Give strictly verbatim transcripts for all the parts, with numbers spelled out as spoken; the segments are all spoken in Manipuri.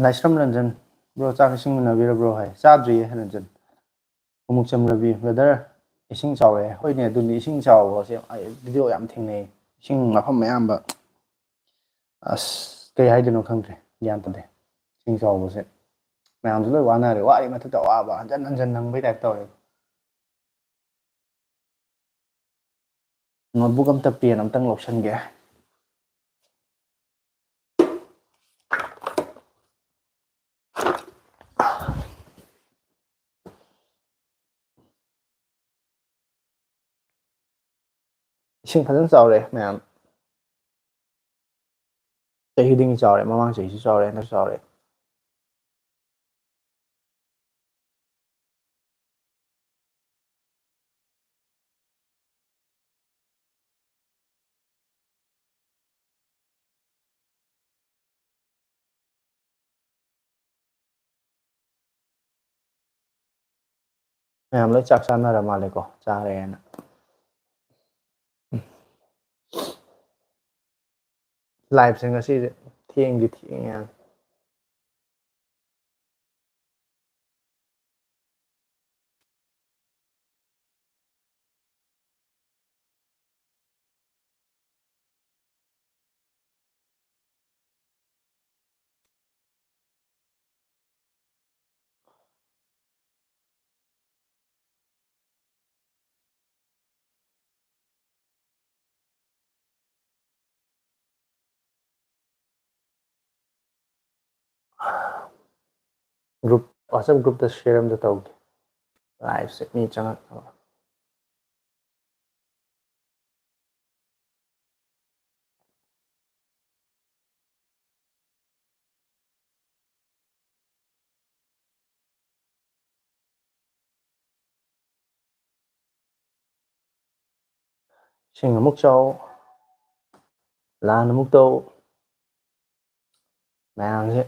ꯂꯥꯏꯁ꯭ꯔꯝ ꯔꯟꯖꯟ, ꯕ꯭ꯔꯣ, ꯆꯥꯛ ꯏꯁꯤꯡ ꯎꯅꯕꯤꯔꯕ꯭ꯔꯣ ꯍꯥꯏ? ꯆꯥꯗ꯭ꯔꯤꯌꯦ ꯔꯟꯖꯟ꯫ ꯑꯃꯨꯛꯆꯝ ꯔꯕꯤ, ꯕ꯭ꯔꯗꯔ, ꯏꯁꯤꯡ ꯆꯥꯎꯔꯛꯑꯦ꯫ ꯍꯣꯏꯅꯦ, ꯑꯗꯨꯅꯤ, ꯏꯁꯤꯡ ꯆꯥꯎꯕꯁꯦ ꯑꯩ ꯚꯤꯗꯤꯑꯣ ꯌꯥꯝ ꯊꯦꯡꯅꯩ꯫ ꯏꯁꯤꯡ ꯃꯐꯝ ꯑꯌꯥꯝꯕ, ꯑꯁ, ꯀꯩ ꯍꯥꯏꯗꯣꯏꯅꯣ ꯈꯪꯗ꯭ꯔꯦ, ꯒ꯭ꯌꯥꯟ ꯇꯥꯗꯦ꯫ ꯏꯁꯤꯡ ꯆꯥꯎꯕꯁꯦ ꯃꯌꯥꯝꯁꯨ ꯂꯣꯏ ꯋꯥꯅꯔꯦ, ꯋꯥꯔꯤ ꯃꯊꯛꯇ ꯑꯋꯥꯕ ꯍꯟꯖꯟ ꯍꯟꯖꯟ ꯅꯪꯕꯩ ꯇꯥꯏꯞ ꯇꯧꯔꯦ꯫ ꯅꯣꯠꯕꯨꯛ ꯑꯝꯇ, ꯄꯦꯟ ꯑꯝꯇꯪ ꯂꯧꯁꯟꯒꯦ꯫ ꯏꯁꯤꯡ ꯐꯖꯅ ꯆꯥꯎꯔꯦ ꯃꯌꯥꯝ꯫ ꯆꯍꯤ ꯈꯨꯗꯤꯡꯒꯤ ꯆꯥꯎꯔꯦ, ꯃꯃꯥꯡ ꯆꯍꯤꯁꯨ ꯆꯥꯎꯔꯦ, ꯍꯟꯗꯛꯁꯨ ꯆꯥꯎꯔꯦ꯫ ꯃꯌꯥꯝ ꯂꯣꯏ ꯆꯥꯛ ꯆꯥꯅꯔ ꯃꯥꯜꯂꯦꯀꯣ, ꯆꯥꯔꯦꯅ꯫ ꯂꯥꯏꯞꯁꯦ ꯉꯁꯤꯁꯦ ꯊꯦꯡꯗꯤ ꯊꯦꯡꯉꯦ꯫ ꯒ꯭ꯔꯨꯞ, WhatsApp ꯒ꯭ꯔꯨꯞꯇ ꯁꯤꯌꯔ ꯑꯝꯇ ꯇꯧꯒꯦ꯫ ꯂꯥꯏꯞꯁꯦ ꯃꯤ ꯆꯪꯉꯛꯅꯕ꯫ ꯏꯁꯤꯡ ꯑꯃꯨꯛ ꯆꯥꯎ, ꯂꯥꯟ ꯑꯃꯨꯛ ꯇꯧ, ꯃꯌꯥꯝꯁꯦ꯫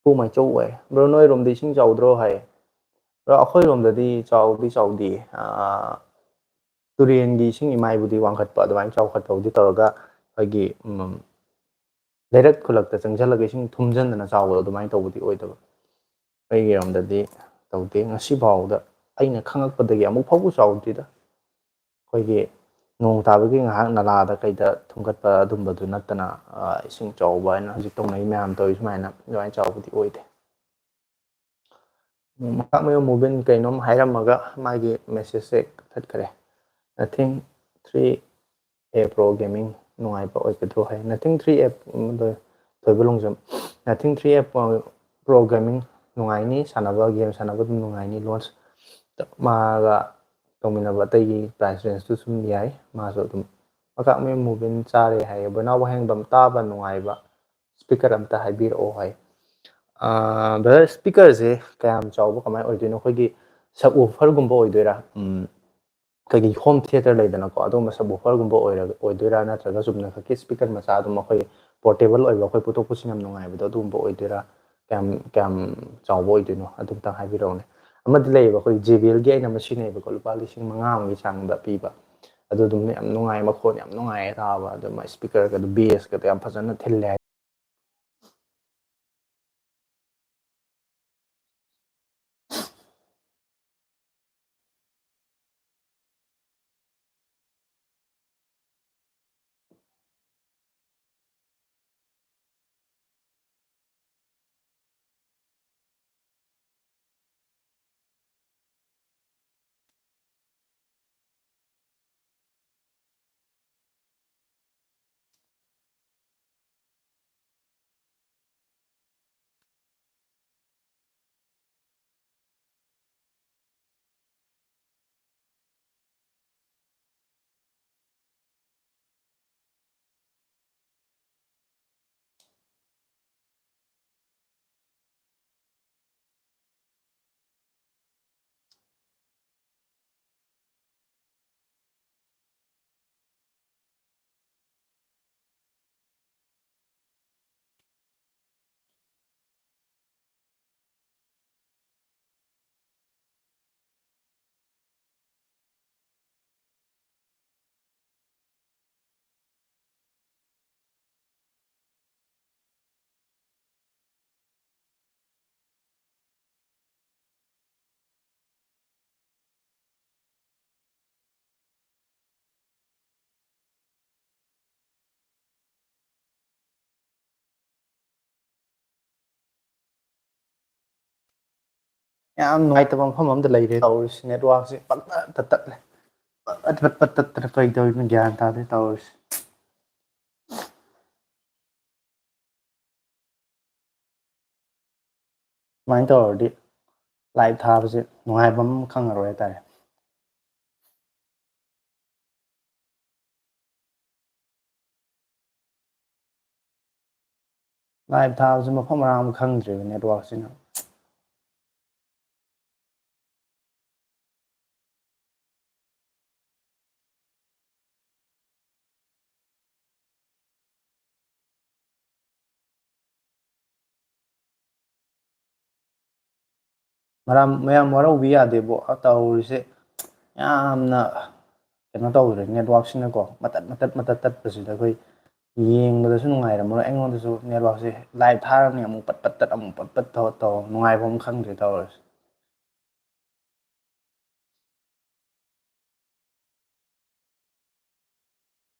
ꯄꯨ ꯃꯥꯏꯆꯧ ꯍꯥꯏ꯫ ꯕ꯭ꯔꯣ, ꯅꯣꯏꯔꯣꯝꯗ ꯏꯁꯤꯡ ꯆꯥꯎꯗ꯭ꯔꯣ ꯍꯥꯏ꯫ ꯕ꯭ꯔꯣ, ꯑꯩꯈꯣꯏꯔꯣꯝꯗꯗꯤ ꯆꯥꯎꯗꯤ ꯆꯥꯎꯗꯦ꯫ ꯑꯥ, ꯇꯨꯔꯦꯟꯒꯤ ꯏꯁꯤꯡ ꯏꯃꯥꯏꯕꯨꯗꯤ ꯋꯥꯡꯈꯠꯄ, ꯑꯗꯨꯃꯥꯏꯅ ꯆꯥꯎꯈꯠꯄꯕꯨꯗꯤ ꯇꯧꯔꯒ ꯑꯩꯈꯣꯏꯒꯤ ꯎꯝ, ꯂꯩꯔꯛ ꯈꯨꯂꯛꯇ ꯆꯪꯁꯤꯜꯂꯒ ꯏꯁꯤꯡ ꯊꯨꯝꯖꯤꯟꯗꯅ ꯆꯥꯎꯕꯗꯣ ꯑꯗꯨꯃꯥꯏꯅ ꯇꯧꯕꯗꯤ ꯑꯣꯏꯗꯕ꯫ ꯑꯩꯒꯤꯔꯣꯝꯗꯗꯤ ꯇꯧꯗꯦ꯫ ꯉꯁꯤ ꯐꯥꯎꯕꯗ ꯑꯩꯅ ꯈꯪꯉꯛꯄꯗꯒꯤ ꯑꯃꯨꯛ ꯐꯥꯎꯕ ꯆꯥꯎꯗ꯭ꯔꯤꯗ꯫ ꯑꯩꯈꯣꯏꯒꯤ ꯅꯣꯡ ꯇꯥꯕꯒꯤ ꯉꯥꯏꯍꯥꯛ ꯅꯂꯥꯗ ꯀꯩꯗ ꯊꯨꯝꯒꯠꯄ ꯑꯗꯨꯝꯕꯗꯨ ꯅꯠꯇꯅ ꯏꯁꯤꯡ ꯆꯥꯎꯕ ꯍꯥꯏꯅ ꯍꯧꯖꯤꯛ ꯇꯧꯅꯩ ꯃꯌꯥꯝ ꯇꯧꯔꯤ ꯁꯨꯃꯥꯏꯅ ꯑꯗꯨꯃꯥꯏꯅ ꯆꯥꯎꯕꯗꯤ ꯑꯣꯏꯗꯦ꯫ ꯃꯀꯥꯛꯃꯌꯨꯝ ꯃꯨꯕꯤꯟ ꯀꯩꯅꯣꯝ ꯍꯥꯏꯔꯝꯃꯒ ꯃꯥꯒꯤ ꯃꯦꯁꯦꯖꯁꯦ ꯀꯛꯊꯠꯈ꯭ꯔꯦ꯫ Nothing three A Pro Gaming ꯅꯨꯡꯉꯥꯏꯕ ꯑꯣꯏꯒꯗ꯭ꯔꯣ ꯍꯥꯏ꯫ Nothing three A, ꯊꯣꯏꯕ Longjam, Nothing three A Pro Gaming ꯅꯨꯡꯉꯥꯏꯅꯤ, ꯁꯥꯟꯅꯕ ꯒꯦꯝ ꯁꯥꯟꯅꯕ ꯑꯗꯨꯝ ꯅꯨꯡꯉꯥꯏꯅꯤ꯫ ꯂꯣꯟꯁ ꯃꯥꯒ ꯇꯧꯃꯤꯟꯅꯕ ꯑꯇꯩꯒꯤ ꯄ꯭ꯔꯥꯏꯁ ꯔꯦꯟꯖꯇꯨ ꯁꯨꯝ ꯌꯥꯏ꯫ ꯃꯥꯁꯨ ꯑꯗꯨꯝ ꯃꯀꯥꯛꯃꯌꯨꯝ ꯃꯨꯕꯤꯟ ꯆꯥꯔꯦ ꯍꯥꯏꯌꯦ꯫ ꯕꯣꯏꯅꯥꯎ ꯋꯥꯍꯦꯡꯕꯝ ꯇꯥꯕ ꯅꯨꯡꯉꯥꯏꯕ ꯁ꯭ꯄꯤꯀꯔ ꯑꯝꯇ ꯍꯥꯏꯕꯤꯔꯛꯑꯣ ꯍꯥꯏ꯫ ꯕ꯭ꯔꯗꯔ, ꯁ꯭ꯄꯤꯀꯔꯁꯦ ꯀꯌꯥꯝ ꯆꯥꯎꯕ, ꯀꯃꯥꯏꯅ ꯑꯣꯏꯗꯣꯏꯅꯣ? ꯑꯩꯈꯣꯏꯒꯤ ꯁꯕ ꯋꯨꯐꯔꯒꯨꯝꯕ ꯑꯣꯏꯗꯣꯏꯔꯥ? ꯎꯝ, ꯑꯩꯈꯣꯏꯒꯤ ꯍꯣꯝ ꯊꯤꯌꯦꯇꯔ ꯂꯩꯗꯅꯀꯣ, ꯑꯗꯨꯒꯨꯝꯕ ꯁꯕ ꯋꯨꯐꯔꯒꯨꯝꯕ ꯑꯣꯏꯔ-, ꯑꯣꯏꯗꯣꯏꯔꯥ, ꯅꯠꯇ꯭ꯔꯒ ꯆꯨꯝꯅ ꯈꯛꯀꯤ ꯁ꯭ꯄꯤꯀꯔ ꯃꯆꯥ ꯑꯗꯨꯝ ꯑꯩꯈꯣꯏ ꯄꯣꯔꯇꯦꯕꯜ ꯑꯣꯏꯕ, ꯑꯩꯈꯣꯏ ꯄꯨꯊꯣꯛ ꯄꯨꯁꯤꯟ ꯌꯥꯝ ꯅꯨꯡꯉꯥꯏꯕꯗꯣ ꯑꯗꯨꯒꯨꯝꯕ ꯑꯣꯏꯗꯣꯏꯔꯥ? ꯀꯌꯥꯝ, ꯀꯌꯥꯝ ꯆꯥꯎꯕ ꯑꯣꯏꯗꯣꯏꯅꯣ? ꯑꯗꯨꯝꯇꯪ ꯍꯥꯏꯕꯤꯔꯛꯎꯅꯦ꯫ ꯑꯃꯗꯤ ꯂꯩꯌꯦꯕ, ꯑꯩꯈꯣꯏ ꯖꯦ ꯕꯤ ꯑꯦꯜꯒꯤ ꯑꯩꯅ ꯑꯃ ꯁꯤꯖꯤꯟꯅꯩꯕꯀꯣ, ꯂꯨꯄꯥ ꯂꯤꯁꯤꯡ ꯃꯉꯥ ꯑꯃꯒꯤ ꯆꯥꯡꯗ ꯄꯤꯕ꯫ ꯑꯗꯨ ꯑꯗꯨꯝ ꯌꯥꯝ ꯅꯨꯡꯉꯥꯏ, ꯃꯈꯣꯟ ꯌꯥꯝ ꯅꯨꯡꯉꯥꯏꯌꯦ ꯇꯥꯕ꯫ ꯑꯗꯨ ꯃꯥꯏ ꯁ꯭ꯄꯤꯀꯔꯒꯗꯣ, ꯕꯦꯁꯀꯗꯣ ꯌꯥꯝ ꯐꯖꯅ ꯊꯤꯜꯂꯦ ꯍꯥꯏ꯫ ꯌꯥꯝ ꯅꯨꯡꯉꯥꯏꯇꯕ ꯃꯐꯝ ꯑꯃꯗ ꯂꯩꯔꯦ ꯇꯧꯔꯤꯁꯤ꯫ ꯅꯦꯠꯋꯥꯛꯁꯦ ꯄꯠ ꯄꯠ ꯇꯠꯂꯦ꯫ ꯄꯠ ꯄꯠ ꯇꯠꯇꯅ ꯀꯩ ꯇꯧꯔꯤꯅꯣ ꯒ꯭ꯌꯥꯟ ꯇꯥꯗꯦ ꯇꯧꯔꯤꯁꯤ꯫ ꯁꯨꯃꯥꯏꯅ ꯇꯧꯔꯗꯤ ꯂꯥꯏꯚ ꯊꯥꯕꯁꯦ ꯅꯨꯡꯉꯥꯏꯕ ꯑꯃ ꯈꯪꯉꯔꯣꯏ ꯍꯥꯏꯇꯥꯔꯦ꯫ ꯂꯥꯏꯚ ꯊꯥꯕꯁꯦ ꯃꯐꯝ ꯃꯔꯥꯡ ꯑꯃ ꯈꯪꯗ꯭ꯔꯦꯕ ꯅꯦꯠꯋꯥꯛꯁꯤꯅ꯫ ꯃꯔꯝ ꯃꯌꯥꯝ ꯋꯥꯔꯧꯕꯤ ꯌꯥꯗꯦꯕꯣ ꯇꯧꯔꯤꯁꯦ꯫ ꯌꯥꯝꯅ ꯀꯩꯅꯣ ꯇꯧꯈ꯭ꯔꯦ ꯅꯦꯠꯋꯥꯛꯁꯤꯅꯀꯣ, ꯃꯇꯠ ꯃꯇꯠ ꯃꯇꯠ ꯇꯠꯄꯁꯤꯗ ꯑꯩꯈꯣꯏ ꯌꯦꯡꯕꯗꯁꯨ ꯅꯨꯡꯉꯥꯏꯔꯝꯃꯔꯣꯏ꯫ ꯑꯩꯉꯣꯟꯗꯁꯨ ꯅꯦꯠꯋꯥꯛꯁꯦ ꯂꯥꯏꯚ ꯊꯥꯔꯅꯤ ꯑꯃꯨꯛ ꯄꯠ ꯄꯠ ꯇꯠ ꯑꯃꯨꯛ ꯄꯠ ꯄꯠ ꯇꯧ ꯇꯧ ꯅꯨꯡꯉꯥꯏꯕ ꯑꯃ ꯈꯪꯗ꯭ꯔꯦ ꯇꯧꯔꯤꯁꯦ꯫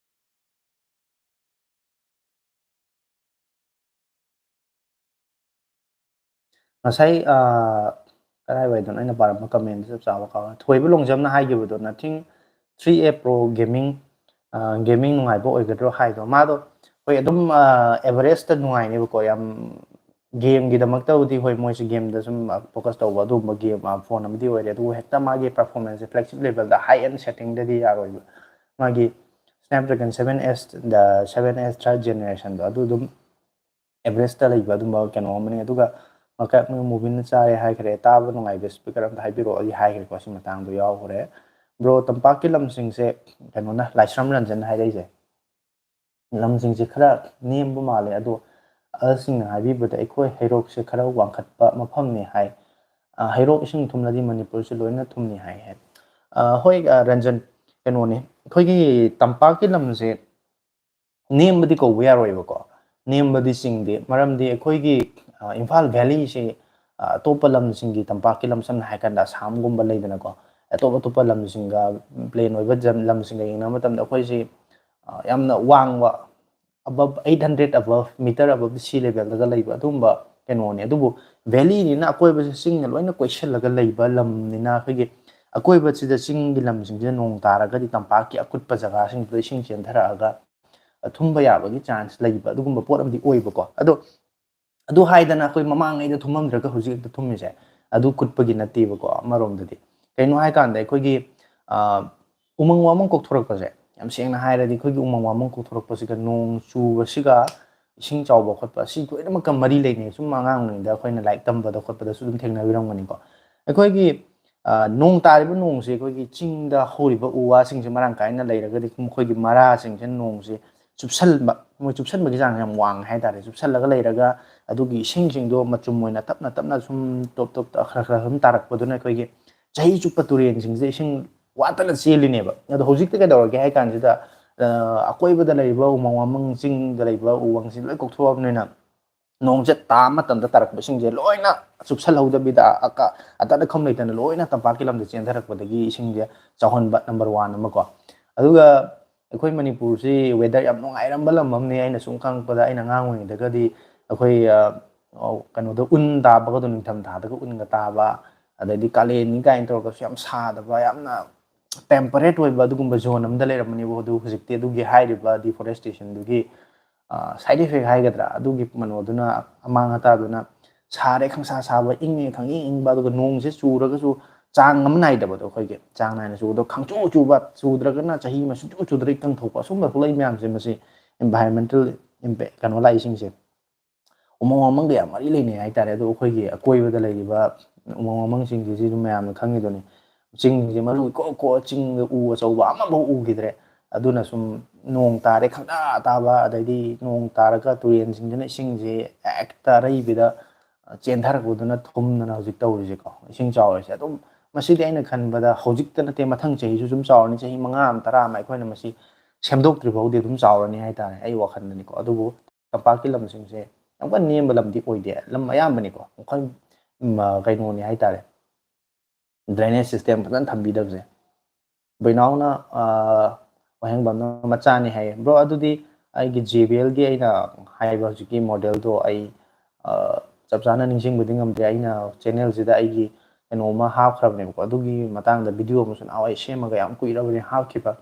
ꯉꯁꯥꯏ ꯑꯥ, ꯀꯗꯥꯏꯋꯥꯏꯗꯅꯣ ꯑꯩꯅ ꯄꯥꯔꯝꯕ ꯀꯃꯦꯟꯗ ꯆꯞ ꯆꯥꯕ ꯀꯥꯎꯔꯦ꯫ ꯊꯣꯏꯕ ꯂꯣꯡꯖꯝꯅ ꯍꯥꯏꯈꯤꯕꯗꯣ, "Nothing three A Pro Gaming, ah, Gaming ꯅꯨꯡꯉꯥꯏꯕ ꯑꯣꯏꯒꯗ꯭ꯔꯣ?" ꯍꯥꯏꯗꯣ꯫ ꯃꯥꯗꯣ ꯍꯣꯏ ꯑꯗꯨꯝ, ꯑꯥ, ꯑꯦꯚꯔꯦꯖꯇ ꯅꯨꯡꯉꯥꯏꯅꯦꯕꯀꯣ꯫ ꯌꯥꯝ ꯒꯦꯝꯒꯤꯗꯃꯛꯇꯕꯨꯗꯤ ꯍꯣꯏ ꯃꯣꯏꯁꯦ ꯒꯦꯝꯗ ꯁꯨꯝ ꯐꯣꯀꯁ ꯇꯧꯕ ꯑꯗꯨꯒꯨꯝꯕ ꯒꯦꯝ, ꯑꯥ, ꯐꯣꯟ ꯑꯃꯗꯤ ꯑꯣꯏꯔꯦ꯫ ꯑꯗꯨꯕꯨ ꯍꯦꯛꯇ ꯃꯥꯒꯤ ꯄꯔꯐꯣꯔꯃꯦꯟꯁꯁꯦ ꯐ꯭ꯂꯦꯒꯁꯤꯞ ꯂꯦꯚꯦꯜꯗ ꯍꯥꯏ ꯑꯦꯟ ꯁꯦꯠꯇꯤꯡꯗꯗꯤ ꯌꯥꯔꯣꯏꯕ꯫ ꯃꯥꯒꯤ Snapdragon seven S, the seven S third generationꯗꯣ ꯑꯗꯨ ꯑꯗꯨꯝ ꯑꯦꯚꯔꯦꯖꯇ ꯂꯩꯕ ꯑꯗꯨꯝꯕ ꯀꯩꯅꯣ ꯑꯃꯅꯤ꯫ ꯑꯗꯨꯒ ꯃꯀꯛ ꯃꯣꯏ ꯃꯨꯕꯤꯟꯅ ꯆꯥꯔꯦ ꯍꯥꯏꯈ꯭ꯔꯦ, ꯇꯥꯕ ꯅꯨꯡꯉꯥꯏꯕ ꯁ꯭ꯄꯤꯀꯔ ꯑꯝꯇ ꯍꯥꯏꯕꯤꯔꯛꯑꯣ ꯑꯩ ꯍꯥꯏꯈ꯭ꯔꯦꯀꯣ, ꯁꯤ ꯃꯇꯥꯡꯗꯣ ꯌꯥꯎꯈ꯭ꯔꯦ꯫ ꯕ꯭ꯔꯣ, ꯇꯝꯄꯥꯛꯀꯤ ꯂꯝꯁꯤꯡꯁꯦ ꯀꯩꯅꯣꯅ, ꯂꯥꯏꯁ꯭ꯔꯝ ꯔꯟꯖꯟ ꯍꯥꯏꯔꯛꯏꯁꯦ, ꯂꯝꯁꯤꯡꯁꯦ ꯈꯔ ꯅꯦꯝꯕ ꯃꯥꯜꯂꯦ, ꯑꯗꯣ ꯑꯍꯜꯁꯤꯡꯅ ꯍꯥꯏꯕꯤꯕꯗ ꯑꯩꯈꯣꯏ ꯍꯩꯔꯣꯛꯁꯦ ꯈꯔ ꯋꯥꯡꯈꯠꯄ ꯃꯐꯝꯅꯤ ꯍꯥꯏ꯫ ꯑ, ꯍꯩꯔꯣꯛ ꯏꯁꯤꯡ ꯊꯨꯝꯂꯗꯤ ꯃꯅꯤꯄꯨꯔꯁꯨ ꯂꯣꯏꯅ ꯊꯨꯝꯅꯤ ꯍꯥꯏ ꯍꯥꯏ꯫ ꯑ, ꯍꯣꯏ, ꯑ, ꯔꯟꯖꯟ, ꯀꯩꯅꯣꯅꯤ, ꯑꯩꯈꯣꯏꯒꯤ ꯇꯝꯄꯥꯛꯀꯤ ꯂꯝꯁꯦ ꯅꯦꯝꯕꯗꯤ ꯀꯧꯕ ꯌꯥꯔꯣꯏꯕꯀꯣ꯫ ꯅꯦꯝꯕꯗꯤ ꯆꯤꯡꯗꯦ, ꯃꯔꯝꯗꯤ ꯑꯩꯈꯣꯏꯒꯤ, ꯑ, ꯏꯝꯐꯥꯜ ꯚꯦꯂꯤꯁꯤ, ꯑ, ꯑꯇꯣꯞꯄ ꯂꯝꯁꯤꯡꯒꯤ ꯇꯝꯄꯥꯛꯀꯤ ꯂꯝ, ꯁꯝꯅ ꯍꯥꯏꯔꯀꯥꯟꯗ ꯑꯁꯥꯝꯒꯨꯝꯕ ꯂꯩꯗꯅꯀꯣ, ꯑꯇꯣꯞ ꯑꯇꯣꯞꯄ ꯂꯝꯁꯤꯡꯒ, ꯄ꯭ꯂꯦꯟ ꯑꯣꯏꯕ ꯖꯝ-, ꯂꯝꯁꯤꯡꯒ ꯌꯦꯡꯅꯕ ꯃꯇꯝꯗ ꯑꯩꯈꯣꯏꯁꯤ, ꯑ, ꯌꯥꯝꯅ ꯋꯥꯡꯕ, above eight hundred above, meter above sea levelꯗꯒ ꯂꯩꯕ ꯑꯗꯨꯒꯨꯝꯕ ꯀꯩꯅꯣꯅꯦ꯫ ꯑꯗꯨꯕꯨ ꯚꯦꯂꯤꯅꯤꯅ ꯑꯀꯣꯏꯕꯁꯦ ꯆꯤꯡꯅ ꯂꯣꯏꯅ ꯀꯣꯏꯁꯤꯜꯂꯒ ꯂꯩꯕ ꯂꯝꯅꯤꯅ ꯑꯩꯈꯣꯏꯒꯤ ꯑꯀꯣꯏꯕꯁꯤꯗ ꯆꯤꯡꯒꯤ ꯂꯝꯁꯤꯡꯁꯤꯗ ꯅꯣꯡ ꯇꯥꯔꯒꯗꯤ ꯇꯝꯄꯥꯛꯀꯤ ꯑꯀꯨꯠꯄ ꯖꯒꯥꯁꯤꯡꯗꯨꯗ ꯏꯁꯤꯡ ꯆꯦꯟꯊꯔꯛꯑꯒ ꯊꯨꯝꯕ ꯌꯥꯕꯒꯤ ꯆꯥꯟꯁ ꯂꯩꯕ ꯑꯗꯨꯒꯨꯝꯕ ꯄꯣꯠ ꯑꯃꯗꯤ ꯑꯣꯏꯕꯀꯣ꯫ ꯑꯗꯣ ꯑꯗꯨ ꯍꯥꯏꯗꯅ ꯑꯩꯈꯣꯏ ꯃꯃꯥꯡꯉꯩꯗ ꯊꯨꯝꯃꯝꯗ꯭ꯔꯒ ꯍꯧꯖꯤꯛ ꯍꯦꯛꯇ ꯊꯨꯝꯃꯤꯁꯦ ꯑꯗꯨ ꯀꯨꯠꯄꯒꯤ ꯅꯠꯇꯦꯕꯀꯣ꯫ ꯑꯃꯔꯣꯝꯗꯗꯤ ꯀꯩꯅꯣ ꯍꯥꯏꯀꯥꯟꯗ ꯑꯩꯈꯣꯏꯒꯤ ꯎꯃꯪ ꯋꯥꯃꯪ ꯀꯣꯛꯊꯣꯔꯛꯄꯁꯦ, ꯌꯥꯝ ꯁꯦꯡꯅ ꯍꯥꯏꯔꯗꯤ ꯑꯩꯈꯣꯏꯒꯤ ꯎꯃꯪ ꯋꯥꯃꯪ ꯀꯣꯛꯊꯣꯔꯛꯄꯁꯤꯒ ꯅꯣꯡ ꯆꯨꯕꯁꯤꯒ ꯏꯁꯤꯡ ꯆꯥꯎꯕ ꯈꯣꯠꯄ ꯑꯁꯤ ꯂꯣꯏꯅꯃꯛꯀ ꯃꯔꯤ ꯂꯩꯅꯩ꯫ ꯁꯨꯝ ꯑꯉꯥꯡ ꯑꯣꯏꯔꯤꯉꯩꯗ ꯑꯩꯈꯣꯏꯅ ꯂꯥꯏꯔꯤꯛ ꯇꯝꯕꯗ ꯈꯣꯠꯄꯗꯁꯨ ꯑꯗꯨꯝ ꯊꯦꯡꯅꯕꯤꯔꯝꯒꯅꯤꯀꯣ꯫ ꯑꯩꯈꯣꯏꯒꯤ ꯅꯣꯡ ꯇꯥꯔꯤꯕ ꯅꯣꯡꯁꯦ ꯑꯩꯈꯣꯏꯒꯤ ꯆꯤꯡꯗ ꯍꯧꯔꯤꯕ ꯎ ꯋꯥꯁꯤꯡꯁꯦ ꯃꯔꯥꯡ ꯀꯥꯏꯅ ꯂꯩꯔꯒꯗꯤ ꯃꯈꯣꯏꯒꯤ ꯃꯔꯥꯁꯤꯡꯁꯦ ꯅꯣꯡꯁꯦ ꯆꯨꯞꯁꯟꯕ, ꯃꯣꯏ ꯆꯨꯞꯁꯟꯕꯒꯤ ꯆꯥꯡꯁꯦ ꯌꯥꯝ ꯋꯥꯡꯉꯦ ꯍꯥꯏꯇꯥꯔꯦ꯫ ꯆꯨꯞꯁꯜꯂꯒ ꯂꯩꯔꯒ ꯑꯗꯨꯒꯤ ꯏꯁꯤꯡꯁꯤꯡꯗꯣ ꯃꯆꯨꯝ ꯑꯣꯏꯅ ꯇꯞꯅ ꯇꯞꯅ ꯁꯨꯝ ꯇꯣꯞ ꯇꯣꯞ ꯈꯔ ꯈꯔ ꯁꯨꯝ ꯇꯥꯔꯛꯄꯗꯨꯅ ꯑꯩꯈꯣꯏꯒꯤ ꯆꯍꯤ ꯆꯨꯞꯄ ꯇꯨꯔꯦꯟꯁꯤꯡꯁꯤꯗ ꯏꯁꯤꯡ ꯋꯥꯠꯇꯅ ꯆꯦꯜꯂꯤꯅꯦꯕ꯫ ꯑꯗꯣ ꯍꯧꯖꯤꯛꯇꯤ ꯀꯩꯗꯧꯔꯒꯦ ꯍꯥꯏ ꯀꯥꯟꯁꯤꯗ ꯑꯀꯣꯏꯕꯗ ꯂꯩꯔꯤꯕ ꯎꯃꯪ ꯋꯥꯃꯪ, ꯆꯤꯡꯗ ꯂꯩꯕ ꯎ ꯋꯥꯁꯤꯡ ꯂꯣꯏ ꯀꯣꯛꯊꯣꯛꯑꯕꯅꯤꯅ ꯅꯣꯡꯁꯦ ꯇꯥꯕ ꯃꯇꯝꯗ ꯇꯥꯔꯛꯄ ꯏꯁꯤꯡꯁꯦ ꯂꯣꯏꯅ ꯆꯨꯞꯁꯜꯍꯧꯗꯕꯤꯗ ꯑꯀ-, ꯑꯇꯠ ꯑꯈꯝ ꯂꯩꯇꯅ ꯂꯣꯏꯅ ꯇꯝꯄꯥꯛꯀꯤ ꯂꯝꯗ ꯆꯦꯟꯊꯔꯛꯄꯗꯒꯤ ꯏꯁꯤꯡꯁꯦ ꯆꯥꯎꯍꯟꯕ, ꯅꯝꯕꯔ ꯋꯥꯟ ꯑꯃꯀꯣ꯫ ꯑꯗꯨꯒ ꯑꯩꯈꯣꯏ ꯃꯅꯤꯄꯨꯔꯁꯤ ꯋꯦꯗꯔ ꯌꯥꯝ ꯅꯨꯡꯉꯥꯏꯔꯝꯕ ꯂꯝ ꯑꯃꯅꯤ꯫ ꯑꯩꯅ ꯁꯨꯝ ꯈꯪꯉꯛꯄꯗ, ꯑꯩꯅ ꯑꯉꯥꯡ ꯑꯣꯏꯔꯤꯉꯩꯗꯒꯗꯤ ꯑꯩꯈꯣꯏ ꯀꯩꯅꯣꯗ ꯎꯟ ꯇꯥꯕꯒꯗꯣ, ꯅꯤꯡꯊꯝ ꯊꯥꯗꯒ ꯎꯟꯒ ꯇꯥꯕ, ꯑꯗꯩꯗꯤ ꯀꯥꯂꯦꯟꯅꯤ ꯀꯥꯏꯅ ꯇꯧꯔꯒꯁꯨ ꯌꯥꯝ ꯁꯥꯗꯕ, ꯌꯥꯝꯅ ꯇꯦꯝꯄꯔꯦꯠ ꯑꯣꯏꯕ ꯑꯗꯨꯒꯨꯝꯕ ꯖꯣꯟ ꯑꯃꯗ ꯂꯩꯔꯝꯕꯅꯦꯕ꯫ ꯑꯗꯨ ꯍꯧꯖꯤꯛꯇꯤ ꯑꯗꯨꯒꯤ ꯍꯥꯏꯔꯤꯕ ꯗꯤꯐꯣꯔꯦꯁꯇꯦꯁꯟꯗꯨꯒꯤ ꯁꯥꯏꯠ ꯏꯐꯦꯛ ꯍꯥꯏꯒꯗ꯭ꯔꯥ, ꯑꯗꯨꯒꯤ ꯀꯩꯅꯣꯗꯨꯅ, ꯑꯃꯥꯡ ꯑꯇꯥꯗꯨꯅ ꯁꯥꯔꯦ ꯈꯪꯁꯥ ꯁꯥꯕ, ꯏꯪꯉꯦ ꯈꯪꯏꯪ ꯏꯪꯕ, ꯑꯗꯨꯒ ꯅꯣꯡꯁꯦ ꯆꯨꯔꯒꯁꯨ ꯆꯥꯡ ꯑꯃ ꯅꯥꯏꯗꯕꯗꯣ, ꯑꯩꯈꯣꯏꯒꯤ ꯆꯥꯡ ꯅꯥꯏꯅ ꯆꯨꯕꯗꯣ, ꯈꯪꯆꯨ ꯆꯨꯕ, ꯆꯨꯗ꯭ꯔꯒꯅ ꯆꯍꯤ ꯑꯃ ꯁꯨꯡꯆꯨ ꯆꯨꯗ꯭ꯔ ꯏꯀꯪ ꯊꯣꯛꯄ, ꯑꯁꯨꯝꯕ ꯊꯣꯛꯂꯛꯏ ꯃꯌꯥꯝꯁꯦ, ꯃꯁꯤ ꯏꯟꯚꯥꯏꯔꯣꯟꯃꯦꯟꯇꯦꯜ ꯏꯝꯄꯦꯛ, ꯀꯩꯅꯣ ꯂꯥꯛꯏꯁꯤꯡꯁꯦ ꯎꯃꯪ ꯋꯥꯃꯪꯒ ꯌꯥꯝ ꯃꯔꯤ ꯂꯩꯅꯩ ꯍꯥꯏꯇꯥꯔꯦ꯫ ꯑꯗꯣ ꯑꯩꯈꯣꯏꯒꯤ ꯑꯀꯣꯏꯕꯗ ꯂꯩꯔꯤꯕ ꯎꯃꯪ ꯋꯥꯃꯪꯁꯤꯡꯁꯤꯁꯨ ꯃꯌꯥꯝꯅ ꯈꯪꯉꯤꯗꯨꯅꯤ꯫ ꯆꯤꯡꯁꯦ ꯃꯔꯨ ꯏꯀꯣꯛ ꯀꯣꯛꯑ, ꯆꯤꯡꯗ ꯎ ꯑꯆꯧꯕ ꯑꯃꯐꯥꯎ ꯎꯈꯤꯗ꯭ꯔꯦ꯫ ꯑꯗꯨꯅ ꯁꯨꯝ ꯅꯣꯡ ꯇꯥꯔꯦ ꯈꯪꯇꯥ ꯇꯥꯕ, ꯑꯗꯩꯗꯤ ꯅꯣꯡ ꯇꯥꯔꯒ ꯇꯨꯔꯦꯟꯁꯤꯡꯁꯤꯅ ꯏꯁꯤꯡꯁꯦ ꯍꯦꯛꯇ ꯑꯔꯩꯕꯤꯗ ꯆꯦꯟꯊꯔꯛꯄꯗꯨꯅ ꯊꯨꯝꯗꯅ ꯍꯧꯖꯤꯛ ꯇꯧꯔꯤꯁꯦꯀꯣ, ꯏꯁꯤꯡ ꯆꯥꯎꯔꯤꯁꯦ꯫ ꯑꯗꯨꯝ ꯃꯁꯤꯗꯤ ꯑꯩꯅ ꯈꯟꯕꯗ ꯍꯧꯖꯤꯛꯇ ꯅꯠꯇꯦ, ꯃꯊꯪ ꯆꯍꯤꯁꯨ ꯁꯨꯝ ꯆꯥꯎꯔꯅꯤ꯫ ꯆꯍꯤ ꯃꯉꯥ ꯑꯃ, ꯇꯔꯥ ꯑꯃ ꯑꯩꯈꯣꯏꯅ ꯃꯁꯤ ꯁꯦꯝꯗꯣꯛꯇ꯭ꯔꯤ ꯐꯥꯎꯗꯤ ꯑꯗꯨꯝ ꯆꯥꯎꯔꯅꯤ ꯍꯥꯏꯇꯥꯔꯦ, ꯑꯩ ꯋꯥꯈꯜꯗꯅꯤꯀꯣ꯫ ꯑꯗꯨꯕꯨ ꯇꯝꯄꯥꯛꯀꯤ ꯂꯝꯁꯤꯡꯁꯦ ꯌꯥꯝ ꯀꯟꯅ ꯅꯦꯝꯕ ꯂꯝꯗꯤ ꯑꯣꯏꯗꯦ, ꯂꯝ ꯑꯌꯥꯝꯕꯅꯤꯀꯣ, ꯃꯈꯜ, ꯎꯝ, ꯑ, ꯀꯩꯅꯣꯅꯤ ꯍꯥꯏꯇꯥꯔꯦ, ꯗ꯭ꯔꯦꯅꯦꯖ ꯁꯤꯁꯇꯦꯝ ꯐꯖꯅ ꯊꯝꯕꯤꯗꯕꯁꯦ꯫ ꯕꯣꯏꯅꯥꯎꯅ, ꯑ, ꯋꯥꯍꯦꯡꯕꯝꯅ ꯃꯆꯥꯅꯤ ꯍꯥꯏꯌꯦ꯫ ꯕ꯭ꯔꯣ, ꯑꯗꯨꯗꯤ ꯑꯩꯒꯤ ꯖꯦ ꯕꯤ ꯑꯦꯜꯒꯤ ꯑꯩꯅ ꯍꯥꯏꯕ ꯍꯧꯖꯤꯛꯀꯤ ꯃꯣꯗꯦꯜꯗꯣ ꯑꯩ, ꯑ, ꯆꯞ ꯆꯥꯅ ꯅꯤꯡꯁꯤꯡꯕꯗꯤ ꯉꯝꯗ꯭ꯔꯦ꯫ ꯑꯩꯅ ꯆꯦꯅꯦꯜꯁꯤꯗ ꯑꯩꯒꯤ ꯀꯩꯅꯣꯝꯃ ꯍꯥꯞꯈ꯭ꯔꯕꯅꯦꯕꯀꯣ, ꯑꯗꯨꯒꯤ ꯃꯇꯥꯡꯗ ꯚꯤꯗꯤꯑꯣ ꯑꯃꯁꯨ ꯅꯍꯥꯟꯋꯥꯏ ꯁꯦꯝꯃꯒ ꯌꯥꯝ ꯀꯨꯏꯔꯕꯅꯦ ꯍꯥꯞꯈꯤꯕ꯫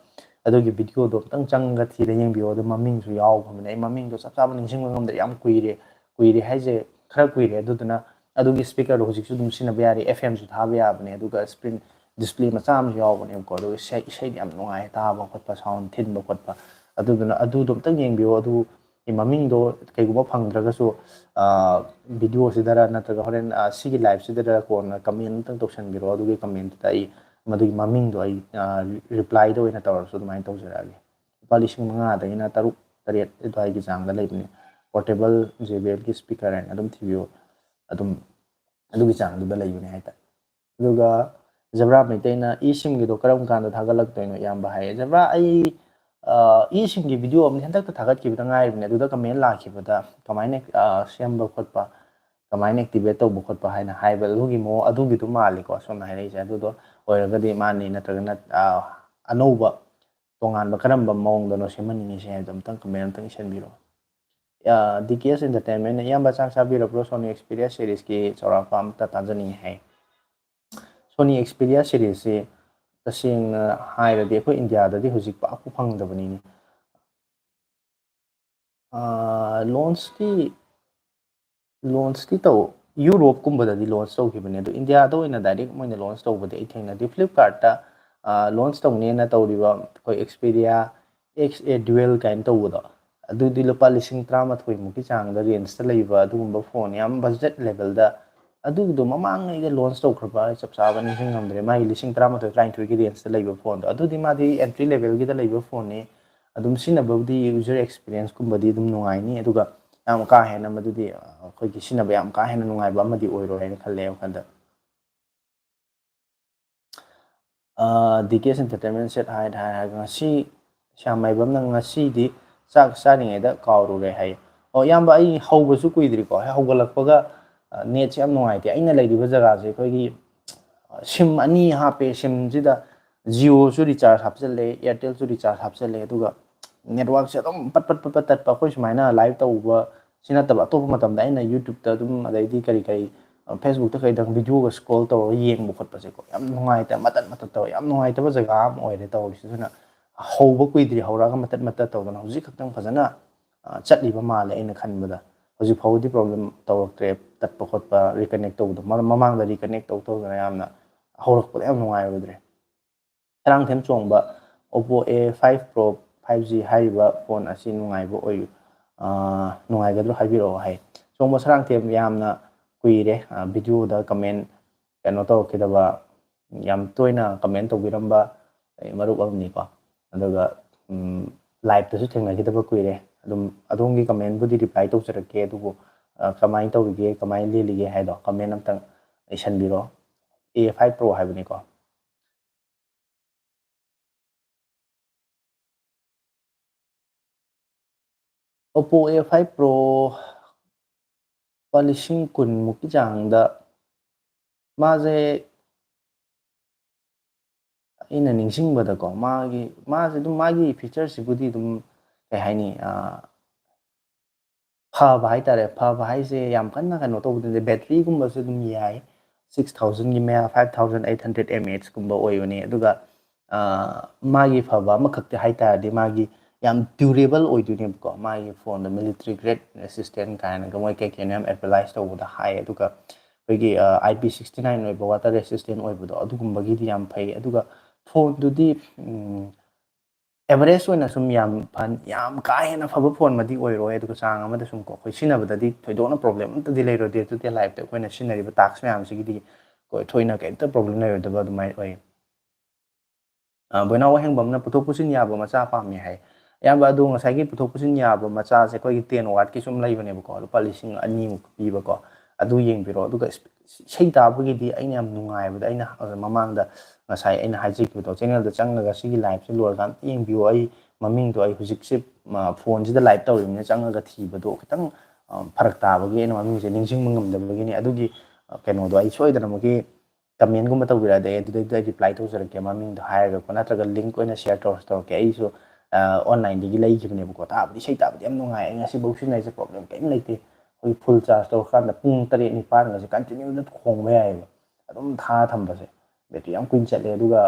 ꯑꯗꯨꯒꯤ ꯚꯤꯗꯤꯑꯣꯗꯣ ꯑꯝꯇꯪ ꯆꯪꯉꯒ ꯊꯤꯔ ꯌꯦꯡꯕꯤꯌꯣ꯫ ꯑꯗꯨ ꯃꯃꯤꯡꯁꯨ ꯌꯥꯎꯈ꯭ꯔꯕꯅꯦ, ꯑꯩ ꯃꯃꯤꯡꯗꯣ ꯆꯞ ꯆꯥꯕ ꯅꯤꯡꯁꯤꯡꯕ ꯉꯝꯗ꯭ꯔꯦ, ꯌꯥꯝ ꯀꯨꯏꯔꯦ꯫ ꯀꯨꯏꯔꯦ ꯍꯥꯏꯁꯦ ꯈꯔ ꯀꯨꯏꯔꯦ꯫ ꯑꯗꯨꯗꯨꯅ ꯑꯗꯨꯒꯤ ꯁ꯭ꯄꯤꯀꯔꯗꯣ ꯍꯧꯖꯤꯛꯁꯨ ꯑꯗꯨꯝ ꯁꯤꯖꯤꯟꯅꯕ ꯌꯥꯔꯤ, ꯑꯦꯐ ꯑꯦꯝꯁꯨ ꯊꯥꯕ ꯌꯥꯕꯅꯦ, ꯑꯗꯨꯒ ꯁ꯭ꯀ꯭ꯔꯤꯟ ꯗꯤꯁꯄ꯭ꯂꯦ ꯃꯆꯥ ꯑꯃꯁꯨ ꯌꯥꯎꯕꯅꯦꯕꯀꯣ꯫ ꯑꯗꯨꯒ ꯏꯁꯩ, ꯏꯁꯩꯗꯤ ꯌꯥꯝ ꯅꯨꯡꯉꯥꯏ ꯇꯥꯕ ꯈꯣꯠꯄ, ꯁꯥꯎꯟ ꯊꯤꯟꯕ ꯈꯣꯠꯄ꯫ ꯑꯗꯨꯗꯨꯅ ꯑꯗꯨꯗꯣ ꯑꯝꯇꯪ ꯌꯦꯡꯕꯤꯌꯣ꯫ ꯑꯗꯨꯒꯤ ꯃꯃꯤꯡꯗꯣ ꯀꯩꯒꯨꯝꯕ ꯐꯪꯗ꯭ꯔꯒꯁꯨ, ꯑ, ꯚꯤꯗꯤꯑꯣꯁꯤꯗꯔ ꯅꯠꯇ꯭ꯔꯒ ꯍꯣꯔꯦꯟ, ꯑ, ꯁꯤꯒꯤ ꯂꯥꯏꯞꯁꯤꯗꯔ ꯀꯣꯟꯅ ꯀꯃꯦꯟ ꯑꯝꯇꯪ ꯇꯧꯁꯟꯕꯤꯔꯣ꯫ ꯑꯗꯨꯒꯤ ꯀꯃꯦꯟꯇꯨꯗ ꯑꯩ ꯃꯗꯨꯒꯤ ꯃꯃꯤꯡꯗꯣ ꯑꯩ, ꯑ, ꯔꯤꯄ꯭ꯂꯥꯏꯗ ꯑꯣꯏꯅ ꯇꯧꯔꯁꯨ ꯑꯗꯨꯃꯥꯏꯅ ꯇꯧꯖꯔꯛꯑꯒꯦ꯫ ꯂꯨꯄꯥ ꯂꯤꯁꯤꯡ ꯃꯉꯥꯗꯒꯤꯅ ꯇꯔꯨꯛ, ꯇꯔꯦꯠ ꯑꯗꯨꯋꯥꯏꯒꯤ ꯆꯥꯡꯗ ꯂꯩꯕꯅꯦ꯫ ꯄꯣꯔꯇꯦꯕꯜ ꯖꯦ ꯕꯤ ꯑꯦꯜꯒꯤ ꯁ꯭ꯄꯤꯀꯔ ꯍꯥꯏꯅ ꯑꯗꯨꯝ ꯊꯤꯕꯤꯌꯣ, ꯑꯗꯨꯝ ꯑꯗꯨꯒꯤ ꯆꯥꯡꯗꯨꯗ ꯂꯩꯕꯅꯦ ꯍꯥꯏꯇꯥꯔꯦ꯫ ꯑꯗꯨꯒ ꯖꯕ꯭ꯔꯥ ꯃꯩꯇꯩꯅ ꯏ ꯁꯤꯝꯒꯤꯗꯣ ꯀꯔꯝ ꯀꯥꯟꯗ ꯊꯥꯒꯠꯂꯛꯇꯣꯏꯅꯣ ꯏꯌꯥꯝꯕ ꯍꯥꯏꯌꯦ꯫ ꯖꯕ꯭ꯔꯥ, ꯑꯩ, ꯑ, ꯏ ꯁꯤꯝꯒꯤ ꯚꯤꯗꯤꯑꯣ ꯑꯃꯗꯤ ꯍꯟꯗꯛꯇ ꯊꯥꯒꯠꯈꯤꯕꯗ ꯉꯥꯏꯔꯤꯕꯅꯦ꯫ ꯑꯗꯨꯗ ꯀꯃꯦꯟ ꯂꯥꯛꯈꯤꯕꯗ ꯀꯃꯥꯏꯅ, ꯑ, ꯁꯦꯝꯕ ꯈꯣꯠꯄ, ꯀꯃꯥꯏꯅ ꯑꯦꯛꯇꯤꯚꯦꯠ ꯇꯧꯕ ꯈꯣꯠꯄ ꯍꯥꯏꯅ ꯍꯥꯏꯕ ꯑꯗꯨꯒꯤ ꯃꯑꯣꯡ, ꯑꯗꯨꯒꯤꯗꯨ ꯃꯥꯜꯂꯤꯀꯣ ꯁꯣꯝꯅ ꯍꯥꯏꯔꯛꯏꯁꯦ꯫ ꯑꯗꯨꯗꯣ ꯑꯣꯏꯔꯒꯗꯤ ꯃꯥꯅꯤ, ꯅꯠꯇ꯭ꯔꯒꯅ, ꯑ, ꯑꯅꯧꯕ ꯇꯣꯉꯥꯟꯕ ꯀꯔꯝꯕ ꯃꯑꯣꯡꯗꯅꯣ ꯁꯦꯝꯍꯟꯅꯤꯡꯉꯤꯁꯦ ꯍꯥꯏꯕꯗꯣ ꯑꯝꯇꯪ ꯀꯃꯦꯟ ꯑꯝꯇꯪ ꯏꯁꯟꯕꯤꯔꯣ꯫ ꯑ, ꯗꯤ ꯀꯦ ꯑꯦꯁ Entertainment ꯅ, "ꯏꯌꯥꯝꯕ ꯆꯥꯛ ꯆꯥꯕꯤꯔꯕ꯭ꯔꯣ? Sony Xperia series ꯀꯤ ꯆꯥꯎꯔꯥꯛꯄ ꯑꯝꯇ ꯇꯥꯖꯅꯤꯡꯉꯤ" ꯍꯥꯏ꯫ Sony Xperia series ꯁꯤ ꯇꯁꯦꯡꯅ ꯍꯥꯏꯔꯗꯤ ꯑꯩꯈꯣꯏ ꯏꯟꯗꯤꯌꯥꯗꯗꯤ ꯍꯧꯖꯤꯛ ꯄꯥꯛꯄꯨ ꯐꯪꯗꯕꯅꯤꯅꯦ꯫ ꯑ, launch ꯇꯤ, launch ꯇꯤ ꯇꯧ-, ꯌꯨꯔꯣꯞꯀꯨꯝꯕꯗꯗꯤ launch ꯇꯧꯈꯤꯕꯅꯦ, ꯑꯗꯣ ꯏꯟꯗꯤꯌꯥꯗ ꯑꯣꯏꯅ direct ꯃꯣꯏꯅ launch ꯇꯧꯕꯗꯤ ꯑꯩ ꯊꯦꯡꯅꯗꯦ꯫ Flipkart ꯇ, ꯑ, launch ꯇꯧꯅꯦꯅ ꯇꯧꯔꯤꯕ ꯑꯩꯈꯣꯏ Xperia X A Dual ꯀꯥꯏꯅ ꯇꯧꯕꯗꯣ, ꯑꯗꯨꯗꯤ ꯂꯨꯄꯥ ꯂꯤꯁꯤꯡ ꯇꯔꯥꯃꯥꯊꯣꯏ ꯃꯨꯛꯀꯤ ꯆꯥꯡꯗ range ꯇ ꯂꯩꯕ ꯑꯗꯨꯒꯨꯝꯕ phone ꯌꯥꯝ budget level ꯗ꯫ ꯑꯗꯨꯒꯤꯗꯣ ꯃꯃꯥꯡꯉꯩꯗ launch ꯇꯧꯈ꯭ꯔꯕ, ꯑꯩ ꯆꯞ ꯆꯥꯕ ꯅꯤꯡꯁꯤꯡ ꯉꯝꯗ꯭ꯔꯦ꯫ ꯃꯥꯒꯤ ꯂꯤꯁꯤꯡ ꯇꯔꯥꯃꯥꯊꯣꯏ, ꯇꯔꯥꯅꯤꯊꯣꯏꯒꯤ range ꯇ ꯂꯩꯕ phone ꯗꯣ, ꯑꯗꯨꯗꯤ ꯃꯥꯗꯤ entry level ꯒꯤꯗ ꯂꯩꯕ phone ꯅꯤ꯫ ꯑꯗꯨꯝ ꯁꯤꯖꯤꯟꯅꯕꯕꯨꯗꯤ user experience ꯀꯨꯝꯕꯗꯤ ꯑꯗꯨꯝ ꯅꯨꯡꯉꯥꯏꯅꯤ, ꯑꯗꯨꯒ ꯌꯥꯝ ꯀꯥ ꯍꯦꯟꯅ ꯃꯗꯨꯗꯤ, ꯑ, ꯑꯩꯈꯣꯏꯒꯤ ꯁꯤꯖꯤꯟꯅꯕ ꯌꯥꯝ ꯀꯥ ꯍꯦꯟꯅ ꯅꯨꯡꯉꯥꯏꯕ ꯑꯃꯗꯤ ꯑꯣꯏꯔꯣꯏ ꯍꯥꯏꯅ ꯈꯜꯂꯦ ꯑꯩ ꯋꯥꯈꯜꯗ꯫ ꯑ, ꯗꯤ ꯀꯦ ꯑꯦꯁ Entertainment ꯁꯦꯠ ꯍꯥꯏ ꯍꯥꯏꯔꯒ ꯉꯁꯤ ꯁ꯭ꯌꯥꯝ ꯃꯥꯏꯕꯝꯅ ꯉꯁꯤꯗꯤ ꯆꯥꯛ ꯆꯥꯔꯤꯉꯩꯗ ꯀꯥꯎꯔꯨꯔꯦ ꯍꯥꯏ꯫ ꯑꯣ, ꯏꯌꯥꯝꯕ, ꯑꯩ ꯍꯧꯕꯁꯨ ꯀꯨꯏꯗ꯭ꯔꯤꯀꯣ, ꯍꯦꯛ ꯍꯧꯒꯠꯂꯛꯄꯒ, ꯑ, net ꯁꯦ ꯌꯥꯝ ꯅꯨꯡꯉꯥꯏꯇꯦ꯫ ꯑꯩꯅ ꯂꯩꯔꯤꯕ ꯖꯒꯥꯁꯦ ꯑꯩꯈꯣꯏꯒꯤ, ꯑ, sim ꯑꯅꯤ ꯍꯥꯞꯄꯦ꯫ sim ꯁꯤꯗ Jio ꯁꯨ recharge ꯍꯥꯞꯆꯤꯜꯂꯦ, Airtel ꯁꯨ recharge ꯍꯥꯞꯆꯤꯜꯂꯦ, ꯑꯗꯨꯒ network ꯁꯦ ꯑꯗꯨꯝ ꯄꯠ ꯄꯠ ꯄꯠ ꯄꯠ ꯇꯠꯄ꯫ ꯑꯩꯈꯣꯏ ꯁꯨꯃꯥꯏꯅ live ꯇꯧꯕ ꯁꯤ ꯅꯠꯇꯕ ꯑꯇꯣꯞꯄ ꯃꯇꯝꯗ ꯑꯩꯅ YouTube-ꯇ ꯑꯗꯨꯝ, ꯑꯗꯩꯗꯤ ꯀꯔꯤ ꯀꯔꯤ, ꯑ, Facebook-ꯇ ꯀꯩꯗ video-ꯒ scroll ꯇꯧꯔꯒ ꯌꯦꯡꯕ ꯈꯣꯠꯄꯁꯦꯀꯣ, ꯌꯥꯝ ꯅꯨꯡꯉꯥꯏꯇ-, ꯃꯇꯠ ꯃꯇꯠ ꯇꯧꯔ ꯌꯥꯝ ꯅꯨꯡꯉꯥꯏꯇꯕ ꯖꯒꯥ ꯑꯃ ꯑꯣꯏꯔꯦ ꯇꯧꯔꯤꯁꯦ꯫ ꯑꯗꯨꯅ ꯍꯧꯕ ꯀꯨꯏꯗ꯭ꯔꯤ, ꯍꯧꯔꯛꯑꯒ ꯃꯇꯠ ꯃꯇꯠ ꯇꯧꯗꯅ ꯍꯧꯖꯤꯛ ꯈꯛꯇꯪ ꯐꯖꯅ, ꯑ, ꯆꯠꯂꯤꯕ ꯃꯥꯜꯂꯦ ꯑꯩꯅ ꯈꯟꯕꯗ꯫ ꯍꯧꯖꯤꯛ ꯐꯥꯎꯕꯗꯤ problem ꯇꯧꯔꯛꯇ꯭ꯔꯦ, ꯇꯠꯄ ꯈꯣꯠꯄ, reconnect ꯇꯧꯕꯗꯣ꯫ ꯃꯔꯝ-, ꯃꯃꯥꯡꯗ reconnect ꯇꯧ ꯇꯧꯗꯅ ꯌꯥꯝꯅ ꯍꯧꯔꯛꯄꯗ ꯌꯥꯝ ꯅꯨꯡꯉꯥꯏꯔꯨꯗ꯭ꯔꯦ꯫ ꯁꯔꯥꯡꯊꯦꯝ ꯆꯣꯡꯕ, Oppo A five Pro five G ꯍꯥꯏꯔꯤꯕ phone ꯑꯁꯤ ꯅꯨꯡꯉꯥꯏꯕ ꯑꯣꯏ-, ꯑ, ꯅꯨꯡꯉꯥꯏꯒꯗ꯭ꯔꯣ ꯍꯥꯏꯕꯤꯔꯛꯑꯣ ꯍꯥꯏ꯫ ꯆꯣꯡꯕ ꯁꯔꯥꯡꯊꯦꯝ, ꯌꯥꯝꯅ ꯀꯨꯏꯔꯦ, ꯑ, video-ꯗ comment ꯀꯩꯅꯣ ꯇꯧꯔꯛꯈꯤꯗꯕ, ꯌꯥꯝ ꯇꯣꯏꯅ comment ꯇꯧꯕꯤꯔꯝꯕ ꯑꯩ ꯃꯔꯨꯞ ꯑꯃꯅꯤꯀꯣ꯫ ꯑꯗꯨꯒ, ꯎꯝ, live-ꯇꯁꯨ ꯊꯦꯡꯅꯈꯤꯗꯕ ꯀꯨꯏꯔꯦ꯫ ꯑꯗꯨꯝ ꯑꯗꯣꯝꯒꯤ comment-ꯕꯨꯗꯤ reply ꯇꯧꯖꯔꯛꯀꯦ, ꯑꯗꯨꯕꯨ, ꯑ, ꯀꯃꯥꯏꯅ ꯇꯧꯔꯤꯒꯦ, ꯀꯃꯥꯏꯅ ꯂꯦꯜꯂꯤꯒꯦ ꯍꯥꯏꯗꯣ comment ꯑꯝꯇꯪ ꯏꯁꯟꯕꯤꯔꯣ꯫ A five Pro ꯍꯥꯏꯕꯅꯤꯀꯣ꯫ Oppo A five Pro ꯂꯨꯄꯥ ꯂꯤꯁꯤꯡ ꯀꯨꯟꯃꯨꯛꯀꯤ ꯆꯥꯡꯗ ꯃꯥꯁꯦ, ꯑꯩꯅ ꯅꯤꯡꯁꯤꯡꯕꯗꯀꯣ, ꯃꯥꯒꯤ, ꯃꯥꯁꯦ ꯑꯗꯨꯝ, ꯃꯥꯒꯤ feature-ꯁꯤꯕꯨꯗꯤ ꯑꯗꯨꯝ, ꯀꯩ ꯍꯥꯏꯅꯤ, ꯑ, ꯐꯕ ꯍꯥꯏꯇꯥꯔꯦ꯫ ꯐꯕ ꯍꯥꯏꯁꯦ ꯌꯥꯝ ꯀꯟꯅ ꯀꯩꯅꯣ ꯇꯧꯕꯗꯤ ꯅꯠꯇꯦ, battery-ꯒꯨꯝꯕꯁꯨ ꯑꯗꯨꯝ ꯌꯥꯏ, six thousand-ꯒꯤ ꯃꯌꯥ, five thousand eight hundred mAh-ꯀꯨꯝꯕ ꯑꯣꯏꯕꯅꯤ꯫ ꯑꯗꯨꯒ, ꯑ, ꯃꯥꯒꯤ ꯐꯕ ꯑꯃꯈꯛꯇꯤ ꯍꯥꯏ ꯇꯥꯔꯗꯤ ꯃꯥꯒꯤ ꯌꯥꯝ durable ꯑꯣꯏꯗꯣꯏꯅꯦꯕꯀꯣ꯫ ꯃꯥꯒꯤ phone-ꯗꯣ military grade resistant ꯀꯥꯏꯅꯒ ꯃꯣꯏ ꯀꯩ ꯀꯩꯅꯣ ꯌꯥꯝ advertise ꯇꯧꯕꯗ ꯍꯥꯏ꯫ ꯑꯗꯨꯒ ꯑꯩꯈꯣꯏꯒꯤ, ꯑ, I P sixty nine ꯑꯣꯏꯕ, water resistant ꯑꯣꯏꯕꯗꯣ, ꯑꯗꯨꯒꯨꯝꯕꯒꯤꯗꯤ ꯌꯥꯝ ꯐꯩ꯫ ꯑꯗꯨꯒ phone-ꯗꯨꯗꯤ, ꯎꯝ, average ꯑꯣꯏꯅ ꯁꯨꯝ ꯌꯥꯝ ꯐꯟ-, ꯌꯥꯝ ꯀꯥ ꯍꯦꯟꯅ ꯐꯕ phone-ꯃꯗꯤ ꯑꯣꯏꯔꯣꯏ꯫ ꯑꯗꯨꯒ ꯆꯥꯡ ꯑꯃꯗ ꯁꯨꯝ ꯀꯣ, ꯑꯩꯈꯣꯏ ꯁꯤꯖꯤꯟꯅꯕꯗꯗꯤ ꯊꯣꯏꯗꯣꯛꯅ problem ꯑꯝꯇꯗꯤ ꯂꯩꯔꯣꯏ꯫ Day to day life-ꯇ ꯑꯩꯈꯣꯏꯅ ꯁꯤꯖꯤꯟꯅꯔꯤꯕ task ꯃꯌꯥꯝꯁꯤꯒꯤꯗꯤ ꯀꯣ, ꯊꯣꯏꯅ ꯀꯩꯝꯇ problem ꯂꯩꯔꯣꯏꯗꯕ ꯑꯗꯨꯃꯥꯏꯅ ꯑꯣꯏ꯫ ꯑ, ꯕꯣꯏꯅꯥꯎ ꯋꯥꯍꯦꯡꯕꯝꯅ ꯄꯨꯊꯣꯛ ꯄꯨꯁꯤꯟ ꯌꯥꯕ ꯃꯆꯥ ꯄꯥꯝꯃꯤ ꯍꯥꯏ꯫ ꯑꯌꯥꯝꯕ ꯑꯗꯣ ꯉꯁꯥꯏꯒꯤ ꯄꯨꯊꯣꯛ ꯄꯨꯁꯤꯟ ꯌꯥꯕ ꯃꯆꯥꯁꯦ ꯑꯩꯈꯣꯏꯒꯤ ten watt-ꯀꯤꯁꯨ ꯑꯃ ꯂꯩꯕꯅꯦꯕꯀꯣ, ꯂꯨꯄꯥ ꯂꯤꯁꯤꯡ ꯑꯅꯤꯃꯨꯛ ꯄꯤꯕꯀꯣ꯫ ꯑꯗꯨ ꯌꯦꯡꯕꯤꯔꯣ꯫ ꯑꯗꯨꯒ ꯏꯁ-, ꯏꯁꯩ ꯇꯥꯕꯒꯤꯗꯤ ꯑꯩꯅ ꯌꯥꯝ ꯅꯨꯡꯉꯥꯏꯕꯗ, ꯑꯩꯅ, ꯑ, ꯃꯃꯥꯡꯗ ꯉꯁꯥꯏ ꯑꯩꯅ ꯍꯥꯏꯖꯈꯤꯕꯗꯣ, channel-ꯗ ꯆꯪꯉꯒ ꯁꯤꯒꯤ live-ꯁꯦ ꯂꯣꯏꯔꯀꯥꯟꯗ ꯌꯦꯡꯕꯤꯌꯣ꯫ ꯑꯩ ꯃꯃꯤꯡꯗꯣ, ꯑꯩ ꯍꯧꯖꯤꯛꯁꯦ, ꯑ, phone-ꯁꯤꯗ live ꯇꯧꯔꯤꯕꯅꯤꯅ ꯆꯪꯉꯒ ꯊꯤꯕꯗꯣ ꯈꯤꯇꯪ, ꯑ, ꯐꯔꯛ ꯇꯥꯕꯒꯤ ꯑꯩꯅ ꯃꯃꯤꯡꯁꯦ ꯅꯤꯡꯁꯤꯡꯕ ꯉꯝꯗꯕꯒꯤꯅꯤ꯫ ꯑꯗꯨꯒꯤ, ꯑ, ꯀꯩꯅꯣꯗꯣ ꯑꯩ ꯁꯣꯏꯗꯅꯃꯛꯀꯤ comment-ꯒꯨꯝꯕ ꯇꯧꯕꯤꯔꯛꯑꯗꯤ ꯑꯩ ꯑꯗꯨꯗꯩꯗꯨꯗ ꯑꯩ reply ꯇꯧꯖꯔꯛꯀꯦ, ꯃꯃꯤꯡꯗꯣ ꯍꯥꯏꯔꯒꯀꯣ, ꯅꯠꯇ꯭ꯔꯒ link ꯑꯣꯏꯅ share ꯇꯧꯔꯁꯨ ꯇꯧꯔꯛꯀꯦ꯫ ꯑꯩꯁꯨ ꯑꯣꯟꯂꯥꯏꯟꯗꯒꯤ ꯂꯩꯈꯤꯕꯅꯦꯕꯀꯣ꯫ ꯇꯥꯕꯗꯤ, ꯏꯁꯩ ꯇꯥꯕꯗꯤ ꯌꯥꯝ ꯅꯨꯡꯉꯥꯏ, ꯑꯩ ꯉꯁꯤꯐꯥꯎ ꯁꯤꯖꯤꯟꯅꯔꯤꯁꯦ, ꯄ꯭ꯔꯣꯕ꯭ꯂꯦꯝ ꯀꯔꯤꯝ ꯂꯩꯇꯦ꯫ ꯑꯩꯈꯣꯏ ꯐꯨꯜ ꯆꯥꯔꯖ ꯇꯧꯔꯀꯥꯟꯗ ꯄꯨꯡ ꯇꯔꯦꯠ ꯅꯤꯄꯥꯟꯒꯁꯦ ꯀꯟꯇꯤꯅ꯭ꯌꯨꯗ ꯈꯣꯡꯕ ꯌꯥꯏꯑꯕ, ꯑꯗꯨꯝ ꯊꯥ ꯊꯝꯕꯁꯦ꯫ ꯕꯦꯇ꯭ꯔꯤ ꯌꯥꯝ ꯀꯨꯏꯅ ꯆꯠꯂꯦ, ꯑꯗꯨꯒ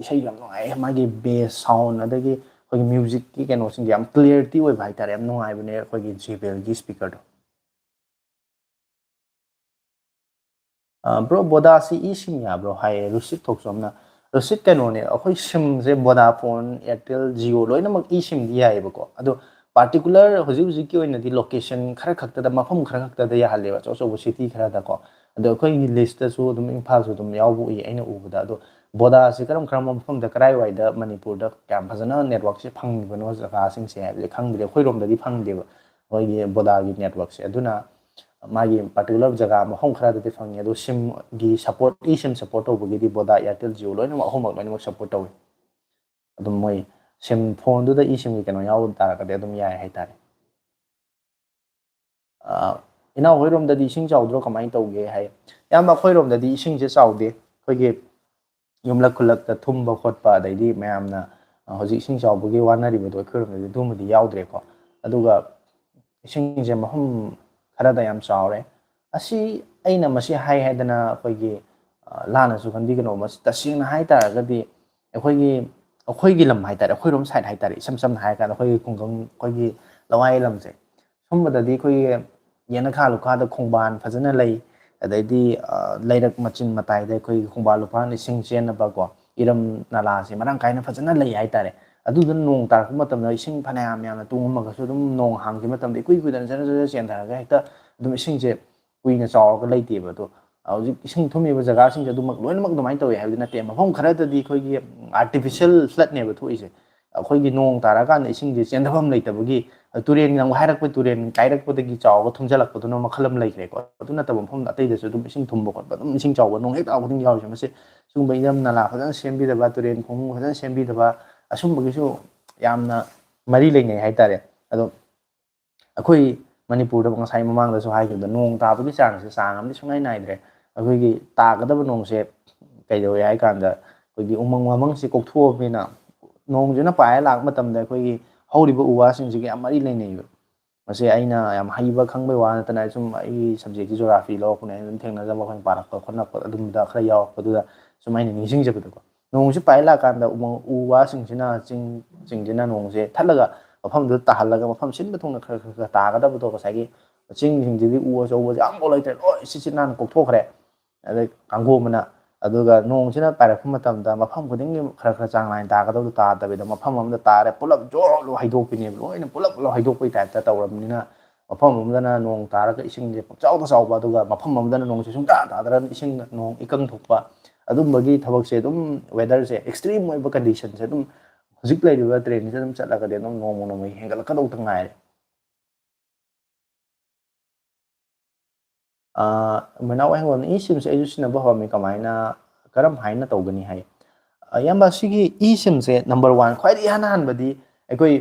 ꯏꯁꯩ ꯌꯥꯝ ꯅꯨꯡꯉꯥꯏ, ꯃꯥꯒꯤ ꯕꯦꯁ ꯁꯥꯎꯟ, ꯑꯗꯒꯤ ꯑꯩꯈꯣꯏꯒꯤ ꯃ꯭ꯌꯨꯖꯤꯛꯀꯤ ꯀꯩꯅꯣꯁꯤꯡꯁꯦ ꯌꯥꯝ ꯀ꯭ꯂꯤꯌꯥꯔꯤꯇꯤ ꯑꯣꯏꯕ ꯍꯥꯏꯇꯥꯔꯦ, ꯌꯥꯝ ꯅꯨꯡꯉꯥꯏꯕꯅꯦ ꯑꯩꯈꯣꯏꯒꯤ ꯖꯦ ꯕꯤ ꯑꯦꯜꯒꯤ ꯏꯁꯄꯤꯀꯔꯗꯣ꯫ ꯕ꯭ꯔꯣ, ꯕꯣꯗꯥꯁꯤ ꯏ ꯁꯤꯝ ꯌꯥꯕ꯭ꯔꯣ ꯍꯥꯏꯌꯦ ꯔꯨꯁꯤꯠ ꯊꯣꯛꯆꯣꯝꯅ꯫ ꯔꯨꯁꯤꯠ, ꯀꯩꯅꯣꯅꯦ, ꯑꯩꯈꯣꯏ ꯁꯤꯝꯁꯦ ꯕꯣꯗꯥꯐꯣꯟ, ꯑꯦꯌꯥꯔꯇꯦꯜ, ꯖꯤꯑꯣ ꯂꯣꯏꯅꯃꯛ ꯏ ꯁꯤꯝꯗꯤ ꯌꯥꯏꯑꯕꯀꯣ꯫ ꯑꯗꯣ ꯄꯥꯔꯇꯤꯀꯨꯂꯔ ꯍꯧꯖꯤꯛ ꯍꯧꯖꯤꯛꯀꯤ ꯑꯣꯏꯅꯗꯤ ꯂꯣꯀꯦꯁꯟ ꯈꯔ ꯈꯛꯇꯗ, ꯃꯐꯝ ꯈꯔ ꯈꯛꯇꯗ ꯌꯥꯍꯜꯂꯦꯕ, ꯑꯆꯧ ꯑꯆꯧꯕ ꯁꯤꯇꯤ ꯈꯔꯗꯀꯣ꯫ ꯑꯗꯣ ꯑꯩꯈꯣꯏꯒꯤ ꯂꯤꯁꯇꯁꯨ ꯑꯗꯨꯝ ꯏꯝꯐꯥꯜꯁꯨ ꯑꯗꯨꯝ ꯌꯥꯎꯕ ꯎꯏ ꯑꯩꯅ ꯎꯕꯗ꯫ ꯑꯗꯣ ꯕꯣꯗꯥꯁꯦ ꯀꯔꯝ ꯀꯔꯝꯕ ꯃꯐꯝꯗ, ꯀꯔꯥꯏꯋꯥꯏꯗ ꯃꯅꯤꯄꯨꯔꯗ ꯀꯌꯥꯝ ꯐꯖꯅ ꯅꯦꯠꯋꯥꯛꯁꯦ ꯐꯪꯉꯤꯕꯅꯣ ꯖꯒꯥꯁꯤꯡꯁꯦ ꯍꯥꯏꯕꯁꯦ ꯈꯪꯗ꯭ꯔꯦ꯫ ꯑꯩꯈꯣꯏꯔꯣꯝꯗꯗꯤ ꯐꯪꯗꯦꯕ ꯑꯩꯈꯣꯏꯒꯤ ꯕꯣꯗꯥꯒꯤ ꯅꯦꯠꯋꯥꯛꯁꯦ꯫ ꯑꯗꯨꯅ ꯃꯥꯒꯤ ꯄꯥꯔꯇꯤꯀꯨꯂꯔ ꯖꯒꯥ ꯃꯐꯝ ꯈꯔꯗꯗꯤ ꯐꯪꯉꯤ꯫ ꯑꯗꯣ ꯁꯤꯝꯒꯤ ꯁꯄꯣꯔꯠ, ꯏ ꯁꯤꯝ ꯁꯄꯣꯔꯠ ꯇꯧꯕꯒꯤꯗꯤ ꯕꯣꯗꯥ, ꯑꯦꯌꯥꯔꯇꯦꯜ, ꯖꯤꯑꯣ ꯂꯣꯏꯅꯃꯛ, ꯑꯍꯨꯝꯃꯛ ꯂꯣꯏꯅꯃꯛ ꯁꯄꯣꯔꯠ ꯇꯧꯏ꯫ ꯑꯗꯨꯝ ꯃꯣꯏ ꯁꯤꯝ, ꯐꯣꯟꯗꯨꯗ ꯏ ꯁꯤꯝꯒꯤ ꯀꯩꯅꯣ ꯌꯥꯎꯕ ꯇꯥꯔꯒꯗꯤ ꯑꯗꯨꯝ ꯌꯥꯏ ꯍꯥꯏꯇꯥꯔꯦ꯫ ꯑ, ꯏꯅꯥꯎ ꯍꯣꯏꯔꯣꯝꯗꯗꯤ ꯏꯁꯤꯡ ꯆꯥꯎꯗ꯭ꯔꯣ, ꯀꯃꯥꯏꯅ ꯇꯧꯒꯦ ꯍꯥꯏ? ꯏꯌꯥꯝꯕ, ꯑꯩꯈꯣꯏꯔꯣꯝꯗꯗꯤ ꯏꯁꯤꯡꯁꯦ ꯆꯥꯎꯗꯦ꯫ ꯑꯩꯈꯣꯏꯒꯤ ꯌꯨꯝꯂꯛ ꯈꯨꯜꯂꯛꯇ ꯊꯨꯝꯕ ꯈꯣꯠꯄ, ꯑꯗꯩꯗꯤ ꯃꯌꯥꯝꯅ, ꯑ, ꯍꯧꯖꯤꯛ ꯏꯁꯤꯡ ꯆꯥꯎꯕꯒꯤ ꯋꯥꯅꯔꯤꯕꯗꯣ ꯑꯩꯈꯣꯏꯔꯣꯝꯗꯗꯤ ꯑꯗꯨꯒꯨꯝꯕꯗꯤ ꯌꯥꯎꯗ꯭ꯔꯦꯀꯣ꯫ ꯑꯗꯨꯒ ꯏꯁꯤꯡꯁꯦ ꯃꯐꯝ ꯈꯔꯗ ꯌꯥꯝ ꯆꯥꯎꯔꯦ꯫ ꯑꯁꯤ ꯑꯩꯅ ꯃꯁꯤ ꯍꯥꯏ ꯍꯥꯏꯗꯅ ꯑꯩꯈꯣꯏꯒꯤ, ꯑ, ꯂꯥꯟꯅꯁꯨ ꯈꯟꯕꯤꯒꯅꯣ꯫ ꯃꯁꯤ ꯇꯁꯦꯡꯅ ꯍꯥꯏ ꯇꯥꯔꯒꯗꯤ ꯑꯩꯈꯣꯏꯒꯤ, ꯑꯩꯈꯣꯏꯒꯤ ꯂꯝ ꯍꯥꯏ ꯇꯥꯔꯦ, ꯑꯩꯈꯣꯏꯔꯣꯝ ꯁꯥꯏꯠ ꯍꯥꯏ ꯇꯥꯔꯦ, ꯏꯁꯝ ꯁꯝꯅ ꯍꯥꯏꯔ ꯀꯥꯟꯗ ꯑꯩꯈꯣꯏꯒꯤ ꯈꯨꯡꯒꯪ, ꯑꯩꯈꯣꯏꯒꯤ ꯂꯋꯥꯏ ꯂꯝꯁꯦ, ꯁꯨꯝꯕꯗꯗꯤ ꯑꯩꯈꯣꯏꯒꯤ ꯌꯦꯅꯈꯥ ꯂꯨꯈꯥꯗ ꯈꯣꯡꯕꯥꯟ ꯐꯖꯅ ꯂꯩ, ꯑꯗꯩꯗꯤ, ꯑ, ꯂꯩꯔꯛ ꯃꯆꯤꯟ ꯃꯇꯥꯏꯗ ꯑꯩꯈꯣꯏꯒꯤ ꯈꯣꯡꯕꯥꯟ ꯂꯨꯄꯥꯟ ꯏꯁꯤꯡ ꯆꯦꯟꯅꯕꯀꯣ, ꯏꯔꯝ ꯅꯂꯥꯁꯦ ꯃꯔꯥꯡ ꯀꯥꯏꯅ ꯐꯖꯅ ꯂꯩ ꯍꯥꯏꯇꯥꯔꯦ꯫ ꯑꯗꯨꯗ ꯅꯣꯡ ꯇꯥꯔꯛꯄ ꯃꯇꯝꯗ ꯏꯁꯤꯡ ꯐꯅꯌꯥꯝ ꯌꯥꯝꯅ ꯇꯨꯡꯉꯝꯃꯒꯁꯨ ꯑꯗꯨꯝ ꯅꯣꯡ ꯍꯥꯡꯈꯤꯕ ꯃꯇꯝꯗ ꯏꯀꯨꯏ ꯀꯨꯏꯗꯅ ꯖꯔ ꯖꯔ ꯆꯦꯟꯊꯔꯒ ꯍꯦꯛꯇ ꯑꯗꯨꯝ ꯏꯁꯤꯡꯁꯦ ꯀꯨꯏꯅ ꯆꯥꯎꯔꯒ ꯂꯩꯇꯦꯕ꯫ ꯑꯗꯣ ꯍꯧꯖꯤꯛ ꯏꯁꯤꯡ ꯊꯨꯝꯃꯤꯕ ꯖꯒꯥꯁꯤꯡꯁꯦ ꯑꯗꯨꯃꯛ ꯂꯣꯏꯅꯃꯛ ꯑꯗꯨꯃꯥꯏꯅ ꯇꯧꯋꯤ ꯍꯥꯏꯕꯗꯤ ꯅꯠꯇꯦ꯫ ꯃꯐꯝ ꯈꯔꯗꯗꯤ ꯑꯩꯈꯣꯏꯒꯤ ꯑꯥꯔꯇꯤꯐꯤꯁꯤꯌꯦꯜ ꯐ꯭ꯂꯠꯅꯦꯕ ꯊꯣꯛꯏꯁꯦ꯫ ꯑꯩꯈꯣꯏꯒꯤ ꯅꯣꯡ ꯇꯥꯔꯛꯑꯀꯥꯟꯗ ꯏꯁꯤꯡꯁꯦ ꯆꯦꯟꯊꯐꯝ ꯂꯩꯇꯕꯒꯤ, ꯇꯨꯔꯦꯟ ꯅꯪ ꯍꯥꯏꯔꯛꯄ, ꯇꯨꯔꯦꯟ ꯀꯥꯏꯔꯛꯄꯗꯒꯤ ꯆꯥꯎꯔꯒ ꯊꯨꯝꯖꯤꯜꯂꯛꯄꯗꯨꯅ ꯃꯈꯜ ꯑꯃ ꯂꯩꯈ꯭ꯔꯦꯀꯣ꯫ ꯑꯗꯨ ꯅꯠꯇꯕ ꯃꯐꯝꯗ ꯑꯇꯩꯗꯁꯨ ꯑꯗꯨꯝ ꯏꯁꯤꯡ ꯊꯨꯝꯕ ꯈꯣꯠꯄ, ꯑꯗꯨꯝ ꯏꯁꯤꯡ ꯆꯥꯎꯕ, ꯅꯣꯡ ꯍꯦꯛ ꯇꯥꯕ ꯈꯨꯗꯤꯡ ꯌꯥꯎꯔꯤꯁꯦ꯫ ꯃꯁꯤ ꯁꯤꯒꯨꯝꯕ ꯏꯔꯝ ꯅꯂꯥ ꯐꯖꯅ ꯁꯦꯝꯕꯤꯗꯕ, ꯇꯨꯔꯦꯟ ꯈꯣꯡꯅꯨꯡ ꯐꯖꯅ ꯁꯦꯝꯕꯤꯗꯕ, ꯑꯁꯨꯝꯕꯒꯤꯁꯨ ꯌꯥꯝꯅ ꯃꯔꯤ ꯂꯩꯅꯩ ꯍꯥꯏꯇꯥꯔꯦ꯫ ꯑꯗꯣ ꯑꯩꯈꯣꯏ ꯃꯅꯤꯄꯨꯔꯗ ꯉꯁꯥꯏ ꯃꯃꯥꯡꯗꯁꯨ ꯍꯥꯏꯈꯤꯕꯗ ꯅꯣꯡ ꯇꯥꯕꯒꯤ ꯆꯥꯡꯁꯦ ꯆꯥꯡ ꯑꯃꯗꯤ ꯁꯨꯡꯅꯥꯏ ꯅꯥꯏꯗ꯭ꯔꯦ꯫ ꯑꯩꯈꯣꯏꯒꯤ ꯇꯥꯒꯗꯕ ꯅꯣꯡꯁꯦ ꯀꯩꯗꯧꯋꯦ ꯍꯥꯏ ꯀꯥꯟꯗ, ꯑꯩꯈꯣꯏꯒꯤ ꯎꯃꯪ ꯋꯥꯃꯪꯁꯦ ꯀꯣꯛꯊꯣꯛꯑꯕꯅꯤꯅ ꯅꯣꯡꯁꯤꯅ ꯄꯥꯏꯔ ꯂꯥꯛꯄ ꯃꯇꯝꯗ ꯑꯩꯈꯣꯏꯒꯤ ꯍꯧꯔꯤꯕ ꯎ ꯋꯥꯁꯤꯡꯁꯤꯒ ꯌꯥꯝ ꯃꯔꯤ ꯂꯩꯅꯩꯕ꯫ ꯃꯁꯤ ꯑꯩꯅ ꯌꯥꯝ ꯍꯩꯕ ꯈꯪꯕꯩ ꯋꯥ ꯅꯠꯇꯅ, ꯑꯩ ꯁꯨꯝ ꯑꯩꯒꯤ subjectꯁꯤ geography ꯂꯧꯔꯛꯄꯅꯦ, ꯑꯩꯅ ꯑꯗꯨꯝ ꯊꯦꯡꯅꯖꯕ, ꯑꯩꯈꯣꯏꯅ ꯄꯥꯔꯛꯄ ꯈꯣꯠꯅꯔꯛꯄ ꯑꯗꯨꯝꯕꯗ ꯈꯔ ꯌꯥꯎꯔꯛꯄꯗꯨꯗ ꯁꯨꯝ ꯑꯩꯅ ꯅꯤꯡꯁꯤꯡꯖꯕꯗꯀꯣ, ꯅꯣꯡꯁꯤ ꯄꯥꯏ ꯂꯥꯛꯀꯥꯟꯗ ꯎꯃꯪ ꯎ ꯋꯥꯁꯤꯡꯁꯤꯅ, ꯆꯤꯡ ꯆꯤꯡꯁꯤꯅ ꯅꯣꯡꯁꯦ ꯊꯠꯂꯒ ꯃꯐꯝꯗꯨꯗ ꯇꯥꯍꯜꯂꯒ, ꯃꯐꯝ ꯁꯤꯟꯕ ꯊꯨꯡꯅ ꯈꯔ ꯈꯔ ꯈꯔ ꯇꯥꯒꯗꯕꯗꯣ, ꯉꯁꯥꯏꯒꯤ ꯆꯤꯡꯁꯤꯡꯁꯤꯗꯤ ꯎ ꯑꯆꯧꯕꯁꯦ ꯑꯃꯐꯥꯎ ꯂꯩꯇ꯭ꯔꯦ, ꯂꯣꯏ ꯁꯤꯠ ꯁꯤꯠ ꯅꯥꯟꯅ ꯀꯣꯛꯊꯣꯛꯈ꯭ꯔꯦ꯫ ꯑꯗꯩ ꯀꯥꯡꯒꯣꯝꯕꯅ, ꯑꯗꯨꯒ ꯅꯣꯡꯁꯤꯅ ꯄꯥꯏꯔꯛꯄ ꯃꯇꯝꯗ ꯃꯐꯝ ꯈꯨꯗꯤꯡꯒꯤ ꯈꯔ ꯈꯔ ꯆꯥꯡ ꯅꯥꯏꯅ ꯇꯥꯒꯗꯕꯗꯣ ꯇꯥꯗꯕꯤꯗ, ꯃꯐꯝ ꯑꯃꯗ ꯇꯥꯔꯦ, ꯄꯨꯂꯞ ꯖꯣꯔ ꯂꯣ ꯍꯩꯗꯣꯛꯄꯤꯅꯦꯕ, ꯂꯣꯏꯅ ꯄꯨꯂꯞ ꯂꯣ ꯍꯩꯗꯣꯛꯄꯩ typeꯇ ꯇꯧꯔꯕꯅꯤꯅ, ꯃꯐꯝ ꯑꯃꯗꯅ ꯅꯣꯡ ꯇꯥꯔꯒ ꯏꯁꯤꯡꯁꯦ ꯄꯪꯆꯥꯎꯗ ꯆꯥꯎꯕ, ꯑꯗꯨꯒ ꯃꯐꯝ ꯑꯃꯗꯅ ꯅꯣꯡꯁꯦ ꯁꯨꯡꯇꯥ ꯇꯥꯗ꯭ꯔꯒ ꯏꯁꯤꯡ ꯅꯣꯡ ꯏꯀꯪ ꯊꯣꯛꯄ, ꯑꯗꯨꯝꯕꯒꯤ ꯊꯕꯛꯁꯦ ꯑꯗꯨꯝ, weatherꯁꯦ, extreme ꯑꯣꯏꯕ conditionꯁꯦ ꯑꯗꯨꯝ ꯍꯧꯖꯤꯛ ꯂꯩꯔꯤꯕ trendꯁꯤꯗ ꯑꯗꯨꯝ ꯆꯠꯂꯒꯗꯤ ꯑꯗꯨꯝ ꯅꯣꯡꯃ ꯅꯣꯡꯃꯒꯤ ꯍꯦꯟꯒꯠꯂꯛꯀꯗꯧꯗ ꯉꯥꯏꯔꯦ꯫ ꯑꯥ, ꯃꯅꯥꯎ ꯑꯍꯦꯡꯕꯅ, "eSIMꯁꯦ ꯑꯩꯁꯨ ꯁꯤꯖꯤꯟꯅꯕ ꯍꯧꯔꯝꯃꯤ, ꯀꯃꯥꯏꯅ, ꯀꯔꯝ ꯍꯥꯏꯅ ꯇꯧꯒꯅꯤ?" ꯍꯥꯏ꯫ ꯑ, ꯏꯌꯥꯝꯕ, ꯁꯤꯒꯤ eSIMꯁꯦ number one, ꯈ꯭ꯋꯥꯏꯗꯒꯤ ꯏꯍꯥꯟ ꯍꯥꯟꯕꯗꯤ ꯑꯩꯈꯣꯏ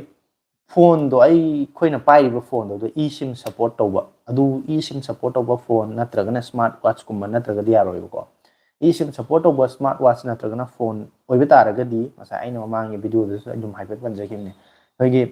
phoneꯗꯣ, ꯑꯩ, ꯑꯩꯈꯣꯏꯅ ꯄꯥꯏꯔꯤꯕ phoneꯗꯣ, ꯑꯗꯨ eSIM support ꯇꯧꯕ, ꯑꯗꯨ eSIM support ꯇꯧꯕ phone ꯅꯠꯇ꯭ꯔꯒꯅ smart watchꯀꯨꯝꯕ ꯅꯠꯇ꯭ꯔꯒꯗꯤ ꯌꯥꯔꯣꯏꯕꯀꯣ꯫ eSIM support ꯇꯧꯕ smart watch ꯅꯠꯇ꯭ꯔꯒꯅ phone ꯑꯣꯏꯕ ꯇꯥꯔꯒꯗꯤ, ꯉꯁꯥꯏ ꯑꯩꯅ ꯃꯃꯥꯡꯒꯤ videoꯗꯁꯨ ꯑꯗꯨꯝ ꯍꯥꯏꯐꯦꯠ ꯄꯟꯖꯈꯤꯕꯅꯦ, ꯑꯩꯈꯣꯏꯒꯤ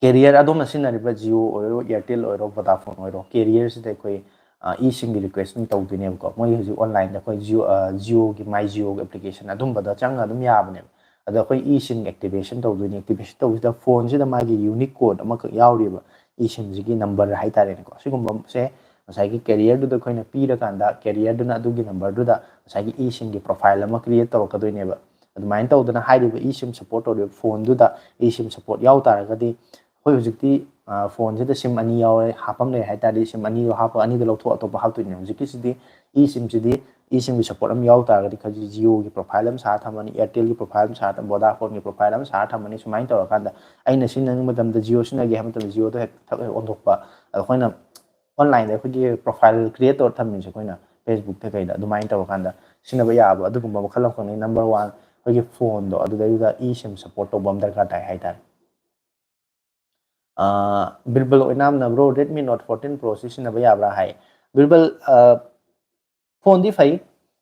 carrier ꯑꯗꯣꯝꯅ ꯁꯤꯖꯤꯟꯅꯔꯤꯕ Jio ꯑꯣꯏꯔꯣ, Airtel ꯑꯣꯏꯔꯣ, Vodafone ꯑꯣꯏꯔꯣ, carrierꯁꯤꯗ ꯑꯩꯈꯣꯏ, ꯑ, eSIMꯒꯤ request ꯑꯗꯨꯝ ꯇꯧꯗꯣꯏꯅꯦꯕꯀꯣ꯫ ꯃꯣꯏ ꯍꯧꯖꯤꯛ onlineꯗ ꯑꯩꯈꯣꯏ Jio, ꯑ, Jioꯒꯤ My Jioꯒꯤ application ꯑꯗꯨꯝꯕꯗ ꯆꯪꯉ ꯑꯗꯨꯝ ꯌꯥꯕꯅꯦꯕ꯫ ꯑꯗꯣ ꯑꯩꯈꯣꯏ eSIM activation ꯇꯧꯗꯣꯏꯅꯦ꯫ Activation ꯇꯧꯕꯁꯤꯗ phoneꯁꯤꯗ ꯃꯥꯒꯤ unique code ꯑꯃꯈꯛ ꯌꯥꯎꯔꯤꯕ, eSIMꯁꯤꯒꯤ number ꯍꯥꯏꯇꯥꯔꯦꯅꯦꯀꯣ꯫ ꯁꯤꯒꯨꯝꯕꯁꯦ ꯉꯁꯥꯏꯒꯤ carrierꯗꯨꯗ ꯑꯩꯈꯣꯏꯅ ꯄꯤꯔꯀꯥꯟꯗ, carrierꯗꯨꯅ ꯑꯗꯨꯒꯤ numberꯗꯨꯗ ꯉꯁꯥꯏꯒꯤ eSIMꯒꯤ profile ꯑꯃ create ꯇꯧꯔꯛꯀꯗꯣꯏꯅꯦꯕ꯫ ꯑꯗꯨꯃꯥꯏꯅ ꯇꯧꯗꯅ ꯍꯥꯏꯔꯤꯕ eSIM support ꯇꯧꯔꯤꯕ phoneꯗꯨꯗ eSIM support ꯌꯥꯎ ꯇꯥꯔꯒꯗꯤ, ꯑꯩꯈꯣꯏ ꯍꯧꯖꯤꯛꯇꯤ, ꯑ, phoneꯁꯤꯗ SIM ꯑꯅꯤ ꯌꯥꯎꯔꯦ, ꯍꯥꯞꯐꯝ ꯂꯩ ꯍꯥꯏ ꯇꯥꯔꯗꯤ, SIM ꯑꯅꯤꯗꯣ ꯍꯥꯞꯄ, ꯑꯅꯤꯗꯣ ꯂꯧꯊꯣꯛ ꯑꯇꯣꯞꯄ ꯍꯥꯞꯇꯣꯏꯅꯦ꯫ ꯍꯧꯖꯤꯛꯀꯤꯁꯤꯗꯤ eSIMꯁꯤꯗꯤ, eSIMꯒꯤ support ꯑꯃ ꯌꯥꯎ ꯇꯥꯔꯒꯗꯤ, ꯈꯔꯁꯤ Jioꯒꯤ profile ꯑꯃ ꯁꯥꯔ ꯊꯝꯃꯅꯤ, Airtelꯒꯤ profile ꯑꯃ ꯁꯥꯔ ꯊꯝꯃꯅꯤ, Vodafoneꯒꯤ profile ꯑꯃ ꯁꯥꯔ ꯊꯝꯃꯅꯤ꯫ ꯁꯨꯃꯥꯏꯅ ꯇꯧꯔꯀꯥꯟꯗ ꯑꯩꯅ ꯁꯤꯖꯤꯟꯅꯅꯤꯡꯕ ꯃꯇꯝꯗ Jio ꯁꯤꯖꯤꯟꯅꯒꯦ ꯍꯥꯏꯕ ꯃꯇꯝꯗ Jioꯗꯣ ꯍꯦꯛ ꯊꯛ ꯍꯦꯛ ꯑꯣꯟꯊꯣꯛꯄ꯫ ꯑꯗꯣ ꯑꯩꯈꯣꯏꯅ onlineꯗ ꯑꯩꯈꯣꯏꯒꯤ profile create ꯇꯧꯔ ꯊꯝꯃꯤꯁꯦ, ꯑꯩꯈꯣꯏꯅ Facebookꯇ ꯀꯩꯗ, ꯑꯗꯨꯃꯥꯏꯅ ꯇꯧꯔꯀꯥꯟꯗ ꯁꯤꯖꯤꯟꯅꯕ ꯌꯥꯕ ꯑꯗꯨꯒꯨꯝꯕ ꯃꯈꯜ ꯑꯃꯈꯛꯅꯤ꯫ Number one, ꯑꯩꯈꯣꯏꯒꯤ phoneꯗꯣ ꯑꯗꯨꯗꯩꯗꯨꯗ eSIM support ꯇꯧꯕ ꯑꯃ ꯗꯔꯀꯥꯔ ꯇꯥꯏ ꯍꯥꯏꯇꯥꯔꯦ꯫ ꯑꯥ, ꯕꯤꯔꯕꯜ ꯑꯣꯏꯅꯥꯝꯅ, "Bro, Redmi Note fourteen Pro ꯁꯤ ꯁꯤꯖꯤꯟꯅꯕ ꯌꯥꯕ꯭ꯔꯥ?" ꯍꯥꯏ꯫ ꯕꯤꯔꯕꯜ, ꯑꯥ, phoneꯗꯤ ꯐꯩ,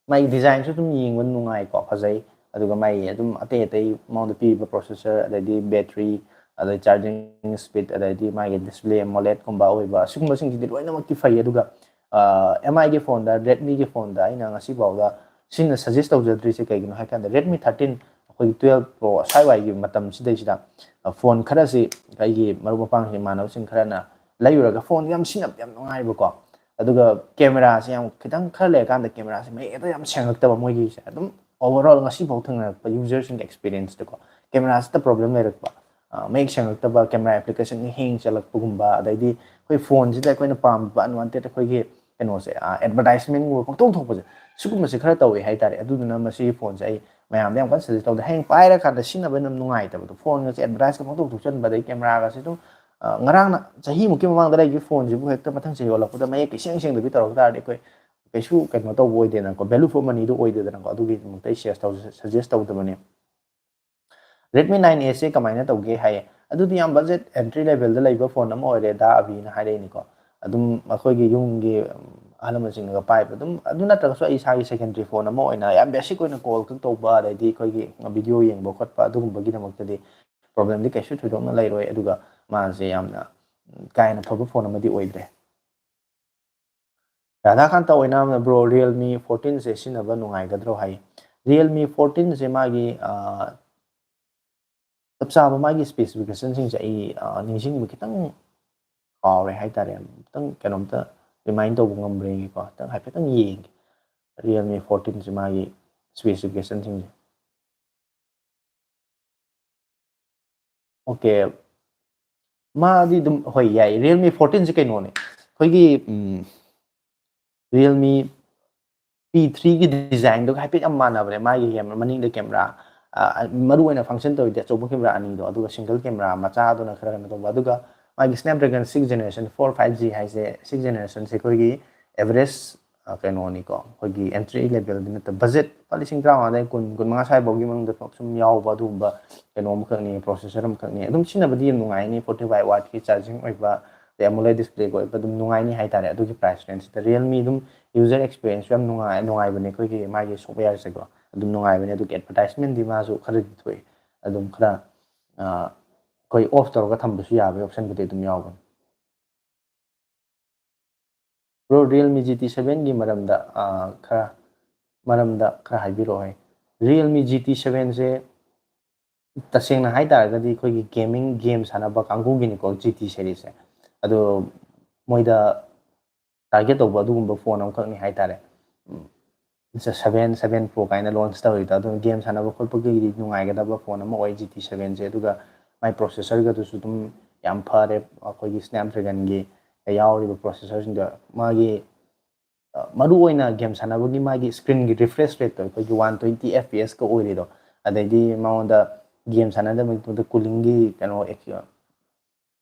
ꯃꯥꯒꯤ designꯁꯨ ꯑꯗꯨꯝ ꯌꯦꯡꯕ ꯅꯨꯡꯉꯥꯏꯀꯣ, ꯐꯖꯩ꯫ ꯑꯗꯨꯒ ꯃꯥꯒꯤ ꯑꯗꯨꯝ ꯑꯇꯩ ꯑꯇꯩ ꯃꯉꯣꯟꯗ ꯄꯤꯔꯤꯕ processor, ꯑꯗꯩꯗꯤ battery, ꯑꯗꯩ charging speed, ꯑꯗꯩꯗꯤ ꯃꯥꯒꯤ display AMOLED ꯀꯨꯝꯕ ꯑꯣꯏꯕ, ꯑꯁꯤꯒꯨꯝꯕꯁꯤꯡꯁꯤꯗꯤ ꯂꯣꯏꯅꯃꯛꯇꯤ ꯐꯩ꯫ ꯑꯗꯨꯒ ꯑꯦꯝ ꯑꯥꯏꯒꯤ ꯐꯣꯟꯗ, ꯔꯦꯗꯃꯤꯒꯤ ꯐꯣꯟꯗ ꯑꯩꯅ ꯉꯁꯤꯐꯥꯎꯗ ꯁꯤꯅ suggest ꯇꯧꯖꯗ꯭ꯔꯤꯁꯦ ꯀꯩꯒꯤꯅꯣ ꯍꯥꯏ ꯀꯥꯟꯗ, Redmi thirteen, ꯑꯩꯈꯣꯏꯒꯤ twelve Pro ꯁ꯭ꯋꯥꯏꯋꯥꯏꯒꯤ ꯃꯇꯝꯁꯤꯗꯩꯁꯤꯗ ꯐꯣꯟ ꯈꯔꯁꯤ ꯑꯩꯒꯤ ꯃꯔꯨꯞ ꯃꯄꯥꯡꯁꯤꯡ, ꯏꯃꯥꯟꯅꯕꯁꯤꯡ ꯈꯔꯅ ꯂꯩꯔꯨꯔꯒ ꯐꯣꯟ ꯌꯥꯝ ꯁꯤꯖꯤꯟꯅꯕ ꯌꯥꯝ ꯅꯨꯡꯉꯥꯏꯕꯀꯣ, ꯑꯗꯨꯒ ꯀꯦꯃꯦꯔꯥꯁꯦ ꯌꯥꯝ ꯈꯤꯇꯪ ꯈꯔ ꯂꯩꯔꯀꯥꯟꯗ ꯀꯦꯃꯦꯔꯥꯁꯦ ꯃꯌꯦꯛꯇ ꯌꯥꯝ ꯁꯦꯡꯉꯛꯇꯕ ꯃꯣꯏꯒꯤꯁꯦ꯫ ꯑꯗꯨꯝ overall ꯉꯁꯤꯐꯥꯎ ꯊꯦꯡꯅꯔꯛꯄ userꯁꯤꯡꯒꯤ experienceꯇꯀꯣ, ꯀꯦꯃꯦꯔꯥꯁꯤꯗ problem ꯂꯩꯔꯛꯄ, ꯑ, ꯃꯌꯦꯛ ꯁꯦꯡꯉꯛꯇꯕ, ꯀꯦꯃꯦꯔꯥ application hang ꯆꯠꯂꯛꯄꯒꯨꯝꯕ, ꯑꯗꯩꯗꯤ ꯑꯩꯈꯣꯏ ꯐꯣꯟꯁꯤꯗ ꯑꯩꯈꯣꯏꯅ ꯄꯥꯝꯕ unwanted ꯑꯩꯈꯣꯏꯒꯤ ꯀꯩꯅꯣꯁꯦ, ꯑ, advertisementꯒꯨꯝꯕ ꯄꯪꯊꯣꯛ ꯊꯣꯛꯄꯁꯦ, ꯁꯤꯒꯨꯝꯕꯁꯦ ꯈꯔ ꯇꯧꯋꯦ ꯍꯥꯏꯇꯥꯔꯦ꯫ ꯑꯗꯨꯗꯨꯅ ꯃꯁꯤꯒꯤ ꯐꯣꯟꯁꯦ ꯑꯩ ꯃꯌꯥꯝꯗ ꯌꯥꯝ ꯀꯟꯅ suggest ꯇꯧꯗꯦ꯫ ꯍꯌꯦꯡ ꯄꯥꯏꯔꯀꯥꯟꯗ ꯁꯤꯖꯤꯟꯅꯕ ꯌꯥꯝ ꯅꯨꯡꯉꯥꯏꯇꯕꯗꯣ, ꯐꯣꯟꯒꯁꯦ advertiseꯀ ꯄꯪꯊꯣꯛ ꯊꯣꯛꯆꯟꯕ, ꯑꯗꯩ ꯀꯦꯃꯦꯔꯥꯒꯁꯦ ꯑꯗꯨꯝ, ꯑ, ꯉꯔꯥꯡꯅ, ꯆꯍꯤꯃꯨꯛꯀꯤ ꯃꯃꯥꯡꯗ ꯂꯩꯈꯤꯕ ꯐꯣꯟꯁꯤꯕꯨ ꯍꯦꯛꯇ ꯃꯊꯪ ꯆꯍꯤ ꯌꯣꯜꯂꯛꯄꯗ ꯃꯌꯦꯛ ꯏꯁꯦꯡ ꯁꯦꯡꯗꯕꯤ ꯇꯧꯔꯛ ꯇꯥꯔꯗꯤ ꯑꯩꯈꯣꯏ ꯀꯩꯁꯨ ꯀꯩꯅꯣ ꯇꯧꯕ ꯑꯣꯏꯗꯦꯗꯅꯀꯣ, value for moneyꯗꯨ ꯑꯣꯏꯗꯦꯗꯅꯀꯣ꯫ ꯑꯗꯨꯒꯤꯗꯃꯛꯇ ꯑꯩ suggest ꯇꯧ-, suggest ꯇꯧꯗꯕꯅꯦ꯫ Redmi nine A ꯁꯦ ꯀꯃꯥꯏꯅ ꯇꯧꯒꯦ ꯍꯥꯏꯌꯦ꯫ ꯑꯗꯨꯗꯤ ꯌꯥꯝ budget entry levelꯗ ꯂꯩꯕ ꯐꯣꯟ ꯑꯃ ꯑꯣꯏꯔꯦ, ꯗꯥ ꯑꯕꯤꯅ ꯍꯥꯏꯔꯛꯏꯅꯤꯀꯣ꯫ ꯑꯗꯨꯝ ꯑꯩꯈꯣꯏꯒꯤ ꯌꯨꯝꯒꯤ, ꯎꯝ, ꯑꯍꯜ ꯂꯃꯟꯁꯤꯡꯅꯒ ꯄꯥꯏꯕ, ꯑꯗꯨꯝ ꯑꯗꯨ ꯅꯠꯇ꯭ꯔꯒꯁꯨ ꯑꯩ ꯏꯁꯥꯒꯤ secondary ꯐꯣꯟ ꯑꯃ ꯑꯣꯏꯅ ꯌꯥꯝ basic ꯑꯣꯏꯅ call ꯈꯛ ꯇꯧꯕ, ꯑꯗꯩꯗꯤ ꯑꯩꯈꯣꯏꯒꯤ video ꯌꯦꯡꯕ ꯈꯣꯠꯄ ꯑꯗꯨꯒꯨꯝꯕꯒꯤꯗꯃꯛꯇꯗꯤ problemꯗꯤ ꯀꯩꯁꯨ ꯊꯣꯏꯗꯣꯛꯅ ꯂꯩꯔꯣꯏ꯫ ꯑꯗꯨꯒ ꯃꯥꯁꯦ ꯌꯥꯝꯅ, ꯎꯝ, ꯀꯥ ꯍꯦꯟꯅ ꯐꯕ ꯐꯣꯟ ꯑꯃꯗꯤ ꯑꯣꯏꯗ꯭ꯔꯦ꯫ ꯔꯥꯙꯥꯀꯥꯟꯇ ꯑꯣꯏꯅꯥꯝꯅ, "Bro, Realme fourteenꯁꯦ ꯁꯤꯖꯤꯟꯅꯕ ꯅꯨꯡꯉꯥꯏꯒꯗ꯭ꯔꯣ?" ꯍꯥꯏ꯫ Realme fourteenꯁꯦ ꯃꯥꯒꯤ, ꯑ, ꯆꯞ ꯆꯥꯕ ꯃꯥꯒꯤ specificationꯁꯤꯡꯁꯦ ꯑꯩ, ꯑ, ꯅꯤꯡꯁꯤꯡꯕ ꯈꯤꯇꯪ ꯀꯥꯎꯔꯦ ꯍꯥꯏꯇꯥꯔꯦ꯫ ꯈꯤꯇꯪ ꯀꯩꯅꯣꯝꯇ remind ꯇꯧꯕ ꯉꯝꯕ꯭ꯔꯥ ꯌꯦꯡꯒꯦꯀꯣ꯫ ꯈꯤꯇꯪ ꯍꯥꯏꯐꯦꯠꯇꯪ ꯌꯦꯡꯒꯦ꯫ Realme fourteenꯁꯦ ꯃꯥꯒꯤ specificationꯁꯤꯡꯁꯦ꯫ Okay꯫ ꯃꯥꯗꯤ ꯑꯗꯨꯝ, ꯍꯣꯏ, ꯌꯥꯏ꯫ Realme fourteenꯁꯦ ꯀꯩꯅꯣꯅꯦ, ꯑꯩꯈꯣꯏꯒꯤ, ꯎꯝ, Realme P threeꯒꯤ designꯗꯨꯒ ꯍꯥꯏꯐꯦꯠ ꯌꯥꯝ ꯃꯥꯟꯅꯕꯅꯦ꯫ ꯃꯥꯒꯤ camera, ꯃꯅꯤꯡꯗ camera, ꯑ, ꯃꯔꯨ ꯑꯣꯏꯅ function ꯇꯧꯔꯤꯗꯤ ꯑꯆꯧꯕ camera ꯑꯅꯤꯗꯣ, ꯑꯗꯨꯒ single camera ꯃꯆꯥꯗꯨꯅ ꯈꯔ ꯀꯩꯅꯣ ꯇꯧꯕ꯫ ꯑꯗꯨꯒ ꯃꯥꯒꯤ Snapdragon six generation four five G ꯍꯥꯏꯁꯦ, six generationꯁꯦ ꯑꯩꯈꯣꯏꯒꯤ average, ꯑ, ꯀꯩꯅꯣꯅꯤꯀꯣ, ꯑꯩꯈꯣꯏꯒꯤ entry levelꯗꯤ ꯅꯠꯇꯕ, budget ꯂꯨꯄꯥ ꯂꯤꯁꯤꯡ ꯇꯔꯥꯃꯉꯥꯗꯒꯤ ꯀꯨꯟ, ꯀꯨꯟꯃꯉꯥ ꯁ꯭ꯋꯥꯏꯐꯥꯎꯒꯤ ꯃꯅꯨꯡꯗ ꯁꯨꯝ ꯌꯥꯎꯕ ꯑꯗꯨꯒꯨꯝꯕ ꯀꯩꯅꯣ ꯑꯃꯈꯛꯅꯤ, processor ꯑꯃꯈꯛꯅꯤ꯫ ꯑꯗꯨꯝ ꯁꯤꯖꯤꯟꯅꯕꯗꯤ ꯌꯥꯝ ꯅꯨꯡꯉꯥꯏꯅꯤ, forty five wattꯀꯤ charging ꯑꯣꯏꯕ, ꯑꯗꯩ AMOLED displayꯒ ꯑꯣꯏꯕ, ꯑꯗꯨꯝ ꯅꯨꯡꯉꯥꯏꯅꯤ ꯍꯥꯏꯇꯥꯔꯦ꯫ ꯑꯗꯨꯒꯤ price rangeꯁꯤꯗ Realme ꯑꯗꯨꯝ user experienceꯁꯨ ꯌꯥꯝ ꯅꯨꯡꯉꯥꯏ, ꯅꯨꯡꯉꯥꯏꯕꯅꯦ ꯑꯩꯈꯣꯏꯒꯤ ꯃꯥꯒꯤ softwareꯁꯦꯀꯣ꯫ ꯑꯗꯨꯝ ꯅꯨꯡꯉꯥꯏꯕꯅꯦ꯫ ꯑꯗꯨꯒ ꯑꯦꯗꯚꯔꯇꯥꯏꯁꯃꯦꯟꯗꯤ ꯃꯥꯁꯨ ꯈꯔꯗꯤ ꯊꯣꯛꯑꯦ, ꯑꯗꯨꯝ ꯈꯔ ꯑꯩꯈꯣꯏ ꯑꯣꯐ ꯇꯧꯔꯒ ꯊꯝꯕꯁꯨ ꯌꯥꯕꯒꯤ ꯑꯣꯞꯁꯟꯕꯨꯗꯤ ꯑꯗꯨꯝ ꯌꯥꯎꯕꯅꯦ꯫ ꯕ꯭ꯔꯣ, ꯔꯤꯌꯦꯜꯃꯤ ꯖꯤ ꯇꯤ ꯁꯚꯦꯟꯒꯤ ꯃꯔꯝꯗ ꯈꯔ ꯃꯔꯝꯗ ꯈꯔ ꯍꯥꯏꯕꯤꯔꯛꯑꯣ ꯍꯥꯏ꯫ ꯔꯤꯌꯦꯜꯃꯤ ꯖꯤ ꯇꯤ ꯁꯚꯦꯟꯁꯦ ꯇꯁꯦꯡꯅ ꯍꯥꯏ ꯇꯥꯔꯒꯗꯤ ꯑꯩꯈꯣꯏꯒꯤ ꯒꯦꯃꯤꯡ, ꯒꯦꯝ ꯁꯥꯟꯅꯕ ꯀꯥꯡꯕꯨꯒꯤꯅꯤꯀꯣ ꯖꯤ ꯇꯤ ꯁꯦꯔꯤꯁꯁꯦ꯫ ꯑꯗꯣ ꯃꯣꯏꯗ ꯇꯥꯔꯒꯦꯠ ꯇꯧꯕ ꯑꯗꯨꯒꯨꯝꯕ ꯐꯣꯟ ꯑꯃꯈꯛꯅꯤ ꯍꯥꯏ ꯇꯥꯔꯦ꯫ ꯁꯚꯦꯟ, ꯁꯚꯦꯟ ꯄ꯭ꯔꯣ ꯀꯥꯏꯅ ꯂꯣꯟꯁ ꯇꯧꯔꯤꯗꯣ, ꯑꯗꯨꯅ ꯒꯦꯝ ꯁꯥꯟꯅꯕ ꯈꯣꯠꯄꯒꯤꯗꯤ ꯅꯨꯡꯉꯥꯏꯒꯗꯕ ꯐꯣꯟ ꯑꯃ ꯑꯣꯏ ꯖꯤ ꯇꯤ ꯁꯚꯦꯟꯁꯦ꯫ ꯑꯗꯨꯒ ꯃꯥꯏ ꯄ꯭ꯔꯣꯁꯦꯁꯔꯒꯗꯨꯁꯨ ꯑꯗꯨꯝ ꯌꯥꯝ ꯐꯔꯦ꯫ ꯑꯩꯈꯣꯏꯒꯤ ꯁ꯭ꯅꯦꯞꯗ꯭ꯔꯦꯒꯟꯒꯤ ꯌꯥꯎꯔꯤꯕ ꯄ꯭ꯔꯣꯁꯦꯁꯔꯁꯤꯡꯗꯣ, ꯃꯥꯒꯤ ꯃꯔꯨ ꯑꯣꯏꯅ ꯒꯦꯝ ꯁꯥꯟꯅꯕꯒꯤ ꯃꯥꯒꯤ ꯁ꯭ꯀ꯭ꯔꯤꯟꯒꯤ ꯔꯤꯐ꯭ꯔꯦꯁ ꯔꯦꯠꯇꯣ ꯑꯩꯈꯣꯏꯒꯤ ꯋꯥꯟ ꯇ꯭ꯋꯦꯟꯇꯤ ꯑꯦꯐ ꯄꯤ ꯑꯦꯁꯀ ꯑꯣꯏꯔꯤꯗꯣ, ꯑꯗꯩꯗꯤ ꯃꯉꯣꯟꯗ ꯒꯦꯝ ꯁꯥꯟꯅꯗꯕ ꯃꯇꯝꯗ ꯀꯨꯂꯤꯡꯒꯤ ꯀꯩꯅꯣ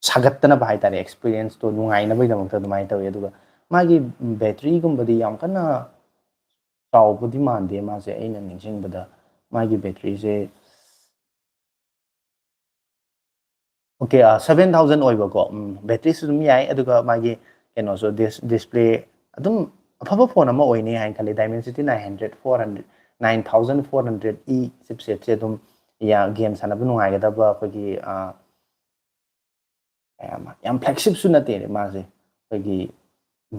ꯁꯥꯒꯠꯇꯅꯕ ꯍꯥꯏ ꯇꯥꯔꯦ, ꯑꯦꯛꯁꯄꯤꯔꯤꯌꯦꯟꯁꯇꯣ ꯅꯨꯡꯉꯥꯏꯅꯕꯒꯤꯗꯃꯛꯇ ꯑꯗꯨꯃꯥꯏꯅ ꯇꯧꯋꯤ꯫ ꯑꯗꯨꯒ ꯃꯥꯒꯤ ꯕꯦꯇ꯭ꯔꯤꯒꯨꯝꯕꯗꯤ ꯌꯥꯝ ꯀꯟꯅ ꯆꯥꯎꯕꯗꯤ ꯃꯥꯟꯗꯦ ꯃꯥꯁꯦ, ꯑꯩꯅ ꯅꯤꯡꯁꯤꯡꯕꯗ ꯃꯥꯒꯤ ꯕꯦꯇ꯭ꯔꯤꯁꯦ, ꯑꯣꯀꯦ, ꯁꯚꯦꯟ ꯊꯥꯎꯖꯟ ꯑꯣꯏꯕꯀꯣ꯫ ꯕꯦꯇ꯭ꯔꯤꯁꯨ ꯑꯗꯨꯝ ꯌꯥꯏ, ꯑꯗꯨꯒ ꯃꯥꯒꯤ ꯀꯩꯅꯣꯁꯨ, ꯗꯤꯁꯄ꯭ꯂꯦ ꯑꯗꯨꯝ ꯑꯐꯕ ꯐꯣꯟ ꯑꯃ ꯑꯣꯏꯅꯤ ꯍꯥꯏꯅ ꯈꯜꯂꯤ꯫ Dimensity nine hundred, four hundred, nine thousand four hundred E ꯆꯤꯞꯁꯦꯠꯁꯦ ꯑꯗꯨꯝ ꯒꯦꯝ ꯁꯥꯟꯅꯕ ꯅꯨꯡꯉꯥꯏꯒꯗꯕ ꯑꯩꯈꯣꯏꯒꯤ ꯌꯥꯝ, ꯌꯥꯝ ꯐ꯭ꯂꯦꯒꯁꯤꯞꯁꯨ ꯅꯠꯇꯦ ꯃꯥꯁꯦ꯫ ꯑꯩꯈꯣꯏꯒꯤ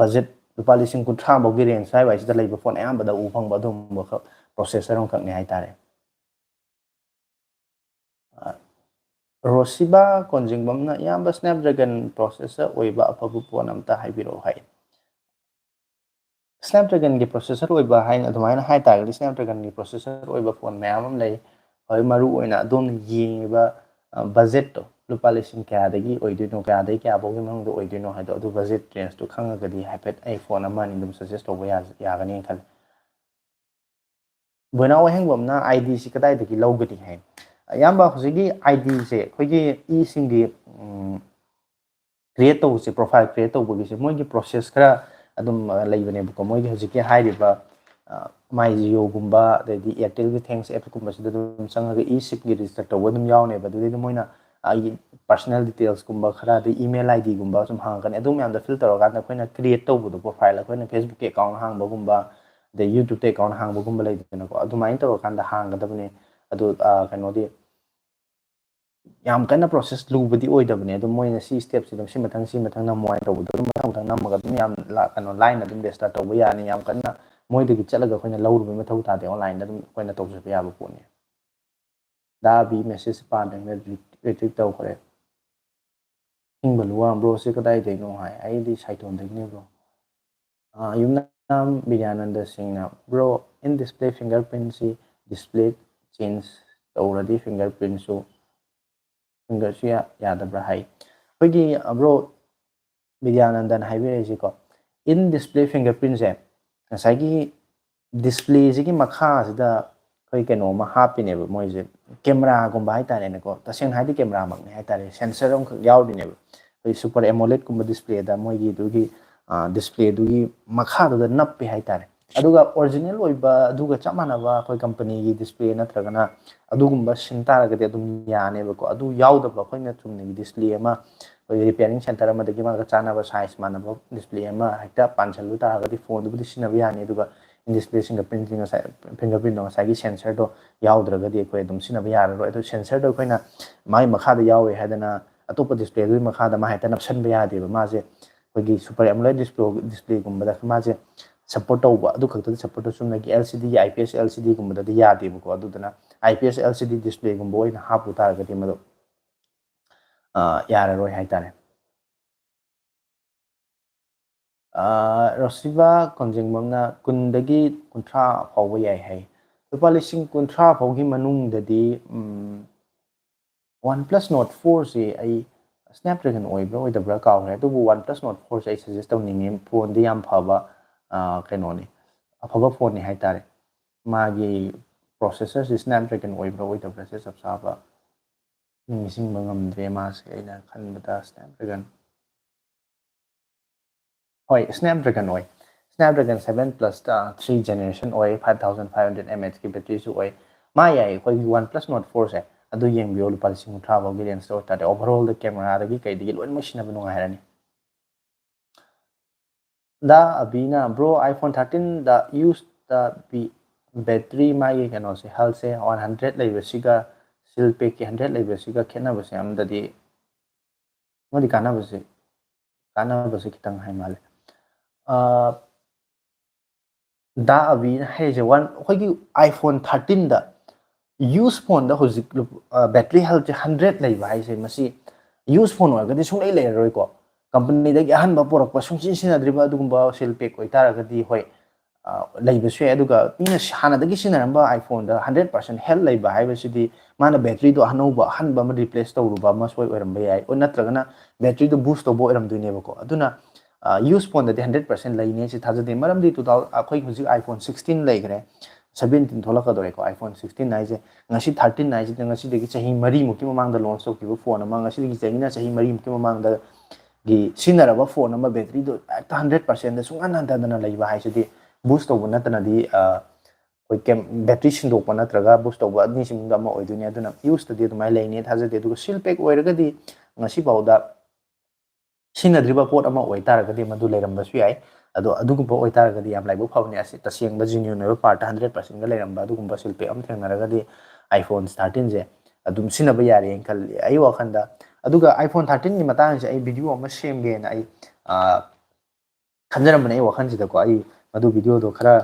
ꯕꯖꯦꯠ ꯂꯨꯄꯥ ꯂꯤꯁꯤꯡ ꯀꯨꯟꯊ꯭ꯔꯥ ꯐꯥꯎꯒꯤ ꯔꯦꯟꯖ ꯁ꯭ꯋꯥꯏꯋꯥꯏꯁꯤꯗ ꯂꯩꯕ ꯐꯣꯟ ꯑꯌꯥꯝꯕꯗ ꯎ ꯐꯪꯕ ꯑꯗꯨꯒꯨꯝꯕ ꯄ꯭ꯔꯣꯁꯦꯁꯔ ꯑꯃꯈꯛꯅꯤ ꯍꯥꯏꯇꯥꯔꯦ꯫ ꯔꯣꯁꯤꯕꯥ ꯀꯣꯟꯖꯤꯡꯕꯝꯅ, "ꯏꯌꯥꯝꯕ, ꯁ꯭ꯅꯦꯞꯗ꯭ꯔꯦꯒꯟ ꯄ꯭ꯔꯣꯁꯦꯁꯔ ꯑꯣꯏꯕ ꯑꯐꯕ ꯐꯣꯟ ꯑꯝꯇ ꯍꯥꯏꯕꯤꯔꯛꯑꯣ" ꯍꯥꯏ꯫ ꯁ꯭ꯅꯦꯞꯗ꯭ꯔꯦꯒꯟꯒꯤ ꯄ꯭ꯔꯣꯁꯦꯁꯔ ꯑꯣꯏꯕ ꯍꯥꯏꯅ ꯑꯗꯨꯃꯥꯏꯅ ꯍꯥꯏ ꯇꯥꯔꯒꯗꯤ, ꯁ꯭ꯅꯦꯞꯗ꯭ꯔꯦꯒꯟꯒꯤ ꯄ꯭ꯔꯣꯁꯦꯁꯔ ꯑꯣꯏꯕ ꯐꯣꯟ ꯃꯌꯥꯝ ꯑꯃ ꯂꯩ꯫ ꯍꯣꯏ, ꯃꯔꯨ ꯑꯣꯏꯅ ꯑꯗꯣꯝꯅ ꯌꯦꯡꯉꯤꯕ ꯕꯖꯦꯠꯇꯣ, ꯂꯨꯄꯥ ꯂꯤꯁꯤꯡ ꯀꯌꯥꯗꯒꯤ ꯑꯣꯏꯗꯣꯏꯅꯣ, ꯀꯌꯥꯗꯒꯤ ꯀꯌꯥꯐꯥꯎꯒꯤ ꯃꯅꯨꯡꯗ ꯑꯣꯏꯗꯣꯏꯅꯣ ꯍꯥꯏꯗꯣ, ꯑꯗꯨ ꯕꯖꯦꯠ ꯔꯦꯟꯖꯇꯨ ꯈꯪꯉꯒꯗꯤ ꯍꯥꯏꯐꯦꯠ ꯑꯩ ꯐꯣꯟ ꯑꯃ ꯑꯅꯤ ꯑꯗꯨꯝ ꯁꯖꯦꯁ ꯇꯧꯕ ꯌꯥꯒꯅꯤꯅ ꯈꯜꯂꯤ꯫ ꯕꯣꯏꯅꯥꯎ ꯋꯥꯍꯦꯡꯕꯝꯅ, "ꯑꯥꯏ ꯗꯤꯁꯤ ꯀꯗꯥꯏꯗꯒꯤ ꯂꯧꯒꯅꯤ?" ꯍꯥꯏ꯫ ꯑꯌꯥꯝꯕ ꯍꯧꯖꯤꯛꯀꯤ ꯑꯥꯏ ꯗꯤꯁꯦ ꯑꯩꯈꯣꯏꯒꯤ ꯏꯁꯤꯡꯒꯤ ꯀ꯭ꯔꯤꯌꯦꯠ ꯇꯧꯕꯁꯦ, ꯄ꯭ꯔꯣꯐꯥꯏꯜ ꯀ꯭ꯔꯤꯌꯦꯠ ꯇꯧꯕꯒꯤꯁꯦ, ꯃꯣꯏꯒꯤ ꯄ꯭ꯔꯣꯁꯦꯁ ꯈꯔ ꯑꯗꯨꯝ ꯂꯩꯕꯅꯦꯕꯀꯣ꯫ ꯃꯣꯏꯒꯤ ꯍꯧꯖꯤꯛꯀꯤ ꯍꯥꯏꯔꯤꯕ ꯃꯥꯏ ꯖꯤꯌꯣꯒꯨꯝꯕ, ꯑꯗꯩꯗꯤ ꯑꯦꯌꯥꯔꯇꯦꯜꯒꯤ ꯊꯦꯡꯁ ꯑꯦꯞꯀꯨꯝꯕꯁꯤꯗ ꯑꯗꯨꯝ ꯆꯪꯉꯒ ꯏ ꯁꯤꯞꯀꯤ ꯔꯦꯖꯤꯁꯇꯔ ꯇꯧꯕ ꯑꯗꯨꯝ ꯌꯥꯎꯅꯦꯕ꯫ ꯑꯗꯨꯗꯩꯗ ꯃꯣꯏꯅ ꯑꯩꯒꯤ ꯄꯥꯔꯁꯣꯅꯦꯜ ꯗꯤꯇꯦꯜꯁꯀꯨꯝꯕ ꯈꯔ, ꯑꯗꯩ ꯏꯃꯦꯜ ꯑꯥꯏ ꯗꯤꯒꯨꯝꯕ ꯁꯨꯝ ꯍꯪꯉꯛꯀꯅꯤ꯫ ꯑꯗꯨ ꯃꯌꯥꯝꯗꯣ ꯐꯤꯜ ꯇꯧꯔꯀꯥꯟꯗ ꯑꯩꯈꯣꯏꯅ ꯀ꯭ꯔꯤꯌꯦꯠ ꯇꯧꯕꯗꯣ, ꯄ꯭ꯔꯣꯐꯥꯏꯜ ꯑꯩꯈꯣꯏꯅ ꯐꯦꯁꯕꯨꯛꯀꯤ ꯑꯦꯀꯥꯎꯟ ꯍꯥꯡꯕꯒꯨꯝꯕ, ꯑꯗꯩ YouTube-ꯇ account ꯍꯥꯡꯕꯒꯨꯝꯕ ꯂꯩꯗꯅꯀꯣ, ꯑꯗꯨꯃꯥꯏꯅ ꯇꯧꯔꯀꯥꯟꯗ ꯍꯥꯡꯒꯗꯕꯅꯦ꯫ ꯑꯗꯨ ꯑ, ꯀꯩꯅꯣꯗꯤ ꯌꯥꯝ ꯀꯟꯅ process ꯂꯨꯕꯗꯤ ꯑꯣꯏꯗꯕꯅꯦ꯫ ꯑꯗꯨꯝ ꯃꯣꯏꯅ ꯁꯤ step-ꯁꯤ ꯑꯗꯨꯝ ꯁꯤ ꯃꯊꯪ ꯁꯤ ꯃꯊꯪ ꯅꯝꯃꯣ ꯍꯥꯏꯅ ꯇꯧꯕꯗꯣ ꯑꯗꯨꯝ ꯃꯊꯪ ꯃꯊꯪ ꯅꯝꯃꯒ ꯑꯗꯨꯝ ꯌꯥꯝ ꯂꯥ-, ꯀꯩꯅꯣ line-ꯅ ꯑꯗꯨꯝ register ꯇꯧꯕ ꯌꯥꯅꯤ꯫ ꯌꯥꯝ ꯀꯟꯅ ꯃꯣꯏꯗꯒꯤ ꯆꯠꯂꯒ ꯑꯩꯈꯣꯏꯅ ꯂꯧꯔꯨꯕꯒꯤ ꯃꯊꯧ ꯇꯥꯗꯦ, online-ꯗ ꯑꯗꯨꯝ ꯑꯩꯈꯣꯏꯅ ꯇꯧꯖꯕ ꯌꯥꯕ ꯄꯣꯠꯅꯤ꯫ ꯗꯥ ꯕꯤ message ꯄꯥꯟꯗ꯭ꯔꯤꯉꯩꯗ retweet ꯇꯧꯈ꯭ꯔꯦ꯫ ꯍꯤꯡꯕ ꯂꯨꯋꯥ bro-ꯁꯦ ꯀꯗꯥꯏꯗꯩꯅꯣ ꯍꯥꯏ꯫ ꯑꯩꯗꯤ ꯁꯥꯏꯇꯣꯟꯗꯒꯤꯅꯦ bro꯫ ꯑꯥ, ꯌꯨꯝꯅꯥꯝ ꯕꯤꯗ꯭ꯌꯥꯅꯟꯗ ꯁꯤꯡꯅ, "Bro, in display fingerprint-ꯁꯤ display change ꯇꯧꯔꯗꯤ fingerprint-ꯁꯨ, finger-ꯁꯨ ꯌꯥ-, ꯌꯥꯗꯕ꯭ꯔꯥ?" ꯍꯥꯏ꯫ ꯑꯩꯈꯣꯏꯒꯤ, ꯑ, bro, ꯕꯤꯗ꯭ꯌꯥꯅꯟꯗꯟ ꯍꯥꯏꯕꯤꯔꯛꯏꯁꯤꯀꯣ, in display fingerprint-ꯁꯦ ꯉꯁꯥꯏꯒꯤ display-ꯁꯤꯒꯤ ꯃꯈꯥꯁꯤꯗ ꯑꯩꯈꯣꯏ ꯀꯩꯅꯣ ꯑꯃ ꯍꯥꯞꯄꯤꯅꯦꯕ ꯃꯣꯏꯁꯦ, camera-ꯒꯨꯝꯕ ꯍꯥꯏꯇꯥꯔꯦꯅꯦꯀꯣ, ꯇꯁꯦꯡꯅ ꯍꯥꯏꯗꯤ camera-ꯃꯛꯅꯤ ꯍꯥꯏꯇꯥꯔꯦ, sensor ꯑꯃꯈꯛ ꯌꯥꯎꯔꯤꯅꯦꯕ꯫ ꯑꯩꯈꯣꯏ super AMOLED-ꯀꯨꯝꯕ display-ꯗ ꯃꯣꯏꯒꯤ ꯑꯗꯨꯒꯤ, ꯑ, display-ꯗꯨꯒꯤ ꯃꯈꯥꯗꯨꯗ ꯅꯞꯄꯦ ꯍꯥꯏꯇꯥꯔꯦ꯫ ꯑꯗꯨꯒ original ꯑꯣꯏꯕ ꯑꯗꯨꯒ ꯆꯞ ꯃꯥꯟꯅꯕ ꯑꯩꯈꯣꯏ company-ꯒꯤ display ꯅꯠꯇ꯭ꯔꯒꯅ ꯑꯗꯨꯒꯨꯝꯕ ꯁꯤꯟ ꯇꯥꯔꯒꯗꯤ ꯑꯗꯨꯝ ꯌꯥꯅꯦꯕꯀꯣ꯫ ꯑꯗꯨ ꯌꯥꯎꯗꯕ ꯑꯩꯈꯣꯏꯅ ꯆꯨꯝꯅꯒꯤ display ꯑꯃ ꯑꯩꯈꯣꯏ repairing center ꯑꯃꯗꯒꯤ ꯃꯥꯒ ꯆꯥꯟꯅꯕ size ꯃꯥꯟꯅꯕ display ꯑꯃ ꯍꯦꯛꯇ ꯄꯥꯟꯁꯤꯜꯂꯨ ꯇꯥꯔꯒꯗꯤ phone-ꯗꯨꯕꯨꯗꯤ ꯁꯤꯖꯤꯟꯅꯕ ꯌꯥꯅꯤ, ꯑꯗꯨꯒ in display fingerprint-ꯁꯤ ꯉꯁꯥꯏ, fingerprint-ꯗꯣ ꯉꯁꯥꯏꯒꯤ sensor-ꯗꯣ ꯌꯥꯎꯗ꯭ꯔꯒꯗꯤ ꯑꯩꯈꯣꯏ ꯑꯗꯨꯝ ꯁꯤꯖꯤꯟꯅꯕ ꯌꯥꯔꯔꯣꯏ꯫ ꯑꯗꯨ sensor-ꯗꯣ ꯑꯩꯈꯣꯏꯅ ꯃꯥꯒꯤ ꯃꯈꯥꯗ ꯌꯥꯎꯔꯦ ꯍꯥꯏꯗꯅ ꯑꯇꯣꯞꯄ display-ꯗꯨꯒꯤ ꯃꯈꯥꯗ ꯃꯥ ꯍꯦꯛꯇ ꯅꯞꯁꯤꯟꯕ ꯌꯥꯗꯦꯕ꯫ ꯃꯥꯁꯦ ꯑꯩꯈꯣꯏꯒꯤ super AMOLED display, display-ꯒꯨꯝꯕꯗ ꯃꯥꯁꯦ support ꯇꯧꯕ, ꯑꯗꯨ ꯈꯛꯇꯗ support ꯇꯧ, ꯆꯨꯝꯅꯒꯤ LCD-ꯒꯤ, IPS LCD-ꯒꯨꯝꯕꯗꯗꯤ ꯌꯥꯗꯦꯕꯀꯣ꯫ ꯑꯗꯨꯗꯨꯅ IPS LCD display-ꯒꯨꯝꯕ ꯑꯣꯏꯅ ꯍꯥꯞꯄꯨ ꯇꯥꯔꯒꯗꯤ ꯃꯗꯨ, ꯑ, ꯌꯥꯔꯔꯣꯏ ꯍꯥꯏꯇꯥꯔꯦ꯫ ꯑ, ꯔꯣꯁꯤꯕꯥ ꯀꯣꯟꯖꯦꯡꯕꯝꯅ ꯀꯨꯟꯗꯒꯤ ꯀꯨꯟꯊ꯭ꯔꯥ ꯐꯥꯎꯕ ꯌꯥꯏ ꯍꯥꯏ꯫ ꯂꯨꯄꯥ ꯂꯤꯁꯤꯡ ꯀꯨꯟꯊ꯭ꯔꯥ ꯐꯥꯎꯒꯤ ꯃꯅꯨꯡꯗꯗꯤ, ꯎꯝ, OnePlus Nord four-ꯁꯤ ꯑꯩ Snapdragon ꯑꯣꯏꯕ꯭ꯔꯥ ꯑꯣꯏꯗꯕ꯭ꯔꯥ ꯀꯥꯎꯈ꯭ꯔꯦ, ꯑꯗꯨꯕꯨ OnePlus Nord four-ꯁꯦ ꯑꯩ suggest ꯇꯧꯅꯤꯡꯉꯤ꯫ Phone-ꯗꯤ ꯌꯥꯝ ꯐꯕ, ꯑ, ꯀꯩꯅꯣꯅꯤ, ꯑꯐꯕ phone-ꯅꯤ ꯍꯥꯏꯇꯥꯔꯦ꯫ ꯃꯥꯒꯤ processor-ꯁꯤ Snapdragon ꯑꯣꯏꯕ꯭ꯔꯥ ꯑꯣꯏꯗꯕ꯭ꯔꯥꯁꯦ ꯆꯞ ꯆꯥꯕ ꯅꯤꯡꯁꯤꯡꯕ ꯉꯝꯗ꯭ꯔꯦ꯫ ꯃꯥꯁꯦ ꯑꯩꯅ ꯈꯟꯕꯗ Snapdragon, ꯍꯣꯏ, Snapdragon ꯑꯣꯏ꯫ Snapdragon seven plus, ꯑ, three generation ꯑꯣꯏ, five thousand five hundred mAh-ꯀꯤ battery-ꯁꯨ ꯑꯣꯏ꯫ ꯃꯥ ꯌꯥꯏ, ꯑꯩꯈꯣꯏꯒꯤ OnePlus Nord four-ꯁꯦ꯫ ꯑꯗꯨ ꯌꯦꯡꯕꯤꯌꯣ, ꯂꯨꯄꯥ ꯂꯤꯁꯤꯡ ꯀꯨꯟꯊ꯭ꯔꯥ ꯐꯥꯎꯒꯤ range-ꯇ ꯑꯣꯏꯇꯥꯔꯗꯤ꯫ Overall-ꯗ camera-ꯗꯒꯤ ꯀꯩꯗꯒꯤ ꯂꯣꯏꯅꯃꯛ ꯁꯤꯖꯤꯟꯅꯕ ꯅꯨꯡꯉꯥꯏꯔꯅꯤ꯫ ꯗꯥ ꯑꯕꯤꯅ, "Bro, iPhone thirteen ꯗ ꯌꯨꯁꯇ ꯕꯤ ꯕꯦꯇ꯭ꯔꯤ ꯃꯥꯒꯤ ꯀꯩꯅꯣꯁꯦ, ꯍꯦꯜꯁꯦ ꯋꯥꯟ ꯍꯟꯗ꯭ꯔꯦꯠ ꯂꯩꯕꯁꯤꯒ ꯁꯤꯜ ꯄꯦꯛꯀꯤ ꯍꯟꯗ꯭ꯔꯦꯠ ꯂꯩꯕꯁꯤꯒ ꯈꯦꯠꯅꯕꯁꯦ ꯑꯃꯗꯗꯤ ꯑꯃꯗꯤ ꯀꯥꯟꯅꯕꯁꯦ ꯀꯥꯟꯅꯕꯁꯦ ꯈꯤꯇꯪ ꯍꯥꯏ ꯃꯥꯜꯂꯦ꯫ ꯑ, ꯗꯥ ꯑꯕꯤꯅ ꯍꯥꯏꯔꯤꯁꯦ ꯋꯥꯟ ꯑꯩꯈꯣꯏꯒꯤ iPhone thirteen ꯗ ꯌꯨꯁ ꯐꯣꯟꯗ ꯍꯧꯖꯤꯛ ꯕꯦꯇ꯭ꯔꯤ ꯍꯦꯜꯠꯁꯦ ꯍꯟꯗ꯭ꯔꯦꯠ ꯂꯩꯕ ꯍꯥꯏꯁꯦ ꯃꯁꯤ ꯌꯨꯁ ꯐꯣꯟ ꯑꯣꯏꯔꯒꯗꯤ ꯁꯨꯡꯂꯩ ꯂꯩꯔꯔꯣꯏꯀꯣ꯫ ꯀꯝꯄꯅꯤꯗꯒꯤ ꯑꯍꯟꯕ ꯄꯨꯔꯛꯄ ꯁꯨꯡꯁꯤꯟ ꯁꯤꯟꯅꯗ꯭ꯔꯤꯕ ꯑꯗꯨꯒꯨꯝꯕ ꯁꯤꯜ ꯄꯦꯛ ꯑꯣꯏꯇꯥꯔꯒꯗꯤ ꯍꯣꯏ, ꯑ, ꯂꯩꯕꯁꯨ ꯌꯥꯏ꯫ ꯑꯗꯨꯒ ꯃꯤꯅ ꯍꯥꯟꯅꯗꯒꯤ ꯁꯤꯖꯤꯟꯅꯔꯝꯕ iPhone ꯗ ꯍꯟꯗ꯭ꯔꯦꯠ ꯄꯥꯔꯁꯦꯟ ꯍꯦꯜꯠ ꯂꯩꯕ ꯍꯥꯏꯕꯁꯤꯗꯤ ꯃꯥꯅ ꯕꯦꯇ꯭ꯔꯤꯗꯣ ꯑꯅꯧꯕ ꯑꯍꯟꯕ ꯑꯃ ꯔꯤꯄ꯭ꯂꯦꯁ ꯇꯧꯔꯨꯕ ꯑꯃ ꯁꯣꯏ ꯑꯣꯏꯔꯝꯕ ꯌꯥꯏ, ꯑꯣ, ꯅꯠꯇ꯭ꯔꯒꯅ ꯕꯦꯇ꯭ꯔꯤꯗꯣ ꯕꯨꯁ ꯇꯧꯕ ꯑꯣꯏꯔꯝꯗꯣꯏꯅꯦꯕꯀꯣ꯫ ꯑꯗꯨꯅ ꯌꯨꯁ ꯐꯣꯟꯗꯗꯤ ꯍꯟꯗ꯭ꯔꯦꯠ ꯄꯥꯔꯁꯦꯟ ꯂꯩꯅꯤ ꯍꯥꯏꯁꯤ ꯊꯥꯖꯗꯦ꯫ ꯃꯔꯝꯗꯤ two thousand ꯑꯩꯈꯣꯏ ꯍꯧꯖꯤꯛ iPhone sixteen ꯂꯩꯈ꯭ꯔꯦ, seventeen ꯊꯣꯛꯂꯛꯀꯗꯧꯔꯦꯀꯣ꯫ iPhone sixteen ꯍꯥꯏꯁꯦ ꯉꯁꯤ thirteen ꯍꯥꯏꯁꯤꯗ ꯉꯁꯤꯗꯒꯤ ꯆꯍꯤ ꯃꯔꯤꯃꯨꯛꯀꯤ ꯃꯃꯥꯡꯗ ꯂꯣꯟꯁ ꯇꯧꯈꯤꯕ ꯐꯣꯟ ꯑꯃ, ꯉꯁꯤꯗꯒꯤ ꯆꯍꯤꯅ ꯆꯍꯤ ꯃꯔꯤꯃꯨꯛꯀꯤ ꯃꯃꯥꯡꯗꯒꯤ ꯁꯤꯖꯤꯟꯅꯔꯕ ꯐꯣꯟ ꯑꯃ ꯕꯦꯇ꯭ꯔꯤꯗꯣ ꯍꯦꯛꯇ ꯍꯟꯗ꯭ꯔꯦꯠ ꯄꯥꯔꯁꯦꯟꯗ ꯁꯨꯡꯍꯟ ꯍꯟꯊꯗꯅ ꯂꯩꯕ ꯍꯥꯏꯁꯤꯗꯤ ꯕꯨꯁ ꯇꯧꯕ ꯅꯠꯇꯅꯗꯤ, ꯑ, ꯑꯩꯈꯣꯏ ꯀꯦꯝ-, ꯕꯦꯇ꯭ꯔꯤ ꯁꯤꯟꯗꯣꯛꯄ ꯅꯠꯇ꯭ꯔꯒ ꯕꯨꯁ ꯇꯧꯕ ꯑꯅꯤꯁꯤꯡꯗ ꯑꯃ ꯑꯣꯏꯗꯣꯏꯅꯤ꯫ ꯑꯗꯨꯅ ꯌꯨꯁꯇꯗꯤ ꯑꯗꯨꯃꯥꯏꯅ ꯂꯩꯅꯤ ꯊꯥꯖꯗꯦ꯫ ꯑꯗꯨꯒ ꯁꯤꯜ ꯄꯦꯛ ꯑꯣꯏꯔꯒꯗꯤ ꯉꯁꯤꯐꯥꯎꯗ ꯁꯤꯖꯤꯟꯅꯗ꯭ꯔꯤꯕ ꯄꯣꯠ ꯑꯃ ꯑꯣꯏꯇꯥꯔꯒꯗꯤ ꯃꯗꯨ ꯂꯩꯔꯝꯕꯁꯨ ꯌꯥꯏ꯫ ꯑꯗꯣ ꯑꯗꯨꯒꯨꯝꯕ ꯑꯣꯏꯇꯥꯔꯒꯗꯤ ꯌꯥꯝ ꯂꯥꯏꯕꯛ ꯐꯕꯅꯤ꯫ ꯑꯁꯤ ꯇꯁꯦꯡꯕ genuine ꯑꯣꯏꯕ ꯄꯥꯔꯠꯇ ꯍꯟꯗ꯭ꯔꯦꯠ ꯄꯥꯔꯁꯦꯟꯒ ꯂꯩꯔꯝꯕ ꯑꯗꯨꯒꯨꯝꯕ ꯁꯤꯜ ꯄꯦꯛ ꯑꯃ ꯊꯦꯡꯅꯔꯒꯗꯤ iPhone thirteen ꯁꯦ ꯑꯗꯨꯝ ꯁꯤꯖꯤꯟꯅꯕ ꯌꯥꯔꯦꯅ ꯈꯜꯂꯤ ꯑꯩ ꯋꯥꯈꯜꯗ꯫ ꯑꯗꯨꯒ iPhone thirteen ꯒꯤ ꯃꯇꯥꯡꯁꯦ ꯑꯩ ꯚꯤꯗꯤꯑꯣ ꯑꯃ ꯁꯦꯝꯒꯦꯅ ꯑꯩ, ꯑ, ꯈꯟꯖꯔꯝꯕꯅꯦ ꯑꯩ ꯋꯥꯈꯜꯁꯤꯗꯀꯣ꯫ ꯑꯩ ꯃꯗꯨ ꯚꯤꯗꯤꯑꯣꯗꯣ ꯈꯔ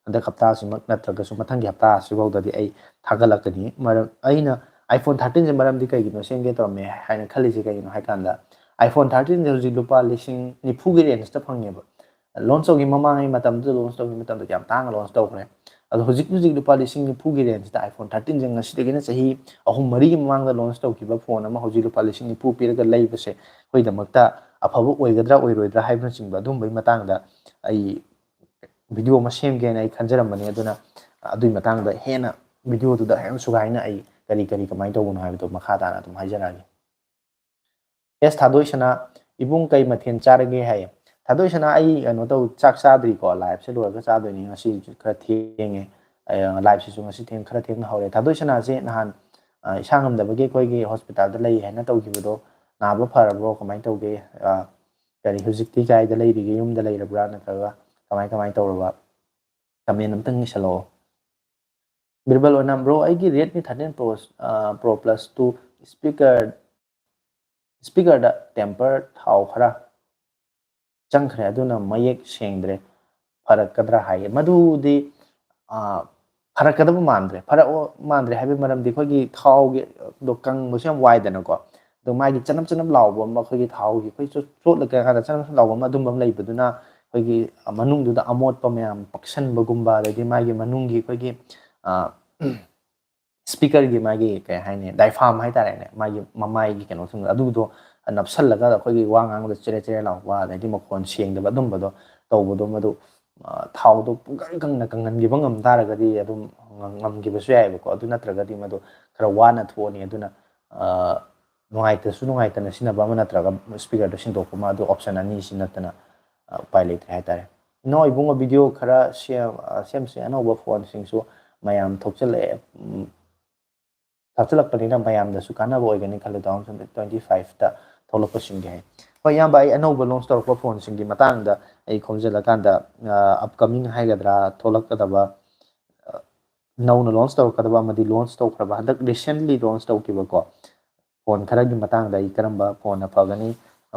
ꯍꯟꯗꯛ ꯍꯞꯇꯥꯁꯤꯃꯛ ꯅꯠꯇ꯭ꯔꯒꯁꯨ ꯃꯊꯪꯒꯤ ꯍꯞꯇꯥ ꯑꯁꯤꯐꯥꯎꯗꯗꯤ ꯑꯩ ꯊꯥꯒꯠꯂꯛꯀꯅꯤ꯫ ꯃꯔꯝ, ꯑꯩꯅ iPhone thirteen ꯁꯦ ꯃꯔꯝꯗꯤ ꯀꯩꯒꯤꯅꯣ ꯁꯦꯝꯒꯦ ꯇꯧꯔꯝꯃꯦ ꯍꯥꯏꯅ ꯈꯜꯂꯤꯁꯦ ꯀꯩꯒꯤꯅꯣ ꯍꯥꯏ ꯀꯥꯟꯗ, iPhone thirteen ꯁꯦ ꯍꯧꯖꯤꯛ ꯂꯨꯄꯥ ꯂꯤꯁꯤꯡ ꯅꯤꯐꯨꯒꯤ ꯔꯦꯟꯖꯇ ꯐꯪꯉꯦꯕ꯫ ꯂꯣꯟꯁ ꯇꯧꯈꯤꯕ ꯃꯃꯥꯡꯒꯤ ꯃꯇꯝꯗꯨꯗ, ꯂꯣꯟꯁ ꯇꯧꯈꯤꯕ ꯃꯇꯝꯗꯗꯤ ꯌꯥꯝ ꯇꯥꯡꯅ ꯂꯣꯟꯁ ꯇꯧꯈ꯭ꯔꯦ꯫ ꯑꯗꯣ ꯍꯧꯖꯤꯛ ꯍꯧꯖꯤꯛ ꯂꯨꯄꯥ ꯂꯤꯁꯤꯡ ꯅꯤꯐꯨꯒꯤ ꯔꯦꯟꯖꯇ iPhone thirteen ꯁꯦ ꯉꯁꯤꯗꯒꯤꯅ ꯆꯍꯤ ꯑꯍꯨꯝ ꯃꯔꯤꯒꯤ ꯃꯃꯥꯡꯗ ꯂꯣꯟꯁ ꯇꯧꯈꯤꯕ ꯐꯣꯟ ꯑꯃ ꯍꯧꯖꯤꯛ ꯂꯨꯄꯥ ꯂꯤꯁꯤꯡ ꯅꯤꯐꯨ ꯄꯤꯔꯒ ꯂꯩꯕꯁꯦ ꯑꯩꯈꯣꯏꯒꯤꯗꯃꯛꯇ ꯑꯐꯕ ꯑꯣꯏꯒꯗ꯭ꯔꯥ ꯑꯣꯏꯔꯣꯏꯗ꯭ꯔꯥ ꯍꯥꯏꯕꯅꯆꯤꯡꯕ ꯑꯗꯨꯝꯕꯒꯤ ꯃꯇꯥꯡꯗ ꯑꯩ ꯚꯤꯗꯤꯑꯣ ꯑꯃ ꯁꯦꯝꯒꯦꯅ ꯑꯩ ꯈꯟꯖꯔꯝꯕꯅꯤ꯫ ꯑꯗꯨꯅ ꯑꯗꯨꯒꯤ ꯃꯇꯥꯡꯗ ꯍꯦꯟꯅ ꯚꯤꯗꯤꯑꯣꯗꯨꯗ ꯍꯦꯟꯅ ꯁꯨꯒꯥꯏꯅ ꯑꯩ ꯀꯔꯤ ꯀꯔꯤ ꯀꯃꯥꯏꯅ ꯇꯧꯕꯅꯣ ꯍꯥꯏꯕꯗꯣ ꯃꯈꯥ ꯇꯥꯅ ꯑꯗꯨꯝ ꯍꯥꯏꯖꯔꯛꯑꯒꯦ꯫ ꯑꯦꯁ ꯊꯥꯗꯣꯏꯁꯅꯥ, "ꯏꯕꯨꯡ ꯀꯩ ꯃꯊꯦꯜ ꯆꯥꯔꯒꯦ?" ꯍꯥꯏꯌꯦ꯫ ꯊꯥꯗꯣꯏꯁꯅꯥ, ꯑꯩ ꯀꯩꯅꯣ ꯇꯧ, ꯆꯥꯛ ꯆꯥꯗ꯭ꯔꯤꯀꯣ, ꯂꯥꯏꯞꯁꯦ ꯂꯣꯏꯔꯒ ꯆꯥꯗꯣꯏꯅꯤ꯫ ꯉꯁꯤ ꯈꯔ ꯊꯦꯡꯉꯦ, ꯑꯩ, ꯂꯥꯏꯞꯁꯤꯁꯨ ꯉꯁꯤ ꯊꯦꯡ-, ꯈꯔ ꯊꯦꯡꯅ ꯍꯧꯔꯦ꯫ ꯊꯥꯗꯣꯏꯁꯅꯥꯁꯦ ꯅꯍꯥꯟ, ꯑ, ꯏꯁꯥ ꯉꯝꯗꯕꯒꯤ ꯑꯩꯈꯣꯏꯒꯤ ꯍꯣꯁꯄꯤꯇꯥꯜꯗ ꯂꯩ ꯍꯥꯏꯅ ꯇꯧꯈꯤꯕꯗꯣ ꯅꯥꯕ ꯐꯔꯕ꯭ꯔꯣ, ꯀꯃꯥꯏꯅ ꯇꯧꯒꯦ? ꯑ, ꯀꯔꯤ, ꯍꯧꯖꯤꯛꯇꯤ ꯀꯥꯏꯗ ꯂꯩꯔꯤꯒꯦ? ꯌꯨꯝꯗ ꯂꯩꯔꯕ꯭ꯔꯥ, ꯅꯠꯇ꯭ꯔꯒ ꯀꯃꯥꯏ ꯀꯃꯥꯏ ꯇꯧꯔꯕ? ꯀꯃꯦꯟ ꯑꯝꯇꯪ ꯏꯁꯜꯂꯛꯑꯣ꯫ ꯕꯤꯔꯕꯜ ꯑꯣꯏꯅ, "ꯕ꯭ꯔꯣ, ꯑꯩꯒꯤ Redmi thirteen Pro, ꯑ, Pro Plus two speaker, speakerꯗ temper ꯊꯥꯎ ꯈꯔ ꯆꯪꯈ꯭ꯔꯦ, ꯑꯗꯨꯅ ꯃꯌꯦꯛ ꯁꯦꯡꯗ꯭ꯔꯦ, ꯐꯔꯛꯀꯗ꯭ꯔꯥ?" ꯍꯥꯏꯌꯦ꯫ ꯃꯗꯨꯗꯤ, ꯑ, ꯐꯔꯛꯀꯗꯕ ꯃꯥꯟꯗ꯭ꯔꯦ꯫ ꯐꯔꯛ ꯃꯥꯟꯗ꯭ꯔꯦ ꯍꯥꯏꯕꯒꯤ ꯃꯔꯝꯗꯤ ꯑꯩꯈꯣꯏꯒꯤ ꯊꯥꯎꯒꯤ, ꯑꯗꯣ ꯀꯪꯕꯁꯨ ꯌꯥꯝ ꯋꯥꯏꯗꯅꯀꯣ꯫ ꯑꯗꯣ ꯃꯥꯒꯤ ꯆꯅꯞ ꯆꯅꯞ ꯂꯥꯎꯕ ꯑꯃ, ꯑꯩꯈꯣꯏꯒꯤ ꯊꯥꯎꯒꯤ ꯑꯩꯈꯣꯏ ꯆꯣꯠ-, ꯆꯣꯠꯂꯀꯥꯟꯗ ꯆꯅꯞ ꯆꯅꯞ ꯂꯥꯎꯕ ꯑꯃ, ꯑꯗꯨꯝꯕ ꯑꯃ ꯂꯩꯕꯗꯨꯅ ꯑꯩꯈꯣꯏꯒꯤ, ꯑ, ꯃꯅꯨꯡꯗꯨꯗ ꯑꯃꯣꯠꯄ ꯃꯌꯥꯝ ꯄꯛꯁꯟꯕꯒꯨꯝꯕ, ꯑꯗꯩꯗꯤ ꯃꯥꯒꯤ ꯃꯅꯨꯡꯒꯤ ꯑꯩꯈꯣꯏꯒꯤ, ꯑ, speakerꯒꯤ ꯃꯥꯒꯤ, ꯀꯩ ꯍꯥꯏꯅꯤ, diaphragm ꯍꯥꯏꯇꯥꯔꯦꯅꯦ, ꯃꯥꯒꯤ ꯃꯃꯥꯏꯒꯤ ꯀꯩꯅꯣꯁꯤꯡꯗꯣ, ꯑꯗꯨꯗꯣ ꯅꯞꯁꯜꯂꯒ ꯑꯩꯈꯣꯏꯒꯤ ꯋꯥ ꯉꯥꯡꯕꯗ ꯆꯦꯔꯦ ꯆꯦꯔꯦ ꯂꯥꯎꯕ, ꯑꯗꯩꯗꯤ ꯃꯈꯣꯟ ꯁꯦꯡꯗꯕ, ꯑꯗꯨꯝꯕꯗꯣ ꯇꯧꯕꯗꯣ, ꯃꯗꯨ, ꯑ, ꯊꯥꯎꯗꯣ ꯄꯨꯡꯀꯪ ꯀꯪꯅ ꯀꯪꯍꯟꯈꯤꯕ ꯉꯝ ꯇꯥꯔꯒꯗꯤ ꯑꯗꯨꯝ ꯉꯝ-, ꯉꯝꯈꯤꯕꯁꯨ ꯌꯥꯏꯑꯕꯀꯣ꯫ ꯑꯗꯨ ꯅꯠꯇ꯭ꯔꯒꯗꯤ ꯃꯗꯨ ꯈꯔ ꯋꯥꯅ ꯊꯣꯛꯑꯅꯤ꯫ ꯑꯗꯨꯅ, ꯑ, ꯅꯨꯡꯉꯥꯏꯇ꯭ꯔꯁꯨ ꯅꯨꯡꯉꯥꯏꯇꯅ ꯁꯤꯖꯤꯟꯅꯕ ꯑꯃ ꯅꯠꯇ꯭ꯔꯒ speakerꯗꯣ ꯁꯤꯟꯗꯣꯛꯄ ꯑꯃ, ꯑꯗꯨ option ꯑꯅꯤꯁꯤ ꯅꯠꯇꯅ, ꯑ, ꯎꯄꯥꯏ ꯂꯩꯇ꯭ꯔꯦ ꯍꯥꯏꯇꯥꯔꯦ꯫ ꯏꯅꯥꯎ ꯏꯕꯨꯡꯉꯣ, video ꯈꯔ ꯁꯦꯝ-, ꯑ, ꯁꯦꯝꯁꯦ꯫ ꯑꯅꯧꯕ phoneꯁꯤꯡꯁꯨ ꯃꯌꯥꯝ ꯊꯣꯛꯆꯜꯂꯛꯑꯦ꯫ ꯎꯝ, ꯊꯥꯛꯆꯜꯂꯛꯄꯅꯤꯅ ꯃꯌꯥꯝꯗꯁꯨ ꯀꯥꯟꯅꯕ ꯑꯣꯏꯒꯅꯤ ꯈꯜꯂꯦ, two thousand twenty fiveꯇ ꯊꯣꯛꯂꯛꯄꯁꯤꯡꯒꯤ ꯍꯥꯏ꯫ ꯍꯣꯏ, ꯏꯌꯥꯝꯕ, ꯑꯩ ꯑꯅꯧꯕ launch ꯇꯧꯔꯛꯄ phoneꯁꯤꯡꯒꯤ ꯃꯇꯥꯡꯗ ꯑꯩ ꯈꯣꯝꯖꯤꯜꯂꯀꯥꯟꯗ, ꯑ, upcoming ꯍꯥꯏꯒꯗ꯭ꯔꯥ, ꯊꯣꯛꯂꯛꯀꯗꯕ, ꯑ, ꯅꯧꯅ launch ꯇꯧꯔꯛꯀꯗꯕ ꯑꯃꯗꯤ launch ꯇꯧꯈ꯭ꯔꯕ, ꯍꯟꯗꯛ recently launch ꯇꯧꯈꯤꯕꯀꯣ phone ꯈꯔꯒꯤ ꯃꯇꯥꯡꯗ ꯑꯩ ꯀꯔꯝꯕ phoneꯅ ꯐꯒꯅꯤ,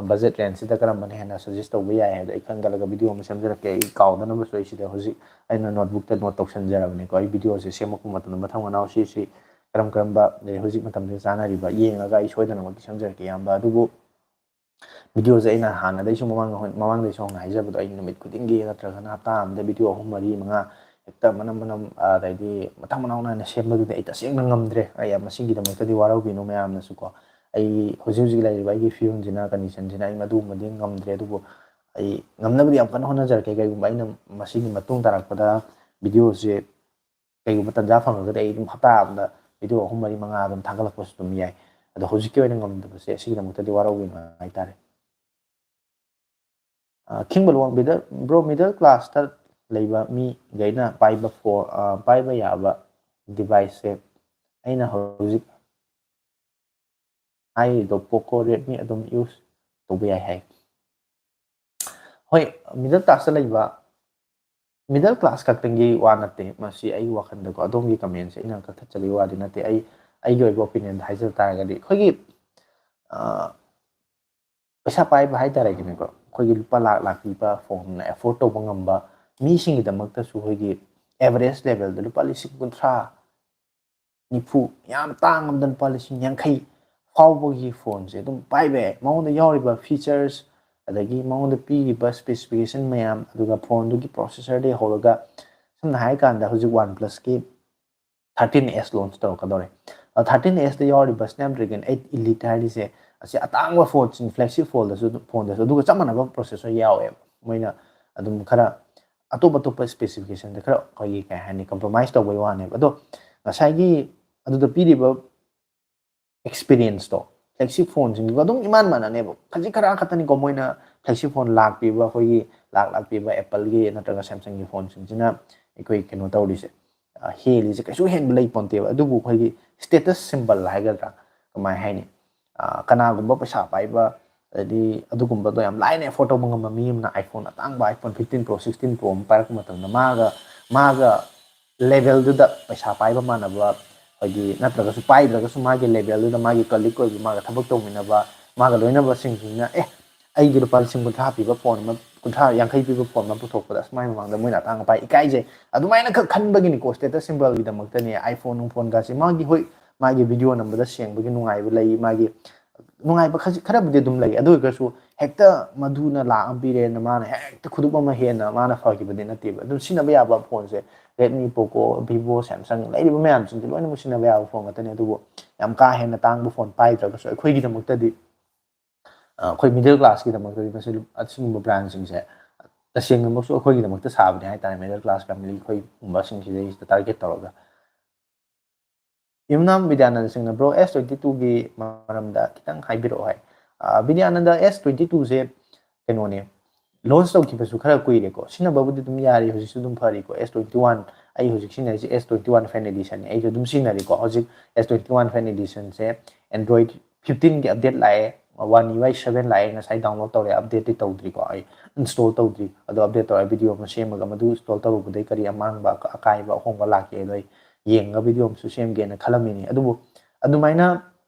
budget rangeꯁꯤꯗ ꯀꯔꯝꯕꯅ ꯍꯦꯟꯅ suggest ꯇꯧꯕ ꯌꯥꯏ ꯍꯥꯏꯕꯗꯣ ꯑꯩ ꯈꯪꯒꯠꯂꯒ video ꯑꯃ ꯁꯦꯝꯖꯔꯛꯀꯦ꯫ ꯑꯩ ꯀꯥꯎꯗꯅꯕꯁꯨ ꯑꯩ ꯁꯤꯗ ꯍꯧꯖꯤꯛ ꯑꯩꯅ notebookꯇ note ꯇꯧꯁꯟꯖꯔꯕꯅꯤꯀꯣ꯫ ꯑꯩ videoꯁꯦ ꯁꯦꯝꯃꯛꯄ ꯃꯇꯝꯗ ꯃꯊꯪ ꯃꯅꯥꯎ ꯁꯤ, ꯁꯤ ꯀꯔꯝ ꯀꯔꯝꯕ, ꯑꯗꯩ ꯍꯧꯖꯤꯛ ꯃꯇꯝꯁꯤꯗ ꯆꯥꯅꯔꯤꯕ ꯌꯦꯡꯉꯒ ꯑꯩ ꯁꯣꯏꯗꯅꯃꯛꯀꯤ ꯁꯦꯝꯖꯔꯛꯀꯦ, ꯏꯌꯥꯝꯕ꯫ ꯑꯗꯨꯕꯨ videoꯁꯦ ꯑꯩꯅ ꯍꯥꯟꯅꯗꯩꯁꯨ ꯃꯃꯥꯡ, ꯃꯃꯥꯡꯗꯩꯁꯨ ꯍꯧꯅ ꯍꯥꯏꯖꯕꯗꯣ, ꯑꯩ ꯅꯨꯃꯤꯠ ꯈꯨꯗꯤꯡꯒꯤ ꯅꯠꯇ꯭ꯔꯒꯅ ꯍꯞꯇꯥ ꯑꯃꯗ video ꯑꯍꯨꯝ, ꯃꯔꯤ, ꯃꯉꯥ ꯍꯦꯛꯇ ꯃꯅꯝ ꯃꯅꯝ, ꯑꯗꯩꯗꯤ ꯃꯊꯪ ꯃꯅꯥꯎ ꯅꯥꯏꯅ ꯁꯦꯝꯕꯗꯨꯗꯤ ꯑꯩ ꯇꯁꯦꯡꯅ ꯉꯝꯗ꯭ꯔꯦ꯫ ꯑꯩ ꯃꯁꯤꯒꯤꯗꯃꯛꯇꯗꯤ ꯋꯥꯔꯧꯕꯤꯅꯨ ꯃꯌꯥꯝꯅꯁꯨꯀꯣ꯫ ꯑꯩ ꯍꯧꯖꯤꯛ ꯍꯧꯖꯤꯛ ꯂꯩꯔꯤꯕ ꯑꯩꯒꯤ ꯐꯤꯕꯝꯁꯤꯅ, conditionꯁꯤꯅ ꯑꯩ ꯃꯗꯨꯒꯨꯝꯕꯗꯤ ꯉꯝꯗ꯭ꯔꯦ꯫ ꯑꯗꯨꯕꯨ ꯑꯩ ꯉꯝꯅꯕꯗꯤ ꯌꯥꯝ ꯀꯟꯅ ꯍꯣꯠꯅꯖꯔꯛꯀꯦ꯫ ꯀꯩꯒꯨꯝꯕ ꯑꯩꯅ ꯃꯁꯤꯒꯤ ꯃꯇꯨꯡ ꯇꯥꯔꯛꯄꯗ videoꯁꯦ ꯀꯩꯒꯨꯝꯕ ꯇꯟꯖꯥ ꯐꯪꯉꯒꯗꯤ ꯑꯩ ꯑꯗꯨꯝ ꯍꯞꯇꯥ ꯑꯃꯗ video ꯑꯍꯨꯝ, ꯃꯔꯤ, ꯃꯉꯥ ꯑꯗꯨꯝ ꯊꯥꯒꯠꯂꯛꯄꯁꯨ ꯑꯗꯨꯝ ꯌꯥꯏ꯫ ꯑꯗꯣ ꯍꯧꯖꯤꯛꯀꯤ ꯑꯣꯏꯅ ꯉꯝꯗꯕꯁꯦ ꯑꯁꯤꯒꯤꯗꯃꯛꯇꯗꯤ ꯋꯥꯔꯧꯕꯤꯅꯨ ꯍꯥꯏꯇꯥꯔꯦ꯫ ꯑ, ꯈꯤꯡꯕ ꯂꯨꯋꯥꯡ, ꯕ꯭ꯔꯣ, middle classꯇ ꯂꯩꯕ ꯃꯤꯈꯩꯅ ꯄꯥꯏꯕ ꯐꯣ-, ꯑ, ꯄꯥꯏꯕ ꯌꯥꯕ deviceꯁꯦ ꯑꯩꯅ ꯍꯧꯖꯤꯛ ꯍꯥꯏꯔꯤꯗꯣ, Poco, Redmi ꯑꯗꯨꯝ use ꯇꯧꯕ ꯌꯥꯏ ꯍꯥꯏ꯫ ꯍꯣꯏ, middle class ꯇ ꯂꯩꯕ, middle class ꯈꯛꯇꯪꯒꯤ ꯋꯥ ꯅꯠꯇꯦ ꯃꯁꯤ꯫ ꯑꯩꯒꯤ ꯋꯥꯈꯜꯗꯀꯣ, ꯑꯗꯣꯝꯒꯤ comment ꯁꯦ ꯑꯩꯅ ꯀꯛꯊꯠꯆꯕꯒꯤ ꯋꯥꯗꯤ ꯅꯠꯇꯦ꯫ ꯑꯩ, ꯑꯩꯒꯤ ꯑꯣꯏꯕ opinion ꯗ ꯍꯥꯏꯖꯕ ꯇꯥꯔꯒꯗꯤ, ꯑꯩꯈꯣꯏꯒꯤ, ꯑ, ꯄꯩꯁꯥ ꯄꯥꯏꯕ ꯍꯥꯏꯇꯥꯔꯦꯅꯦꯀꯣ, ꯑꯩꯈꯣꯏꯒꯤ ꯂꯨꯄꯥ ꯂꯥꯛ ꯂꯥꯛ ꯄꯤꯕ phone ꯅ afford ꯇꯧꯕ ꯉꯝꯕ ꯃꯤꯁꯤꯡꯒꯤꯗꯃꯛꯇꯁꯨ, ꯑꯩꯈꯣꯏꯒꯤ average level ꯗ ꯂꯨꯄꯥ ꯂꯤꯁꯤꯡ ꯀꯨꯟꯊ꯭ꯔꯥ, ꯅꯤꯐꯨ, ꯌꯥꯝ ꯇꯥꯡꯉꯕꯗ ꯂꯨꯄꯥ ꯂꯤꯁꯤꯡ ꯌꯥꯡꯈꯩ ꯐꯥꯎꯕꯒꯤ phone ꯁꯦ ꯑꯗꯨꯝ ꯄꯥꯏꯕ ꯌꯥꯏ꯫ ꯃꯉꯣꯟꯗ ꯌꯥꯎꯔꯤꯕ features, ꯑꯗꯒꯤ ꯃꯉꯣꯟꯗ ꯄꯤꯔꯤꯕ specification ꯃꯌꯥꯝ, ꯑꯗꯨꯒ phone ꯗꯨꯒꯤ processor ꯗꯒꯤ ꯍꯧꯔꯒ, ꯁꯝꯅ ꯍꯥꯏꯔꯀꯥꯟꯗ ꯍꯧꯖꯤꯛ OnePlus ꯀꯤ thirteen S launch ꯇꯧꯔꯛꯀꯗꯧꯔꯦ꯫ ꯑꯗꯣ thirteen S ꯇ ꯌꯥꯎꯔꯤꯕ Snapdragon eight Elite ꯍꯥꯏꯔꯤꯁꯦ, ꯑꯁꯤ ꯑꯇꯥꯡꯕ phone ꯁꯤꯡ, flagship phone ꯗꯁꯨ ꯑꯗꯨꯝ, phone ꯗꯁꯨ ꯑꯗꯨꯒ ꯆꯞ ꯃꯥꯟꯅꯕ processor ꯌꯥꯎꯋꯦꯕ꯫ ꯃꯣꯏꯅ ꯑꯗꯨꯝ ꯈꯔ ꯑꯇꯣꯞ ꯑꯇꯣꯞꯄ specification ꯗ ꯈꯔ, ꯑꯩꯈꯣꯏꯒꯤ, ꯀꯩ ꯍꯥꯏꯅꯤ, compromise ꯇꯧꯕꯩ ꯋꯥꯅꯦꯕ꯫ ꯑꯗꯣ ꯉꯁꯥꯏꯒꯤ ꯑꯗꯨꯗ ꯄꯤꯔꯤꯕ experience ꯇꯣ flagship phone ꯁꯤꯡꯗꯨꯒ ꯑꯗꯨꯝ ꯏꯃꯥꯟ ꯃꯥꯟꯅꯅꯦꯕ꯫ ꯈꯖꯤꯛ ꯈꯔ ꯈꯛꯇꯅꯤꯀꯣ ꯃꯣꯏꯅ flagship phone ꯂꯥꯛ ꯄꯤꯕ, ꯑꯩꯈꯣꯏꯒꯤ ꯂꯥꯛ ꯂꯥꯛ ꯄꯤꯕ Apple ꯒꯤ ꯅꯠꯇ꯭ꯔꯒ Samsung ꯒꯤ phone ꯁꯤꯡꯁꯤꯅ ꯑꯩꯈꯣꯏ ꯀꯩꯅꯣ ꯇꯧꯔꯤꯁꯦ, ꯑ, ꯍꯦꯜꯂꯤꯁꯦ ꯀꯩꯁꯨ ꯍꯦꯟꯕ ꯂꯩ ꯄꯣꯟꯇꯦꯕ꯫ ꯑꯗꯨꯕꯨ ꯑꯩꯈꯣꯏꯒꯤ status symbol ꯍꯥꯏꯒꯗ꯭ꯔꯥ, ꯀꯃꯥꯏ ꯍꯥꯏꯅꯤ, ꯑ, ꯀꯅꯥꯒꯨꯝꯕ ꯄꯩꯁꯥ ꯄꯥꯏꯕ, ꯑꯗꯩꯗꯤ ꯑꯗꯨꯒꯨꯝꯕꯗꯣ ꯌꯥꯝ ꯂꯥꯏꯅ afford ꯇꯧꯕ ꯉꯝꯕ ꯃꯤ ꯑꯃꯅ iPhone ꯑꯇꯥꯡꯕ, iPhone fifteen Pro, sixteen Pro ꯑꯃ ꯄꯥꯏꯔꯛꯄ ꯃꯇꯝꯗ, ꯃꯥꯒ, ꯃꯥꯒ level ꯗꯨꯗ ꯄꯩꯁꯥ ꯄꯥꯏꯕ ꯃꯥꯟꯅꯕ, ꯑꯩꯈꯣꯏꯒꯤ, ꯅꯠꯇ꯭ꯔꯒꯁꯨ ꯄꯥꯏꯗ꯭ꯔꯒꯁꯨ ꯃꯥꯒꯤ level ꯗꯨꯗ ꯃꯥꯒꯤ colleague ꯑꯣꯏꯕ, ꯃꯥꯒ ꯊꯕꯛ ꯇꯧꯃꯤꯟꯅꯕ, ꯃꯥꯒ ꯂꯣꯏꯅꯕꯁꯤꯡꯁꯤꯅ, "ꯑꯦ, ꯑꯩꯒꯤ ꯂꯨꯄꯥ ꯂꯤꯁꯤꯡ ꯀꯨꯟꯊ꯭ꯔꯥ ꯄꯤꯕ phone ꯑꯃ, ꯀꯨꯟꯊ꯭ꯔꯥ, ꯌꯥꯡꯈꯩ ꯄꯤꯕ phone ꯑꯃ ꯄꯨꯊꯣꯛꯄꯗ ꯑꯁ, ꯃꯥꯏ ꯃꯃꯥꯡꯗ ꯃꯣꯏꯅ ꯑꯇꯥꯡꯕ ꯄꯥꯏ, ꯏꯀꯥꯏꯖꯩ", ꯑꯗꯨꯃꯥꯏꯅ ꯈꯛ ꯈꯟꯕꯒꯤꯅꯤꯀꯣ꯫ Status symbol ꯒꯤꯗꯃꯛꯇꯅꯦ꯫ iPhone ꯅꯨꯡ phone ꯒꯥꯁꯦ ꯃꯥꯒꯤ, ꯍꯣꯏ, ꯃꯥꯒꯤ video ꯅꯝꯕꯗ ꯁꯦꯡꯕꯒꯤ ꯅꯨꯡꯉꯥꯏꯕ ꯂꯩ, ꯃꯥꯒꯤ ꯅꯨꯡꯉꯥꯏꯕ ꯈꯖꯤꯛ ꯈꯔꯕꯨꯗꯤ ꯑꯗꯨꯝ ꯂꯩ꯫ ꯑꯗꯨ ꯑꯣꯏꯔꯒꯁꯨ ꯍꯦꯛꯇ ꯃꯗꯨꯅ ꯂꯥꯛ ꯑꯃ ꯄꯤꯔꯦꯅ ꯃꯥꯅ ꯍꯦꯛꯇ ꯈꯨꯗꯨꯞ ꯑꯃ ꯍꯦꯟꯅ ꯃꯥꯅ ꯐꯈꯤꯕꯗꯤ ꯅꯠꯇꯦꯕ꯫ ꯑꯗꯨꯝ ꯁꯤꯖꯤꯟꯅꯕ ꯌꯥꯕ phone ꯁꯦ Redmi, Poco, Vivo, Samsung ꯂꯩꯔꯤꯕ ꯃꯌꯥꯝꯁꯤꯡꯁꯦ ꯂꯣꯏꯅꯃꯛ ꯁꯤꯖꯤꯟꯅꯕ ꯌꯥꯕ phone ꯉꯥꯛꯇꯅꯦ꯫ ꯑꯗꯨꯕꯨ ꯌꯥꯝ ꯀꯥ ꯍꯦꯟꯅ ꯇꯥꯡꯕ phone ꯄꯥꯏꯗ꯭ꯔꯒꯁꯨ ꯑꯩꯈꯣꯏꯒꯤꯗꯃꯛꯇꯗꯤ, ꯑ, ꯑꯩꯈꯣꯏ middle class ꯀꯤꯗꯃꯛꯇꯗꯤ ꯃꯁꯤ ꯂꯨ-, ꯑꯁꯤꯒꯨꯝꯕ brand ꯁꯤꯡꯁꯦ ꯇꯁꯦꯡꯅꯃꯛꯁꯨ ꯑꯩꯈꯣꯏꯒꯤꯗꯃꯛꯇ ꯁꯥꯕꯅꯦ ꯍꯥꯏꯇꯥꯔꯦ, middle class family ꯑꯩꯈꯣꯏꯒꯨꯝꯕꯁꯤꯡꯁꯤꯗꯩꯁꯤꯗ target ꯇꯧꯔꯒ꯫ ꯏꯝꯅꯥꯝ ꯕꯤꯗ꯭ꯌꯥꯅꯟꯗ ꯁꯤꯡꯅ, "Bro, S twenty two ꯒꯤ ꯃꯔꯝꯗ ꯈꯤꯇꯪ ꯍꯥꯏꯕꯤꯔꯛꯑꯣ" ꯍꯥꯏ꯫ ꯑ, ꯕꯤꯗ꯭ꯌꯥꯅꯟꯗ, S twenty two ꯁꯦ ꯀꯩꯅꯣꯅꯦ, launch ꯇꯧꯈꯤꯕꯁꯨ ꯈꯔ ꯀꯨꯏꯔꯦꯀꯣ, ꯁꯤꯖꯤꯟꯅꯕꯕꯨꯗꯤ ꯑꯗꯨꯝ ꯌꯥꯔꯤ, ꯍꯧꯖꯤꯛꯁꯨ ꯑꯗꯨꯝ ꯐꯔꯤꯀꯣ꯫ S twenty one, ꯑꯩ ꯍꯧꯖꯤꯛ ꯁꯤꯖꯤꯟꯅꯔꯤꯁꯦ S twenty one Fan Edition ꯅꯦ, ꯑꯩꯁꯨ ꯑꯗꯨꯝ ꯁꯤꯖꯤꯟꯅꯔꯤꯀꯣ꯫ ꯍꯧꯖꯤꯛ S twenty one Fan Edition ꯁꯦ Android fifteen ꯒꯤ update ꯂꯥꯛꯑꯦ, One UI seven ꯂꯥꯛꯑꯦ, ꯉꯁꯥꯏ download ꯇꯧꯔꯦ, update ꯇꯤ ꯇꯧꯗ꯭ꯔꯤꯀꯣ, ꯑꯩ install ꯇꯧꯗ꯭ꯔꯤ꯫ ꯑꯗꯣ update ꯇꯧꯔꯒ video ꯑꯃ ꯁꯦꯝꯃꯒ ꯃꯗꯨ install ꯇꯧꯔꯨꯕꯗꯩ ꯀꯔꯤ ꯑꯃꯥꯡꯕ, ꯑꯀꯥꯏꯕ, ꯑꯍꯣꯡꯕ ꯂꯥꯛꯀꯦ ꯑꯗꯣ ꯑꯩ ꯌꯦꯡꯉꯒ video ꯑꯃꯁꯨ ꯁꯦꯝꯒꯦꯅ ꯈꯜꯂꯝꯃꯤꯅꯤ꯫ ꯑꯗꯨꯕꯨ ꯑꯗꯨꯃꯥꯏꯅ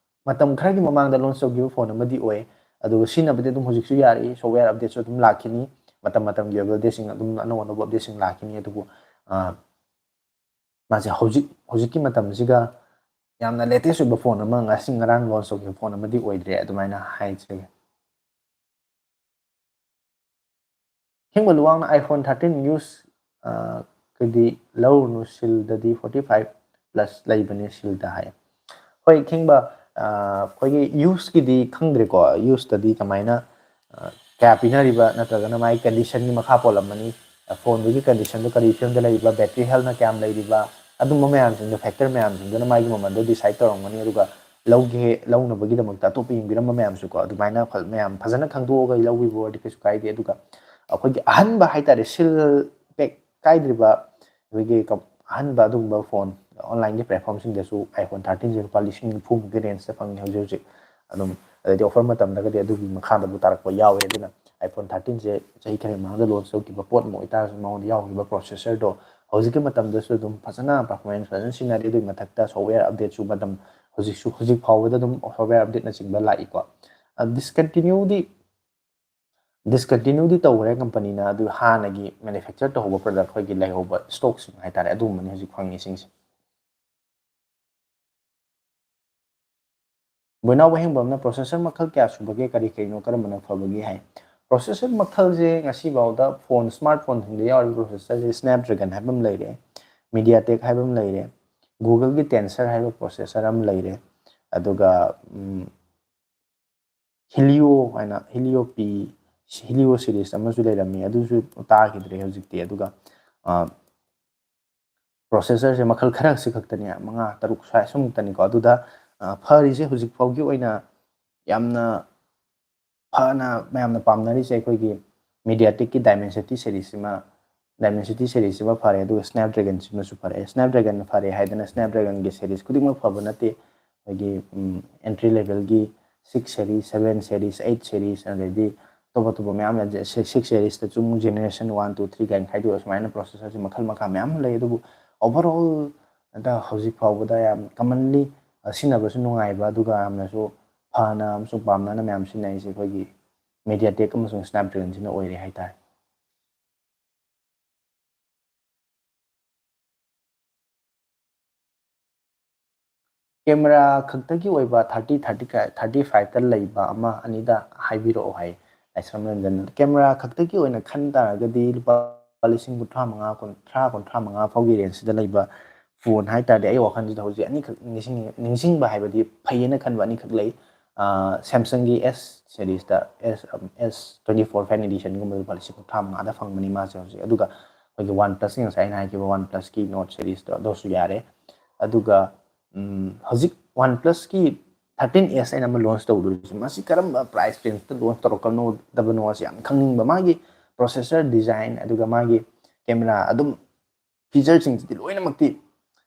ꯃꯇꯝ ꯈꯔꯒꯤ ꯃꯃꯥꯡꯗ launch ꯇꯧꯈꯤꯕ phone ꯑꯃꯗꯤ ꯑꯣꯏ꯫ ꯑꯗꯨꯒ ꯁꯤꯖꯤꯟꯅꯕꯗꯤ ꯑꯗꯨꯝ ꯍꯧꯖꯤꯛꯁꯨ ꯌꯥꯔꯤ, software update ꯁꯨ ꯑꯗꯨꯝ ꯂꯥꯛꯈꯤꯅꯤ꯫ ꯃꯇꯝ ꯃꯇꯝꯒꯤ ꯑꯣꯏꯕ update ꯁꯤꯡ ꯑꯗꯨꯝ, ꯑꯅꯧ ꯑꯅꯧꯕ update ꯁꯤꯡ ꯂꯥꯛꯈꯤꯅꯤ꯫ ꯑꯗꯨꯕꯨ ꯑ, ꯃꯥꯁꯦ ꯍꯧꯖꯤꯛ, ꯍꯧꯖꯤꯛꯀꯤ ꯃꯇꯝꯁꯤꯒ ꯌꯥꯝꯅ latest ꯑꯣꯏꯕ phone ꯑꯃ, ꯉꯁꯤ ꯉꯔꯥꯡ launch ꯇꯧꯈꯤꯕ phone ꯑꯃꯗꯤ ꯑꯣꯏꯗ꯭ꯔꯦ, ꯑꯗꯨꯃꯥꯏꯅ ꯍꯥꯏꯖꯒꯦ꯫ ꯍꯤꯡꯕ ꯂꯨꯋꯥꯡꯅ iPhone thirteen use, ꯑ, ꯀꯗꯤ ꯂꯧꯔꯨꯅꯨ, ꯁꯤꯜꯗꯗꯤ forty five plus ꯂꯩꯕꯅꯦ ꯁꯤꯜꯗ ꯍꯥꯏ꯫ ꯍꯣꯏ, ꯈꯤꯡꯕ, ꯑ, ꯑꯩꯈꯣꯏꯒꯤ use ꯀꯤꯗꯤ ꯈꯪꯗ꯭ꯔꯦꯀꯣ, use ꯇꯗꯤ ꯀꯃꯥꯏꯅ, ꯑ, ꯀꯌꯥ ꯄꯤꯅꯔꯤꯕ ꯅꯠꯇ꯭ꯔꯒꯅ ꯃꯥꯒꯤ condition ꯒꯤ ꯃꯈꯥ ꯄꯣꯜꯂꯝꯃꯅꯤ꯫ ꯑ, phone ꯗꯨꯒꯤ condition ꯗꯨ ꯀꯔꯤ ꯐꯤꯕꯝꯗ ꯂꯩꯔꯤꯕ, battery health ꯅ ꯀꯌꯥꯝ ꯂꯩꯔꯤꯕ, ꯑꯗꯨꯝꯕ ꯃꯌꯥꯝꯁꯤꯡꯗꯣ, factor ꯃꯌꯥꯝꯁꯤꯡꯗꯨꯅ ꯃꯥꯒꯤ ꯃꯃꯜꯗꯣ decide ꯇꯧꯔꯝꯒꯅꯤ꯫ ꯑꯗꯨꯒ ꯂꯧꯒꯦ, ꯂꯧꯅꯕꯒꯤꯗꯃꯛꯇ ꯑꯇꯣꯞꯄ ꯌꯦꯡꯕꯤꯔꯝꯕ ꯃꯌꯥꯝꯁꯨꯀꯣ, ꯑꯗꯨꯃꯥꯏꯅ ꯐ-, ꯃꯌꯥꯝ ꯐꯖꯅ ꯈꯪꯗꯣꯛꯑꯒ ꯂꯧꯕꯤꯕ ꯑꯣꯏꯔꯗꯤ ꯀꯩꯁꯨ ꯀꯥꯏꯗꯦ꯫ ꯑꯗꯨꯒ ꯑꯩꯈꯣꯏꯒꯤ ꯑꯍꯟꯕ ꯍꯥꯏꯇꯥꯔꯦ, seal pack ꯀꯥꯏꯗ꯭ꯔꯤꯕ ꯑꯩꯈꯣꯏꯒꯤ ꯀꯝ-, ꯑꯍꯟꯕ ꯑꯗꯨꯒꯨꯝꯕ phone online ꯒꯤ platform ꯁꯤꯡꯗꯁꯨ iPhone thirteen ꯁꯦ ꯂꯨꯄꯥ ꯂꯤꯁꯤꯡ ꯅꯤꯐꯨ ꯃꯨꯛꯀꯤ range ꯇ ꯐꯪꯉꯤ ꯍꯧꯖꯤꯛ ꯍꯧꯖꯤꯛ꯫ ꯑꯗꯨꯝ ꯑꯗꯩꯗꯤ offer ꯃꯇꯝꯗꯒꯗꯤ ꯑꯗꯨꯒꯤ ꯃꯈꯥꯗꯕꯨ ꯇꯥꯔꯛꯄ ꯌꯥꯎꯋꯦ꯫ ꯑꯗꯨꯅ iPhone thirteen ꯁꯦ ꯆꯍꯤ ꯈꯔꯒꯤ ꯃꯃꯥꯡꯗ launch ꯇꯧꯈꯤꯕ ꯄꯣꯠ ꯑꯃ ꯑꯣꯏꯇꯥꯔꯁꯨ, ꯃꯉꯣꯟꯗ ꯌꯥꯎꯈꯤꯕ processor ꯗꯣ ꯍꯧꯖꯤꯛꯀꯤ ꯃꯇꯝꯗꯁꯨ ꯑꯗꯨꯝ ꯐꯖꯅ performance ꯐꯖꯅ ꯁꯤꯖꯤꯟꯅꯔꯤ꯫ ꯑꯗꯨꯒꯤ ꯃꯊꯛꯇ software update ꯁꯨ ꯃꯇꯝ ꯍꯧꯖꯤꯛꯁꯨ, ꯍꯧꯖꯤꯛ ꯐꯥꯎꯕꯗ ꯑꯗꯨꯝ software update ꯅꯆꯤꯡꯕ ꯂꯥꯛꯏꯀꯣ꯫ ꯑ, discontinue ꯗꯤ, discontinue ꯗꯤ ꯇꯧꯈ꯭ꯔꯦ company ꯅ, ꯑꯗꯨ ꯍꯥꯟꯅꯒꯤ manufacture ꯇꯧꯍꯧꯕ product, ꯑꯩꯈꯣꯏꯒꯤ ꯂꯩꯍꯧꯕ stock ꯁꯤꯡ ꯍꯥꯏꯇꯥꯔꯦ, ꯑꯗꯨꯒꯨꯝꯕꯅꯤ ꯍꯧꯖꯤꯛ ꯐꯪꯉꯤꯁꯤꯡꯁꯦ꯫ ꯕꯣꯏꯅꯥꯎ ꯋꯥꯍꯦꯡꯕꯝꯅ processor ꯃꯈꯜ ꯀꯌꯥ ꯁꯨꯕꯒꯦ, ꯀꯔꯤ ꯀꯔꯤꯅꯣ, ꯀꯔꯝꯕꯅ ꯐꯕꯒꯦ ꯍꯥꯏ꯫ Processor ꯃꯈꯜꯁꯦ ꯉꯁꯤꯐꯥꯎꯗ phone, smartphone ꯁꯤꯡꯗ ꯌꯥꯎꯔꯤꯕ processor ꯁꯦ Snapdragon ꯍꯥꯏꯕ ꯑꯃ ꯂꯩꯔꯦ, MediaTek ꯍꯥꯏꯕ ꯑꯃ ꯂꯩꯔꯦ, Google ꯒꯤ Tensor ꯍꯥꯏꯕ processor ꯑꯃ ꯂꯩꯔꯦ, ꯑꯗꯨꯒ, ꯎꯝ, Helio ꯍꯥꯏꯅ, Helio P, Helio series ꯑꯃꯁꯨ ꯂꯩꯔꯝꯃꯤ, ꯑꯗꯨꯁꯨ ꯇꯥꯈꯤꯗ꯭ꯔꯦ ꯍꯧꯖꯤꯛꯇꯤ꯫ ꯑꯗꯨꯒ, ꯑ, processor ꯁꯦ ꯃꯈꯜ ꯈꯔꯁꯤ ꯈꯛꯇꯅꯤ, ꯃꯉꯥ, ꯇꯔꯨꯛ ꯁ꯭ꯋꯥꯏ ꯁꯨꯝꯃꯨꯛꯇꯅꯤꯀꯣ꯫ ꯑꯗꯨꯗ, ꯑ, ꯐꯔꯤꯁꯦ ꯍꯧꯖꯤꯛ ꯐꯥꯎꯒꯤ ꯑꯣꯏꯅ ꯌꯥꯝꯅ ꯐꯅ ꯃꯌꯥꯝꯅ ꯄꯥꯝꯅꯔꯤꯁꯦ ꯑꯩꯈꯣꯏꯒꯤ MediaTek ꯀꯤ Dimensity series ꯁꯤꯃ, Dimensity series ꯁꯤꯃ ꯐꯔꯦ, ꯑꯗꯨꯒ Snapdragon ꯁꯤꯃꯁꯨ ꯐꯔꯦ꯫ Snapdragon ꯐꯔꯦ ꯍꯥꯏꯗꯅ Snapdragon ꯒꯤ series ꯈꯨꯗꯤꯡꯃꯛ ꯐꯕ ꯅꯠꯇꯦ꯫ ꯑꯩꯈꯣꯏꯒꯤ, ꯎꯝ, entry level ꯒꯤ six series, seven series, eight series, ꯑꯗꯩꯗꯤ ꯑꯇꯣꯞ ꯑꯇꯣꯞꯄ ꯃꯌꯥꯝ ꯂꯩ꯫ Six seriesꯇꯁꯨ ꯑꯃꯨꯛ generation one, two, three ꯀꯥꯏꯅ ꯈꯥꯏꯗꯣꯛꯑꯒ ꯁꯨꯃꯥꯏꯅ processorꯁꯦ ꯃꯈꯜ ꯃꯈꯥ ꯃꯌꯥꯝ ꯑꯃ ꯂꯩ꯫ ꯑꯗꯨꯕꯨ overall ꯑꯗ ꯍꯧꯖꯤꯛ ꯐꯥꯎꯕꯗ ꯌꯥꯝ commonly ꯁꯤꯖꯤꯟꯅꯕꯁꯨ ꯅꯨꯡꯉꯥꯏꯕ, ꯑꯗꯨꯒ ꯌꯥꯝꯅꯁꯨ ꯐꯅ ꯑꯃꯁꯨꯡ ꯄꯥꯝꯅꯅ ꯃꯌꯥꯝ ꯁꯤꯖꯤꯟꯅꯔꯤꯁꯦ ꯑꯩꯈꯣꯏꯒꯤ MediaTek ꯑꯃꯁꯨꯡ Snapdragonꯁꯤꯅ ꯑꯣꯏꯔꯦ ꯍꯥꯏꯇꯥꯔꯦ꯫ Camera ꯈꯛꯇꯒꯤ ꯑꯣꯏꯕ thirty, thirty, thirty fiveꯇ ꯂꯩꯕ ꯑꯃ ꯑꯅꯤꯗ ꯍꯥꯏꯕꯤꯔꯛꯑꯣ ꯍꯥꯏ ꯂꯥꯏꯁ꯭ꯔꯝ ꯔꯟꯖꯟꯅ꯫ Camera ꯈꯛꯇꯒꯤ ꯑꯣꯏꯅ ꯈꯟ ꯇꯥꯔꯒꯗꯤ ꯂꯨꯄꯥ ꯂꯤꯁꯤꯡ ꯀꯨꯟꯊ꯭ꯔꯥ ꯃꯉꯥ, ꯀꯨꯟꯊ꯭ꯔꯥ, ꯀꯨꯟꯊ꯭ꯔꯥ ꯃꯉꯥ ꯐꯥꯎꯒꯤ rangeꯁꯤꯗ ꯂꯩꯕ phone ꯍꯥꯏ ꯇꯥꯔꯗꯤ ꯑꯩ ꯋꯥꯈꯜꯁꯤꯗ ꯍꯧꯖꯤꯛ ꯑꯅꯤꯈꯛ ꯅꯤꯡꯁꯤꯡꯉꯤ, ꯅꯤꯡꯁꯤꯡꯕ ꯍꯥꯏꯕꯗꯤ ꯐꯩꯌꯦꯅ ꯈꯟꯕ ꯑꯅꯤꯈꯛ ꯂꯩ꯫ ꯑꯥ, Samsungꯒꯤ S seriesꯇ, S, S twenty four Fan Editionꯒꯨꯝꯕ ꯂꯨꯄꯥ ꯂꯤꯁꯤꯡ ꯀꯨꯟꯊ꯭ꯔꯥ ꯃꯉꯥꯗ ꯐꯪꯕꯅꯤ ꯃꯥꯁꯦ ꯍꯧꯖꯤꯛ꯫ ꯑꯗꯨꯒ ꯑꯩꯈꯣꯏꯒꯤ OnePlusꯀꯤ ꯉꯁꯥꯏ ꯑꯩꯅ ꯍꯥꯏꯈꯤꯕ OnePlusꯀꯤ Note seriesꯇꯣ ꯑꯗꯨꯁꯨ ꯌꯥꯔꯦ꯫ ꯑꯗꯨꯒ, ꯎꯝ, ꯍꯧꯖꯤꯛ OnePlusꯀꯤ thirteen S ꯍꯥꯏꯅ ꯑꯃ launch ꯇꯧꯗꯣꯔꯤꯁꯦ, ꯃꯁꯤ ꯀꯔꯝꯕ price rangeꯇ launch ꯇꯧꯔꯛꯀꯗꯕꯅꯣ ꯑꯁꯤ ꯌꯥꯝ ꯈꯪꯅꯤꯡꯕ꯫ ꯃꯥꯒꯤ processor design, ꯑꯗꯨꯒ ꯃꯥꯒꯤ camera, ꯑꯗꯨꯝ featureꯁꯤꯡꯁꯤꯗꯤ ꯂꯣꯏꯅꯃꯛꯇꯤ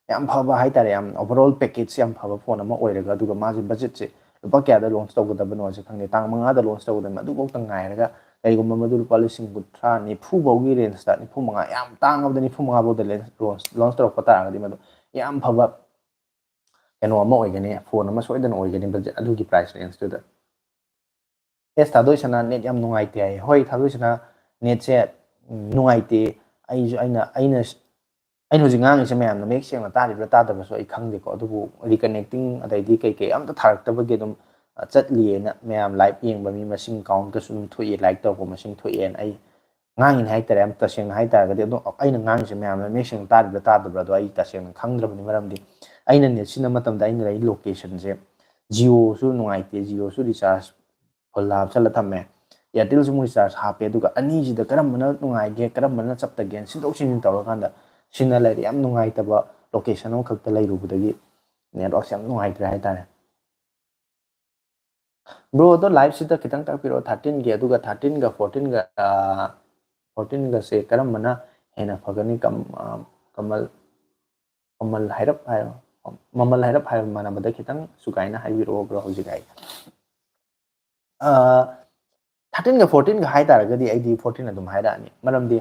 ꯌꯥꯝ ꯐꯕ ꯍꯥꯏꯇꯥꯔꯦ, ꯌꯥꯝ overall package ꯌꯥꯝ ꯐꯕ phone ꯑꯃ ꯑꯣꯏꯔꯒ, ꯑꯗꯨꯒ ꯃꯥꯁꯦ budgetꯁꯦ ꯂꯨꯄꯥ ꯀꯌꯥꯗ launch ꯇꯧꯒꯗꯕꯅꯣꯁꯦ ꯈꯪꯗꯦ꯫ ꯇꯥꯡ ꯃꯉꯥꯗ launch ꯇꯧꯒꯗꯕꯅꯤ꯫ ꯑꯗꯨꯐꯥꯎꯗ ꯉꯥꯏꯔꯒ ꯀꯔꯤꯒꯨꯝꯕ ꯃꯗꯨ ꯂꯨꯄꯥ ꯂꯤꯁꯤꯡ ꯀꯨꯟꯊ꯭ꯔꯥ, ꯅꯤꯐꯨ ꯐꯥꯎꯒꯤ rangeꯇ, ꯅꯤꯐꯨ ꯃꯉꯥ, ꯌꯥꯝ ꯇꯥꯡꯉꯕꯗ ꯅꯤꯐꯨ ꯃꯉꯥ ꯐꯥꯎꯗ launch, launch ꯇꯧꯔꯛꯄ ꯇꯥꯔꯒꯗꯤ ꯃꯗꯨ ꯌꯥꯝ ꯐꯕ ꯀꯩꯅꯣ ꯑꯃ ꯑꯣꯏꯒꯅꯤ, phone ꯑꯃ ꯁꯣꯏꯗꯅ ꯑꯣꯏꯒꯅꯤ budget ꯑꯗꯨꯒꯤ price rangeꯇꯨꯗ꯫ ꯑꯦꯁ ꯊꯥꯗꯣꯏꯁꯅꯥ, net ꯌꯥꯝ ꯅꯨꯡꯉꯥꯏꯇꯦ ꯍꯥꯏꯌꯦ꯫ ꯍꯣꯏ, ꯊꯥꯗꯣꯏꯁꯅꯥ, netꯁꯦ, ꯎꯝ, ꯅꯨꯡꯉꯥꯏꯇꯦ꯫ ꯑꯩꯁꯨ, ꯑꯩꯅ, ꯑꯩꯅ, ꯑꯩꯅ ꯍꯧꯖꯤꯛ ꯉꯥꯡꯉꯤꯁꯦ ꯃꯌꯥꯝꯅ ꯃꯌꯦꯛ ꯁꯦꯡꯅ ꯇꯥꯔꯤꯕ꯭ꯔꯥ ꯇꯥꯗꯕ꯭ꯔꯁꯨ ꯑꯩ ꯈꯪꯗꯦꯀꯣ, ꯑꯗꯨꯕꯨ reconnecting ꯑꯗꯩꯗꯤ ꯀꯩꯀꯩ ꯑꯝꯇ ꯊꯥꯔꯛꯇꯕꯒꯤ ꯑꯗꯨꯝ, ꯑ, ꯆꯠꯂꯤꯌꯦꯅ ꯃꯌꯥꯝ live ꯌꯦꯡꯕ ꯃꯤ ꯃꯁꯤꯡ countꯀꯁꯨ ꯑꯗꯨꯝ ꯊꯣꯛꯑꯦ, like ꯇꯧꯔꯛꯄ ꯃꯁꯤꯡ ꯊꯣꯛꯑꯦꯅ꯫ ꯑꯩ ꯉꯥꯡꯉꯤꯅꯦ ꯍꯥꯏꯇꯥꯔꯦ, ꯌꯥꯝ ꯇꯁꯦꯡꯅ ꯍꯥꯏꯇꯥꯔꯒꯗꯤ꯫ ꯑꯗꯣ ꯑꯩꯅ ꯉꯥꯡꯉꯤꯁꯦ ꯃꯌꯥꯝꯅ ꯃꯌꯦꯛ ꯁꯦꯡꯅ ꯇꯥꯔꯤꯕ꯭ꯔꯥ ꯇꯥꯗꯕ꯭ꯔꯥ ꯑꯗꯣ ꯑꯩ ꯇꯁꯦꯡꯅ ꯈꯪꯗ꯭ꯔꯕꯅꯤ, ꯃꯔꯝꯗꯤ ꯑꯩꯅ net ꯁꯤꯖꯤꯟꯅꯕ ꯃꯇꯝꯗ ꯑꯩꯅ ꯂꯩ locationꯁꯦ Jioꯁꯨ ꯅꯨꯡꯉꯥꯏꯇꯦ, Jioꯁꯨ recharge full ꯍꯥꯞꯆꯜꯂ ꯊꯝꯃꯦ, Airtelꯁꯨ ꯑꯃꯨꯛ recharge ꯍꯥꯞꯄꯦ, ꯑꯗꯨꯒ ꯑꯅꯤꯁꯤꯗ ꯀꯔꯝꯕꯅ ꯅꯨꯡꯉꯥꯏꯒꯦ, ꯀꯔꯝꯕꯅ ꯆꯞꯇꯒꯦꯅ ꯁꯤꯟꯗꯣꯛ ꯁꯤꯟꯖꯤꯟ ꯇꯧꯔꯀꯥꯟꯗ ꯁꯤꯖꯤꯟꯅ ꯂꯩꯔꯦ꯫ ꯌꯥꯝ ꯅꯨꯡꯉꯥꯏꯇꯕ location ꯑꯃꯈꯛꯇ ꯂꯩꯔꯨꯕꯗꯒꯤ networkꯁꯦ ꯌꯥꯝ ꯅꯨꯡꯉꯥꯏꯇ꯭ꯔꯦ ꯍꯥꯏꯇꯥꯔꯦ꯫ Bro, ꯑꯗꯣ liveꯁꯤꯗ ꯈꯤꯇꯪ ꯇꯥꯛꯄꯤꯔꯛꯑꯣ, thirteenꯒꯤ, ꯑꯗꯨꯒ thirteenꯒ fourteenꯒ, ꯑꯥ, fourteenꯒꯁꯦ ꯀꯔꯝꯕꯅ ꯍꯦꯟꯅ ꯐꯒꯅꯤ? ꯀꯝ-, ꯑꯥ, ꯀꯃꯜ, ꯃꯃꯜ ꯍꯥꯏꯔꯞ ꯍꯥꯏꯔꯣ, ꯃꯃꯜ ꯍꯥꯏꯔꯞ ꯍꯥꯏꯔꯣ, ꯃꯥꯟꯅꯕꯗ ꯈꯤꯇꯪ ꯁꯨꯒꯥꯏꯅ ꯍꯥꯏꯕꯤꯔꯛꯑꯣ bro ꯍꯧꯖꯤꯛ ꯑꯩ꯫ ꯊꯥꯔꯇꯤꯟꯒ ꯐꯣꯔꯇꯤꯟꯒ ꯍꯥꯏ ꯇꯥꯔꯒꯗꯤ ꯑꯩꯗꯤ ꯐꯣꯔꯇꯤꯟ ꯑꯗꯨꯝ ꯍꯥꯏꯔꯛꯑꯅꯤ꯫ ꯃꯔꯝꯗꯤ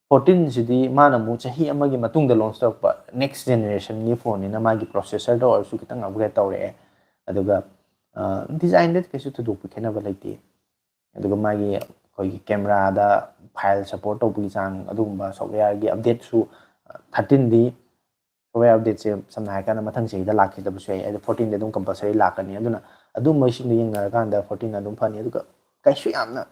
ꯐꯣꯔꯇꯤꯟꯁꯤꯗꯤ ꯃꯥꯅ ꯑꯃꯨꯛ ꯆꯍꯤ ꯑꯃꯒꯤ ꯃꯇꯨꯡꯗ ꯂꯣꯟꯁ ꯇꯧꯔꯛꯄ ꯅꯦꯛꯁ ꯖꯦꯅꯦꯔꯦꯁꯟꯒꯤ ꯐꯣꯟꯅꯤꯅ ꯃꯥꯒꯤ ꯄ꯭ꯔꯣꯁꯦꯁꯔꯗ ꯑꯣꯏꯔꯁꯨ ꯈꯤꯇꯪ ꯑꯞꯒ꯭ꯔꯦꯗ ꯇꯧꯔꯛꯑꯦ꯫ ꯑꯗꯨꯒ ꯗꯤꯖꯥꯏꯟꯗ ꯀꯩꯁꯨ ꯊꯣꯏꯗꯣꯛꯄ ꯈꯦꯠꯅꯕ ꯂꯩꯇꯦ꯫ ꯑꯗꯨꯒ ꯃꯥꯒꯤ ꯑꯩꯈꯣꯏꯒꯤ ꯀꯦꯃꯦꯔꯥꯗ ꯐꯥꯏꯜ ꯁꯞꯄꯣꯔꯠ ꯇꯧꯕꯒꯤ ꯆꯥꯡ, ꯑꯗꯨꯒꯨꯝꯕ ꯁꯣꯐꯋꯦꯌꯔꯒꯤ ꯑꯞꯗꯦꯠꯁꯨ ꯊꯥꯔꯇꯤꯟꯗꯤ ꯁꯣꯐꯋꯦꯌꯔ ꯑꯞꯗꯦꯠꯁꯦ ꯁꯝꯅ ꯍꯥꯏꯔꯀꯥꯟꯗ ꯃꯊꯪ ꯆꯍꯤꯗ ꯂꯥꯛꯈꯤꯗꯕꯁꯨ ꯌꯥꯏ, ꯑꯗꯣ ꯐꯣꯔꯇꯤꯟꯗꯤ ꯑꯗꯨꯝ ꯀꯝꯄꯜꯁꯔꯤ ꯂꯥꯛꯀꯅꯤ꯫ ꯑꯗꯨꯅ ꯑꯗꯨꯝꯕꯁꯤꯡꯗꯣ ꯌꯦꯡꯅꯔꯀꯥꯟꯗ ꯐꯣꯔꯇꯤꯟ ꯑꯗꯨꯝ ꯐꯅꯤ꯫ ꯑꯗꯨꯒ ꯀꯩꯁꯨ ꯌꯥꯝꯅ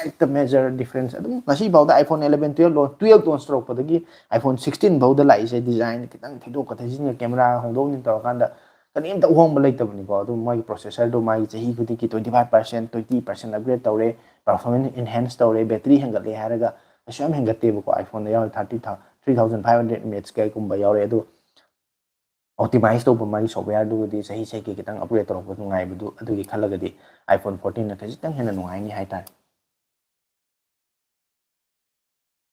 ꯍꯦꯛꯇ ꯃꯦꯖꯔ ꯗꯤꯐ꯭ꯔꯦꯟꯁ ꯑꯗꯨꯝ ꯉꯁꯤ ꯐꯥꯎꯗ iPhone eleven, twelve ꯂꯣꯟ-, twelve ꯂꯣꯟꯁ ꯇꯧꯔꯛꯄꯗꯒꯤ iPhone sixteen ꯐꯥꯎꯗ ꯂꯥꯛꯏꯁꯦ ꯗꯤꯖꯥꯏꯟ ꯈꯤꯇꯪ ꯊꯤꯗꯣꯛꯀ ꯊꯤꯖꯤꯟꯒ ꯀꯦꯃꯦꯔꯥ ꯍꯣꯡꯗꯣꯛ ꯍꯣꯡꯖꯤꯟ ꯇꯧꯔꯀꯥꯟꯗ ꯀꯔꯤꯝꯇ ꯑꯍꯣꯡꯕ ꯂꯩꯇꯕꯅꯤꯀꯣ꯫ ꯑꯗꯨꯝ ꯃꯣꯏꯒꯤ ꯄ꯭ꯔꯣꯁꯦꯁꯔꯗꯣ ꯃꯥꯒꯤ ꯆꯍꯤ ꯈꯨꯗꯤꯡꯒꯤ twenty five percent, twenty percent upgrade ꯇꯧꯔꯦ, performance enhance ꯇꯧꯔꯦ, ꯕꯦꯇ꯭ꯔꯤ ꯍꯦꯟꯒꯠꯂꯦ ꯍꯥꯏꯔꯒ ꯀꯩꯁꯨ ꯌꯥꯝ ꯍꯦꯟꯒꯠꯇꯦꯕꯀꯣ꯫ iPhoneꯗ ꯌꯥꯎꯔꯤ thirty thou-, three thousand five hundred mAh ꯀꯩꯒꯨꯝꯕ ꯌꯥꯎꯔꯦ꯫ ꯑꯗꯨ ꯑꯣꯞꯇꯤꯃꯥꯏꯁ ꯇꯧꯕ ꯃꯥꯒꯤ ꯁꯣꯐꯋꯦꯌꯔꯗꯨꯒꯗꯤ ꯆꯍꯤ ꯆꯍꯤꯒꯤ ꯈꯤꯇꯪ ꯑꯞꯒ꯭ꯔꯦꯗ ꯇꯧꯔꯛꯄ ꯅꯨꯡꯉꯥꯏꯕꯗꯨ ꯑꯗꯨꯒꯤ ꯈꯜꯂꯒꯗꯤ iPhone fourteenꯅ ꯈꯖꯤꯛꯇꯪ ꯍꯦꯟꯅ ꯅꯨꯡꯉꯥꯏꯅꯤ ꯍꯥꯏꯇꯥꯔꯦ꯫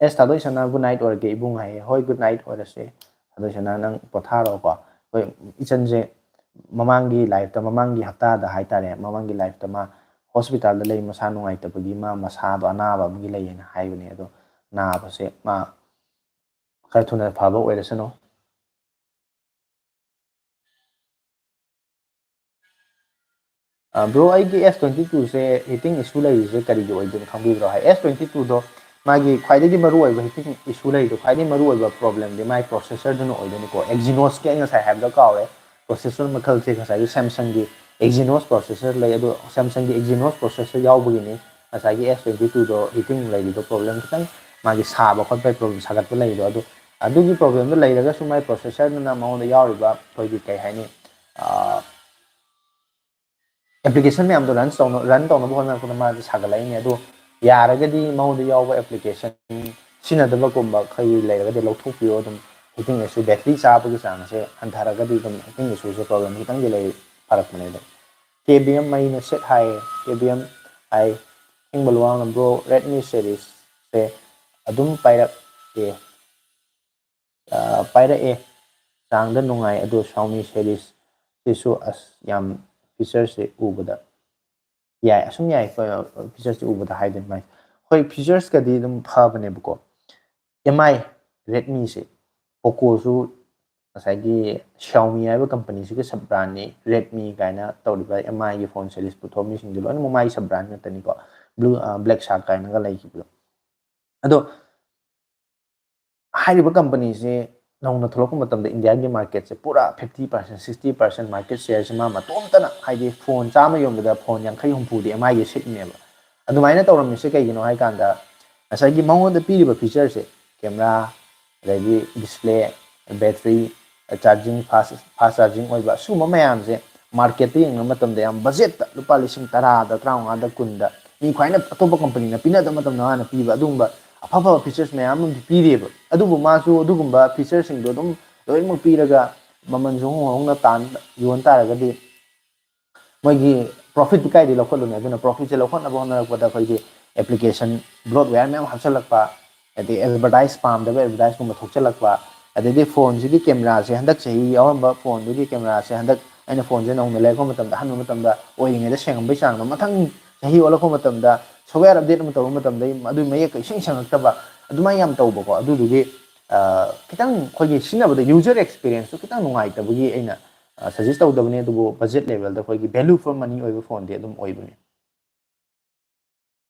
ꯑꯦꯁ ꯊꯥꯗꯣꯏꯁꯅꯥ, "Good night ꯑꯣꯏꯔꯒꯦ ꯏꯕꯨꯡ" ꯍꯥꯏꯌꯦ꯫ ꯍꯣꯏ, good night ꯑꯣꯏꯔꯁꯦ ꯊꯥꯗꯣꯏꯁꯅꯥ, ꯅꯪ ꯄꯣꯊꯥꯔꯣꯀꯣ꯫ ꯑꯩꯈꯣꯏ ꯏꯆꯟꯁꯦ ꯃꯃꯥꯡꯒꯤ ꯂꯥꯏꯐꯇ, ꯃꯃꯥꯡꯒꯤ ꯍꯞꯇꯥꯗ ꯍꯥꯏꯇꯥꯔꯦ, ꯃꯃꯥꯡꯒꯤ ꯂꯥꯏꯐꯇ ꯃꯥ ꯍꯣꯁꯄꯤꯇꯥꯜꯗ ꯂꯩ, ꯃꯁꯥ ꯅꯨꯡꯉꯥꯏꯇꯕꯒꯤ ꯃꯥ ꯃꯁꯥꯗꯣ ꯑꯅꯥꯕ ꯑꯃꯒꯤ ꯂꯩꯌꯦꯅ ꯍꯥꯏꯕꯅꯦ꯫ ꯑꯗꯣ ꯅꯥꯕꯁꯦ ꯃꯥ ꯈꯔ ꯊꯨꯅ ꯐꯕ ꯑꯣꯏꯔꯁꯅꯨ꯫ ꯕ꯭ꯔꯣ, ꯑꯩꯒꯤ ꯑꯦꯁ ꯇ꯭ꯋꯦꯟꯇꯤ ꯇꯨꯁꯦ ꯍꯤꯇꯤꯡ ꯏꯁꯨ ꯂꯩꯔꯤꯁꯦ ꯀꯔꯤꯒꯤ ꯑꯣꯏꯗꯣꯏꯅꯣ ꯈꯪꯕꯤꯕ꯭ꯔꯣ? ꯍꯥꯏ, ꯑꯦꯁ ꯇ꯭ꯋꯦꯟꯇꯤ ꯇꯨꯗꯣ ꯃꯥꯒꯤ ꯈ꯭ꯋꯥꯏꯗꯒꯤ ꯃꯔꯨꯑꯣꯏꯕ ꯍꯤꯇꯤꯡ ꯏꯁꯨ ꯂꯩꯔꯤꯗꯣ, ꯈ꯭ꯋꯥꯏꯗꯒꯤ ꯃꯔꯨꯑꯣꯏꯕ ꯄ꯭ꯔꯣꯕ꯭ꯂꯦꯝꯗꯤ ꯃꯥꯒꯤ ꯄ꯭ꯔꯣꯁꯦꯁꯔꯗꯨꯅ ꯑꯣꯏꯗꯣꯏꯅꯤꯀꯣ꯫ Exynosꯀꯤ ꯑꯩ ꯉꯁꯥꯏ ꯍꯥꯏꯕꯗ ꯀꯥꯎꯔꯦ, ꯄ꯭ꯔꯣꯁꯦꯁꯔ ꯃꯈꯜꯁꯦ ꯉꯁꯥꯏꯒꯤ Samsungꯒꯤ Exynos ꯄ꯭ꯔꯣꯁꯦꯁꯔ ꯂꯩ, ꯑꯗꯣ Samsungꯒꯤ Exynos ꯄ꯭ꯔꯣꯁꯦꯁꯔ ꯌꯥꯎꯕꯒꯤꯅꯤ ꯉꯁꯥꯏꯒꯤ ꯑꯦꯁ ꯇ꯭ꯋꯦꯟꯇꯤ ꯇꯨꯗꯣ ꯍꯤꯇꯤꯡ ꯂꯩꯔꯤꯕ ꯄ꯭ꯔꯣꯕ꯭ꯂꯦꯝ ꯈꯤꯇꯪ ꯃꯥꯒꯤ ꯁꯥꯕ ꯈꯣꯠꯄꯒꯤ ꯄ꯭ꯔꯣꯕ꯭ꯂꯦꯝ, ꯁꯥꯒꯠꯄ ꯂꯩꯔꯤꯗꯣ꯫ ꯑꯗꯨ, ꯑꯗꯨꯒꯤ ꯄ꯭ꯔꯣꯕ꯭ꯂꯦꯝꯗꯣ ꯂꯩꯔꯒꯁꯨ ꯃꯥꯏ ꯄ꯭ꯔꯣꯁꯦꯁꯔꯗꯨꯅ ꯃꯉꯣꯟꯗ ꯌꯥꯎꯔꯤꯕ ꯑꯩꯈꯣꯏꯒꯤ ꯀꯩ ꯍꯥꯏꯅꯤ, ꯑꯦꯄ꯭ꯂꯤꯀꯦꯁꯟ ꯃꯌꯥꯝꯗꯣ ꯔꯟ ꯇꯧꯅ, ꯔꯟ ꯇꯧꯅꯕ ꯍꯣꯠꯅꯔꯛꯄꯗ ꯃꯥꯁꯦ ꯁꯥꯒꯠꯂꯛꯏꯅꯦ꯫ ꯑꯗꯣ ꯌꯥꯔꯒꯗꯤ ꯃꯉꯣꯟꯗ ꯌꯥꯎꯕ ꯑꯦꯄ꯭ꯂꯤꯀꯦꯁꯟ ꯁꯤꯖꯤꯟꯅꯗꯕꯒꯨꯝꯕ ꯈꯔ ꯂꯩꯔꯒꯗꯤ ꯂꯧꯊꯣꯛꯄꯤꯌꯣ꯫ ꯑꯗꯨꯝ ꯍꯤꯇꯤꯡ ꯏꯁꯨ, ꯕꯦꯇ꯭ꯔꯤ ꯆꯥꯕꯒꯤ ꯆꯥꯡꯁꯦ ꯍꯟꯊꯔꯒꯗꯤ ꯑꯗꯨꯝ ꯍꯤꯇꯤꯡ ꯏꯁꯨꯁꯦ ꯄ꯭ꯔꯣꯕ꯭ꯂꯦꯝ ꯈꯤꯇꯪꯗꯤ ꯂꯩ, ꯐꯔꯛꯄꯅꯦ꯫ ꯑꯗꯨꯝ ꯀꯦ ꯕꯤ ꯑꯦꯝ ꯃꯩꯅ ꯁꯦꯠ ꯍꯥꯏꯌꯦ꯫ ꯀꯦ ꯕꯤ ꯑꯦꯝ ꯑꯥꯏ ꯊꯤꯡꯕ ꯂꯨꯋꯥꯡꯅ, "ꯕ꯭ꯔꯣ, Redmi ꯁꯦꯔꯤꯁꯁꯦ ꯑꯗꯨꯝ ꯄꯥꯏꯔꯛꯑꯦ, ꯑ, ꯄꯥꯏꯔꯛꯑꯦ, ꯆꯥꯡꯗ ꯅꯨꯡꯉꯥꯏ, ꯑꯗꯣ Xiaomi ꯁꯦꯔꯤꯁꯁꯤꯁꯨ ꯑꯁ ꯌꯥꯝ ꯐꯤꯆꯔꯁꯦ ꯎꯕꯗ ꯌꯥꯏ, ꯑꯁꯨꯝ ꯌꯥꯏ꯫ ꯐꯤꯆꯔꯁꯁꯦ ꯎꯕꯗ ꯍꯥꯏꯗꯣꯏꯅꯤ ꯃꯥꯏ꯫ ꯍꯣꯏ, ꯐꯤꯆꯔꯁꯀꯗꯤ ꯑꯗꯨꯝ ꯐꯕꯅꯦꯕꯀꯣ꯫ ꯑꯦꯝ ꯑꯥꯏ, ꯔꯦꯗꯃꯤꯁꯦ, ꯄꯣꯀꯣꯁꯨ, ꯉꯁꯥꯏꯒꯤ ꯁꯤꯌꯥꯎꯃꯤ ꯍꯥꯏꯕ ꯀꯝꯄꯅꯤꯁꯤꯒꯤ ꯁꯕ ꯕ꯭ꯔꯥꯟꯅꯤ꯫ ꯔꯦꯗꯃꯤ ꯀꯥꯏꯅ ꯇꯧꯔꯤꯕ ꯑꯦꯝ ꯑꯥꯏꯒꯤ ꯐꯣꯟ ꯁꯦꯔꯤꯁ ꯄꯨꯊꯣꯛꯑꯝꯃꯤꯁꯤꯡꯁꯦ ꯂꯣꯏꯅꯃꯛ ꯃꯥꯒꯤ ꯁꯕ ꯕ꯭ꯔꯥꯟ ꯉꯥꯛꯇꯅꯤꯀꯣ꯫ ꯕ꯭ꯂꯨ, ꯕ꯭ꯂꯦꯛ ꯁꯥꯔꯛ ꯀꯥꯏꯅꯒ ꯂꯩꯈꯤꯕꯗꯣ꯫ ꯑꯗꯣ ꯍꯥꯏꯔꯤꯕ ꯀꯝꯄꯅꯤꯁꯦ ꯅꯧꯅ ꯊꯣꯛꯂꯛꯄ ꯃꯇꯝꯗ ꯏꯟꯗꯤꯌꯥꯒꯤ ꯃꯥꯔꯀꯦꯠꯁꯦ ꯄꯨꯔꯥ fifty percent, sixty percent market shareꯁꯦ ꯃꯥ ꯃꯇꯣꯝꯇꯅ, ꯍꯥꯏꯗꯤ ꯐꯣꯟ ꯆꯥꯝꯃ ꯌꯣꯟꯕꯗ ꯐꯣꯟ ꯌꯥꯡꯈꯩ ꯍꯨꯝꯐꯨꯗꯤ ꯑꯦꯝ ꯑꯥꯏꯒꯤ ꯁꯤꯠꯅꯦꯕ꯫ ꯑꯗꯨꯃꯥꯏꯅ ꯇꯧꯔꯝꯃꯤꯁꯦ ꯀꯩꯒꯤꯅꯣ ꯍꯥꯏ ꯀꯥꯟꯗ, ꯉꯁꯥꯏꯒꯤ ꯃꯉꯣꯟꯗ ꯄꯤꯔꯤꯕ ꯐꯤꯆꯔꯁꯦ, ꯀꯦꯃꯦꯔꯥ, ꯑꯗꯩꯗꯤ ꯗꯤꯁꯄ꯭ꯂꯦ, ꯕꯦꯇ꯭ꯔꯤ, ꯆꯥꯔꯖꯤꯡ, ꯐꯥꯁ, ꯐꯥꯁ ꯆꯥꯔꯖꯤꯡ ꯑꯣꯏꯕ, ꯑꯁꯤꯒꯨꯝꯕ ꯃꯌꯥꯝꯁꯦ ꯃꯥꯔꯀꯦꯠꯇ ꯌꯦꯡꯕ ꯃꯇꯝꯗ ꯌꯥꯝ ꯕꯖꯦꯠꯇ, ꯂꯨꯄꯥ ꯂꯤꯁꯤꯡ ꯇꯔꯥꯗ, ꯇꯔꯥꯃꯉꯥꯗ, ꯀꯨꯟꯗ, ꯃꯤ ꯈ꯭ꯋꯥꯏꯅ ꯑꯇꯣꯞꯄ ꯀꯝꯄꯅꯤꯅ ꯄꯤꯅꯗꯕ ꯃꯇꯝꯗ ꯃꯥꯅ ꯄꯤꯕ ꯑꯗꯨꯒꯨꯝꯕ ꯑꯐ ꯑꯐꯕ ꯐꯤꯆꯔꯁ ꯃꯌꯥꯝ ꯑꯃ ꯄꯤꯔꯤꯑꯕ꯫ ꯑꯗꯨꯕꯨ ꯃꯥꯁꯨ ꯑꯗꯨꯒꯨꯝꯕ ꯐꯤꯆꯔꯁꯤꯡꯗꯣ ꯑꯗꯨꯝ ꯂꯣꯏꯅꯃꯛ ꯄꯤꯔꯒ ꯃꯃꯜꯁꯨ ꯍꯣꯡꯅ ꯍꯣꯡꯅ ꯇꯥꯟ-, ꯌꯣꯟ ꯇꯥꯔꯒꯗꯤ ꯃꯣꯏꯒꯤ ꯄ꯭ꯔꯣꯐꯤꯠꯇꯤ ꯀꯥꯏꯗꯒꯤ ꯂꯧꯈꯠꯂꯨꯅꯤ? ꯑꯗꯨꯅ ꯄ꯭ꯔꯣꯐꯤꯠꯁꯦ ꯂꯧꯈꯠꯅꯕ ꯍꯣꯠꯅꯔꯛꯄꯗ ꯑꯩꯈꯣꯏꯒꯤ ꯑꯦꯄ꯭ꯂꯤꯀꯦꯁꯟ ꯕ꯭ꯂꯣꯠꯋꯦꯌꯔ ꯃꯌꯥꯝ ꯍꯥꯞꯆꯤꯜꯂꯛꯄ, ꯑꯗꯩ ꯑꯦꯗꯚꯔꯇꯥꯏꯁ, ꯄꯥꯝꯗꯕ ꯑꯦꯗꯚꯔꯇꯥꯏꯁꯀꯨꯝꯕ ꯊꯣꯛꯆꯜꯂꯛꯄ, ꯑꯗꯩꯗꯤ ꯐꯣꯟꯁꯤꯒꯤ ꯀꯦꯃꯦꯔꯥꯁꯦ ꯍꯟꯗꯛ ꯆꯍꯤ ꯌꯥꯎꯔꯝꯕ ꯐꯣꯟꯗꯨꯒꯤ ꯀꯦꯃꯦꯔꯥꯁꯦ ꯍꯟꯗꯛ ꯑꯩꯅ ꯐꯣꯟꯁꯦ ꯅꯧꯅ ꯂꯩꯔꯛꯄ ꯃꯇꯝꯗ, ꯑꯍꯟꯕ ꯃꯇꯝꯗ ꯑꯣꯏꯔꯤꯉꯩꯗ ꯁꯦꯡꯉꯝꯕꯩ ꯆꯥꯡꯗꯣ ꯃꯊꯪ ꯆꯍꯤ ꯑꯣꯜꯂꯛꯄ ꯃꯇꯝꯗ ꯁꯣꯞꯋꯦꯌꯔ ꯑꯞꯗꯦꯠ ꯑꯃ ꯇꯧꯕ ꯃꯇꯝꯗ ꯑꯗꯨ ꯃꯌꯦꯛꯀ ꯏꯁꯦꯡ ꯁꯦꯡꯉꯛꯇꯕ, ꯑꯗꯨꯃꯥꯏꯅ ꯌꯥꯝ ꯇꯧꯕꯀꯣ꯫ ꯑꯗꯨꯗꯨꯒꯤ, ꯑ, ꯈꯤꯇꯪ ꯑꯩꯈꯣꯏꯒꯤ ꯁꯤꯖꯤꯟꯅꯕꯗ ꯌꯨꯖꯔ ꯑꯦꯛꯁꯄꯤꯔꯤꯌꯦꯟꯁꯇꯣ ꯈꯤꯇꯪ ꯅꯨꯡꯉꯥꯏꯇꯕꯒꯤ ꯑꯩꯅ, ꯑ, ꯁꯖꯦꯁ ꯇꯧꯗꯕꯅꯦ꯫ ꯑꯗꯨꯕꯨ ꯕꯖꯦꯠ ꯂꯦꯚꯦꯜꯗ ꯑꯩꯈꯣꯏꯒꯤ value for money ꯑꯣꯏꯕ ꯐꯣꯟꯗꯤ ꯑꯗꯨꯝ ꯑꯣꯏꯕꯅꯦ꯫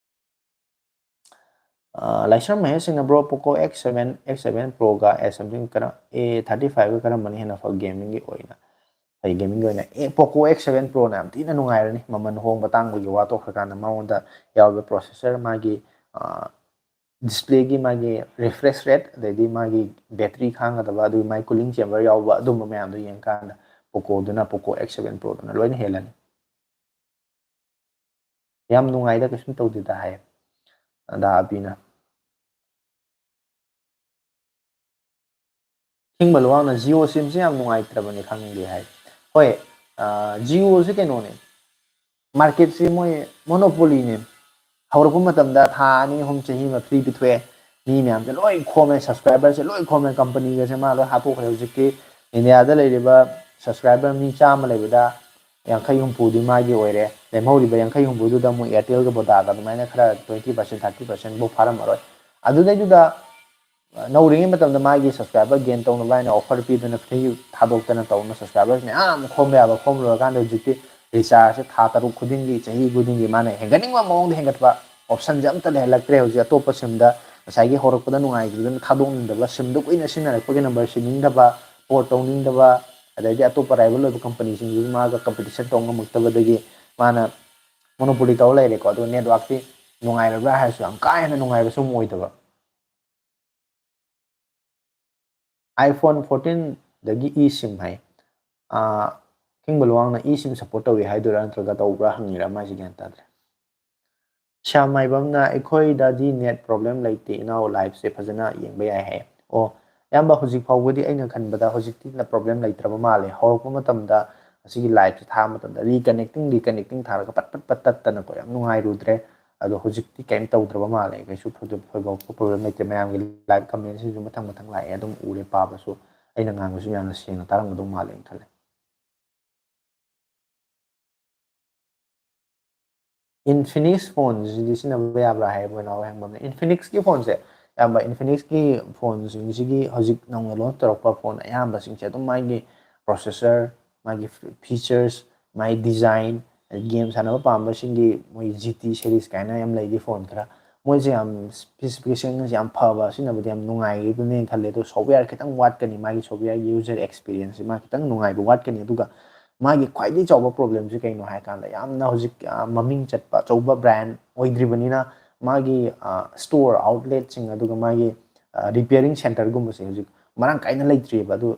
ꯑ, ꯂꯥꯏꯁ꯭ꯔꯝ ꯃꯍꯦꯁ ꯁꯤꯡꯅ, "Bro, Poco X seven, X seven Pro ꯒ S seventeen ꯀꯔꯝ-, A thirty five ꯒ ꯀꯔꯝꯕꯅ ꯍꯦꯟꯅ ꯐꯕ ꯒꯦꯃꯤꯡꯒꯤ ꯑꯣꯏꯅ?" ꯐꯩ, ꯒꯦꯃꯤꯡꯒꯤ ꯑꯣꯏꯅ꯫ ꯑꯦ, Poco X seven Pro ꯅ ꯌꯥꯝ ꯊꯤꯅ ꯅꯨꯡꯉꯥꯏꯔꯅꯤ꯫ ꯃꯃꯜ ꯍꯣꯡꯕ ꯇꯥꯡꯕꯒꯤ ꯋꯥ ꯇꯣꯛꯈ꯭ꯔꯀꯥꯟꯗ ꯃꯉꯣꯟꯗ ꯌꯥꯎꯔꯤꯕ ꯄ꯭ꯔꯣꯁꯦꯁꯔ, ꯃꯥꯒꯤ, ꯑ, ꯗꯤꯁꯄ꯭ꯂꯦꯒꯤ ꯃꯥꯒꯤ ꯔꯤꯐ꯭ꯔꯦꯁ ꯔꯦꯠ, ꯑꯗꯩꯗꯤ ꯃꯥꯒꯤ ꯕꯦꯇ꯭ꯔꯤ ꯈꯥꯡꯒꯗꯕ, ꯑꯗꯨꯒꯤ ꯃꯥꯒꯤ ꯀꯨꯂꯤꯡ ꯆꯦꯝꯕꯔ ꯌꯥꯎꯕ, ꯑꯗꯨꯝꯕ ꯃꯌꯥꯝꯗꯣ ꯌꯦꯡꯀꯥꯟꯗ ꯄꯣꯀꯣꯗꯨꯅ, Poco X seven Pro ꯗꯨꯅ ꯂꯣꯏꯅ ꯍꯦꯜꯂꯅꯤ꯫ "ꯌꯥꯝ ꯅꯨꯡꯉꯥꯏꯗ, ꯀꯩꯁꯨꯝ ꯇꯧꯗꯦꯗ" ꯍꯥꯏꯌꯦ ꯑꯗꯥ ꯑꯕꯤꯅ꯫ ꯈꯤꯡꯕ ꯂꯨꯋꯥꯡꯅ, "Jio ꯁꯤꯝꯁꯦ ꯌꯥꯝ ꯅꯨꯡꯉꯥꯏꯇ꯭ꯔꯕꯅꯤ ꯈꯪꯗꯦ" ꯍꯥꯏ꯫ ꯍꯣꯏ, ꯑ, Jio ꯁꯦ ꯀꯩꯅꯣꯅꯦ, ꯃꯥꯔꯀꯦꯠꯁꯦ ꯃꯣꯏ ꯃꯣꯅꯣꯄꯣꯂꯤꯅꯦ꯫ ꯍꯧꯔꯛꯄ ꯃꯇꯝꯗ ꯊꯥ ꯑꯅꯤ, ꯑꯍꯨꯝ, ꯆꯍꯤ ꯑꯃ ꯐ꯭ꯔꯤ ꯄꯤꯊꯣꯛꯑꯦ꯫ ꯃꯤ ꯃꯌꯥꯝꯁꯦ ꯂꯣꯏ ꯈꯣꯝꯃꯦ, ꯁꯕꯁꯀ꯭ꯔꯥꯏꯕꯔꯁꯦ ꯂꯣꯏ ꯈꯣꯝꯃꯦ, ꯀꯝꯄꯅꯤꯒꯁꯦ ꯃꯥ ꯂꯣꯏ ꯍꯥꯠꯇꯣꯛꯈ꯭ꯔꯦ꯫ ꯍꯧꯖꯤꯛꯇꯤ ꯏꯟꯗꯤꯌꯥꯗ ꯂꯩꯔꯤꯕ ꯁꯕꯁꯀ꯭ꯔꯥꯏꯕꯔ ꯃꯤ ꯆꯥꯝꯃ ꯂꯩꯕꯗ ꯌꯥꯡꯈꯩ ꯍꯨꯝꯐꯨꯗꯤ ꯃꯥꯒꯤ ꯑꯣꯏꯔꯦ꯫ ꯂꯦꯝꯍꯧꯔꯤꯕ ꯌꯥꯡꯈꯩ ꯍꯨꯝꯐꯨꯗꯨꯗ ꯑꯃꯨꯛ Airtel-ꯒ Voda-ꯒ ꯑꯗꯨꯃꯥꯏꯅ ꯈꯔ twenty percent, thirty percent ꯐꯥꯎ ꯐꯥꯔꯝꯃꯔꯣꯏ꯫ ꯑꯗꯨꯗꯩꯗꯨꯗ, ꯑ, ꯅꯧꯔꯤꯉꯩ ꯃꯇꯝꯗ ꯃꯥꯒꯤ subscriber gain ꯇꯧꯅꯕ ꯍꯥꯏꯅ offer ꯄꯤꯗꯅ, free ꯊꯥꯗꯣꯛꯇꯅ ꯇꯧꯅ subscribers ꯃꯌꯥꯝ ꯈꯣꯝꯕ ꯌꯥꯕ ꯈꯣꯝꯂꯨꯔꯀꯥꯟꯗ ꯍꯧꯖꯤꯛꯇꯤ recharge-ꯁꯦ ꯊꯥ ꯇꯔꯨꯛ ꯈꯨꯗꯤꯡꯒꯤ, ꯆꯍꯤ ꯈꯨꯗꯤꯡꯒꯤ ꯃꯥꯅ ꯍꯦꯟꯒꯠꯅꯤꯡꯕ ꯃꯑꯣꯡꯗ ꯍꯦꯟꯒꯠꯄ, option-ꯁꯦ ꯑꯝꯇ ꯂꯩꯍꯜꯂꯛꯇ꯭ꯔꯦ꯫ ꯍꯧꯖꯤꯛ ꯑꯇꯣꯞꯄ SIM-ꯗ ꯉꯁꯥꯏꯒꯤ ꯍꯧꯔꯛꯄꯗ ꯅꯨꯡꯉꯥꯏꯈꯤꯕꯗꯨꯅ ꯊꯥꯗꯣꯛꯅꯤꯡꯗꯕ, SIM-ꯗꯣ ꯀꯨꯏꯅ ꯁꯤꯖꯤꯟꯅꯔꯛꯄꯒꯤ number ꯁꯤꯟꯅꯤꯡꯗꯕ, port ꯇꯧꯅꯤꯡꯗꯕ, ꯑꯗꯩꯗꯤ ꯑꯇꯣꯞꯄ rival ꯑꯣꯏꯕ company-ꯁꯤꯡꯗꯨꯁꯨ ꯃꯥꯒ competition ꯇꯧ ꯉꯝꯃꯛꯇꯕꯗꯒꯤ ꯃꯥꯅ monopoly ꯇꯧꯔ ꯂꯩꯔꯦꯀꯣ꯫ ꯑꯗꯨꯒ network-ꯇꯤ ꯅꯨꯡꯉꯥꯏꯔꯕ꯭ꯔꯥ ꯍꯥꯏꯔꯁꯨ ꯌꯥꯝ ꯀꯥ ꯍꯦꯟꯅ ꯅꯨꯡꯉꯥꯏꯕꯁꯨ ꯑꯃꯨꯛ ꯑꯣꯏꯗꯕ꯫ iPhone fourteen-ꯗꯒꯤ eSIM ꯍꯥꯏ꯫ ꯑꯥ, ꯈꯤꯡꯕ ꯂꯨꯋꯥꯡꯅ eSIM support ꯇꯧꯏ ꯍꯥꯏꯗꯣꯏꯔꯥ ꯅꯠꯇ꯭ꯔꯒ ꯇꯧꯕ꯭ꯔꯥ ꯍꯪꯉꯤꯔꯥ, ꯃꯥꯏꯁꯦ ꯒ꯭ꯌꯥꯟ ꯇꯥꯗ꯭ꯔꯦ꯫ ꯁ꯭ꯌꯥꯝ ꯃꯥꯏꯕꯝꯅ, "ꯑꯩꯈꯣꯏꯗꯗꯤ net problem ꯂꯩꯇꯦ ꯏꯅꯥꯎ, live-ꯁꯦ ꯐꯖꯅ ꯌꯦꯡꯕ ꯌꯥꯏ" ꯍꯥꯏ꯫ ꯑꯣ, ꯑꯌꯥꯝꯕ ꯍꯧꯖꯤꯛ ꯐꯥꯎꯕꯗꯤ ꯑꯩꯅ ꯈꯟꯕꯗ ꯍꯧꯖꯤꯛꯇꯤ problem ꯂꯩꯇ꯭ꯔꯕ ꯃꯥꯜꯂꯦ꯫ ꯍꯧꯔꯛꯄ ꯃꯇꯝꯗ ꯑꯁꯤꯒꯤ live-ꯁꯦ ꯊꯥꯕ ꯃꯇꯝꯗ reconnecting, reconnecting ꯊꯥꯔꯒ ꯄꯠ ꯄꯠ ꯄꯠ ꯇꯠꯇꯅꯀꯣ ꯌꯥꯝ ꯅꯨꯡꯉꯥꯏꯔꯨꯗ꯭ꯔꯦ꯫ ꯑꯗꯣ ꯍꯧꯖꯤꯛꯇꯤ ꯀꯩꯝ ꯇꯧꯗ꯭ꯔꯕ ꯃꯥꯜꯂꯦ꯫ ꯀꯩꯁꯨ ꯊꯣꯏꯗꯣꯛ-, ꯊꯣꯏꯗꯣꯛꯄ problem ꯂꯩꯇ꯭ꯔꯦ꯫ ꯃꯌꯥꯝꯒꯤ live comment-ꯁꯤꯡꯁꯨ ꯃꯊꯪ ꯃꯊꯪ ꯂꯥꯛꯑꯦ, ꯑꯗꯨꯝ ꯎꯔꯦ, ꯄꯥꯕꯁꯨ꯫ ꯑꯩꯅ ꯉꯥꯡꯕꯁꯨ ꯌꯥꯝꯅ ꯁꯦꯡꯅ ꯇꯥꯔꯝꯒꯗꯧ ꯃꯥꯜꯂꯦꯅ ꯈꯜꯂꯦ꯫ Infinix phone-ꯁꯤꯗꯤ ꯁꯤꯖꯤꯟꯅꯕ ꯌꯥꯕ꯭ꯔꯥ ꯍꯥꯏꯕ ꯏꯅꯥꯎ ꯍꯪꯕ ꯑꯃꯅ꯫ Infinix-ꯀꯤ phone-ꯁꯦ, ꯑꯌꯥꯝꯕ Infinix-ꯀꯤ phone-ꯁꯤꯡꯁꯤꯒꯤ ꯍꯧꯖꯤꯛ ꯅꯧꯅ launch ꯇꯧꯔꯛꯄ phone ꯑꯌꯥꯝꯕꯁꯤꯡꯁꯦ ꯑꯗꯨꯝ ꯃꯥꯒꯤ processor, ꯃꯥꯒꯤ features, ꯃꯥꯒꯤ design, game ꯁꯥꯟꯅꯕ ꯄꯥꯝꯕꯁꯤꯡꯒꯤ ꯃꯣꯏ G T series ꯀꯥꯏꯅ ꯌꯥꯝ ꯂꯩꯔꯤ phone ꯈꯔ꯫ ꯃꯣꯏꯁꯦ ꯌꯥꯝ specification-ꯁꯦ ꯌꯥꯝ ꯐꯕ, ꯁꯤꯖꯤꯟꯅꯕꯗꯤ ꯌꯥꯝ ꯅꯨꯡꯉꯥꯏꯒꯗꯕꯅꯦꯅ ꯈꯜꯂꯦ꯫ ꯑꯗꯣ software ꯈꯤꯇꯪ ꯋꯥꯠꯀꯅꯤ, ꯃꯥꯒꯤ software-ꯒꯤ user experience-ꯁꯦ ꯃꯥ ꯈꯤꯇꯪ ꯅꯨꯡꯉꯥꯏꯕ ꯋꯥꯠꯀꯅꯤ꯫ ꯑꯗꯨꯒ ꯃꯥꯒꯤ ꯈ꯭ꯋꯥꯏꯗꯒꯤ ꯆꯥꯎꯕ problem-ꯁꯦ ꯀꯩꯅꯣ ꯍꯥꯏ ꯀꯥꯟꯗ, ꯌꯥꯝꯅ ꯍꯧꯖꯤꯛ, ꯑ, ꯃꯃꯤꯡ ꯆꯠꯄ ꯑꯆꯧꯕ brand ꯑꯣꯏꯗ꯭ꯔꯤꯕꯅꯤꯅ ꯃꯥꯒꯤ, ꯑ, store outlet-ꯁꯤꯡ ꯑꯗꯨꯒ ꯃꯥꯒꯤ, ꯑ, repairing center-ꯒꯨꯝꯕꯁꯦ ꯍꯧꯖꯤꯛ ꯃꯔꯥꯡ ꯀꯥꯏꯅ ꯂꯩꯇ꯭ꯔꯤꯕ꯫ ꯑꯗꯨ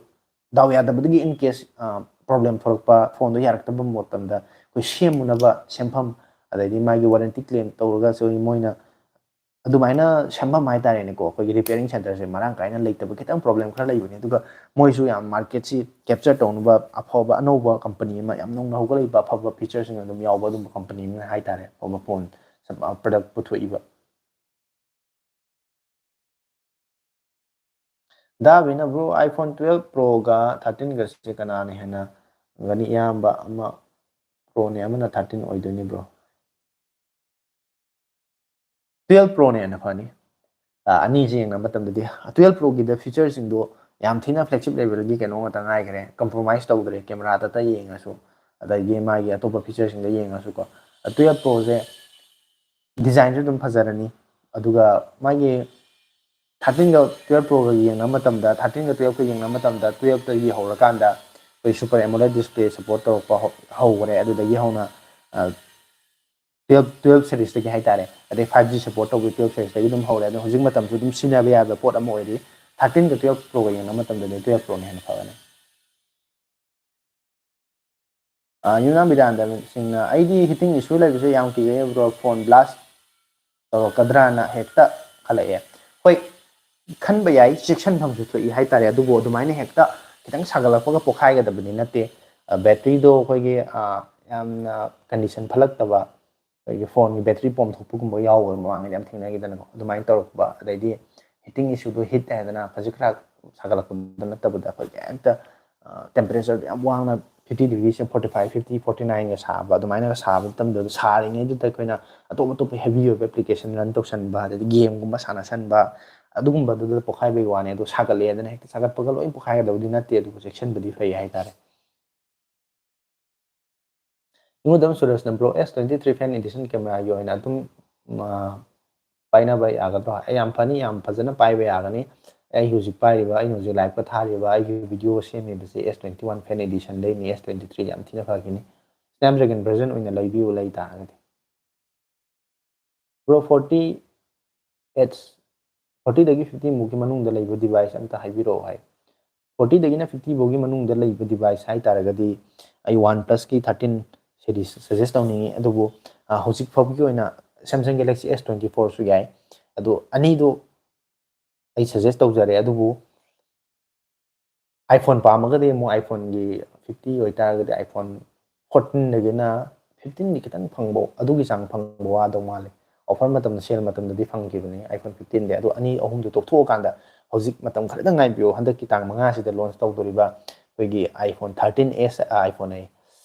ꯗꯥꯎ ꯌꯥꯗꯕꯗꯒꯤ in case, ꯑ, problem ꯊꯣꯛꯂꯛꯄ, phone-ꯗꯣ ꯌꯥꯔꯛꯇꯕ ꯃꯇꯝꯗ ꯑꯩꯈꯣꯏ ꯁꯦꯝꯃꯨꯅꯕ ꯁꯦꯝꯐꯝ, ꯑꯗꯩꯗꯤ ꯃꯥꯒꯤ warranty claim ꯇꯧꯔꯒꯁꯨ ꯃꯣꯏꯅ ꯑꯗꯨꯃꯥꯏꯅ ꯁꯦꯝꯐꯝ ꯍꯥꯏꯇꯥꯔꯦꯅꯦꯀꯣ, ꯑꯩꯈꯣꯏꯒꯤ repairing center-ꯁꯦ ꯃꯔꯥꯡ ꯀꯥꯏꯅ ꯂꯩꯇꯕ ꯈꯤꯇꯪ problem ꯈꯔ ꯂꯩꯕꯅꯦ꯫ ꯑꯗꯨꯒ ꯃꯣꯏꯁꯨ ꯌꯥꯝ market-ꯁꯤ capture ꯇꯧꯅꯕ ꯑꯐꯕ ꯑꯅꯧꯕ company ꯑꯃ, ꯌꯥꯝ ꯅꯧꯅ ꯍꯧꯒꯠꯂꯛꯏꯕ ꯑꯐꯕ feature-ꯁꯤꯡ ꯑꯗꯨꯝ ꯌꯥꯎꯕ ꯑꯗꯨꯝꯕ company ꯑꯃ ꯍꯥꯏꯇꯥꯔꯦ, ꯑꯐꯕ phone, product ꯄꯨꯊꯣꯛꯏꯕ꯫ ꯗꯥꯕꯤꯅ, "Bro, iPhone twelve Pro-ꯒ thirteen-ꯒꯁꯦ ꯀꯅꯥꯅ ꯍꯦꯟꯅ ꯒꯅꯤ? ꯏꯌꯥꯝꯕ ꯑꯃ Proꯅꯦ, ꯑꯃꯅ thirteen ꯑꯣꯏꯗꯣꯏꯅꯤ, bro. Twelve Proꯅ ꯍꯦꯟꯅ ꯐꯅꯤ꯫ ꯑꯅꯤꯁꯦ ꯌꯦꯡꯅꯕ ꯃꯇꯝꯗꯗꯤ twelve Proꯒꯤꯗ featureꯁꯤꯡꯗꯣ ꯌꯥꯝ ꯊꯤꯅ flagship levelꯒꯤ ꯀꯩꯅꯣ ꯉꯥꯛꯇ ꯉꯥꯏꯈ꯭ꯔꯦ, compromise ꯇꯧꯗ꯭ꯔꯦ꯫ Cameraꯗꯇ ꯌꯦꯡꯉꯁꯨ, ꯑꯗꯒꯤ ꯃꯥꯒꯤ ꯑꯇꯣꯞꯄ featureꯁꯤꯡꯗ ꯌꯦꯡꯉꯁꯨꯀꯣ, twelve Proꯁꯦ designꯁꯨ ꯑꯗꯨꯝ ꯐꯖꯔꯅꯤ, ꯑꯗꯨꯒ ꯃꯥꯒꯤ thirteenꯒ twelve Proꯒ ꯌꯦꯡꯅꯕ ꯃꯇꯝꯗ, thirteenꯒ twelveꯀ ꯌꯦꯡꯅꯕ ꯃꯇꯝꯗ, twelveꯇꯒꯤ ꯍꯧꯔꯀꯥꯟꯗ ꯑꯩꯈꯣꯏ super AMOLED display support ꯇꯧꯔꯛꯄ ꯍꯧ-, ꯍꯧꯈ꯭ꯔꯦ꯫ ꯑꯗꯨꯗꯒꯤ ꯍꯧꯅ twelve twelve seriesꯇꯒꯤ ꯍꯥꯏꯇꯥꯔꯦ, ꯑꯗꯩ five G support ꯇꯧꯕ twelve seriesꯇꯒꯤ ꯑꯗꯨꯝ ꯍꯧꯔꯦ꯫ ꯑꯗꯣ ꯍꯧꯖꯤꯛ ꯃꯇꯝꯁꯨ ꯑꯗꯨꯝ ꯁꯤꯖꯤꯟꯅꯕ ꯌꯥꯕ ꯄꯣꯠ ꯑꯃ ꯑꯣꯏꯔꯤ꯫ Thirteenꯒ twelve Proꯒ ꯌꯦꯡꯅꯕ ꯃꯇꯝꯗꯗꯤ twelve Proꯅ ꯍꯦꯟꯅ ꯐꯒꯅꯤ꯫ ꯌꯨꯝꯅꯥꯝ ꯕꯤꯗ꯭ꯌꯥꯅꯟꯗ ꯁꯤꯡꯅ, "ꯑꯩꯗꯤ heating issue ꯂꯩꯕꯁꯦ ꯌꯥꯝ ꯀꯤꯖꯩ bro, phone blast ꯇꯧꯔꯛꯀꯗ꯭ꯔꯥꯅ ꯍꯦꯛꯇ ꯈꯜꯂꯛꯑꯦ"꯫ ꯍꯣꯏ, ꯈꯟꯕ ꯌꯥꯏ, ꯆꯦꯛꯁꯤꯟꯐꯝꯁꯨ ꯊꯣꯛꯏ ꯍꯥꯏꯇꯥꯔꯦ꯫ ꯑꯗꯨꯕꯨ ꯑꯗꯨꯃꯥꯏꯅ ꯍꯦꯛꯇ ꯈꯤꯇꯪ ꯁꯥꯒꯠꯂꯛꯄꯒ ꯄꯣꯛꯈꯥꯏꯒꯗꯕꯗꯤ ꯅꯠꯇꯦ꯫ Batteryꯗꯣ ꯑꯩꯈꯣꯏꯒꯤ ꯌꯥꯝꯅ condition ꯐꯠꯂꯛꯇꯕ, ꯑꯩꯈꯣꯏꯒꯤ phoneꯒꯤ battery ꯄꯣꯝꯊꯣꯛꯄꯒꯨꯝꯕ ꯌꯥꯎꯕ ꯃꯃꯥꯡꯗ ꯌꯥꯝ ꯊꯦꯡꯅꯈꯤꯗꯅꯀꯣ꯫ ꯑꯗꯨꯃꯥꯏꯅ ꯇꯧꯔꯛꯄ, ꯑꯗꯩꯗꯤ heating issueꯗꯣ, heat ꯍꯥꯏꯗꯅ ꯈꯖꯤꯛ ꯈꯔ ꯁꯥꯒꯠꯂꯛꯄꯗ ꯅꯠꯇꯕꯗ, ꯑꯩꯈꯣꯏꯒꯤ ꯍꯦꯛꯇ temperatureꯗꯣ ꯌꯥꯝ ꯋꯥꯡꯅ, fifty degreeꯁꯦ forty five, fifty, forty nineꯒ ꯁꯥꯕ, ꯑꯗꯨꯃꯥꯏꯅꯒ ꯁꯥꯕ ꯃꯇꯝꯗꯨꯗ, ꯁꯥꯔꯤꯉꯩꯗꯨꯗ ꯑꯩꯈꯣꯏꯅ ꯑꯇꯣꯞ ꯑꯇꯣꯞꯄ heavy ꯑꯣꯏꯕ application run ꯇꯧꯁꯟꯕ, ꯑꯗꯩꯗꯤ gameꯒꯨꯝꯕ ꯁꯥꯟꯅꯁꯟꯕ, ꯑꯗꯨꯒꯨꯝꯕꯗꯨꯗ ꯄꯣꯛꯈꯥꯏꯕꯒꯤ ꯋꯥꯅꯤ꯫ ꯑꯗꯣ ꯁꯥꯒꯠꯂꯛꯑꯦꯗꯅ ꯍꯦꯛꯇ ꯁꯥꯒꯠꯄꯒ ꯂꯣꯏ ꯄꯣꯛꯈꯥꯏꯒꯗꯕꯗꯤ ꯅꯠꯇꯦ, ꯑꯗꯨꯕꯨ ꯆꯦꯛꯁꯤꯟꯕꯗꯤ ꯐꯩ ꯍꯥꯏꯇꯥꯔꯦ꯫ ꯏꯃꯨꯗꯝ ꯁꯨꯔꯦꯁꯅ, "Bro, S twenty three fan edition cameraꯒꯤ ꯑꯣꯏꯅ ꯑꯗꯨꯝ ꯄꯥꯏꯅꯕ ꯌꯥꯒꯗ꯭ꯔꯣ?" ꯑꯩ ꯌꯥꯝ ꯐꯅꯤ, ꯌꯥꯝ ꯐꯖꯅ ꯄꯥꯏꯕ ꯌꯥꯒꯅꯤ꯫ ꯑꯩ ꯍꯧꯖꯤꯛ ꯄꯥꯏꯔꯤꯕ, ꯑꯩꯅ ꯍꯧꯖꯤꯛ liveꯀ ꯊꯥꯔꯤꯕ, ꯑꯩꯒꯤ video ꯁꯦꯝꯃꯤꯕꯁꯦ S twenty one fan editionꯗꯩꯅꯤ꯫ S twenty three ꯌꯥꯝ ꯊꯤꯅ ꯐꯈꯤꯅꯤ꯫ Snapdragon version ꯑꯣꯏꯅ ꯂꯩꯕꯤꯌꯨ ꯂꯩ ꯇꯥꯔꯒꯗꯤ꯫ Bro, forty H, fortyꯗꯒꯤ fifty ꯃꯨꯛꯀꯤ ꯃꯅꯨꯡꯗ ꯂꯩꯕ device ꯑꯝꯇ ꯍꯥꯏꯕꯤꯔꯛꯑꯣ ꯍꯥꯏ꯫ Fortyꯗꯒꯤꯅ fifty ꯐꯥꯎꯒꯤ ꯃꯅꯨꯡꯗ ꯂꯩꯕ device ꯍꯥꯏ ꯇꯥꯔꯒꯗꯤ ꯑꯩ OnePlusꯀꯤ thirteen series suggest ꯇꯧꯅꯤꯡꯉꯤ꯫ ꯑꯗꯨꯕꯨ ꯍꯧꯖꯤꯛ ꯐꯥꯎꯕꯒꯤ ꯑꯣꯏꯅ Samsung Galaxy S twenty fourꯁꯨ ꯌꯥꯏ꯫ ꯑꯗꯨ ꯑꯅꯤꯗꯨ ꯑꯩ suggest ꯇꯧꯖꯔꯦ꯫ ꯑꯗꯨꯕꯨ iPhone ꯄꯥꯝꯃꯒꯗꯤ ꯑꯃꯨꯛ iPhoneꯒꯤ fifty ꯑꯣꯏꯇꯥꯔꯒꯗꯤ iPhone fourteenꯗꯒꯤꯅ fifteenꯗꯤ ꯈꯤꯇꯪ ꯐꯪꯕ, ꯑꯗꯨꯒꯤ ꯆꯥꯡ ꯐꯪꯕ ꯋꯥꯗꯧ ꯃꯥꯜꯂꯦ꯫ Offer ꯃꯇꯝꯗ, sale ꯃꯇꯝꯗꯗꯤ ꯐꯪꯈꯤꯕꯅꯤ iPhone fifteenꯗꯤ꯫ ꯑꯗꯣ ꯑꯅꯤ ꯑꯍꯨꯝꯗꯨ ꯇꯣꯛꯊꯣꯛꯑꯀꯥꯟꯗ ꯍꯧꯖꯤꯛ ꯃꯇꯝ ꯈꯔꯗꯪ ꯉꯥꯏꯕꯤꯌꯨ꯫ ꯍꯟꯗꯛꯀꯤ ꯇꯥꯡ ꯃꯉꯥꯁꯤꯗ launch ꯇꯧꯗꯣꯔꯤꯕ ꯑꯩꯈꯣꯏꯒꯤ iPhone thirteen S, iPhone ꯑꯩ,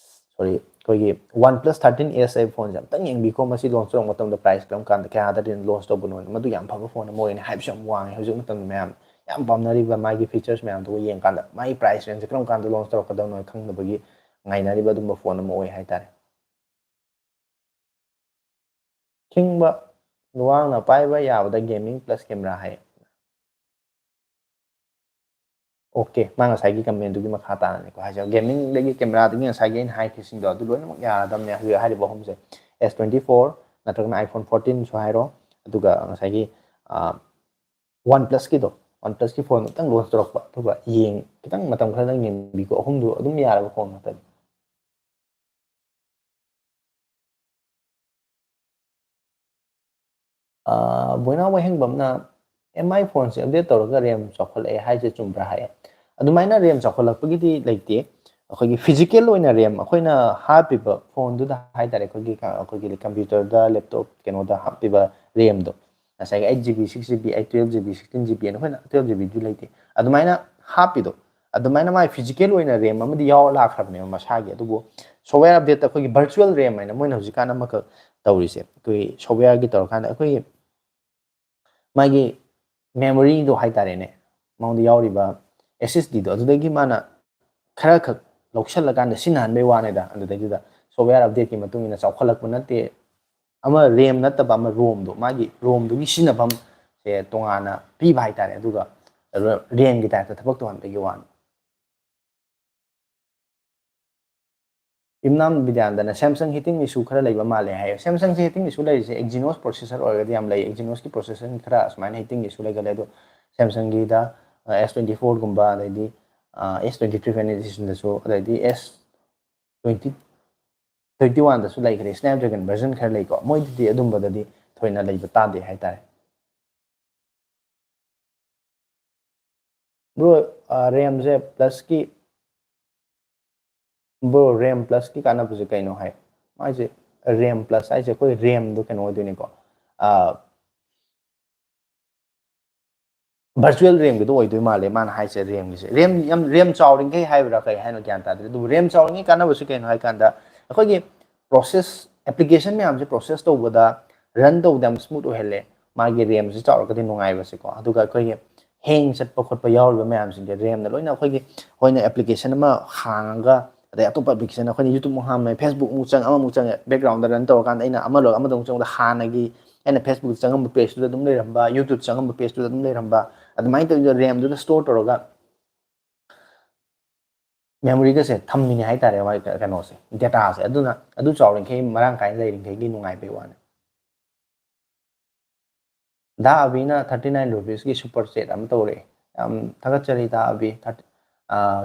ꯁꯣꯔꯤ, ꯑꯩꯈꯣꯏꯒꯤ OnePlus thirteen S ꯍꯥꯏꯕ ꯐꯣꯟꯁꯦ ꯑꯝꯇꯪ ꯌꯦꯡꯕꯤꯈꯣ꯫ ꯃꯁꯤ ꯂꯣꯟꯁ ꯇꯧꯔꯛꯄ ꯃꯇꯝꯗ ꯄ꯭ꯔꯥꯏꯁ ꯀꯔꯝ ꯀꯥꯟꯗ, ꯀꯌꯥꯗ ꯂꯣꯟꯁ ꯇꯧꯕꯅꯣ? ꯃꯗꯨ ꯌꯥꯝ ꯐꯕ ꯐꯣꯟ ꯑꯃ ꯑꯣꯏꯅ ꯍꯥꯏꯞꯁꯨ ꯌꯥꯝ ꯋꯥꯡꯉꯦ ꯍꯧꯖꯤꯛ ꯃꯇꯝꯗ꯫ ꯃꯌꯥꯝ ꯌꯥꯝ ꯄꯥꯝꯅꯔꯤꯕ ꯃꯥꯒꯤ ꯐꯤꯆꯔꯁ ꯃꯌꯥꯝꯗꯨꯒ ꯌꯦꯡꯀꯥꯟꯗ ꯃꯥꯒꯤ ꯄ꯭ꯔꯥꯏꯁ ꯔꯦꯟꯖꯁꯦ ꯀꯔꯝ ꯀꯥꯟꯗ ꯂꯣꯟꯁ ꯇꯧꯔꯛꯀꯗꯕꯅꯣ ꯈꯪꯗꯕꯒꯤ ꯉꯥꯏꯅꯔꯤꯕ ꯑꯗꯨꯝꯕ ꯐꯣꯟ ꯑꯃ ꯑꯣꯏ ꯍꯥꯏꯇꯥꯔꯦ꯫ ꯈꯤꯡꯕ ꯂꯨꯋꯥꯡꯅ ꯄꯥꯏꯕ ꯌꯥꯕꯗ ꯒꯦꯃꯤꯡ ꯄ꯭ꯂꯁ ꯀꯦꯃꯦꯔꯥ ꯍꯥꯏ꯫ ꯑꯣꯀꯦ, ꯃꯥ ꯉꯁꯥꯏꯒꯤ ꯀꯃꯦꯟꯗꯨꯒꯤ ꯃꯈꯥ ꯇꯥꯅꯅꯤꯀꯣ ꯍꯥꯏꯁꯦ꯫ ꯒꯦꯃꯤꯡꯗꯒꯤ ꯀꯦꯃꯦꯔꯥꯗꯒꯤ ꯉꯁꯥꯏꯒꯤ ꯑꯩꯅ ꯍꯥꯏꯈꯤꯕꯁꯤꯡꯗꯣ ꯑꯗꯨ ꯂꯣꯏꯅꯃꯛ ꯌꯥꯔꯗꯕꯅꯦ꯫ ꯍꯧꯖꯤꯛ ꯍꯥꯏꯔꯤꯕ ꯑꯍꯨꯝꯁꯦ, ꯑꯦꯁ ꯇ꯭ꯋꯦꯟꯇꯤ ꯐꯣꯔ ꯅꯠꯇ꯭ꯔꯒꯅ ꯑꯥꯏꯐꯣꯟ ꯐꯣꯔꯇꯤꯟꯁꯨ ꯍꯥꯏꯔꯣ, ꯑꯗꯨꯒ ꯉꯁꯥꯏꯒꯤ ꯋꯥꯟ ꯄ꯭ꯂꯁꯀꯤꯗꯣ, ꯋꯥꯟ ꯄ꯭ꯂꯁꯀꯤ ꯐꯣꯟ ꯑꯃꯇꯪ ꯂꯣꯟꯁ ꯇꯧꯔꯛꯄ, ꯑꯗꯨꯒ ꯌꯦꯡ ꯈꯤꯇꯪ ꯃꯇꯝ ꯈꯔꯗꯪ ꯌꯦꯡꯕꯤꯀꯣ꯫ ꯑꯍꯨꯝꯗꯨ ꯑꯗꯨꯝ ꯌꯥꯔꯕ ꯐꯣꯟ ꯉꯥꯛꯇꯅꯤ꯫ ꯑꯥ, ꯕꯣꯏꯅꯥꯎ ꯋꯥꯍꯦꯡꯕꯝꯅ, "ꯑꯦꯝ ꯑꯥꯏ ꯐꯣꯟꯁꯦ ꯑꯞꯗꯦꯠ ꯇꯧꯔꯒ ꯔꯦꯝ ꯆꯥꯎꯈꯠꯂꯛꯑꯦ ꯍꯥꯏꯁꯦ ꯆꯨꯝꯕ꯭ꯔꯥ?" ꯍꯥꯏꯌꯦ꯫ ꯑꯗꯨꯃꯥꯏꯅ ꯔꯦꯝ ꯆꯥꯎꯈꯠꯂꯛꯄꯒꯤꯗꯤ ꯂꯩꯇꯦ꯫ ꯑꯩꯈꯣꯏꯒꯤ ꯐꯤꯖꯤꯀꯦꯜ ꯑꯣꯏꯅ ꯔꯦꯝ, ꯑꯩꯈꯣꯏꯅ ꯍꯥꯞꯄꯤꯕ ꯐꯣꯟꯗꯨꯗ ꯍꯥꯏꯇꯥꯔꯦ, ꯑꯩꯈꯣꯏꯒꯤ ꯀ-, ꯑꯩꯈꯣꯏꯒꯤ ꯀꯝꯄ꯭ꯌꯨꯇꯔꯗ, ꯂꯦꯞꯇꯣꯞ, ꯀꯩꯅꯣꯗ ꯍꯥꯞꯄꯤꯕ ꯔꯦꯝꯗꯣ, ꯉꯁꯥꯏꯒꯤ eight GB, six GB, ꯑꯩ twelve GB, sixteen GB ꯑꯅ ꯑꯩꯈꯣꯏꯅ twelve GBꯗꯤ ꯂꯩꯇꯦ꯫ ꯑꯗꯨꯃꯥꯏꯅ ꯍꯥꯞꯄꯤꯗꯣ, ꯑꯗꯨꯃꯥꯏꯅ ꯃꯥꯒꯤ ꯐꯤꯖꯤꯀꯦꯜ ꯑꯣꯏꯅ ꯔꯦꯝ ꯑꯃꯗꯤ ꯌꯥꯎꯔ ꯂꯥꯛꯈ꯭ꯔꯕꯅꯦꯕ ꯃꯁꯥꯒꯤ꯫ ꯑꯗꯨꯕꯨ ꯁꯣꯐꯋꯦꯌꯔ ꯑꯞꯗꯦꯠꯇ ꯑꯩꯈꯣꯏꯒꯤ ꯚꯔꯆꯨꯋꯦꯜ ꯔꯦꯝ ꯍꯥꯏꯅ ꯃꯣꯏꯅ ꯍꯧꯖꯤꯛꯀꯥꯟ ꯑꯃꯈꯛ ꯇꯧꯔꯤꯁꯦ, ꯑꯩꯈꯣꯏ ꯁꯣꯐꯋꯦꯌꯔꯒꯤ ꯇꯧꯔꯀꯥꯟꯗ ꯑꯩꯈꯣꯏꯒꯤ ꯃꯥꯒꯤ ꯃꯦꯃꯣꯔꯤꯗꯣ ꯍꯥꯏꯇꯥꯔꯦꯅꯦ, ꯃꯉꯣꯟꯗ ꯌꯥꯎꯔꯤꯕ ꯑꯦꯁ ꯑꯦꯁ ꯗꯤꯗꯣ, ꯑꯗꯨꯗꯒꯤ ꯃꯥꯅ ꯈꯔ ꯈꯛ ꯂꯧꯁꯜꯂꯀꯥꯟꯗ ꯁꯤꯖꯤꯟꯅꯍꯟꯕꯩ ꯋꯥꯅꯤꯗ꯫ ꯑꯗꯨꯗꯩꯗꯨꯗ ꯁꯣꯐꯋꯦꯌꯔ ꯑꯞꯗꯦꯠꯀꯤ ꯃꯇꯨꯡ ꯏꯟꯅ ꯆꯥꯎꯈꯠꯂꯛꯄ ꯅꯠꯇꯦ꯫ ꯑꯃ ꯔꯦꯝ ꯅꯠꯇꯕ ꯑꯃ ꯔꯣꯝꯗꯣ, ꯃꯥꯒꯤ ꯔꯣꯝꯗꯨꯒꯤ ꯁꯤꯖꯤꯟꯅꯐꯝꯁꯦ ꯇꯣꯉꯥꯟꯅ ꯄꯤꯕ ꯍꯥꯏꯇꯥꯔꯦ꯫ ꯑꯗꯨꯒ ꯔꯦꯝꯒꯤ ꯇꯥꯏꯞꯇ ꯊꯕꯛ ꯇꯧꯍꯟꯕꯒꯤ ꯋꯥꯅꯤ꯫ ꯏꯝꯅꯥꯝ ꯕꯤꯗ꯭ꯌꯥꯅꯟꯗꯅ Samsung heating issue ꯈꯔ ꯂꯩꯕ ꯃꯥꯜꯂꯦ ꯍꯥꯏꯌꯦ꯫ Samsungꯁꯦ heating issue ꯂꯩꯔꯤꯁꯦ Exynos processor ꯑꯣꯏꯔꯒꯗꯤ ꯌꯥꯝ ꯂꯩ꯫ Exynosꯀꯤ processorꯒꯤ ꯈꯔ ꯑꯁꯨꯃꯥꯏꯅ heating issue ꯂꯩꯒꯜꯂꯦ꯫ ꯑꯗꯣ Samsungꯒꯤꯗ, ꯑ, S twenty fourꯒꯨꯝꯕ, ꯑꯗꯩꯗꯤ, ꯑ, S twenty three Fan Editionꯗꯁꯨ, ꯑꯗꯩꯗꯤ S twenty, twenty oneꯗꯁꯨ ꯂꯩꯈ꯭ꯔꯦ, Snapdragon version ꯈꯔ ꯂꯩꯀꯣ꯫ ꯃꯣꯏꯗꯗꯤ ꯑꯗꯨꯝꯕꯗꯗꯤ ꯊꯣꯏꯅ ꯂꯩꯕ ꯇꯥꯗꯦ ꯍꯥꯏꯇꯥꯔꯦ꯫ Bro, ꯑ, ꯔꯦꯝꯁꯦ ꯄ꯭ꯂꯁꯀꯤ, bro, ꯔꯦꯝ ꯄ꯭ꯂꯁꯀꯤ ꯀꯥꯟꯅꯕꯁꯦ ꯀꯩꯅꯣ ꯍꯥꯏ? ꯃꯥꯏꯁꯦ ꯔꯦꯝ ꯄ꯭ꯂꯁ ꯍꯥꯏꯁꯦ ꯑꯩꯈꯣꯏ ꯔꯦꯝꯗꯣ ꯀꯩꯅꯣ ꯑꯣꯏꯗꯣꯏꯅꯤꯀꯣ, ꯑ, ꯚꯔꯆꯨꯋꯦꯜ ꯔꯦꯝꯒꯤꯗꯣ ꯑꯣꯏꯗꯣꯏ ꯃꯥꯜꯂꯦ ꯃꯥꯅ ꯍꯥꯏꯁꯦ꯫ ꯔꯦꯝꯒꯤꯁꯦ ꯔꯦꯝ ꯌꯥꯝ ꯔꯦꯝ ꯆꯥꯎꯔꯤꯈꯩ ꯍꯥꯏꯕ꯭ꯔꯥ ꯀꯩ ꯍꯥꯏꯅꯣ ꯒ꯭ꯌꯥꯟ ꯇꯥꯗ꯭ꯔꯦ꯫ ꯑꯗꯨꯕꯨ ꯔꯦꯝ ꯆꯥꯎꯔꯤꯉꯩ ꯀꯥꯟꯅꯕꯁꯤ ꯀꯩꯅꯣ ꯍꯥꯏ ꯀꯥꯟꯗ ꯑꯩꯈꯣꯏꯒꯤ ꯄ꯭ꯔꯣꯁꯦꯁ ꯑꯦꯄ꯭ꯂꯤꯀꯦꯁꯟ ꯃꯌꯥꯝꯁꯦ ꯄ꯭ꯔꯣꯁꯦꯁ ꯇꯧꯕꯗ ꯔꯟ ꯇꯧꯕꯗ ꯌꯥꯝ ꯁ꯭ꯃꯨꯠ ꯑꯣꯏꯍꯜꯂꯦ꯫ ꯃꯥꯒꯤ ꯔꯦꯝꯁꯤ ꯆꯥꯎꯔꯒꯗꯤ ꯅꯨꯡꯉꯥꯏꯕꯁꯦꯀꯣ꯫ ꯑꯗꯨꯒ ꯑꯩꯈꯣꯏꯒꯤ ꯍꯦꯡ ꯆꯠꯄ ꯈꯣꯠꯄ ꯌꯥꯎꯔꯤꯕ ꯃꯌꯥꯝꯁꯤꯡꯁꯦ ꯔꯦꯝꯅ ꯂꯣꯏꯅ ꯑꯩꯈꯣꯏꯒꯤ ꯑꯩꯈꯣꯏꯅ ꯑꯦꯄ꯭ꯂꯤꯀꯦꯁꯟ ꯑꯃ ꯍꯥꯡꯉꯒ ꯑꯗꯩ ꯑꯇꯣꯞꯄ ꯑꯦꯄ꯭ꯂꯤꯀꯦꯁꯟ ꯑꯩꯈꯣꯏꯅ YouTube ꯑꯃꯨꯛ ꯍꯥꯡꯕ, Facebook ꯑꯃꯨꯛ ꯆꯪ, ꯑꯃꯃꯨꯛ ꯆꯪ, ꯕꯦꯛꯒ꯭ꯔꯥꯎꯟꯗ ꯔꯟ ꯇꯧꯔꯀꯥꯟꯗ ꯑꯩꯅ ꯑꯃ ꯂꯣꯏꯔꯒ ꯑꯃꯗ ꯑꯃꯨꯛ ꯆꯪꯕꯗ ꯍꯥꯟꯅꯒꯤ ꯑꯩꯅ Facebook ꯆꯪꯉꯝꯕ ꯄꯦꯖꯇꯨꯗ ꯑꯗꯨꯝ ꯂꯩꯔꯝꯕ, YouTube ꯆꯪꯉꯝꯕ ꯄꯦꯖꯇꯨꯗ ꯑꯗꯨꯝ ꯂꯩꯔꯝꯕ, ꯑꯗꯨꯃꯥꯏꯅ ꯇꯧꯔꯒ ꯔꯦꯝꯗꯨꯗ ꯁ꯭ꯇꯣꯔ ꯇꯧꯔꯒ ꯃꯦꯃꯣꯔꯤꯒꯁꯦ ꯊꯝꯃꯤꯅꯦ ꯍꯥꯏꯇꯥꯔꯦ꯫ ꯃꯥꯒꯤ ꯀꯩꯅꯣꯁꯦ, ꯗꯦꯇꯥꯁꯦ ꯑꯗꯨꯅ ꯑꯗꯨ ꯆꯥꯎꯔꯤꯈꯩ ꯃꯔꯥꯡ ꯀꯥꯏꯅ ꯂꯩꯔꯤꯈꯩꯒꯤ ꯅꯨꯡꯉꯥꯏꯕꯩ ꯋꯥꯅꯤ꯫ ꯗꯥ ꯑꯕꯤꯅ ꯊꯥꯔꯇꯤ ꯅꯥꯏꯟ ꯔꯨꯄꯤꯁꯀꯤ ꯁꯨꯄꯔ ꯆꯦꯠ ꯑꯃ ꯇꯧꯔꯛꯑꯦ꯫ ꯌꯥꯝ ꯊꯥꯒꯠꯆꯔꯤ ꯗꯥ ꯑꯕꯤ, ꯊꯥꯔꯇꯤ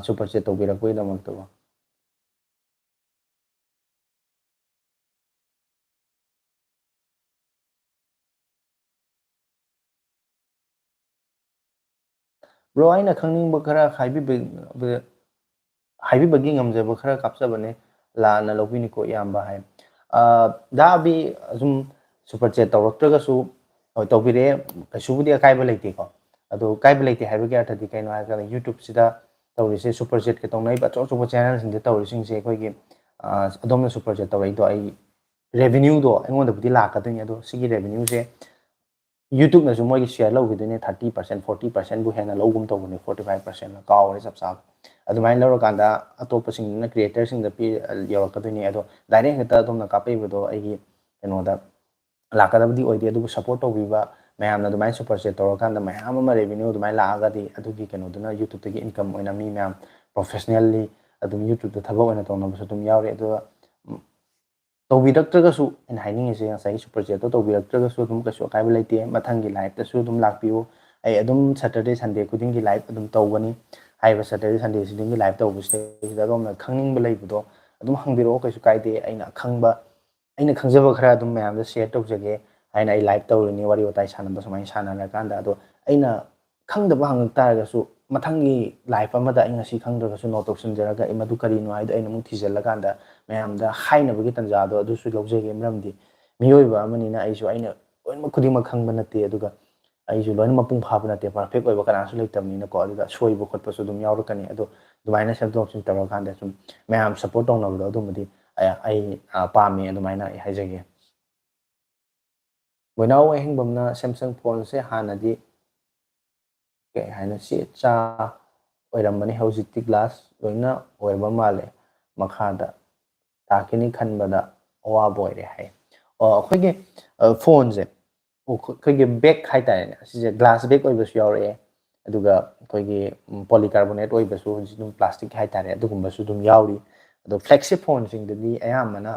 ꯁꯨꯄꯔ ꯆꯦꯠ ꯇꯧꯕꯤꯔꯛꯄꯒꯤꯗꯃꯛꯇꯀꯣ꯫ ꯕ꯭ꯔꯣ, ꯑꯩꯅ ꯈꯪꯅꯤꯡꯕ ꯈꯔ ꯍꯥꯏꯕꯤꯕ, ꯍꯥꯏꯕꯤꯕꯒꯤ ꯉꯝꯖꯕ ꯈꯔ ꯀꯥꯞꯆꯕꯅꯦ, ꯂꯥꯟꯅ ꯂꯧꯕꯤꯅꯤꯀꯣ ꯏꯌꯥꯝꯕ ꯍꯥꯏ꯫ ꯑ, ꯗꯥ ꯑꯕꯤ, ꯑꯁꯨꯝ ꯁꯨꯄꯔ ꯆꯦꯠ ꯇꯧꯔꯛꯇ꯭ꯔꯒꯁꯨ, ꯍꯣꯏ, ꯇꯧꯕꯤꯔꯛꯑꯦ, ꯀꯩꯁꯨꯕꯨꯗꯤ ꯑꯀꯥꯏꯕ ꯂꯩꯇꯦꯀꯣ꯫ ꯑꯗꯣ ꯑꯀꯥꯏꯕ ꯂꯩꯇꯦ ꯍꯥꯏꯕꯒꯤ ꯑꯔꯊꯗꯤ ꯀꯩꯅꯣ ꯍꯥꯏꯔꯀꯥꯟꯗ, YouTube ꯁꯤꯗ ꯇꯧꯔꯤꯁꯦ, ꯁꯨꯄꯔ ꯆꯦꯠꯀ ꯇꯧꯅꯔꯤꯕ ꯑꯆꯧ ꯑꯆꯧꯕ ꯆꯦꯅꯦꯜꯁꯤꯡꯗ ꯇꯧꯔꯤꯁꯤꯡꯁꯦ, ꯑꯩꯈꯣꯏꯒꯤ, ꯑ, ꯑꯗꯣꯝꯅ ꯁꯨꯄꯔ ꯆꯦꯠ ꯇꯧꯔꯛꯏꯗꯣ, ꯑꯩ ꯔꯦꯚꯤꯅ꯭ꯌꯨꯗꯣ ꯑꯩꯉꯣꯟꯗꯕꯨꯗꯤ ꯂꯥꯛꯀꯗꯣꯏꯅꯤ, ꯑꯗꯣ ꯁꯤꯒꯤ ꯔꯦꯚꯤꯅ꯭ꯌꯨꯁꯦ YouTubeꯅꯁꯨ ꯃꯣꯏꯒꯤ ꯁꯤꯌꯔ ꯂꯧꯈꯤꯗꯣꯏꯅꯦ, ꯊꯥꯔꯇꯤ ꯄꯥꯔꯁꯦꯟ, ꯐꯣꯔꯇꯤ ꯄꯥꯔꯁꯦꯟꯕꯨ ꯍꯦꯟꯅ ꯂꯧꯒꯨꯝ ꯇꯧꯕꯅꯦ, ꯐꯣꯔꯇꯤ ꯐꯥꯏꯚ ꯄꯥꯔꯁꯦꯟꯂ ꯀꯥꯎꯔꯦ ꯆꯞ ꯆꯥꯕ꯫ ꯑꯗꯨꯃꯥꯏꯅ ꯂꯧꯔꯀꯥꯟꯗ ꯑꯇꯣꯞꯄꯁꯤꯡꯗꯨꯅ ꯀ꯭ꯔꯤꯌꯦꯇꯔꯁꯤꯡꯗ ꯄꯤ-, ꯌꯧꯔꯛꯀꯗꯣꯏꯅꯦ꯫ ꯑꯗꯣ ꯗꯥꯏꯔꯦꯛ ꯍꯦꯛꯇ ꯑꯗꯣꯝꯅ ꯀꯥꯞꯄꯛꯏꯕꯗꯣ ꯑꯩꯒꯤ ꯀꯩꯅꯣꯗ ꯂꯥꯛꯀꯗꯕꯗꯤ ꯑꯣꯏꯗꯦ, ꯑꯗꯨꯕꯨ ꯁꯞꯄꯣꯔꯠ ꯇꯧꯕꯤꯕ ꯃꯌꯥꯝꯅ ꯑꯗꯨꯃꯥꯏꯅ ꯁꯨꯄꯔ ꯆꯦꯠ ꯇꯧꯔꯀꯥꯟꯗ ꯃꯌꯥꯝ ꯑꯃ ꯔꯦꯚꯤꯅ꯭ꯌꯨ ꯑꯗꯨꯃꯥꯏꯅ ꯂꯥꯛꯑꯒꯗꯤ ꯑꯗꯨꯒꯤ ꯀꯩꯅꯣꯗꯨꯅ YouTubeꯇꯒꯤ ꯏꯟꯀꯝ ꯑꯣꯏꯅ ꯃꯤ ꯃꯌꯥꯝ ꯄ꯭ꯔꯣꯐꯦꯁꯅꯦꯜꯂꯤ ꯑꯗꯨꯝ YouTubeꯇ ꯊꯕꯛ ꯑꯣꯏꯅ ꯇꯧꯅꯕꯁꯨ ꯑꯗꯨꯝ ꯌꯥꯎꯔꯤ꯫ ꯑꯗꯨꯒ ꯇꯧꯕꯤꯔꯛꯇ꯭ꯔꯒꯁꯨ, ꯑꯩꯅ ꯍꯥꯏꯅꯤꯡꯉꯤꯁꯦ, ꯉꯁꯥꯏꯒꯤ ꯁꯨꯄꯔ ꯆꯦꯠꯇꯣ ꯇꯧꯕꯤꯔꯛꯇ꯭ꯔꯒꯁꯨ ꯑꯗꯨꯝ ꯀꯩꯁꯨ ꯑꯀꯥꯏꯕ ꯂꯩꯇꯦ꯫ ꯃꯊꯪꯒꯤ ꯂꯥꯏꯐꯇꯁꯨ ꯑꯗꯨꯝ ꯂꯥꯛꯄꯤꯌꯨ꯫ ꯑꯩ ꯑꯗꯨꯝ ꯁꯦꯇꯔꯗꯦ, ꯁꯟꯗꯦ ꯈꯨꯗꯤꯡꯒꯤ ꯂꯥꯏꯐ ꯑꯗꯨꯝ ꯇꯧꯒꯅꯤ꯫ ꯍꯥꯏꯔꯤꯕ ꯁꯦꯇꯔꯗꯦ, ꯁꯟꯗꯦ ꯈꯨꯗꯤꯡꯒꯤ ꯂꯥꯏꯐ ꯇꯧꯕꯁꯤꯗꯩꯁꯤꯗ ꯑꯗꯣꯝꯅ ꯈꯪꯅꯤꯡꯕ ꯂꯩꯕꯗꯣ ꯑꯗꯨꯝ ꯍꯪꯕꯤꯔꯛꯑꯣ, ꯀꯩꯁꯨ ꯀꯥꯏꯗꯦ꯫ ꯑꯩꯅ ꯑꯈꯪꯕ, ꯑꯩꯅ ꯈꯪꯖꯕ ꯈꯔ ꯑꯗꯨꯝ ꯃꯌꯥꯝꯗ ꯁꯤꯌꯔ ꯇꯧꯖꯒꯦ ꯍꯥꯏꯅ ꯑꯩ ꯂꯥꯏꯐ ꯇꯧꯔꯤꯅꯤ, ꯋꯥꯔꯤ ꯋꯥꯇꯥꯏ ꯁꯥꯟꯅꯕ ꯁꯨꯃꯥꯏꯅ ꯁꯥꯟꯅꯔꯀꯥꯟꯗ꯫ ꯑꯗꯣ ꯑꯩꯅ ꯈꯪꯗꯕ ꯍꯪꯉꯛ ꯇꯥꯔꯒꯁꯨ, ꯃꯊꯪꯒꯤ ꯂꯥꯏꯐ ꯑꯃꯗ ꯑꯩ ꯉꯁꯤ ꯈꯪꯗ꯭ꯔꯒꯁꯨ ꯅꯣꯠ ꯇꯧꯁꯤꯟꯖꯔꯒ, "ꯑꯩ ꯃꯗꯨ ꯀꯔꯤꯅꯣ?" ꯍꯥꯏꯗꯣ ꯑꯩꯅ ꯑꯃꯨꯛ ꯊꯤꯖꯤꯜꯂꯀꯥꯟꯗ ꯃꯌꯥꯝꯗ ꯍꯥꯏꯅꯕꯒꯤ ꯇꯥꯟꯖꯥꯗꯣ ꯑꯗꯨꯁꯨ ꯂꯧꯖꯒꯦ꯫ ꯃꯔꯝꯗꯤ ꯃꯤꯑꯣꯏꯕ ꯑꯃꯅꯤꯅ ꯑꯩꯁꯨ ꯑꯩꯅ ꯂꯣꯏꯅꯃꯛ ꯈꯨꯗꯤꯡꯃꯛ ꯈꯪꯕ ꯅꯠꯇꯦ꯫ ꯑꯗꯨꯒ ꯑꯩꯁꯨ ꯂꯣꯏꯅ ꯃꯄꯨꯡ ꯐꯥꯕ ꯅꯠꯇꯦ, ꯄꯔꯐꯦꯛ ꯑꯣꯏꯕ ꯀꯅꯥꯁꯨ ꯂꯩꯇꯕꯅꯤꯅꯀꯣ꯫ ꯑꯗꯨꯗ ꯁꯣꯏꯕ ꯈꯣꯠꯄꯁꯨ ꯑꯗꯨꯝ ꯌꯥꯎꯔꯛꯀꯅꯤ꯫ ꯑꯗꯣ ꯑꯗꯨꯃꯥꯏꯅ ꯁꯦꯝꯗꯣꯛ ꯁꯦꯝꯖꯤꯟ ꯇꯧꯔꯀꯥꯟꯗ ꯁꯨꯝ ꯃꯌꯥꯝ ꯁꯞꯄꯣꯔꯠ ꯇꯧꯅꯕꯗꯣ ꯑꯗꯨꯝꯕꯗꯤ ꯑꯩ, ꯑꯩ, ꯑ, ꯄꯥꯝꯃꯦ, ꯑꯗꯨꯃꯥꯏꯅ ꯑꯩ ꯍꯥꯏꯖꯒꯦ꯫ ꯕꯣꯏꯅꯥꯎ ꯑꯍꯤꯡꯕꯝꯅ ꯁꯦꯝꯁꯪ ꯐꯣꯟꯁꯦ ꯍꯥꯟꯅꯗꯤ ꯀꯩ ꯍꯥꯏꯅ ꯆꯦ ꯆꯥ ꯑꯣꯏꯔꯝꯕꯅꯤ, ꯍꯧꯖꯤꯛꯇꯤ ꯒ꯭ꯂꯥꯁ ꯂꯣꯏꯅ ꯑꯣꯏꯔꯕ ꯃꯥꯜꯂꯦ꯫ ꯃꯈꯥꯗ ꯇꯥꯛꯀꯅꯤ ꯈꯟꯕꯗ ꯑꯋꯥꯕ ꯑꯣꯏꯔꯦ ꯍꯥꯏ꯫ ꯑꯣ, ꯑꯩꯈꯣꯏꯒꯤ, ꯑ, ꯐꯣꯟꯁꯦ ꯑꯩꯈꯣꯏꯒꯤ ꯕꯦꯛ ꯍꯥꯏꯇꯥꯔꯦꯅꯦ, ꯁꯤꯁꯦ ꯒ꯭ꯂꯥꯁ ꯕꯦꯛ ꯑꯣꯏꯕꯁꯨ ꯌꯥꯎꯔꯛꯑꯦ, ꯑꯗꯨꯒ ꯑꯩꯈꯣꯏꯒꯤ, ꯎꯝ, ꯄꯣꯂꯤꯀꯥꯔꯕꯣꯅꯦꯠ ꯑꯣꯏꯕꯁꯨ, ꯍꯧꯖꯤꯛ ꯑꯗꯨꯝ ꯄ꯭ꯂꯥꯁꯇꯤꯛ ꯍꯥꯏꯇꯥꯔꯦ, ꯑꯗꯨꯒꯨꯝꯕꯁꯨ ꯑꯗꯨꯝ ꯌꯥꯎꯔꯤ꯫ ꯑꯗꯣ ꯐ꯭ꯂꯦꯒꯁꯤꯞ ꯐꯣꯟꯁꯤꯡꯗꯗꯤ ꯑꯌꯥꯝꯕꯅ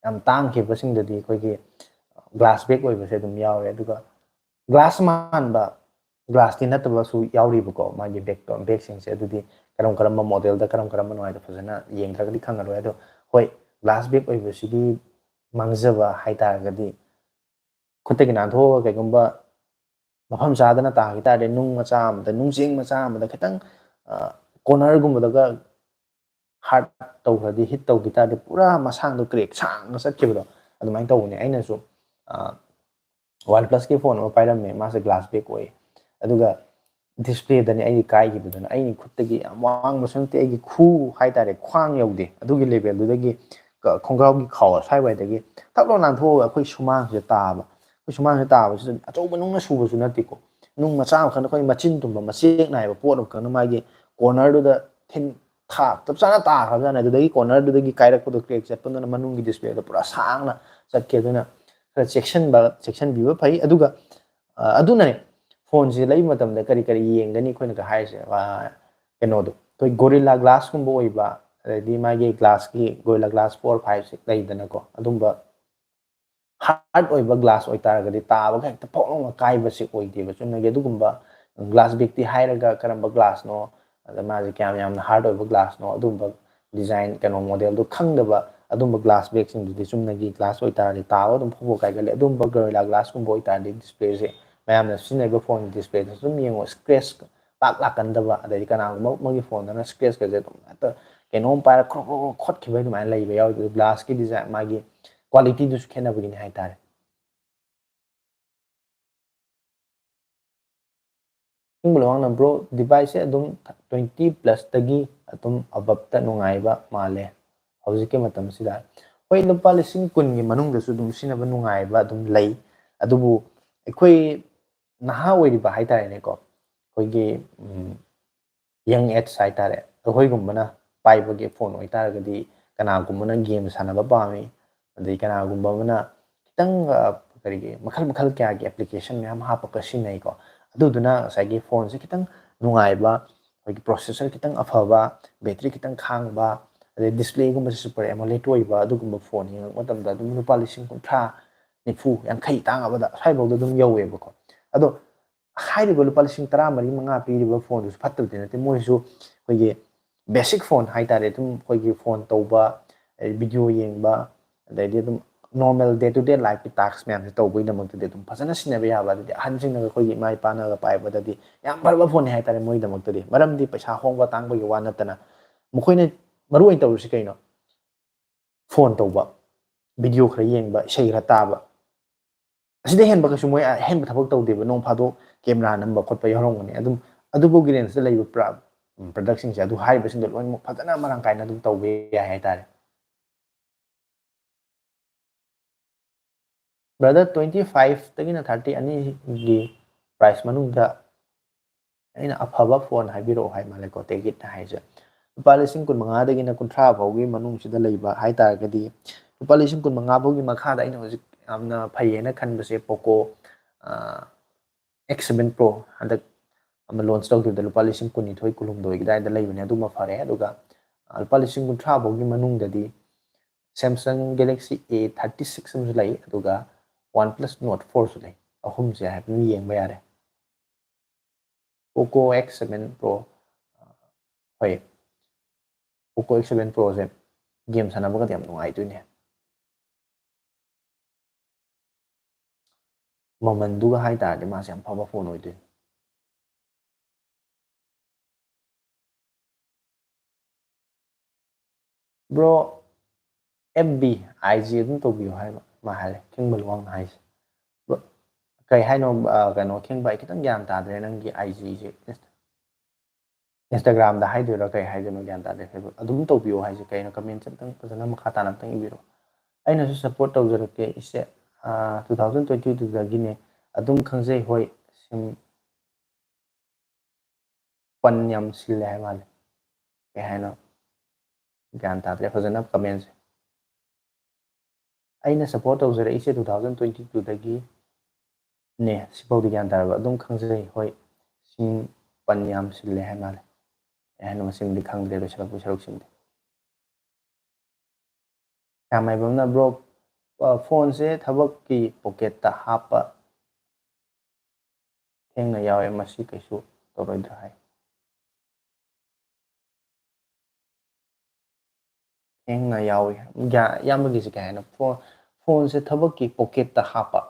ꯌꯥꯝ ꯇꯥꯡꯈꯤꯕꯁꯤꯡꯗꯗꯤ ꯑꯩꯈꯣꯏꯒꯤ ꯒ꯭ꯂꯥꯁ ꯕꯦꯛ ꯑꯣꯏꯕꯁꯦ ꯑꯗꯨꯝ ꯌꯥꯎꯔꯦ꯫ ꯑꯗꯨꯒ ꯒ꯭ꯂꯥꯁ ꯃꯥꯟꯕ, ꯒ꯭ꯂꯥꯁꯇꯤ ꯅꯠꯇꯕꯁꯨ ꯌꯥꯎꯔꯤꯕꯀꯣ, ꯃꯥꯒꯤ ꯕꯦꯛꯇꯣ, ꯕꯦꯛꯁꯤꯡꯁꯦ꯫ ꯑꯗꯨꯗꯤ ꯀꯔꯝ ꯀꯔꯝꯕ ꯃꯣꯗꯦꯜꯗ ꯀꯔꯝ ꯀꯔꯝꯕꯅꯣ ꯍꯥꯏꯗꯣ ꯐꯖꯅ ꯌꯦꯡꯗ꯭ꯔꯒꯗꯤ ꯈꯪꯉꯔꯣꯏ꯫ ꯑꯗꯣ ꯍꯣꯏ, ꯒ꯭ꯂꯥꯁ ꯕꯦꯛ ꯑꯣꯏꯕꯁꯤꯒꯤ ꯃꯥꯡꯖꯕ ꯍꯥꯏ ꯇꯥꯔꯒꯗꯤ, ꯈꯨꯠꯇꯒꯤ ꯅꯥꯟꯊꯣꯛꯑꯒ ꯀꯩꯒꯨꯝꯕ ꯃꯐꯝ ꯆꯥꯗꯅ ꯇꯥꯈꯤ ꯇꯥꯔꯗꯤ, ꯅꯨꯡ ꯃꯆꯥ ꯑꯃꯗ, ꯅꯨꯡꯖꯦꯡ ꯃꯆꯥ ꯑꯃꯗ ꯈꯤꯇꯪ, ꯑ, ꯀꯣꯔꯅꯔꯒꯨꯝꯕꯗꯒ ꯍꯥꯔꯠ ꯇꯧꯈ꯭ꯔꯗꯤ, ꯍꯤꯠ ꯇꯧꯈꯤ ꯇꯥꯔꯗꯤ, ꯄꯨꯔꯥ ꯃꯁꯥꯡꯗꯣ ꯀ꯭ꯔꯦꯛ ꯁꯥꯡꯅ ꯆꯠꯈꯤꯕꯗꯣ ꯑꯗꯨꯃꯥꯏꯅ ꯇꯧꯕꯅꯦ꯫ ꯑꯩꯅꯁꯨ, ꯑ, OnePlusꯀꯤ ꯐꯣꯟ ꯑꯃ ꯄꯥꯏꯔꯝꯃꯦ, ꯃꯥꯁꯦ ꯒ꯭ꯂꯥꯁ ꯕꯦꯛ ꯑꯣꯏ, ꯑꯗꯨꯒ ꯗꯤꯁꯄ꯭ꯂꯦꯗꯅꯤ ꯑꯩꯒꯤ ꯀꯥꯏꯈꯤꯕꯗꯨꯅ꯫ ꯑꯩꯒꯤ ꯈꯨꯠꯇꯒꯤ ꯌꯥꯝ ꯋꯥꯡꯕꯁꯨ ꯅꯠꯇꯦ, ꯑꯩꯒꯤ ꯈꯨ ꯍꯥꯏꯇꯥꯔꯦ, ꯈ꯭ꯋꯥꯡ ꯌꯧꯗꯦ, ꯑꯗꯨꯒꯤ ꯂꯦꯚꯦꯜꯗꯨꯗꯒꯤ ꯈꯣꯡꯒ꯭ꯔꯥꯎꯒꯤ ꯈꯥꯎ ꯑꯁ꯭ꯋꯥꯏꯋꯥꯏꯗꯒꯤ ꯊꯛ ꯂꯥꯎ ꯅꯥꯟꯊꯣꯛꯑꯒ ꯑꯩꯈꯣꯏ ꯁꯨꯃꯥꯡꯁꯤꯗ ꯇꯥꯕ꯫ ꯑꯩꯈꯣꯏ ꯁꯨꯃꯥꯡꯁꯤꯗ ꯇꯥꯕꯁꯤꯗ ꯑꯆꯧꯕ ꯅꯨꯡꯅ ꯁꯨꯕꯁꯨ ꯅꯠꯇꯦꯀꯣ, ꯅꯨꯡ ꯃꯆꯥ ꯑꯃꯈꯛꯅ ꯑꯩꯈꯣꯏ ꯃꯆꯤꯟ ꯇꯨꯝꯕ ꯃꯆꯦꯛ ꯅꯥꯏꯕ ꯄꯣꯠ ꯑꯃꯈꯛꯅ ꯃꯥꯒꯤ ꯀꯣꯔꯅꯔꯗꯨꯗ ꯊꯤꯟ ꯊꯥ ꯆꯞ ꯆꯥꯅ ꯇꯥꯈ꯭ꯔꯕꯖꯥꯠꯅꯦ꯫ ꯑꯗꯨꯗꯒꯤ ꯀꯣꯔꯅꯔꯗꯨꯗꯒꯤ ꯀꯥꯏꯔꯛꯄꯗꯣ, ꯀ꯭ꯔꯦꯛ ꯆꯠꯄꯗꯨꯅ ꯃꯅꯨꯡꯒꯤ ꯗꯤꯁꯄ꯭ꯂꯦꯗꯣ ꯄꯨꯔꯥ ꯁꯥꯡꯅ ꯆꯠꯈꯤ꯫ ꯑꯗꯨꯅ ꯈꯔ ꯆꯦꯛꯁꯤꯟꯕ, ꯆꯦꯛꯁꯤꯟꯕꯤꯕ ꯐꯩ꯫ ꯑꯗꯨꯒ, ꯑ, ꯑꯗꯨꯅꯅꯦ ꯐꯣꯟꯁꯦ ꯂꯩꯕ ꯃꯇꯝꯗ ꯀꯔꯤ ꯀꯔꯤ ꯌꯦꯡꯒꯅꯤ ꯑꯩꯈꯣꯏꯅꯒ ꯍꯥꯏꯔꯤꯁꯦ? ꯑ, ꯀꯩꯅꯣꯗꯣ, ꯑꯩꯈꯣꯏ Gorilla Glassꯀꯨꯝꯕ ꯑꯣꯏꯕ, ꯑꯗꯩꯗꯤ ꯃꯥꯒꯤ ꯒ꯭ꯂꯥꯁꯀꯤ Gorilla Glass four five six ꯂꯩꯗꯅꯀꯣ, ꯑꯗꯨꯝꯕ ꯍꯥꯔꯠ ꯑꯣꯏꯕ ꯒ꯭ꯂꯥꯁ ꯑꯣꯏꯇꯥꯔꯒꯗꯤ ꯇꯥꯕꯒ ꯍꯦꯛꯇ ꯐꯣꯛ ꯂꯥꯎꯅ ꯀꯥꯏꯕꯁꯦ ꯑꯣꯏꯗꯦꯕ꯫ ꯆꯨꯝꯅꯒꯤ ꯑꯗꯨꯒꯨꯝꯕ ꯒ꯭ꯂꯥꯁ ꯕꯦꯛꯇꯤ ꯍꯥꯏꯔꯒ ꯀꯔꯝꯕ ꯒ꯭ꯂꯥꯁꯅꯣ, ꯑꯗ ꯃꯥꯁꯦ ꯀꯌꯥꯝ ꯌꯥꯝꯅ ꯍꯥꯔꯠ ꯑꯣꯏꯕ ꯒ꯭ꯂꯥꯁꯅꯣ, ꯑꯗꯨꯝꯕ ꯗꯤꯖꯥꯏꯟ, ꯀꯩꯅꯣ, ꯃꯣꯗꯦꯜꯗꯣ ꯈꯪꯗꯕ ꯑꯗꯨꯝꯕ ꯒ꯭ꯂꯥꯁ ꯕꯦꯛꯁꯤꯡꯗꯨꯗꯤ ꯆꯨꯝꯅꯒꯤ ꯒ꯭ꯂꯥꯁ ꯑꯣꯏꯇꯥꯔꯗꯤ ꯇꯥꯕ ꯑꯗꯨꯝ ꯐꯣꯛ ꯐꯣꯛ ꯀꯥꯏꯒꯜꯂꯦ꯫ ꯑꯗꯨꯝꯕ Gorilla Glassꯀꯨꯝꯕ ꯑꯣꯏꯇꯥꯔꯗꯤ ꯗꯤꯁꯄ꯭ꯂꯦꯁꯦ, ꯃꯌꯥꯝꯅ ꯁꯤꯖꯤꯟꯅꯔꯤꯕ ꯐꯣꯟꯒꯤ ꯗꯤꯁꯄ꯭ꯂꯦꯗꯁꯨ ꯑꯗꯨꯝ ꯌꯦꯡꯉꯣ, ꯁ꯭ꯀ꯭ꯔꯦꯆ ꯄꯥꯛ ꯂꯥꯛꯀꯟꯗꯕ, ꯑꯗꯩꯗꯤ ꯀꯅꯥꯒꯨꯝꯕ ꯑꯃꯒꯤ ꯐꯣꯟꯗꯅ ꯁ꯭ꯀ꯭ꯔꯦꯆꯀꯁꯦ ꯑꯗꯨꯝ ꯍꯦꯛꯇ ꯀꯩꯅꯣꯝ ꯄꯥꯏꯔ ꯈ꯭ꯔꯣꯛ ꯈ꯭ꯔꯣꯛ ꯈ꯭ꯔꯣꯛ ꯈꯣꯠꯈꯤꯕ ꯑꯗꯨꯃꯥꯏꯅ ꯂꯩꯕ ꯌꯥꯎꯋꯤ꯫ ꯒ꯭ꯂꯥꯁꯀꯤ ꯗꯤꯖꯥꯏꯟ, ꯃꯥꯒꯤ ꯀ꯭ꯋꯥꯂꯤꯇꯤꯗꯨꯁꯨ ꯈꯦꯠꯅꯕꯒꯤꯅꯤ ꯍꯥꯏꯇꯥꯔꯦ꯫ ꯈꯤꯡꯕ ꯂꯨꯋꯥꯡꯅ, ꯕ꯭ꯔꯣ, ꯗꯤꯚꯥꯏꯁꯁꯦ ꯑꯗꯨꯝ ꯇ꯭ꯋꯦꯟꯇꯤ ꯄ꯭ꯂꯁꯇꯒꯤ ꯑꯗꯨꯝ ꯑꯕꯞꯇ ꯅꯨꯡꯉꯥꯏꯕ ꯃꯥꯜꯂꯦ ꯍꯧꯖꯤꯛꯀꯤ ꯃꯇꯝꯁꯤꯗ꯫ ꯍꯣꯏ, ꯂꯨꯄꯥ ꯂꯤꯁꯤꯡ ꯀꯨꯟꯒꯤ ꯃꯅꯨꯡꯗꯁꯨ ꯑꯗꯨꯝ ꯁꯤꯖꯤꯟꯅꯕ ꯅꯨꯡꯉꯥꯏꯕ ꯑꯗꯨꯝ ꯂꯩ꯫ ꯑꯗꯨꯕꯨ ꯑꯩꯈꯣꯏ ꯅꯍꯥ ꯑꯣꯏꯔꯤꯕ ꯍꯥꯏꯇꯥꯔꯦꯅꯦꯀꯣ, ꯑꯩꯈꯣꯏꯒꯤ ꯌꯪ ꯑꯦꯖ ꯍꯥꯏꯇꯥꯔꯦ, ꯑꯩꯈꯣꯏꯒꯨꯝꯕꯅ ꯄꯥꯏꯕꯒꯤ ꯐꯣꯟ ꯑꯣꯏꯇꯥꯔꯒꯗꯤ, ꯀꯅꯥꯒꯨꯝꯕꯅ ꯒꯦꯝ ꯁꯥꯟꯅꯕ ꯄꯥꯝꯃꯤ, ꯑꯗꯩ ꯀꯅꯥꯒꯨꯝꯕ ꯑꯃꯅ ꯈꯤꯇꯪ, ꯑ, ꯀꯔꯤꯒꯤ, ꯃꯈꯜ ꯃꯈꯜ ꯀꯌꯥꯒꯤ ꯑꯦꯄ꯭ꯂꯤꯀꯦꯁꯟ ꯃꯌꯥꯝ ꯍꯥꯞꯄꯒ ꯁꯤꯖꯤꯟꯅꯩꯀꯣ꯫ ꯑꯗꯨꯗꯨꯅ ꯉꯁꯥꯏꯒꯤ ꯐꯣꯟꯁꯦ ꯈꯤꯇꯪ ꯅꯨꯡꯉꯥꯏꯕ, ꯑꯩꯈꯣꯏꯒꯤ ꯄ꯭ꯔꯣꯁꯦꯁꯔ ꯈꯤꯇꯪ ꯑꯐꯕ, ꯕꯦꯇ꯭ꯔꯤ ꯈꯤꯇꯪ ꯈꯥꯡꯕ, ꯑꯗꯩ ꯗꯤꯁꯄ꯭ꯂꯦꯒꯨꯝꯕꯁꯦ ꯁꯨꯄꯔ ꯑꯦꯃꯣꯂꯦꯗ ꯑꯣꯏꯕ, ꯑꯗꯨꯒꯨꯝꯕ ꯐꯣꯟ ꯌꯦꯡꯉꯛꯄ ꯃꯇꯝꯗ ꯑꯗꯨꯝ ꯂꯨꯄꯥ ꯂꯤꯁꯤꯡ ꯀꯨꯟꯊ꯭ꯔꯥ, ꯅꯤꯐꯨ, ꯌꯥꯡꯈꯩ ꯇꯥꯡꯉꯕꯗ ꯁ꯭ꯋꯥꯏꯐꯥꯎꯗ ꯑꯗꯨꯝ ꯌꯧꯋꯦꯕꯀꯣ꯫ ꯑꯗꯣ ꯍꯥꯏꯔꯤꯕ ꯂꯨꯄꯥ ꯂꯤꯁꯤꯡ ꯇꯔꯥ ꯃꯔꯤ, ꯃꯉꯥ ꯄꯤꯔꯤꯕ ꯐꯣꯟꯗꯨꯁꯨ ꯐꯠꯇꯕꯗꯤ ꯅꯠꯇꯦ, ꯃꯣꯏꯁꯨ ꯑꯩꯈꯣꯏꯒꯤ ꯕꯦꯁꯤꯛ ꯐꯣꯟ ꯍꯥꯏꯇꯥꯔꯦ, ꯑꯗꯨꯝ ꯑꯩꯈꯣꯏꯒꯤ ꯐꯣꯟ ꯇꯧꯕ, ꯑꯗꯩ ꯚꯤꯗꯤꯑꯣ ꯌꯦꯡꯕ, ꯑꯗꯩꯗꯤ ꯑꯗꯨꯝ ꯅꯣꯔꯃꯦꯜ ꯗꯦ ꯇꯨ ꯗꯦ ꯂꯥꯏꯐꯀꯤ ꯇꯥꯛꯁ ꯃꯌꯥꯝꯁꯦ ꯇꯧꯕꯒꯤꯗꯃꯛꯇꯗꯤ ꯑꯗꯨꯝ ꯐꯖꯅ ꯁꯤꯖꯤꯟꯅꯕ ꯌꯥꯕ, ꯑꯗꯨꯗꯤ ꯑꯍꯟꯁꯤꯡꯅꯒ, ꯑꯩꯈꯣꯏꯒꯤ ꯏꯃꯥ ꯏꯄꯥꯅꯒ ꯄꯥꯏꯕꯗꯗꯤ ꯌꯥꯝ ꯐꯔꯕ ꯐꯣꯟꯅꯤ ꯍꯥꯏꯇꯥꯔꯦ ꯃꯣꯏꯒꯤꯗꯃꯛꯇꯗꯤ꯫ ꯃꯔꯝꯗꯤ ꯄꯩꯁꯥ ꯍꯣꯡꯕ ꯇꯥꯡꯕꯒꯤ ꯋꯥ ꯅꯠꯇꯅ ꯃꯈꯣꯏꯅ ꯃꯔꯨ ꯑꯣꯏꯅ ꯇꯧꯔꯤꯁꯤ ꯀꯩꯅꯣ? ꯐꯣꯟ ꯇꯧꯕ, ꯚꯤꯗꯤꯑꯣ ꯈꯔ ꯌꯦꯡꯕ, ꯏꯁꯩ ꯈꯔ ꯇꯥꯕ, ꯑꯁꯤꯗ ꯍꯦꯟꯕ ꯀꯩꯁꯨ ꯃꯣꯏ ꯑꯍꯦꯟꯕ ꯊꯕꯛ ꯇꯧꯗꯦꯕ꯫ ꯅꯣꯡ ꯐꯥꯗꯣꯛ ꯀꯦꯃꯦꯔꯥ ꯅꯝꯕ ꯈꯣꯠꯄ ꯌꯥꯎꯔꯝꯒꯅꯤ꯫ ꯑꯗꯨꯝ ꯑꯗꯨꯐꯥꯎꯒꯤ ꯔꯦꯟꯖꯇ ꯂꯩꯕ ꯄ꯭ꯔ-, ꯎꯝ, ꯄ꯭ꯔꯗꯛꯁꯤꯡꯁꯦ, ꯑꯗꯨ ꯍꯥꯏꯔꯤꯕꯁꯤꯡꯗꯣ ꯂꯣꯏꯅꯃꯛ ꯐꯖꯅ ꯃꯔꯥꯡ ꯀꯥꯏꯅ ꯑꯗꯨꯝ ꯇꯧꯕ ꯌꯥꯏ ꯍꯥꯏꯇꯥꯔꯦ꯫ ꯕ꯭ꯔꯗꯔ, ꯇ꯭ꯋꯦꯟꯇꯤ ꯐꯥꯏꯚꯇꯒꯤꯅ ꯊꯥꯔꯇꯤ ꯑꯅꯤꯒꯤ ꯄ꯭ꯔꯥꯏꯁ ꯃꯅꯨꯡꯗ ꯑꯩꯅ ꯑꯐꯕ ꯐꯣꯟ ꯍꯥꯏꯕꯤꯔꯛꯑꯣ ꯍꯥꯏ ꯃꯥꯜꯂꯦꯀꯣ, ꯇꯦꯒꯤꯠꯅ ꯍꯥꯏꯁꯦ꯫ ꯂꯨꯄꯥ ꯂꯤꯁꯤꯡ ꯀꯨꯟꯃꯉꯥꯗꯒꯤꯅ ꯀꯨꯟꯊ꯭ꯔꯥ ꯐꯥꯎꯒꯤ ꯃꯅꯨꯡꯁꯤꯗ ꯂꯩꯕ ꯍꯥꯏꯇꯥꯔꯒꯗꯤ, ꯂꯨꯄꯥ ꯂꯤꯁꯤꯡ ꯀꯨꯟꯃꯉꯥ ꯐꯥꯎꯒꯤ ꯃꯈꯥꯗ ꯑꯩꯅ ꯍꯧꯖꯤꯛ ꯌꯥꯝꯅ ꯐꯩꯌꯦꯅ ꯈꯟꯕꯁꯦ, ꯄꯣꯀꯣ, ꯑꯦꯛꯁ ꯁꯚꯦꯟ ꯄ꯭ꯔꯣ ꯍꯟꯗꯛ ꯑꯃ ꯂꯣꯟꯆ ꯇꯧꯈꯤꯕꯗ ꯂꯨꯄꯥ ꯂꯤꯁꯤꯡ ꯀꯨꯟꯅꯤꯊꯣꯏ, ꯀꯨꯟꯍꯨꯝꯗꯣꯏꯒꯤ ꯑꯗꯨꯋꯥꯏꯗ ꯂꯩꯕꯅꯦ, ꯑꯗꯨꯃ ꯐꯔꯦ꯫ ꯑꯗꯨꯒ, ꯑ, ꯂꯨꯄꯥ ꯂꯤꯁꯤꯡ ꯀꯨꯟꯊ꯭ꯔꯥ ꯐꯥꯎꯒꯤ ꯃꯅꯨꯡꯗꯗꯤ Samsung Galaxy A thirty six ꯑꯃꯁꯨ ꯂꯩ, ꯑꯗꯨꯒ OnePlus Nord fourꯁꯨ ꯂꯩ꯫ ꯑꯍꯨꯝꯁꯦ ꯍꯥꯏꯐꯦꯠ ꯌꯦꯡꯕ ꯌꯥꯔꯦ꯫ ꯄꯣꯀꯣ ꯑꯦꯛꯁ ꯁꯚꯦꯟ ꯄ꯭ꯔꯣ, ꯍꯣꯏ, ꯄꯣꯀꯣ ꯑꯦꯛꯁ ꯁꯚꯦꯟ ꯄ꯭ꯔꯣꯁꯦ ꯒꯦꯝ ꯁꯥꯟꯅꯕꯒꯗꯤ ꯌꯥꯝ ꯅꯨꯡꯉꯥꯏꯗꯣꯏꯅꯦ꯫ ꯃꯃꯟꯗꯨꯒ ꯍꯥꯏ ꯇꯥꯔꯗꯤ ꯃꯥꯁꯦ ꯌꯥꯝ ꯐꯕ ꯐꯣꯟ ꯑꯣꯏꯗꯣꯏꯅꯤ꯫ ꯕ꯭ꯔꯣ, ꯑꯦꯐ ꯕꯤ, ꯑꯥꯏ ꯖꯤ ꯑꯗꯨꯝ ꯇꯧꯕꯤꯌꯨ ꯍꯥꯏꯕ ꯃꯥ ꯍꯥꯏꯔꯦ, ꯈꯤꯡꯕ ꯂꯨꯋꯥꯡꯅ ꯍꯥꯏꯁꯦ꯫ ꯕ꯭ꯔꯣ, ꯀꯩ ꯍꯥꯏꯅꯣ? ꯑ, ꯀꯩꯅꯣ, ꯈꯦꯡꯕ, ꯑꯩ ꯈꯤꯇꯪ ꯒ꯭ꯌꯥꯟ ꯇꯥꯗ꯭ꯔꯦ꯫ ꯅꯪꯒꯤ ꯑꯥꯏ ꯖꯤꯁꯦ Instagram-ꯗ ꯍꯥꯏꯗꯣꯏꯔꯥ ꯀꯩ ꯍꯥꯏꯗꯣꯏꯅꯣ ꯒ꯭ꯌꯥꯟ ꯇꯥꯗ꯭ꯔꯦ꯫ Facebook ꯑꯗꯨꯝ ꯇꯧꯕꯤꯌꯣ ꯍꯥꯏꯁꯦ ꯀꯩꯅꯣ? Comment-ꯁꯦ ꯑꯝꯇꯪ ꯐꯖꯅ ꯃꯈꯥ ꯇꯥꯅ ꯑꯝꯇꯪ ꯏꯕꯤꯔꯛꯑꯣ꯫ ꯑꯩꯅꯁꯨ support ꯇꯧꯖꯔꯛꯀꯦ ꯏꯆꯦ꯫ ꯑ, two thousand twenty two-ꯗꯒꯤꯅꯦ꯫ ꯑꯗꯨꯝ ꯈꯪꯖꯩ, ꯍꯣꯏ, ꯁꯤꯝ ꯄꯟ ꯌꯥꯝ ꯁꯤꯜꯂꯦ ꯍꯥꯏ ꯃꯥꯜꯂꯦ꯫ ꯀꯩ ꯍꯥꯏꯅꯣ? ꯒ꯭ꯌꯥꯟ ꯇꯥꯗ꯭ꯔꯦ ꯐꯖꯅ comment-ꯁꯦ꯫ ꯑꯩꯅ support ꯇꯧꯖꯔꯛꯏꯁꯦ two thousand twenty two-ꯗꯒꯤꯅꯦ꯫ ꯁꯤꯐꯥꯎꯗꯤ ꯒ꯭ꯌꯥꯟ ꯇꯥꯔꯕ? ꯑꯗꯨꯝ ꯈꯪꯖꯩ, ꯍꯣꯏ, ꯁꯤꯝ ꯄꯟ ꯌꯥꯝ ꯁꯤꯜꯂꯦ ꯍꯥꯏ ꯃꯥꯜꯂꯦ꯫ ꯀꯩ ꯍꯥꯏꯅꯣ? ꯃꯁꯤꯃꯗꯤ ꯈꯪꯗ꯭ꯔꯦ, ꯂꯣꯏꯁꯤꯜꯂꯛꯄꯒꯤ ꯁꯔꯨꯛꯁꯤꯃꯗꯤ꯫ ꯁ꯭ꯌꯥꯝꯃꯥꯏꯕꯝꯅ, "Bro, ꯑ, phone-ꯁꯦ ꯊꯕꯛꯀꯤ pocket-ꯇ ꯍꯥꯞꯄ ꯊꯦꯡꯅ ꯌꯥꯎꯋꯦ, ꯃꯁꯤ ꯀꯩꯁꯨ ꯇꯧꯔꯣꯏꯗ꯭ꯔꯥ?" ꯍꯥꯏ꯫ ꯊꯦꯡꯅ ꯌꯥꯎꯋꯤ꯫ ꯒ꯭ꯌꯥ-, ꯏꯌꯥꯝꯕꯒꯤꯁꯦ ꯀꯩ ꯍꯥꯏꯅꯣ? Phone, phone-ꯁꯦ ꯊꯕꯛꯀꯤ pocket-ꯇ ꯍꯥꯞꯄ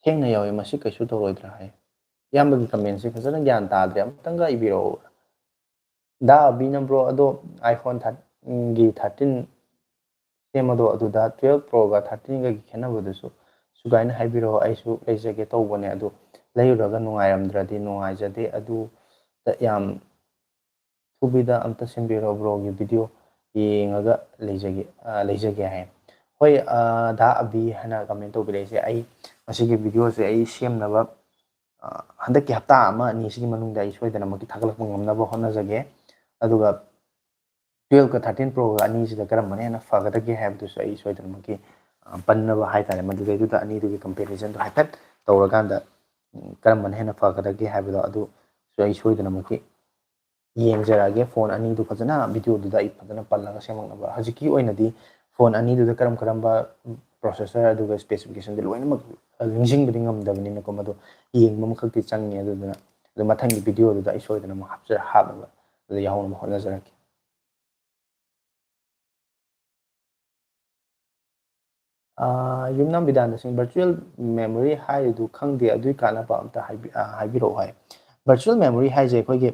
ꯊꯦꯡꯅ ꯌꯥꯎꯋꯤ, ꯃꯁꯤ ꯀꯩꯁꯨ ꯇꯧꯔꯣꯏꯗ꯭ꯔꯥ ꯍꯥꯏ꯫ ꯏꯌꯥꯝꯕꯒꯤ comment-ꯁꯦ ꯐꯖꯅ ꯒ꯭ꯌꯥꯟ ꯇꯥꯗ꯭ꯔꯦ, ꯑꯃꯨꯛꯇꯪꯒ ꯏꯕꯤꯔꯛꯎ꯫ ꯗꯥ ꯑꯕꯤꯅ, "Bro, ꯑꯗꯣ iPhone thirteen-ꯒꯤ thirteen ꯁꯦꯝꯕꯗꯣ, ꯑꯗꯨꯗ twelve Pro-ꯒ thirteen-ꯒꯒꯤ ꯈꯦꯠꯅꯕꯗꯨꯁꯨ ꯁꯨꯒꯥꯏꯅ ꯍꯥꯏꯕꯤꯔꯛꯑꯣ, ꯑꯩꯁꯨ ꯂꯩꯖꯒꯦ ꯇꯧꯕꯅꯦ, ꯑꯗꯨ ꯂꯩꯔꯨꯔꯒ ꯅꯨꯡꯉꯥꯏꯔꯝꯗ꯭ꯔꯗꯤ ꯅꯨꯡꯉꯥꯏꯖꯗꯦ, ꯑꯗꯨꯗ ꯌꯥꯝ ꯊꯨꯕꯤꯗ ꯑꯝꯇ ꯁꯦꯝꯕꯤꯔꯛꯑꯣ, bro-ꯒꯤ video ꯌꯦꯡꯉꯒ ꯂꯩꯖꯒꯦ, ꯑ, ꯂꯩꯖꯒꯦ" ꯍꯥꯏ꯫ ꯍꯣꯏ, ꯑ, ꯗꯥ ꯑꯕꯤ ꯍꯥꯏꯅ comment ꯇꯧꯕꯤꯔꯛꯏꯁꯦ, ꯑꯩ ꯃꯁꯤꯒꯤ video-ꯁꯦ ꯑꯩ ꯁꯦꯝꯅꯕ, ꯑ, ꯍꯟꯗꯛꯀꯤ ꯍꯞꯇꯥ ꯑꯃ ꯑꯅꯤꯁꯤꯒꯤ ꯃꯅꯨꯡꯗ ꯑꯩ ꯁꯣꯏꯗꯅꯃꯛꯀꯤ ꯊꯥꯒꯠꯂꯛꯄ ꯉꯝꯅꯕ ꯍꯣꯠꯅꯖꯒꯦ꯫ ꯑꯗꯨꯒ twelve-ꯀ thirteen Pro-ꯒ ꯑꯅꯤꯁꯤꯗ ꯀꯔꯝꯕꯅ ꯍꯦꯟꯅ ꯐꯒꯗꯒꯦ ꯍꯥꯏꯕꯗꯨꯁꯨ ꯑꯩ ꯁꯣꯏꯗꯅꯃꯛꯀꯤ, ꯑ, ꯄꯟꯅꯕ ꯍꯥꯏꯇꯥꯔꯦ, ꯃꯗꯨꯗꯩꯗꯨꯗ ꯑꯅꯤꯗꯨꯒꯤ comparison-ꯗꯣ ꯍꯥꯏꯐꯦꯠ ꯇꯧꯔꯀꯥꯟꯗ, ꯎꯝ, ꯀꯔꯝꯕꯅ ꯍꯦꯟꯅ ꯐꯒꯗꯒꯦ ꯍꯥꯏꯕꯗꯣ ꯑꯗꯨꯁꯨ ꯑꯩ ꯁꯣꯏꯗꯅꯃꯛꯀꯤ ꯌꯦꯡꯖꯔꯛꯑꯒꯦ꯫ Phone ꯑꯅꯤꯗꯨ ꯐꯖꯅ video-ꯗꯨꯗ ꯑꯩ ꯐꯖꯅ ꯄꯜꯂꯒ ꯁꯦꯝꯃꯛꯅꯕ꯫ ꯍꯧꯖꯤꯛꯀꯤ ꯑꯣꯏꯅꯗꯤ phone ꯑꯅꯤꯗꯨꯗ ꯀꯔꯝ ꯀꯔꯝꯕ, ꯎꯝ, processor ꯑꯗꯨꯒ specification-ꯗꯤ ꯂꯣꯏꯅꯃꯛ, ꯑ, ꯅꯤꯡꯁꯤꯡꯕꯗꯤ ꯉꯝꯗꯕꯅꯤꯅꯀꯣ, ꯃꯗꯨ ꯌꯦꯡꯕ ꯑꯃꯈꯛꯇꯤ ꯆꯪꯉꯤ꯫ ꯑꯗꯨꯗꯨꯅ ꯑꯗꯨ ꯃꯊꯪꯒꯤ video-ꯗꯨꯗ ꯑꯩ ꯁꯣꯏꯗꯅꯃꯛ ꯍꯥꯞꯆ-, ꯍꯥꯞꯅꯕ ꯑꯗꯨ ꯌꯥꯎꯍꯧꯅꯕ ꯍꯣꯠꯅꯖꯔꯛꯀꯦ꯫ ꯑꯥ, ꯌꯨꯝꯅꯥꯝ ꯕꯤꯗꯥꯟꯗ ꯁꯤꯡ, virtual memory ꯍꯥꯏꯔꯤꯗꯨ ꯈꯪꯗꯦ, ꯑꯗꯨꯒꯤ ꯀꯥꯟꯅꯕ ꯑꯝꯇ ꯍꯥꯏꯕꯤ-, ꯑꯥ, ꯍꯥꯏꯕꯤꯔꯛꯑꯣ ꯍꯥꯏ꯫ Virtual memory ꯍꯥꯏꯁꯦ ꯑꯩꯈꯣꯏꯒꯤ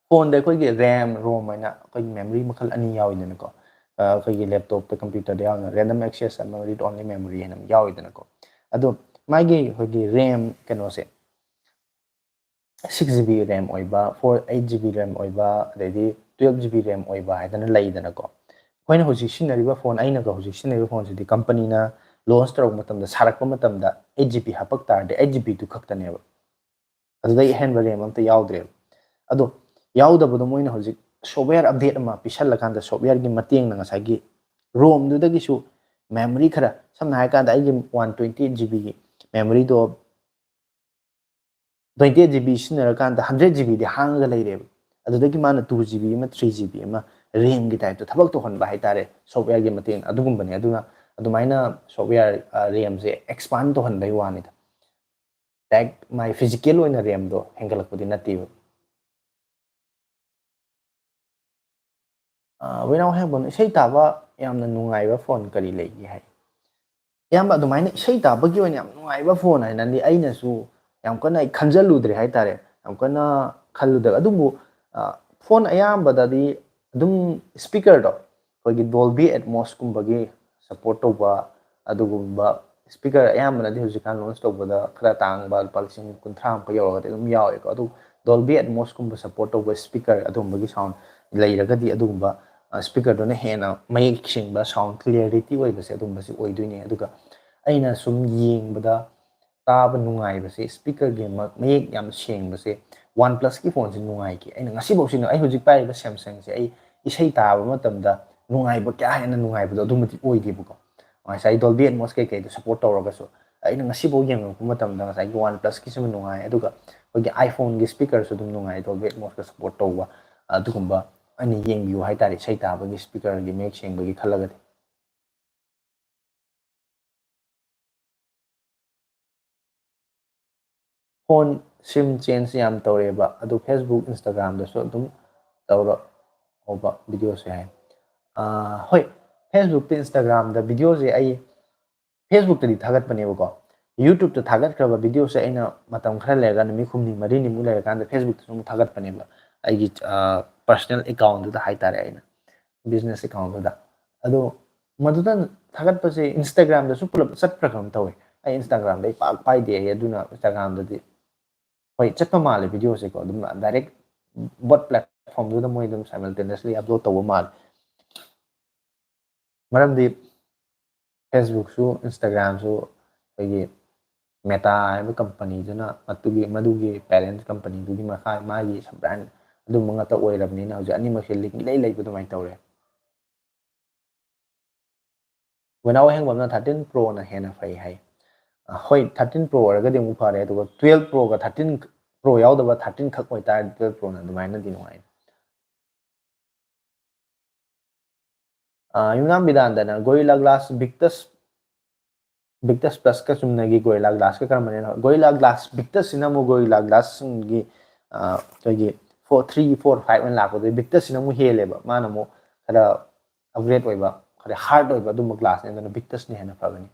phone-ꯗ ꯑꯩꯈꯣꯏꯒꯤ RAM, ROM ꯍꯥꯏꯅ ꯑꯩꯈꯣꯏꯒꯤ memory ꯃꯈꯜ ꯑꯅꯤ ꯌꯥꯎꯋꯤꯗꯅꯀꯣ꯫ ꯑꯩꯈꯣꯏꯒꯤ ꯂꯦꯞꯇꯣꯞꯇ, ꯀꯝꯄ꯭ꯌꯨꯇꯔꯗ ꯌꯥꯎꯅ ꯔꯦꯟꯗꯝ ꯑꯦꯛꯁꯦꯁ ꯑꯃ, ꯔꯤꯠ ꯑꯣꯟꯂꯤ ꯃꯦꯃꯣꯔꯤ ꯍꯥꯏꯅ ꯑꯃ ꯌꯥꯎꯋꯤꯗꯅꯀꯣ꯫ ꯑꯗꯣ ꯃꯥꯒꯤ ꯑꯩꯈꯣꯏꯒꯤ ꯔꯦꯝ ꯀꯩꯅꯣꯁꯦ, ꯁꯤꯛꯁ ꯖꯤ ꯕꯤ ꯔꯦꯝ ꯑꯣꯏꯕ, four eight G B RAM ꯑꯣꯏꯕ, ꯑꯗꯩꯗꯤ ꯇꯨꯌꯦꯜꯞ ꯖꯤ ꯕꯤ ꯔꯦꯝ ꯑꯣꯏꯕ ꯍꯥꯏꯗꯅ ꯂꯩꯗꯅꯀꯣ꯫ ꯑꯩꯈꯣꯏꯅ ꯍꯧꯖꯤꯛ ꯁꯤꯖꯤꯟꯅꯔꯤꯕ ꯐꯣꯟ, ꯑꯩꯅꯒ ꯍꯧꯖꯤꯛ ꯁꯤꯖꯤꯟꯅꯔꯤꯕ ꯐꯣꯟꯁꯤꯗꯤ ꯀꯝꯄꯅꯤꯅ ꯂꯣꯟꯁ ꯇꯧꯔꯛꯄ ꯃꯇꯝꯗ, ꯁꯥꯔꯛꯄ ꯃꯇꯝꯗ ꯑꯩꯠ ꯖꯤ ꯕꯤ ꯍꯥꯞꯄꯛ ꯇꯥꯔꯗꯤ ꯑꯩꯠ ꯖꯤ ꯕꯤꯗꯨ ꯈꯛꯇꯅꯦꯕ, ꯑꯗꯨꯗꯩ ꯑꯍꯦꯟꯕ ꯔꯦꯝ ꯑꯝꯇ ꯌꯥꯎꯗ꯭ꯔꯦꯕ꯫ ꯑꯗꯣ ꯌꯥꯎꯗꯕꯗꯣ ꯃꯣꯏꯅ ꯍꯧꯖꯤꯛ ꯁꯣꯞꯋꯦꯌꯔ ꯑꯞꯗꯦꯠ ꯑꯃ ꯄꯤꯁꯜꯂꯀꯥꯟꯗ, ꯁꯣꯞꯋꯦꯌꯔꯒꯤ ꯃꯇꯦꯡꯅ ꯉꯁꯥꯏꯒꯤ ꯔꯣꯝꯗꯨꯗꯒꯤꯁꯨ ꯃꯦꯃꯣꯔꯤ ꯈꯔ, ꯁꯝꯅ ꯍꯥꯏꯔꯀꯥꯟꯗ ꯑꯩꯒꯤ ꯋꯥꯟ ꯇ꯭ꯋꯦꯟꯇꯤ ꯑꯩꯠ ꯖꯤ ꯕꯤꯒꯤ ꯃꯦꯃꯣꯔꯤꯗꯣ ꯇ꯭ꯋꯦꯟꯇꯤ ꯑꯩꯠ ꯖꯤ ꯕꯤ ꯁꯤꯖꯤꯟꯅꯔꯀꯥꯟꯗ ꯍꯟꯗ꯭ꯔꯦꯠ ꯖꯤ ꯕꯤꯗꯤ ꯍꯥꯡꯉꯒ ꯂꯩꯔꯦꯕ꯫ ꯑꯗꯨꯗꯒꯤ ꯃꯥꯅ ꯇꯨ ꯖꯤ ꯕꯤ ꯑꯃ, ꯊ꯭ꯔꯤ ꯖꯤ ꯕꯤ ꯑꯃ ꯔꯦꯝꯒꯤ ꯇꯥꯏꯞꯇ ꯊꯕꯛ ꯇꯧꯍꯟꯕ ꯍꯥꯏꯇꯥꯔꯦ, ꯁꯣꯞꯋꯦꯌꯔꯒꯤ ꯃꯇꯦꯡ ꯑꯗꯨꯒꯨꯝꯕꯅꯦ꯫ ꯑꯗꯨꯅ ꯑꯗꯨꯃꯥꯏꯅ ꯁꯣꯞꯋꯦꯌꯔ ꯔꯦꯝꯁꯦ ꯑꯦꯛꯁꯄꯥꯟ ꯇꯧꯍꯟꯕꯩ ꯋꯥꯅꯤꯗ꯫ ꯗꯥꯏꯔꯦꯛ ꯃꯥꯏ ꯐꯤꯖꯤꯀꯦꯜ ꯑꯣꯏꯅ ꯔꯦꯝꯗꯣ ꯍꯦꯟꯒꯠꯂꯛꯄꯗꯤ ꯅꯠꯇꯦꯕ꯫ ꯑ, ꯋꯦꯅꯥꯎ ꯍꯦꯡꯕꯝ, ꯏꯁꯩ ꯇꯥꯕ ꯌꯥꯝꯅ ꯅꯨꯡꯉꯥꯏꯕ ꯐꯣꯟ ꯀꯔꯤ ꯂꯩꯒꯦ ꯍꯥꯏ? ꯏꯌꯥꯝꯕ, ꯑꯗꯨꯃꯥꯏꯅ ꯏꯁꯩ ꯇꯥꯕꯒꯤ ꯑꯣꯏꯅ ꯌꯥꯝ ꯅꯨꯡꯉꯥꯏꯕ ꯐꯣꯟ ꯍꯥꯏꯅꯗꯤ ꯑꯩꯅꯁꯨ ꯌꯥꯝ ꯀꯟꯅ ꯑꯩ ꯈꯟꯖꯜꯂꯨꯗ꯭ꯔꯦ ꯍꯥꯏꯇꯥꯔꯦ, ꯌꯥꯝ ꯀꯟꯅ ꯈꯜꯂꯨꯗ꯭ꯔꯦ꯫ ꯑꯗꯨꯕꯨ, ꯑ, ꯐꯣꯟ ꯑꯌꯥꯝꯕꯗꯗꯤ ꯑꯗꯨꯝ ꯁ꯭ꯄꯤꯀꯔꯗꯣ, ꯑꯩꯈꯣꯏꯒꯤ ꯗꯣꯜꯕꯤ ꯑꯦꯠꯃꯣꯁꯀꯨꯝꯕꯒꯤ ꯁꯞꯄꯣꯔꯠ ꯇꯧꯕ ꯑꯗꯨꯒꯨꯝꯕ ꯁ꯭ꯄꯤꯀꯔ ꯑꯌꯥꯝꯕꯅꯗꯤ ꯍꯧꯖꯤꯛꯀꯥꯟ ꯂꯣꯟꯁ ꯇꯧꯕꯗ ꯈꯔ ꯇꯥꯡꯕ, ꯂꯨꯄꯥ ꯂꯤꯁꯤꯡ ꯀꯨꯟꯊ꯭ꯔꯥꯃꯨꯛꯀ ꯌꯧꯔꯒꯗꯤ ꯑꯗꯨꯝ ꯌꯥꯎꯋꯦꯀꯣ꯫ ꯑꯗꯨ ꯗꯣꯜꯕꯤ ꯑꯦꯠꯃꯣꯁꯀꯨꯝꯕ ꯁꯞꯄꯣꯔꯠ ꯇꯧꯕ ꯁ꯭ꯄꯤꯀꯔ ꯑꯗꯨꯒꯨꯝꯕꯒꯤ ꯁꯥꯎꯟ ꯂꯩꯔꯒꯗꯤ, ꯑꯗꯨꯒꯨꯝꯕ, ꯑ, ꯁ꯭ꯄꯤꯀꯔꯗꯨꯅ ꯍꯦꯟꯅ ꯃꯌꯦꯛ ꯁꯦꯡꯕ, ꯁꯥꯎꯟ ꯀ꯭ꯂꯤꯌꯥꯔꯤꯇꯤ ꯑꯣꯏꯕꯁꯦ ꯑꯗꯨꯒꯨꯝꯕꯁꯦ ꯑꯣꯏꯗꯣꯏꯅꯦ꯫ ꯑꯗꯨꯒ ꯑꯩꯅ ꯁꯨꯝ ꯌꯦꯡꯕꯗ ꯇꯥꯕ ꯅꯨꯡꯉꯥꯏꯕꯁꯦ, ꯁ꯭ꯄꯤꯀꯔꯒꯤ ꯃ-, ꯃꯌꯦꯛ ꯌꯥꯝ ꯁꯦꯡꯕꯁꯦ, ꯋꯥꯟ ꯄ꯭ꯂꯁꯀꯤ ꯐꯣꯟꯁꯦ ꯅꯨꯡꯉꯥꯏꯈꯤ꯫ ꯑꯩꯅ ꯉꯁꯤꯐꯥꯎ ꯁꯤꯖꯤꯟꯅ-, ꯑꯩ ꯍꯧꯖꯤꯛ ꯄꯥꯏꯔꯤꯕ ꯁꯦꯝꯁꯪꯁꯦ ꯑꯩ ꯏꯁꯩ ꯇꯥꯕ ꯃꯇꯝꯗ ꯅꯨꯡꯉꯥꯏꯕ, ꯀꯌꯥ ꯍꯦꯟꯅ ꯅꯨꯡꯉꯥꯏꯕꯗꯣ ꯑꯗꯨꯃꯗꯤ ꯑꯣꯏꯗꯦꯕꯀꯣ꯫ ꯉꯁꯥꯏ ꯗꯣꯜꯕꯤ ꯑꯦꯠꯃꯣꯁ ꯀꯩꯀꯩꯗꯣ ꯁꯞꯄꯣꯔꯠ ꯇꯧꯔꯒꯁꯨ, ꯑꯩꯅ ꯉꯁꯤꯐꯥꯎ ꯌꯦꯡꯉꯛꯄ ꯃꯇꯝꯗ ꯉꯁꯥꯏꯒꯤ ꯋꯥꯟ ꯄ꯭ꯂꯁꯀꯤꯁꯤꯃ ꯅꯨꯡꯉꯥꯏ, ꯑꯗꯨꯒ ꯑꯩꯈꯣꯏꯒꯤ ꯑꯥꯏꯐꯣꯟꯒꯤ ꯁ꯭ꯄꯤꯀꯔꯁꯨ ꯑꯗꯨꯝ ꯅꯨꯡꯉꯥꯏ, ꯗꯣꯜꯕꯤ ꯑꯦꯠꯃꯣꯁꯀ ꯁꯞꯄꯣꯔꯠ ꯇꯧꯕ꯫ ꯑꯗꯨꯒꯨꯝꯕ ꯑꯅꯤ ꯌꯦꯡꯕꯤꯌꯨ ꯍꯥꯏꯇꯥꯔꯦ, ꯏꯁꯩ ꯇꯥꯕꯒꯤ ꯁ꯭ꯄꯤꯀꯔꯒꯤ ꯃꯌꯦꯛ ꯁꯦꯡꯕꯒꯤ ꯈꯜꯂꯒꯗꯤ꯫ ꯐꯣꯟ ꯁꯤꯝ ꯆꯦꯟꯖ ꯌꯥꯝ ꯇꯧꯔꯦꯕ, ꯑꯗꯨ Facebook, Instagram-ꯗꯁꯨ ꯑꯗꯨꯝ ꯇꯧꯔꯛꯑꯣꯕ ꯚꯤꯗꯤꯑꯣꯁꯦ ꯍꯥꯏ꯫ ꯑꯥ, ꯍꯣꯏ, Facebook-ꯇ, Instagram-ꯗ ꯚꯤꯗꯤꯑꯣꯁꯦ ꯑꯩ Facebook-ꯇꯗꯤ ꯊꯥꯒꯠꯄꯅꯦꯕꯀꯣ꯫ YouTube-ꯇ ꯊꯥꯒꯠꯈ꯭ꯔꯕ ꯚꯤꯗꯤꯑꯣꯁꯦ ꯑꯩꯅ ꯃꯇꯝ ꯈꯔ ꯂꯩꯔꯒ, ꯅꯨꯃꯤꯠ ꯍꯨꯝꯅꯤ ꯃꯔꯤꯅꯤꯃꯨꯛ ꯂꯩꯔꯀꯥꯟꯗ, Facebook-ꯇꯁꯨ ꯑꯃꯨꯛ ꯊꯥꯒꯠꯄꯅꯦꯕ, ꯑꯩꯒꯤ, ꯑꯥ, personal account-ꯗꯨꯗ ꯍꯥꯏꯇꯥꯔꯦ꯫ ꯑꯩꯅ ꯕꯤꯖꯤꯅꯦꯁ ꯑꯦꯀꯥꯎꯟꯗꯨꯗ꯫ ꯑꯗꯣ ꯃꯗꯨꯗ ꯊꯥꯒꯠꯄꯁꯦ ꯏꯟꯁꯇꯥꯒ꯭ꯔꯥꯝꯗꯁꯨ ꯄꯨꯂꯞ ꯆꯠꯄ꯭ꯔꯥ ꯀꯩꯅꯣꯝ ꯇꯧꯋꯦ꯫ ꯑꯩ ꯏꯟꯁꯇꯥꯒ꯭ꯔꯥꯝꯗ ꯑꯩ ꯄꯥꯛ ꯄꯥꯏꯗꯦ ꯑꯩ, ꯑꯗꯨꯅ ꯏꯟꯁꯇꯥꯒ꯭ꯔꯥꯝꯗꯗꯤ ꯍꯣꯏ ꯆꯠꯄ ꯃꯥꯜꯂꯦ ꯚꯤꯗꯤꯑꯣꯁꯦꯀꯣ, ꯑꯗꯨꯝ ꯗꯥꯏꯔꯦꯛ ꯕꯣꯠ ꯄ꯭ꯂꯦꯠꯐꯣꯝꯗꯨꯗ ꯃꯣꯏ ꯑꯗꯨꯝ ꯁꯥꯏꯃꯜꯇꯦꯅꯤꯌꯁꯂꯤ ꯑꯞꯂꯣꯗ ꯇꯧꯕ ꯃꯥꯜꯂꯦ꯫ ꯃꯔꯝꯗꯤ ꯐꯦꯁꯕꯨꯛꯁꯨ ꯏꯟꯁꯇꯥꯒ꯭ꯔꯥꯝꯁꯨ ꯑꯩꯈꯣꯏꯒꯤ ꯃꯦꯇꯥ ꯍꯥꯏꯕ ꯀꯝꯄꯅꯤꯗꯨꯅ ꯃꯗꯨꯒꯤ ꯃꯗꯨꯒꯤ ꯄꯦꯔꯦꯟ ꯀꯝꯄꯅꯤꯗꯨꯒꯤ ꯃꯈꯥ ꯃꯥꯒꯤ ꯁꯕ ꯕ꯭ꯔꯥꯟ ꯑꯗꯨꯝꯕ ꯉꯥꯛꯇ ꯑꯣꯏꯔꯕꯅꯤꯅ ꯍꯧꯖꯤꯛ ꯑꯅꯤꯃꯛꯁꯦ ꯂꯤꯡ ꯏꯂꯩ ꯂꯩꯕ ꯑꯗꯨꯃꯥꯏꯅ ꯇꯧꯔꯦ꯫ ꯋꯦꯅꯥꯎ ꯑꯍꯦꯡꯕꯝꯅ ꯊꯥꯔꯇꯤꯟ ꯄ꯭ꯔꯣꯅ ꯍꯦꯟꯅ ꯐꯩ ꯍꯥꯏ꯫ ꯑ, ꯍꯣꯏ, ꯊꯥꯔꯇꯤꯟ ꯄ꯭ꯔꯣ ꯑꯣꯏꯔꯒꯗꯤ ꯑꯃꯨꯛ ꯐꯔꯦ, ꯑꯗꯨꯒ ꯇꯨꯌꯦꯜꯞ ꯄ꯭ꯔꯣꯒ ꯊꯥꯔꯇꯤꯟ ꯄ꯭ꯔꯣ ꯌꯥꯎꯗꯕ ꯊꯥꯔꯇꯤꯟ ꯈꯛ ꯑꯣꯏꯇꯥꯔꯗꯤ ꯇꯨꯌꯦꯜꯞ ꯄ꯭ꯔꯣꯅ ꯑꯗꯨꯃꯥꯏꯅꯗꯤ ꯅꯨꯡꯉꯥꯏ꯫ ꯑ, ꯌꯨꯝꯅꯥꯝ ꯕꯤꯗꯥꯟꯗꯅ ꯒꯣꯔꯤꯂꯥ ꯒ꯭ꯂꯥꯁ ꯕꯤꯛꯇꯁ ꯕꯤꯛꯇꯁ ꯄ꯭ꯂꯁꯀ ꯆꯨꯝꯅꯒꯤ ꯒꯣꯔꯤꯂꯥ ꯒ꯭ꯂꯥꯁꯀ ꯀꯔꯝꯕꯅ ꯍꯦꯟꯅ ꯐꯕ? ꯒꯣꯔꯤꯂꯥ ꯒ꯭ꯂꯥꯁ ꯕꯤꯛꯇꯁꯁꯤꯅ ꯑꯃꯨꯛ ꯒꯣꯔꯤꯂꯥ ꯒ꯭ꯂꯥꯁꯁꯤꯡꯒꯤ, ꯑ, ꯑꯩꯈꯣꯏꯒꯤ ꯐꯣꯔ ꯊ꯭ꯔꯤ ꯐꯣꯔ ꯐꯥꯏꯚ ꯑꯣꯏꯅ ꯂꯥꯛꯄꯗꯨ ꯕꯤꯛꯇꯁꯁꯤꯅ ꯑꯃꯨꯛ ꯍꯦꯜꯂꯦꯕ꯫ ꯃꯥꯅ ꯑꯃꯨꯛ ꯈꯔ ꯑꯞꯒ꯭ꯔꯦꯗ ꯑꯣꯏꯕ, ꯈꯔ ꯍꯥꯔꯗ ꯑꯣꯏꯕ ꯑꯗꯨꯝꯕ ꯒ꯭ꯂꯥꯁꯅꯦ, ꯑꯗꯨꯅ ꯕꯤꯛꯇꯁꯅ ꯍꯦꯟꯅ ꯐꯒꯅꯤ꯫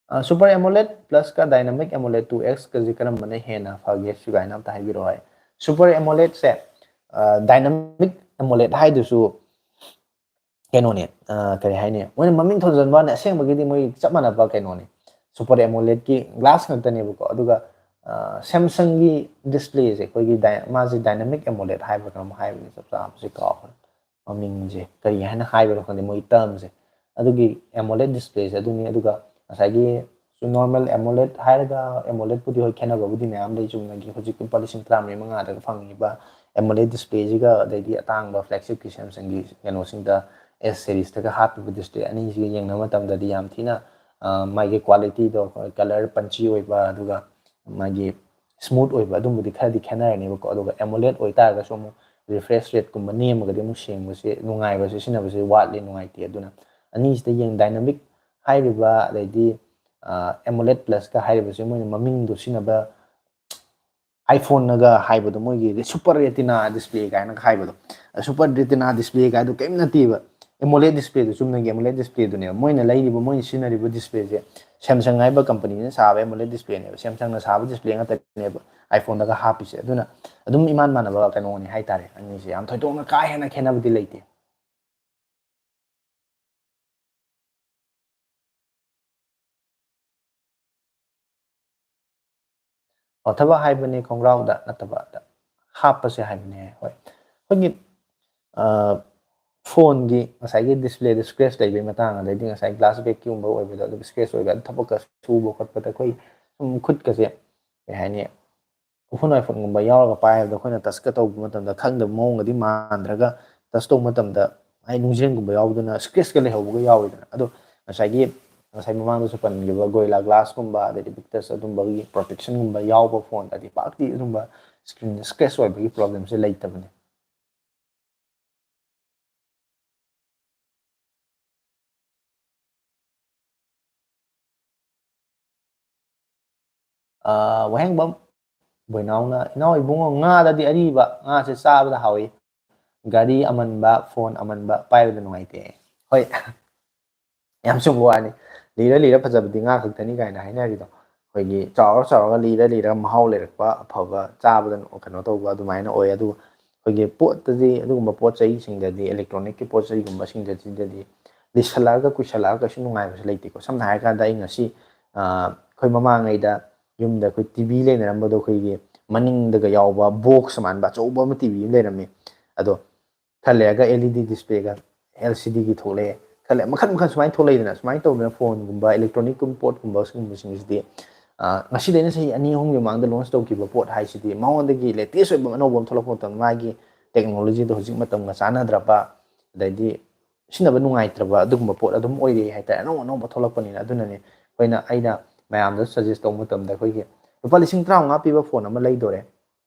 ꯑ, ꯁꯨꯄꯔ ꯑꯦꯃꯣꯂꯦꯗ ꯄ꯭ꯂꯁꯀ ꯗꯥꯏꯅꯥꯃꯤꯛ ꯑꯦꯃꯣꯂꯦꯗ ꯇꯨ ꯑꯦꯛꯁꯀꯁꯦ ꯀꯔꯝꯕꯅ ꯍꯦꯟꯅ ꯐꯒꯦ ꯁꯤꯒꯥꯏꯅ ꯑꯝꯇ ꯍꯥꯏꯕꯤꯔꯛꯑꯣ ꯍꯥꯏ꯫ ꯁꯨꯄꯔ ꯑꯦꯃꯣꯂꯦꯗꯁꯦ, ꯑ, ꯗꯥꯏꯅꯥꯃꯤꯛ ꯑꯦꯃꯣꯂꯦꯗ ꯍꯥꯏꯗꯨꯁꯨ ꯀꯩꯅꯣꯅꯦ, ꯑ, ꯀꯔꯤ ꯍꯥꯏꯅꯤ, ꯃꯣꯏꯅ ꯃꯃꯤꯡ ꯊꯣꯟꯖꯟꯕ ꯋꯥꯅꯤ, ꯑꯁꯦꯡꯕꯒꯤꯗꯤ ꯃꯣꯏ ꯆꯞ ꯃꯥꯟꯅꯕ ꯀꯩꯅꯣꯅꯤ, ꯁꯨꯄꯔ ꯑꯦꯃꯣꯂꯦꯗꯀꯤ ꯒ꯭ꯂꯥꯁ ꯉꯥꯛꯇꯅꯦꯕꯀꯣ꯫ ꯑꯗꯨꯒ, ꯑ, ꯁꯦꯝꯁꯪꯒꯤ ꯗꯤꯁꯄ꯭ꯂꯦꯁꯦ ꯑꯩꯈꯣꯏꯒꯤ ꯗꯥꯏ-, ꯃꯥꯁꯦ ꯗꯥꯏꯅꯥꯃꯤꯛ ꯑꯦꯃꯣꯂꯦꯗ ꯍꯥꯏꯕ꯭ꯔꯥ ꯀꯩꯅꯣꯝ ꯍꯥꯏꯕꯅꯤ, ꯆꯞ ꯆꯥꯕꯁꯦ ꯀꯥꯎꯈ꯭ꯔꯦ꯫ ꯃꯃꯤꯡꯁꯦ ꯀꯔꯤ ꯍꯥꯏꯅ ꯍꯥꯏꯕꯅꯣ ꯈꯪꯗꯦ, ꯃꯣꯏ ꯇꯔꯝꯁꯦ꯫ ꯑꯗꯨꯒꯤ ꯑꯦꯃꯣꯂꯦꯗ ꯗꯤꯁꯄ꯭ꯂꯦꯁꯦ ꯑꯗꯨꯅꯤ꯫ ꯑꯗꯨꯒ ꯉꯁꯥꯏꯒꯤ ꯅꯣꯔꯃꯦꯜ ꯑꯦꯃꯣꯂꯦꯗ ꯍꯥꯏꯔꯒ ꯑꯦꯃꯣꯂꯦꯗꯄꯨꯗꯤ ꯍꯣꯏ ꯈꯦꯠꯅꯕꯕꯨꯗꯤ ꯃꯌꯥꯝ ꯂꯩ, ꯆꯨꯝꯅꯒꯤ ꯍꯧꯖꯤꯛ ꯂꯨꯄꯥ ꯂꯤꯁꯤꯡ ꯇꯔꯥꯃꯔꯤ ꯃꯉꯥꯗꯒ ꯐꯪꯉꯤꯕ ꯑꯦꯃꯣꯂꯦꯗ ꯗꯤꯁꯄ꯭ꯂꯦꯁꯤꯒ, ꯑꯗꯩꯗꯤ ꯑꯇꯥꯡꯕ ꯐ꯭ꯂꯦꯒꯁꯤꯞꯀꯤ ꯁꯦꯝꯁꯪꯒꯤ ꯀꯩꯅꯣꯁꯤꯡꯗ, ꯑꯦꯁ ꯁꯦꯔꯤꯁꯇꯒ ꯍꯥꯞꯄꯤꯕ ꯗꯤꯁꯄ꯭ꯂꯦ ꯑꯅꯤꯁꯤꯒ ꯌꯦꯡꯅꯕ ꯃꯇꯝꯗꯗꯤ ꯌꯥꯝ ꯊꯤꯅ, ꯑ, ꯃꯥꯒꯤ ꯀ꯭ꯋꯥꯂꯤꯇꯤꯗꯣ, ꯀꯂꯔ ꯄꯟꯆꯤ ꯑꯣꯏꯕ, ꯑꯗꯨꯒ ꯃꯥꯒꯤ ꯁ꯭ꯃꯨꯠ ꯑꯣꯏꯕ ꯑꯗꯨꯝꯕꯗꯤ ꯈꯔꯗꯤ ꯈꯦꯠꯅꯔꯅꯦꯕꯀꯣ꯫ ꯑꯗꯨꯒ ꯑꯦꯃꯣꯂꯦꯗ ꯑꯣꯏꯇꯥꯔꯒꯁꯨ ꯑꯃꯨꯛ ꯔꯤꯐ꯭ꯔꯦꯁ ꯔꯦꯠꯀꯨꯝꯕ ꯅꯦꯝꯃꯒꯗꯤ ꯑꯃꯨꯛ ꯁꯦꯡꯕꯁꯦ ꯅꯨꯡꯉꯥꯏꯕ, ꯁꯤꯖꯤꯟꯅꯕꯁꯦ ꯋꯥꯠꯂꯤ, ꯅꯨꯡꯉꯥꯏꯇꯦ꯫ ꯑꯗꯨꯅ ꯑꯅꯤꯁꯤꯗ ꯌꯦꯡ ꯗꯥꯏꯅꯥꯃꯤꯛ ꯍꯥꯏꯔꯤꯕ, ꯑꯗꯩꯗꯤ, ꯑ, ꯑꯦꯃꯣꯂꯦꯗ ꯄ꯭ꯂꯁꯀ ꯍꯥꯏꯔꯤꯕꯁꯦ ꯃꯣꯏꯅ ꯃꯃꯤꯡꯗꯣ ꯁꯤꯖꯤꯟꯅꯕ iPhoneꯅꯒ ꯍꯥꯏꯕꯗꯣ, ꯃꯣꯏꯒꯤ ꯁꯨꯄꯔ ꯔꯦꯇꯤꯅꯥ ꯗꯤꯁꯄ꯭ꯂꯦ ꯀꯥꯏꯅꯒ ꯍꯥꯏꯕꯗꯣ, ꯁꯨꯄꯔ ꯔꯦꯇꯤꯅꯥ ꯗꯤꯁꯄ꯭ꯂꯦ ꯀꯥꯏꯗꯣ ꯀꯔꯤꯝ ꯅꯠꯇꯦꯕ꯫ ꯑꯦꯃꯣꯂꯦꯠ ꯗꯤꯁꯄ꯭ꯂꯦꯗꯨ, ꯆꯨꯝꯅꯒꯤ ꯑꯦꯃꯣꯂꯦꯠ ꯗꯤꯁꯄ꯭ꯂꯦꯗꯨꯅꯦꯕ ꯃꯣꯏꯅ ꯂꯩꯔꯤꯕ, ꯃꯣꯏꯅ ꯁꯤꯖꯤꯟꯅꯔꯤꯕ ꯗꯤꯁꯄ꯭ꯂꯦꯁꯦ꯫ ꯁꯦꯝꯁꯪ ꯍꯥꯏꯕ ꯀꯝꯄꯅꯤꯅ ꯁꯥꯕ ꯑꯦꯃꯣꯂꯦꯠ ꯗꯤꯁꯄ꯭ꯂꯦꯅꯦꯕ, ꯁꯦꯝꯁꯪꯅ ꯁꯥꯕ ꯗꯤꯁꯄ꯭ꯂꯦ ꯉꯥꯛꯇꯅꯦꯕ ꯑꯥꯏꯐꯣꯟꯗꯒ ꯍꯥꯞꯄꯤꯁꯦ꯫ ꯑꯗꯨꯅ ꯑꯗꯨꯝ ꯏꯃꯥꯟ ꯃꯥꯟꯅꯕ ꯀꯩꯅꯣꯅꯤ ꯍꯥꯏꯇꯥꯔꯦ꯫ ꯑꯅꯤꯁꯦ ꯌꯥꯝ ꯊꯣꯏꯗꯣꯛꯅ ꯀꯥ ꯍꯦꯟꯅ ꯈꯦꯠꯅꯕꯗꯤ ꯂꯩꯇꯦ꯫ ꯑꯣ, ꯊꯕꯛ ꯍꯥꯏꯕꯅꯤ ꯈꯣꯡꯒ꯭ꯔꯥꯎꯗ ꯅꯠꯇꯕ, ꯑꯗ ꯍꯥꯞꯄꯁꯦ ꯍꯥꯏꯕꯅꯦ꯫ ꯍꯣꯏ, ꯑꯩꯈꯣꯏꯒꯤ ꯐꯣꯟꯒꯤ ꯉꯁꯥꯏꯒꯤ ꯗꯤꯁꯄ꯭ꯂꯦꯗ ꯁ꯭ꯀ꯭ꯔꯦꯆ ꯂꯩꯕꯒꯤ ꯃꯇꯥꯡ, ꯑꯗꯩꯗꯤ ꯉꯁꯥꯏ ꯒ꯭ꯂꯥꯁ ꯕꯦꯛꯀꯤꯒꯨꯝꯕ ꯑꯣꯏꯕꯗꯣ, ꯑꯗꯨꯝ ꯁ꯭ꯀ꯭ꯔꯦꯆ ꯑꯣꯏꯕ, ꯑꯗꯨ ꯊꯕꯛꯀ ꯁꯨꯕ ꯈꯣꯠꯄꯗ ꯑꯩꯈꯣꯏ ꯁꯨꯝ ꯈꯨꯠꯀꯁꯦ, ꯀꯩ ꯍꯥꯏꯅꯤ, ꯎꯐꯨꯟ ꯋꯥꯏꯐꯨꯟꯒꯨꯝꯕ ꯌꯥꯎꯔꯒ ꯄꯥꯏꯕꯗ ꯑꯩꯈꯣꯏꯅ ꯇꯁꯀ ꯇꯧꯕ ꯃꯇꯝꯗ ꯈꯪꯗꯕ ꯃꯑꯣꯡꯒꯗꯤ ꯃꯥꯟꯗ꯭ꯔꯒ, ꯇꯁ ꯇꯧꯕ ꯃꯇꯝꯗ ꯃꯥꯏ ꯅꯨꯡꯖꯦꯡꯒꯨꯝꯕ ꯌꯥꯎꯗꯅ ꯁ꯭ꯀ꯭ꯔꯦꯆꯀ ꯂꯩꯍꯧꯕꯒ ꯌꯥꯎꯋꯤꯗꯅ꯫ ꯑꯗꯣ ꯉꯁꯥꯏꯒꯤ, ꯉꯁꯥꯏ ꯃꯃꯥꯡꯗꯁꯨ ꯄꯟꯈꯤꯕ ꯒꯣꯔꯤꯂꯥ ꯒ꯭ꯂꯥꯁꯀꯨꯝꯕ, ꯑꯗꯩꯗꯤ ꯚꯤꯛꯇꯁ, ꯑꯗꯨꯝꯕꯒꯤ ꯄ꯭ꯔꯣꯇꯦꯛꯁꯟꯒꯨꯝꯕ ꯌꯥꯎꯕ ꯐꯣꯟꯗꯗꯤ ꯄꯥꯛꯇꯤ ꯑꯗꯨꯝꯕ ꯁ꯭ꯀ꯭ꯔꯤꯟ ꯁ꯭ꯀ꯭ꯔꯦꯆ ꯑꯣꯏꯕꯒꯤ ꯄ꯭ꯔꯣꯕ꯭ꯂꯦꯝꯁꯦ ꯂꯩꯇꯕꯅꯦ꯫ ꯑ, ꯋꯥꯍꯦꯡꯕꯝ ꯕꯣꯏꯅꯥꯎꯅ, "ꯏꯅꯥꯎ ꯏꯕꯨꯡꯉꯣ, ꯉꯥꯗꯗꯤ ꯑꯔꯤꯕ ꯉꯥꯁꯦ ꯆꯥꯕꯗ ꯍꯥꯎꯏ, ꯒꯥꯔꯤ ꯑꯃꯟꯕ, ꯐꯣꯟ ꯑꯃꯟꯕ ꯄꯥꯏꯕꯗ ꯅꯨꯡꯉꯥꯏꯇꯦ"꯫ ꯍꯣꯏ, ꯌꯥꯝ ꯆꯨꯝꯕ ꯋꯥꯅꯤ꯫ "ꯂꯤꯔ ꯂꯤꯔ ꯐꯖꯕꯗꯤ ꯉꯥ ꯈꯛꯇꯅꯤ" ꯀꯥꯏꯅ ꯍꯥꯏꯅꯔꯤꯗꯣ, ꯑꯩꯈꯣꯏꯒꯤ ꯆꯥꯎꯔ ꯆꯥꯎꯔꯒ, ꯂꯤꯔ ꯂꯤꯔꯒ ꯃꯍꯥꯎ ꯂꯩꯔꯛꯄ, ꯑꯐꯕ, ꯆꯥꯕꯗ ꯀꯩꯅꯣ ꯇꯧꯕ ꯑꯗꯨꯃꯥꯏꯅ ꯑꯣꯏ꯫ ꯑꯗꯨꯒ ꯑꯩꯈꯣꯏꯒꯤ ꯄꯣꯠꯇꯗꯤ, ꯑꯗꯨꯒꯨꯝꯕ ꯄꯣꯠ ꯆꯩꯁꯤꯡꯗꯗꯤ, ꯏꯂꯦꯛꯇ꯭ꯔꯣꯅꯤꯛꯀꯤ ꯄꯣꯠ ꯆꯩꯒꯨꯝꯕꯁꯤꯡꯗꯗꯤ, ꯂꯤꯁꯜꯂꯛꯑꯒ ꯀꯨꯏꯁꯜꯂꯛꯑꯒ ꯀꯩꯁꯨ ꯅꯨꯡꯉꯥꯏꯕꯁꯨ ꯂꯩꯇꯦꯀꯣ꯫ ꯁꯝꯅ ꯍꯥꯏꯔꯀꯥꯟꯗ, ꯑꯩ ꯉꯁꯤ, ꯑ, ꯑꯩꯈꯣꯏ ꯃꯃꯥꯡꯉꯩꯗ ꯌꯨꯝꯗ ꯑꯩꯈꯣꯏ ꯇꯤ ꯚꯤ ꯂꯩꯅꯔꯝꯕꯗꯣ, ꯑꯩꯈꯣꯏꯒꯤ ꯃꯅꯤꯡꯗꯒ ꯌꯥꯎꯕ ꯕꯣꯛꯁ ꯃꯥꯟꯕ ꯑꯆꯧꯕ ꯑꯃ ꯇꯤ ꯚꯤ ꯑꯃ ꯂꯩꯔꯝꯃꯤ꯫ ꯑꯗꯣ ꯈꯔ ꯂꯩꯔꯒ ꯑꯦꯜ ꯏ ꯗꯤ ꯗꯤꯁꯄ꯭ꯂꯦꯒ ꯑꯦꯜ ꯁꯤ ꯗꯤꯒꯤ ꯊꯣꯛꯂꯛꯑꯦ꯫ ꯈꯔ ꯂꯩ-, ꯃꯈꯟ ꯃꯈꯟ ꯁꯨꯃꯥꯏꯅ ꯊꯣꯛꯂꯛꯏꯗꯅ꯫ ꯁꯨꯃꯥꯏꯅ ꯇꯧꯗꯅ ꯐꯣꯟꯒꯨꯝꯕ, ꯏꯂꯦꯛꯇ꯭ꯔꯣꯅꯤꯛꯀꯨꯝꯕ ꯄꯣꯠꯀꯨꯝꯕ ꯁꯤꯒꯨꯝꯕꯁꯤꯡꯁꯤꯗꯤ, ꯑ, ꯉꯁꯤꯗꯩꯅ ꯆꯍꯤ ꯑꯅꯤ ꯑꯍꯨꯝꯒꯤ ꯃꯃꯥꯡꯗ ꯂꯣꯟꯁ ꯇꯧꯈꯤꯕ ꯄꯣꯠ ꯍꯥꯏꯁꯤꯗꯤ, ꯃꯉꯣꯟꯗꯒꯤ ꯂꯦꯇꯦꯁ ꯑꯣꯏꯕ ꯑꯅꯧꯕ ꯑꯃ ꯊꯣꯛꯂꯛꯄ ꯃꯇꯝꯗ, ꯃꯥꯒꯤ ꯇꯦꯛꯅꯣꯂꯣꯖꯤꯗꯣ ꯍꯧꯖꯤꯛ ꯃꯇꯝꯒ ꯆꯥꯟꯅꯗ꯭ꯔꯕ, ꯑꯗꯩꯗꯤ ꯁꯤꯖꯤꯟꯅꯕ ꯅꯨꯡꯉꯥꯏꯇ꯭ꯔꯕ ꯑꯗꯨꯒꯨꯝꯕ ꯄꯣꯠ ꯑꯗꯨꯝ ꯑꯣꯏꯔꯤ ꯍꯥꯏꯇꯥꯔꯦ, ꯑꯅꯧ ꯑꯅꯧꯕ ꯊꯣꯛꯂꯛꯄꯅꯤꯅ꯫ ꯑꯗꯨꯅꯅꯦ ꯑꯩꯈꯣꯏꯅ, ꯑꯩꯅ ꯃꯌꯥꯝꯗ ꯁꯖꯦꯁ ꯇꯧꯕ ꯃꯇꯝꯗ, ꯑꯩꯈꯣꯏꯒꯤ ꯂꯨꯄꯥ ꯂꯤꯁꯤꯡ ꯇꯔꯥꯃꯉꯥ ꯄꯤꯕ ꯐꯣꯟ ꯑꯃ ꯂꯩꯗꯣꯔꯦ,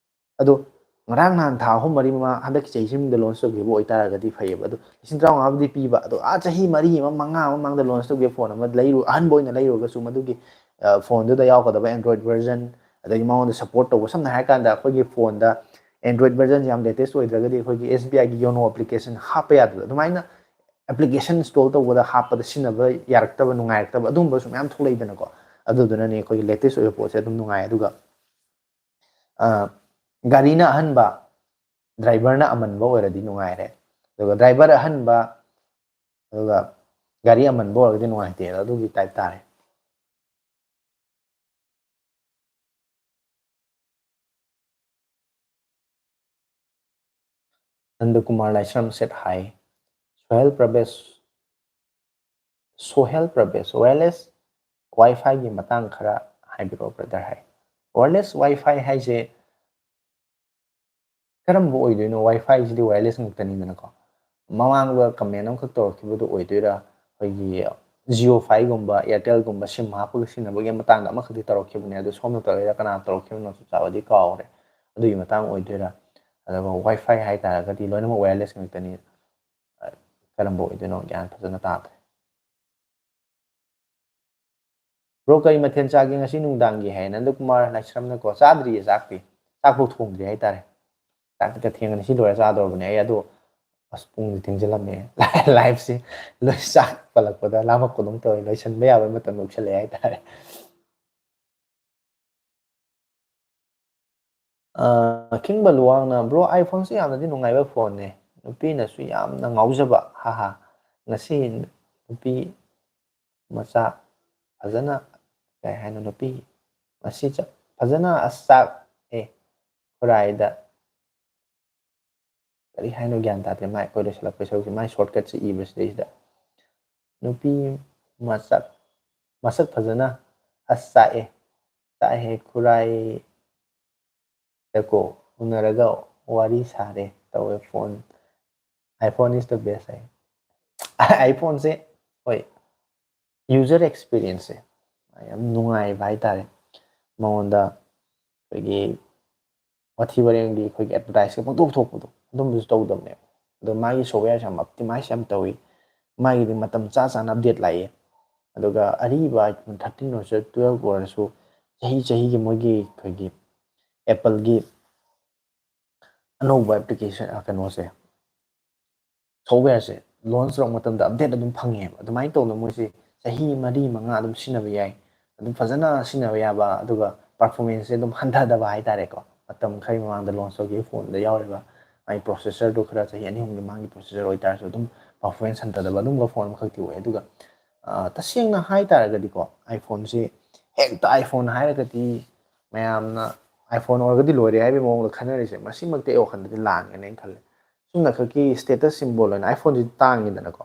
ꯑꯗꯣ ꯉꯔꯥꯡ ꯅꯍꯥꯟ ꯊꯥ ꯑꯍꯨꯝ ꯃꯔꯤ ꯃꯃꯥꯡ, ꯍꯟꯗꯛꯀꯤ ꯆꯍꯤ ꯁꯤꯃꯗ ꯂꯣꯟꯁ ꯇꯧꯈꯤꯕ ꯑꯣꯏꯇꯥꯔꯒꯗꯤ ꯐꯩꯌꯦꯕ꯫ ꯑꯗꯣ ꯂꯤꯁꯤꯡ ꯇꯔꯥꯃꯉꯥꯕꯨꯗꯤ ꯄꯤꯕ, ꯑꯗꯣ ꯑꯥ ꯆꯍꯤ ꯃꯔꯤ ꯑꯃ, ꯃꯉꯥ ꯑꯃ ꯃꯃꯥꯡꯗ ꯂꯣꯟꯁ ꯇꯧꯈꯤꯕ ꯐꯣꯟ ꯑꯃ ꯂꯩꯔꯨ-, ꯑꯍꯟꯕ ꯑꯣꯏꯅ ꯂꯩꯔꯨꯔꯒꯁꯨ, ꯃꯗꯨꯒꯤ, ꯑ, ꯐꯣꯟꯗꯨꯗ ꯌꯥꯎꯒꯗꯕ ꯑꯦꯟꯗ꯭ꯔꯣꯏꯗ ꯚꯔꯖꯟ, ꯑꯗꯒꯤ ꯃꯉꯣꯟꯗ ꯁꯄꯣꯔꯠ ꯇꯧꯕ, ꯁꯝꯅ ꯍꯥꯏꯔꯀꯥꯟꯗ ꯑꯩꯈꯣꯏꯒꯤ ꯐꯣꯟꯗ ꯑꯦꯟꯗ꯭ꯔꯣꯏꯗ ꯚꯔꯖꯟꯁꯦ ꯌꯥꯝ ꯂꯦꯇꯦꯁ ꯑꯣꯏꯗ꯭ꯔꯒꯗꯤ ꯑꯩꯈꯣꯏꯒꯤ ꯑꯦꯁ ꯕꯤ ꯑꯥꯏꯒꯤ ꯌꯣꯅꯣ ꯑꯦꯄ꯭ꯂꯤꯀꯦꯁꯟ ꯍꯥꯞꯄ ꯌꯥꯗꯕꯗꯣ, ꯑꯗꯨꯃꯥꯏꯅ ꯑꯦꯄ꯭ꯂꯤꯀꯦꯁꯟ ꯏꯟꯁꯇꯣꯜ ꯇꯧꯕꯗ ꯍꯥꯞꯄꯗ ꯁꯤꯖꯤꯟꯅꯕ ꯌꯥꯔꯛꯇꯕ, ꯅꯨꯡꯉꯥꯏꯔꯛꯇꯕ, ꯑꯗꯨꯒꯨꯝꯕꯁꯨ ꯃꯌꯥꯝ ꯊꯣꯛꯂꯛꯏꯗꯅꯀꯣ꯫ ꯑꯗꯨꯗꯨꯅꯅꯦ ꯑꯩꯈꯣꯏꯒꯤ ꯂꯦꯇꯦꯁ ꯑꯣꯏꯕ ꯄꯣꯠꯁꯦ ꯑꯗꯨꯝ ꯅꯨꯡꯉꯥꯏ꯫ ꯑꯗꯨꯒ ꯑ, ꯒꯥꯔꯤꯅ ꯑꯍꯟꯕ, ꯗ꯭ꯔꯥꯏꯚꯔꯅ ꯑꯃꯟꯕ ꯑꯣꯏꯔꯗꯤ ꯅꯨꯡꯉꯥꯏꯔꯦ꯫ ꯑꯗꯨꯒ ꯗ꯭ꯔꯥꯏꯚꯔ ꯑꯍꯟꯕ, ꯑꯗꯨꯒ ꯒꯥꯔꯤ ꯑꯃꯟꯕ ꯑꯣꯏꯔꯒꯗꯤ ꯅꯨꯡꯉꯥꯏꯇꯦ꯫ ꯑꯗꯨꯒꯤ ꯇꯥꯏꯞ ꯇꯥꯔꯦ꯫ ꯅꯟꯗꯀꯨꯃꯥꯔ ꯂꯥꯏꯁ꯭ꯔꯝ said hi. Sohail ꯄ꯭ꯔꯕꯦꯁ, Sohail ꯄ꯭ꯔꯕꯦꯁ, wireless ꯋꯥꯏꯐꯥꯏꯒꯤ ꯃꯇꯥꯡ ꯈꯔ ꯍꯥꯏꯕꯤꯔꯛꯑꯣ ꯕ꯭ꯔꯗꯔ ꯍꯥꯏ꯫ ꯋꯥꯏꯌꯔꯂꯦꯁ ꯋꯥꯏꯐꯥꯏ ꯍꯥꯏꯁꯦ ꯀꯔꯝꯕ ꯑꯣꯏꯗꯣꯏꯅꯣ? ꯋꯥꯏꯐꯥꯏꯁꯤꯗꯤ ꯋꯥꯏꯌꯔꯂꯦꯁ ꯉꯥꯛꯇꯅꯤꯗꯅꯀꯣ꯫ ꯃꯃꯥꯡꯗ ꯀꯃꯦꯟ ꯑꯃꯈꯛ ꯇꯧꯔꯛꯈꯤꯕꯗꯣ ꯑꯣꯏꯗꯣꯏꯔꯥ? ꯑꯩꯈꯣꯏꯒꯤ ꯖꯤꯑꯣ ꯐꯥꯏꯒꯨꯝꯕ, ꯑꯦꯌꯥꯔꯇꯦꯜꯒꯨꯝꯕ ꯁꯤꯝ ꯍꯥꯞꯄꯒ ꯁꯤꯖꯤꯟꯅꯕꯒꯤ ꯃꯇꯥꯡꯗ ꯑꯃꯈꯛꯇꯤ ꯇꯧꯔꯛꯈꯤꯕꯅꯦ꯫ ꯑꯗꯨ ꯁꯣꯝꯅ ꯇꯧꯔꯛꯏꯔꯥ ꯀꯅꯥ ꯇꯧꯔꯛꯈꯤꯕꯅꯣ ꯆꯞ ꯆꯥꯕꯗꯤ ꯀꯥꯎꯔꯦ꯫ ꯑꯗꯨꯒꯤ ꯃꯇꯥꯡ ꯑꯣꯏꯗꯣꯏꯔꯥ? ꯑꯗꯨꯒ ꯋꯥꯏꯐꯥꯏ ꯍꯥꯏꯇꯥꯔꯒꯗꯤ ꯂꯣꯏꯅꯃꯛ ꯋꯥꯏꯌꯔꯂꯦꯁ ꯉꯥꯛꯇꯅꯤ꯫ ꯀꯔꯝꯕ ꯑꯣꯏꯗꯣꯏꯅꯣ ꯒ꯭ꯌꯥꯟ ꯐꯖꯅ ꯇꯥꯗ꯭ꯔꯦ꯫ ꯕ꯭ꯔꯣ, ꯀꯔꯤ ꯃꯊꯦꯜ ꯆꯥꯒꯦ ꯉꯁꯤ ꯅꯨꯡꯗꯥꯡꯒꯤ ꯍꯥꯏ ꯅꯟꯗꯀꯨꯃꯥꯔ ꯂꯥꯏꯁ꯭ꯔꯝꯅꯀꯣ꯫ ꯆꯥꯗ꯭ꯔꯤꯌꯦ ꯆꯥꯛꯇꯤ꯫ ꯆꯥꯛꯐꯥꯎ ꯊꯣꯡꯗ꯭ꯔꯤ ꯍꯥꯏꯇꯥꯔꯦ꯫ ꯆꯥꯛꯇꯤ ꯈꯔ ꯊꯦꯡꯉꯅꯤ꯫ ꯁꯤ ꯂꯣꯏꯔ ꯆꯥꯗꯧꯔꯕꯅꯦ ꯑꯩ꯫ ꯑꯗꯣ ꯑꯁ, ꯄꯨꯡꯁꯦ ꯊꯦꯡꯖꯤꯜꯂꯝꯃꯦ꯫ ꯂꯥꯏꯐꯁꯦ ꯂꯣꯏ ꯆꯥꯛ ꯄꯜꯂꯛꯄꯗ ꯂꯥꯝꯃꯛꯄꯗꯧ ꯇꯧꯋꯦ꯫ ꯂꯣꯏꯁꯟꯕ ꯌꯥꯕꯒꯤ ꯃꯇꯝ ꯌꯧꯁꯜꯂꯛꯑꯦ ꯍꯥꯏꯇꯥꯔꯦ꯫ ꯑ, ꯈꯤꯡꯕ ꯂꯨꯋꯥꯡꯅ, "ꯕ꯭ꯔꯣ, iPhoneꯁꯦ ꯌꯥꯝꯅꯗꯤ ꯅꯨꯡꯉꯥꯏꯕ ꯐꯣꯟꯅꯦ, ꯅꯨꯄꯤꯅꯁꯨ ꯌꯥꯝꯅ ꯉꯥꯎꯖꯕ, ꯍꯥꯍꯥ꯫ ꯉꯁꯤ ꯅꯨꯄꯤ ꯃꯆꯥ ꯐꯖꯅ, ꯀꯩ ꯍꯥꯏꯅꯣ, ꯅꯨꯄꯤ ꯃꯁꯤ ꯆ-, ꯐꯖꯅ ꯑꯁ ꯆꯥꯛ, ꯑꯦ, ꯈꯨꯔꯥꯏꯗ", ꯀꯔꯤ ꯍꯥꯏꯅꯣ ꯒ꯭ꯌꯥꯟ ꯇꯥꯗ꯭ꯔꯦ꯫ ꯃꯥꯏ ꯑꯩꯈꯣꯏ ꯂꯣꯏꯁꯤꯜꯂꯛꯄꯩ ꯁꯔꯨꯛꯁꯦ, ꯃꯥꯏ shortcutꯁꯦ ꯏꯕꯁꯤꯗꯩꯁꯤꯗ꯫ ꯅꯨꯄꯤ ꯃꯁꯛ, ꯃꯁꯛ ꯐꯖꯅ ꯑꯁ ꯆꯥꯛꯑꯦ, ꯆꯥꯛꯑꯦ ꯈꯨꯔꯥꯏꯗꯀꯣ ꯎꯅꯔꯒ ꯋꯥꯔꯤ ꯁꯥꯔꯦ ꯇꯧꯋꯦ꯫ Phone, iPhone is the best ꯍꯥꯏ꯫ iPhoneꯁꯦ, ꯍꯣꯏ, user experienceꯁꯦ ꯌꯥꯝ ꯅꯨꯡꯉꯥꯏꯕ ꯍꯥꯏꯇꯥꯔꯦ꯫ ꯃꯉꯣꯟꯗ ꯑꯩꯈꯣꯏꯒꯤ ꯋꯥꯊꯤ ꯋꯥꯔꯦꯡꯒꯤ ꯑꯩꯈꯣꯏꯒꯤ advertiseꯀ ꯄꯪꯊꯣꯛ ꯊꯣꯛꯄꯗꯣ, ꯑꯗꯨꯝꯕꯁꯨ ꯇꯧꯗꯕꯅꯦꯕ꯫ ꯑꯗꯣ ꯃꯥꯒꯤ softwareꯁꯦ ꯌꯥꯝ optimize ꯌꯥꯝ ꯇꯧꯏ꯫ ꯃꯥꯒꯤ ꯃꯇꯝ ꯆꯥ ꯆꯥꯅ update ꯂꯥꯛꯏ꯫ ꯑꯗꯨꯒ ꯑꯔꯤꯕ iPhone thirteen ꯑꯣꯏꯔꯁꯨ, twelve ꯑꯣꯏꯔꯁꯨ, ꯆꯍꯤ ꯆꯍꯤꯒꯤ ꯃꯣꯏꯒꯤ ꯑꯩꯈꯣꯏꯒꯤ Appleꯒꯤ ꯑꯅꯧꯕ application, ꯑ, ꯀꯩꯅꯣꯁꯦ, softwareꯁꯦ ꯂꯣꯟꯁ ꯇꯧꯔꯛꯄ ꯃꯇꯝꯗ ꯑꯞꯗꯦꯠ ꯑꯗꯨꯝ ꯐꯪꯉꯦꯕ꯫ ꯑꯗꯨꯃꯥꯏꯅ ꯇꯧꯗꯅ ꯃꯣꯏꯁꯦ ꯆꯍꯤ ꯃꯔꯤ ꯃꯉꯥ ꯑꯗꯨꯝ ꯁꯤꯖꯤꯟꯅꯕ ꯌꯥꯏ, ꯑꯗꯨꯝ ꯐꯖꯅ ꯁꯤꯖꯤꯟꯅꯕ ꯌꯥꯕ, ꯑꯗꯨꯒ ꯄꯔꯐꯣꯔꯃꯦꯟꯁꯁꯦ ꯑꯗꯨꯝ ꯍꯟꯊꯗꯕ ꯍꯥꯏꯇꯥꯔꯦꯀꯣ꯫ ꯃꯇꯝ ꯈꯔꯒꯤ ꯃꯃꯥꯡꯗ ꯂꯣꯟꯁ ꯇꯧꯈꯤꯕ ꯐꯣꯟꯗ ꯌꯥꯎꯔꯤꯕ ꯃꯥꯒꯤ ꯄ꯭ꯔꯣꯁꯦꯁꯔꯗꯣ ꯈꯔ ꯆꯍꯤ ꯑꯅꯤ ꯑꯍꯨꯝꯒꯤ ꯃꯃꯥꯡꯒꯤ ꯄ꯭ꯔꯣꯁꯦꯁꯔ ꯑꯣꯏꯇꯥꯔꯁꯨ ꯑꯗꯨꯝ ꯄꯔꯐꯣꯔꯃꯦꯟꯁ ꯍꯟꯊꯗꯕ ꯑꯗꯨꯝꯕ ꯐꯣꯟ ꯑꯃꯈꯛꯇꯤ ꯑꯣꯏ꯫ ꯑꯗꯨꯒ ꯑ, ꯇꯁꯦꯡꯅ ꯍꯥꯏꯇꯥꯔꯒꯗꯤꯀꯣ, iPhoneꯁꯤ ꯍꯦꯛꯇ iPhone ꯍꯥꯏꯔꯒꯗꯤ ꯃꯌꯥꯝꯅ iPhone ꯑꯣꯏꯔꯒꯗꯤ ꯂꯣꯏꯔꯦ ꯍꯥꯏꯕꯒꯤ ꯃꯑꯣꯡꯗ ꯈꯟꯅꯔꯤꯁꯦ, ꯃꯁꯤꯃꯛꯇꯤ ꯑꯩ ꯋꯥꯈꯜꯗꯗꯤ ꯂꯥꯟꯒꯅꯦꯅ ꯈꯜꯂꯦ꯫ ꯁꯨꯝꯅ ꯈꯛꯀꯤ status symbol ꯑꯣꯏꯅ iPhoneꯁꯤ ꯇꯥꯡꯉꯤꯗꯅꯀꯣ,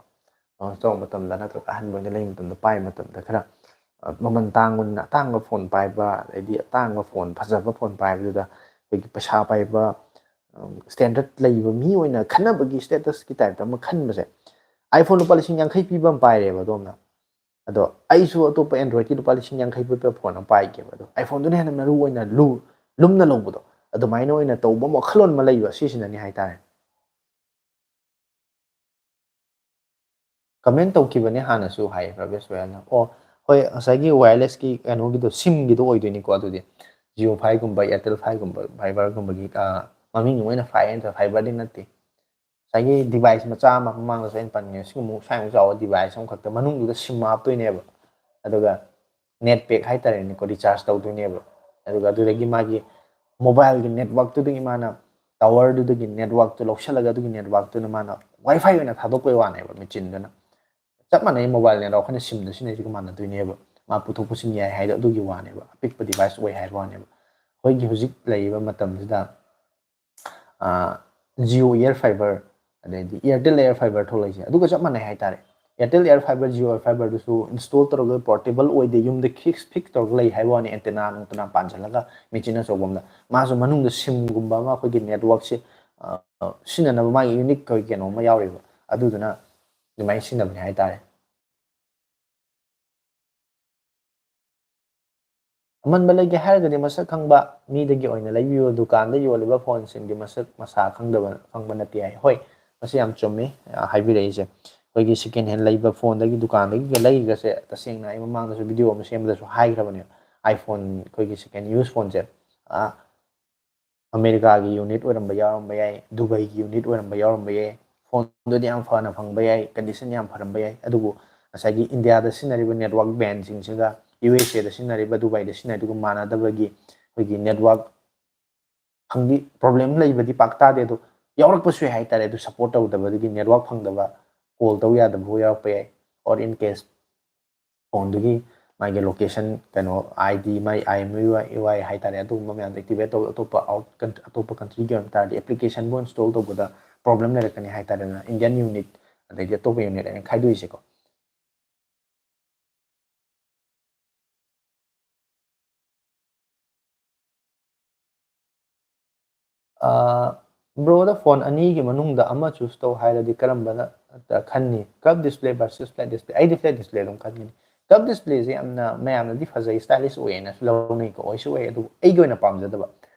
ꯂꯣꯟꯁ ꯇꯧꯕ ꯃꯇꯝꯗ ꯅꯠꯇ꯭ꯔꯒ ꯑꯍꯟꯕ ꯑꯣꯏꯅ ꯂꯩꯕ ꯃꯇꯝꯗ, ꯄꯥꯏꯕ ꯃꯇꯝꯗ ꯈꯔ, ꯑ, ꯃꯃꯜ ꯇꯥꯡꯕꯅꯤꯅ ꯑꯇꯥꯡꯕ ꯐꯣꯟ ꯄꯥꯏꯕ, ꯑꯗꯩꯗꯤ ꯑꯇꯥꯡꯕ ꯐꯣꯟ, ꯐꯖꯕ ꯐꯣꯟ ꯄꯥꯏꯕꯗꯨꯗ ꯑꯩꯈꯣꯏꯒꯤ ꯄꯩꯁꯥ ꯄꯥꯏꯕ, ꯁ꯭ꯇꯦꯟꯗꯔꯠ ꯂꯩꯕ ꯃꯤ ꯑꯣꯏꯅ ꯈꯟꯅꯕꯒꯤ statusꯀꯤ typeꯇ ꯑꯃ ꯈꯟꯕꯁꯦ, iPhone ꯂꯨꯄꯥ ꯂꯤꯁꯤꯡ ꯌꯥꯡꯈꯩ ꯄꯤꯕ ꯑꯃ ꯄꯥꯏꯔꯦꯕ ꯑꯗꯣꯝꯅ꯫ ꯑꯗꯣ ꯑꯩꯁꯨ ꯑꯇꯣꯞꯄ Androidꯀꯤ ꯂꯨꯄꯥ ꯂꯤꯁꯤꯡ ꯌꯥꯡꯈꯩ ꯄꯤꯕ ꯐꯣꯟ ꯑꯃ ꯄꯥꯏꯒꯦꯕ꯫ ꯑꯗꯣ iPhoneꯗꯨꯅ ꯍꯦꯟꯅ ꯃꯔꯨ ꯑꯣꯏꯅ ꯂꯨ-, ꯂꯨꯝꯅ ꯂꯧꯕꯗꯣ, ꯑꯗꯨꯃꯥꯏꯅ ꯑꯣꯏꯅ ꯇꯧꯕ ꯑꯃ ꯋꯥꯈꯜꯂꯣꯟ ꯑꯃ ꯂꯩꯕ, ꯁꯤꯁꯤꯅꯅꯤ ꯍꯥꯏꯇꯥꯔꯦ꯫ ꯀꯃꯦꯟ ꯇꯧꯈꯤꯕꯅꯦ ꯍꯥꯟꯅꯁꯨ ꯍꯥꯏ ꯔꯕꯤꯁ ꯔꯣꯌꯦꯜꯅ꯫ ꯑꯣ, ꯍꯣꯏ, ꯉꯁꯥꯏꯒꯤ wirelessꯀꯤ ꯀꯩꯅꯣꯒꯤꯗꯣ, SIMꯒꯤꯗꯣ ꯑꯣꯏꯗꯣꯏꯅꯤꯀꯣ꯫ ꯑꯗꯨꯗꯤ Jio Fiberꯒꯨꯝꯕ, Airtel Fiberꯒꯨꯝꯕ, Fiberꯒꯨꯝꯕꯒꯤ, ꯑ, ꯃꯃꯤꯡ ꯑꯣꯏꯅ Fi ꯍꯥꯏꯅ ꯇꯧ-, Fiberꯗꯤ ꯅꯠꯇꯦ꯫ ꯉꯁꯥꯏꯒꯤ device ꯃꯆꯥ ꯑꯃ ꯃꯃꯥꯡꯗꯁꯨ ꯑꯩꯅ ꯄꯟꯈꯤꯕ, ꯁꯤꯒꯨꯝꯕ ꯁ꯭ꯋꯥꯏꯃꯨꯛ ꯆꯥꯎꯕ device ꯑꯃꯈꯛꯇ ꯃꯅꯨꯡꯗꯨꯗ SIM ꯍꯥꯞꯇꯣꯏꯅꯦꯕ꯫ ꯑꯗꯨꯒ net pack ꯍꯥꯏꯇꯥꯔꯦꯅꯦꯀꯣ, recharge ꯇꯧꯗꯣꯏꯅꯦꯕ꯫ ꯑꯗꯨꯒ ꯑꯗꯨꯗꯒꯤ ꯃꯥꯒꯤ mobileꯒꯤ networkꯇꯨꯗꯒꯤ ꯃꯥꯅ towerꯗꯨꯗꯒꯤ networkꯇꯨ ꯂꯧꯁꯜꯂꯒ ꯑꯗꯨꯒꯤ networkꯇꯨꯅ ꯃꯥꯅ WiFi ꯑꯣꯏꯅ ꯊꯥꯗꯣꯛꯄꯩ ꯋꯥꯅꯦꯕ ꯃꯦꯆꯤꯟꯗꯨꯅ꯫ ꯆꯞ ꯃꯥꯟꯅꯩ, mobile network ꯑꯩꯈꯣꯏꯅ SIMꯗ ꯁꯤꯖꯤꯟꯅꯩꯁꯤꯒ ꯃꯥꯟꯅꯗꯣꯏꯅꯦꯕ꯫ ꯃꯥ ꯄꯨꯊꯣꯛ ꯄꯨꯁꯤꯟ ꯌꯥꯏ ꯍꯥꯏꯗꯣ ꯑꯗꯨꯒꯤ ꯋꯥꯅꯦꯕ, ꯑꯄꯤꯛꯄ device ꯑꯣꯏ ꯍꯥꯏꯕ ꯋꯥꯅꯦꯕ꯫ ꯑꯩꯈꯣꯏꯒꯤ ꯍꯧꯖꯤꯛ ꯂꯩꯔꯤꯕ ꯃꯇꯝꯁꯤꯗ, ꯑ, Jio Air Fiber, ꯑꯗꯩꯗꯤ Airtel Air Fiber ꯊꯣꯛꯂꯛꯏꯁꯦ ꯑꯗꯨꯒ ꯆꯞ ꯃꯥꯟꯅꯩ ꯍꯥꯏꯇꯥꯔꯦ꯫ Airtel Air Fiber, Jio Air Fiberꯗꯨꯁꯨ install ꯇꯧꯔꯒ portable ꯑꯣꯏꯗꯦ, ꯌꯨꯝꯗ fix, fix ꯇꯧꯔꯒ ꯂꯩ ꯍꯥꯏꯕ ꯋꯥꯅꯤ, antenna ꯅꯨꯡꯇꯅꯥ ꯄꯥꯟꯁꯤꯜꯂꯒ ꯃꯦꯆꯤꯟ ꯑꯆꯧꯕ ꯑꯃꯗ꯫ ꯃꯥꯁꯨ ꯃꯅꯨꯡꯗ SIMꯒꯨꯝꯕ ꯑꯃ ꯑꯩꯈꯣꯏꯒꯤ networkꯁꯦ, ꯑ, ꯁꯤꯖꯤꯟꯅꯅꯕ ꯃꯥꯒꯤ unique ꯑꯩꯈꯣꯏ ꯀꯩꯅꯣ ꯑꯃ ꯌꯥꯎꯔꯤꯕ, ꯑꯗꯨꯗꯨꯅ ꯑꯗꯨꯃꯥꯏꯅ ꯁꯤꯖꯤꯟꯅꯕꯅꯦ ꯍꯥꯏꯇꯥꯔꯦ꯫ ꯑꯃꯟꯕ ꯂꯩꯒꯦ ꯍꯥꯏꯔꯒꯗꯤ ꯃꯁꯛ ꯈꯪꯕ ꯃꯤꯗꯒꯤ ꯑꯣꯏꯅ ꯂꯩꯕꯤꯌꯨ꯫ ꯗꯨꯀꯥꯟꯗ ꯌꯣꯜꯂꯤꯕ ꯐꯣꯟꯁꯤꯡꯗꯤ ꯃꯁꯛ ꯃꯁꯥ ꯈꯪꯗꯕ, ꯈꯪꯕ ꯅꯠꯇꯦ ꯍꯥꯏ꯫ ꯍꯣꯏ, ꯃꯁꯤ ꯌꯥꯝ ꯆꯨꯝꯃꯤ, ꯑ, ꯍꯥꯏꯕꯤꯔꯛꯏꯁꯦ꯫ ꯑꯩꯈꯣꯏꯒꯤ second hand ꯂꯩꯕ ꯐꯣꯟꯗꯒꯤ ꯗꯨꯀꯥꯟꯗꯒꯤꯒ ꯂꯩꯔꯤꯒꯁꯦ, ꯇꯁꯦꯡꯅ ꯑꯩ ꯃꯃꯥꯡꯗꯁꯨ video ꯑꯃ ꯁꯦꯝꯕꯗꯁꯨ ꯍꯥꯏꯈ꯭ꯔꯕꯅꯦ꯫ iPhone, ꯑꯩꯈꯣꯏꯒꯤ second use phoneꯁꯦ, ꯑ, ꯑꯃꯦꯔꯤꯀꯥꯒꯤ unit ꯑꯣꯏꯔꯝꯕ ꯌꯥꯎꯔꯝꯕ ꯌꯥꯏ, ꯗꯨꯕꯩꯒꯤ unit ꯑꯣꯏꯔꯝꯕ ꯌꯥꯎꯔꯝꯕ ꯌꯥꯏ, ꯐꯣꯟꯗꯨꯗꯤ ꯌꯥꯝ ꯐꯅ ꯐꯪꯕ ꯌꯥꯏ, ꯀꯟꯗꯤꯁꯟ ꯌꯥꯝ ꯐꯔꯝꯕ ꯌꯥꯏ, ꯑꯗꯨꯕꯨ ꯉꯁꯥꯏꯒꯤ ꯏꯟꯗꯤꯌꯥꯗ ꯁꯤꯖꯤꯟꯅꯔꯤꯕ ꯅꯦꯠꯋꯥꯛ ꯕꯦꯟꯁꯤꯡꯁꯤꯒ ꯌꯨ ꯑꯦꯁ ꯑꯦꯗ ꯁꯤꯖꯤꯟꯅꯔꯤꯕ, ꯗꯨꯕꯥꯏꯗ ꯁꯤꯖꯤꯟꯅꯔꯤꯗꯨꯒ ꯃꯥꯟꯅꯗꯕꯒꯤ ꯑꯩꯈꯣꯏꯒꯤ ꯅꯦꯠꯋꯥꯛ ꯐꯪꯗꯤ ꯄ꯭ꯔꯣꯕ꯭ꯂꯦꯝ ꯂꯩꯕꯗꯤ ꯄꯥꯛ ꯇꯥꯗꯦ, ꯑꯗꯣ ꯌꯥꯎꯔꯛꯄꯁꯨ ꯌꯥꯏ ꯍꯥꯏꯇꯥꯔꯦ꯫ ꯑꯗꯨ ꯁꯞꯄꯣꯔꯠ ꯇꯧꯗꯕꯗꯒꯤ ꯅꯦꯠꯋꯥꯛ ꯐꯪꯗꯕ, ꯀꯣꯜ ꯇꯧ ꯌꯥꯗꯕ ꯌꯥꯎꯔꯛꯄ ꯌꯥꯏ꯫ ꯑꯣꯔ ꯏꯟ ꯀꯦꯁ ꯐꯣꯟꯗꯨꯒꯤ ꯃꯥꯒꯤ ꯂꯣꯀꯦꯁꯟ, ꯀꯩꯅꯣ, I D, my I M U I ꯍꯥꯏꯇꯥꯔꯦ, ꯑꯗꯨꯒꯨꯝꯕ ꯃꯌꯥꯝꯗꯣ ꯑꯦꯛꯇꯤꯚꯦꯠ ꯇꯧ, ꯑꯇꯣꯞꯄ ꯑꯥꯎꯠ, ꯑꯇꯣꯞꯄ ꯀꯟꯇ꯭ꯔꯤꯒꯤ ꯑꯣꯏꯕ ꯇꯥꯔꯗꯤ ꯑꯦꯄ꯭ꯂꯤꯀꯦꯁꯟꯕꯨ ꯏꯟꯁꯇꯣꯜ ꯇꯧꯕꯗ ꯄ꯭ꯔꯣꯕ꯭ꯂꯦꯝ ꯂꯩꯔꯛꯀꯅꯤ ꯍꯥꯏꯇꯥꯔꯦ꯫ ꯑꯗꯨꯅ ꯏꯟꯗꯤꯌꯥꯟ ꯌꯨꯅꯤꯠ ꯑꯗꯩꯗꯤ ꯑꯇꯣꯞꯄ ꯌꯨꯅꯤꯠ ꯑꯅ ꯈꯥꯏꯗꯣꯛꯏꯁꯦꯀꯣ꯫ ꯕ꯭ꯔꯣꯗ ꯐꯣꯟ ꯑꯅꯤꯒꯤ ꯃꯅꯨꯡꯗ ꯑꯃ ꯆꯨꯁ ꯇꯧ ꯍꯥꯏꯔꯗꯤ ꯀꯔꯝꯕꯅ ꯈꯟꯅꯤ? ꯀꯔꯞ ꯗꯤꯁꯄ꯭ꯂꯦ ꯚꯔꯁꯦꯁ ꯐ꯭ꯂꯦꯠ ꯗꯤꯁꯄ꯭ꯂꯦ? ꯑꯩꯗꯤ ꯐ꯭ꯂꯦꯠ ꯗꯤꯁꯄ꯭ꯂꯦ ꯑꯗꯨꯝ ꯈꯟꯒꯅꯤ꯫ ꯀꯔꯞ ꯗꯤꯁꯄ꯭ꯂꯦꯁꯦ ꯌꯥꯝꯅ ꯃꯌꯥꯝꯅꯗꯤ ꯐꯖꯩ, ꯁ꯭ꯇꯥꯏꯂꯤꯁ ꯑꯣꯏꯌꯦꯅꯁꯨ ꯂꯧꯅꯩꯀꯣ, ꯑꯣꯏꯁꯨ ꯑꯣꯏ, ꯑꯗꯨꯕꯨ ꯑꯩꯒꯤ ꯑꯣꯏꯅ ꯄꯥꯝꯖꯗꯕ꯫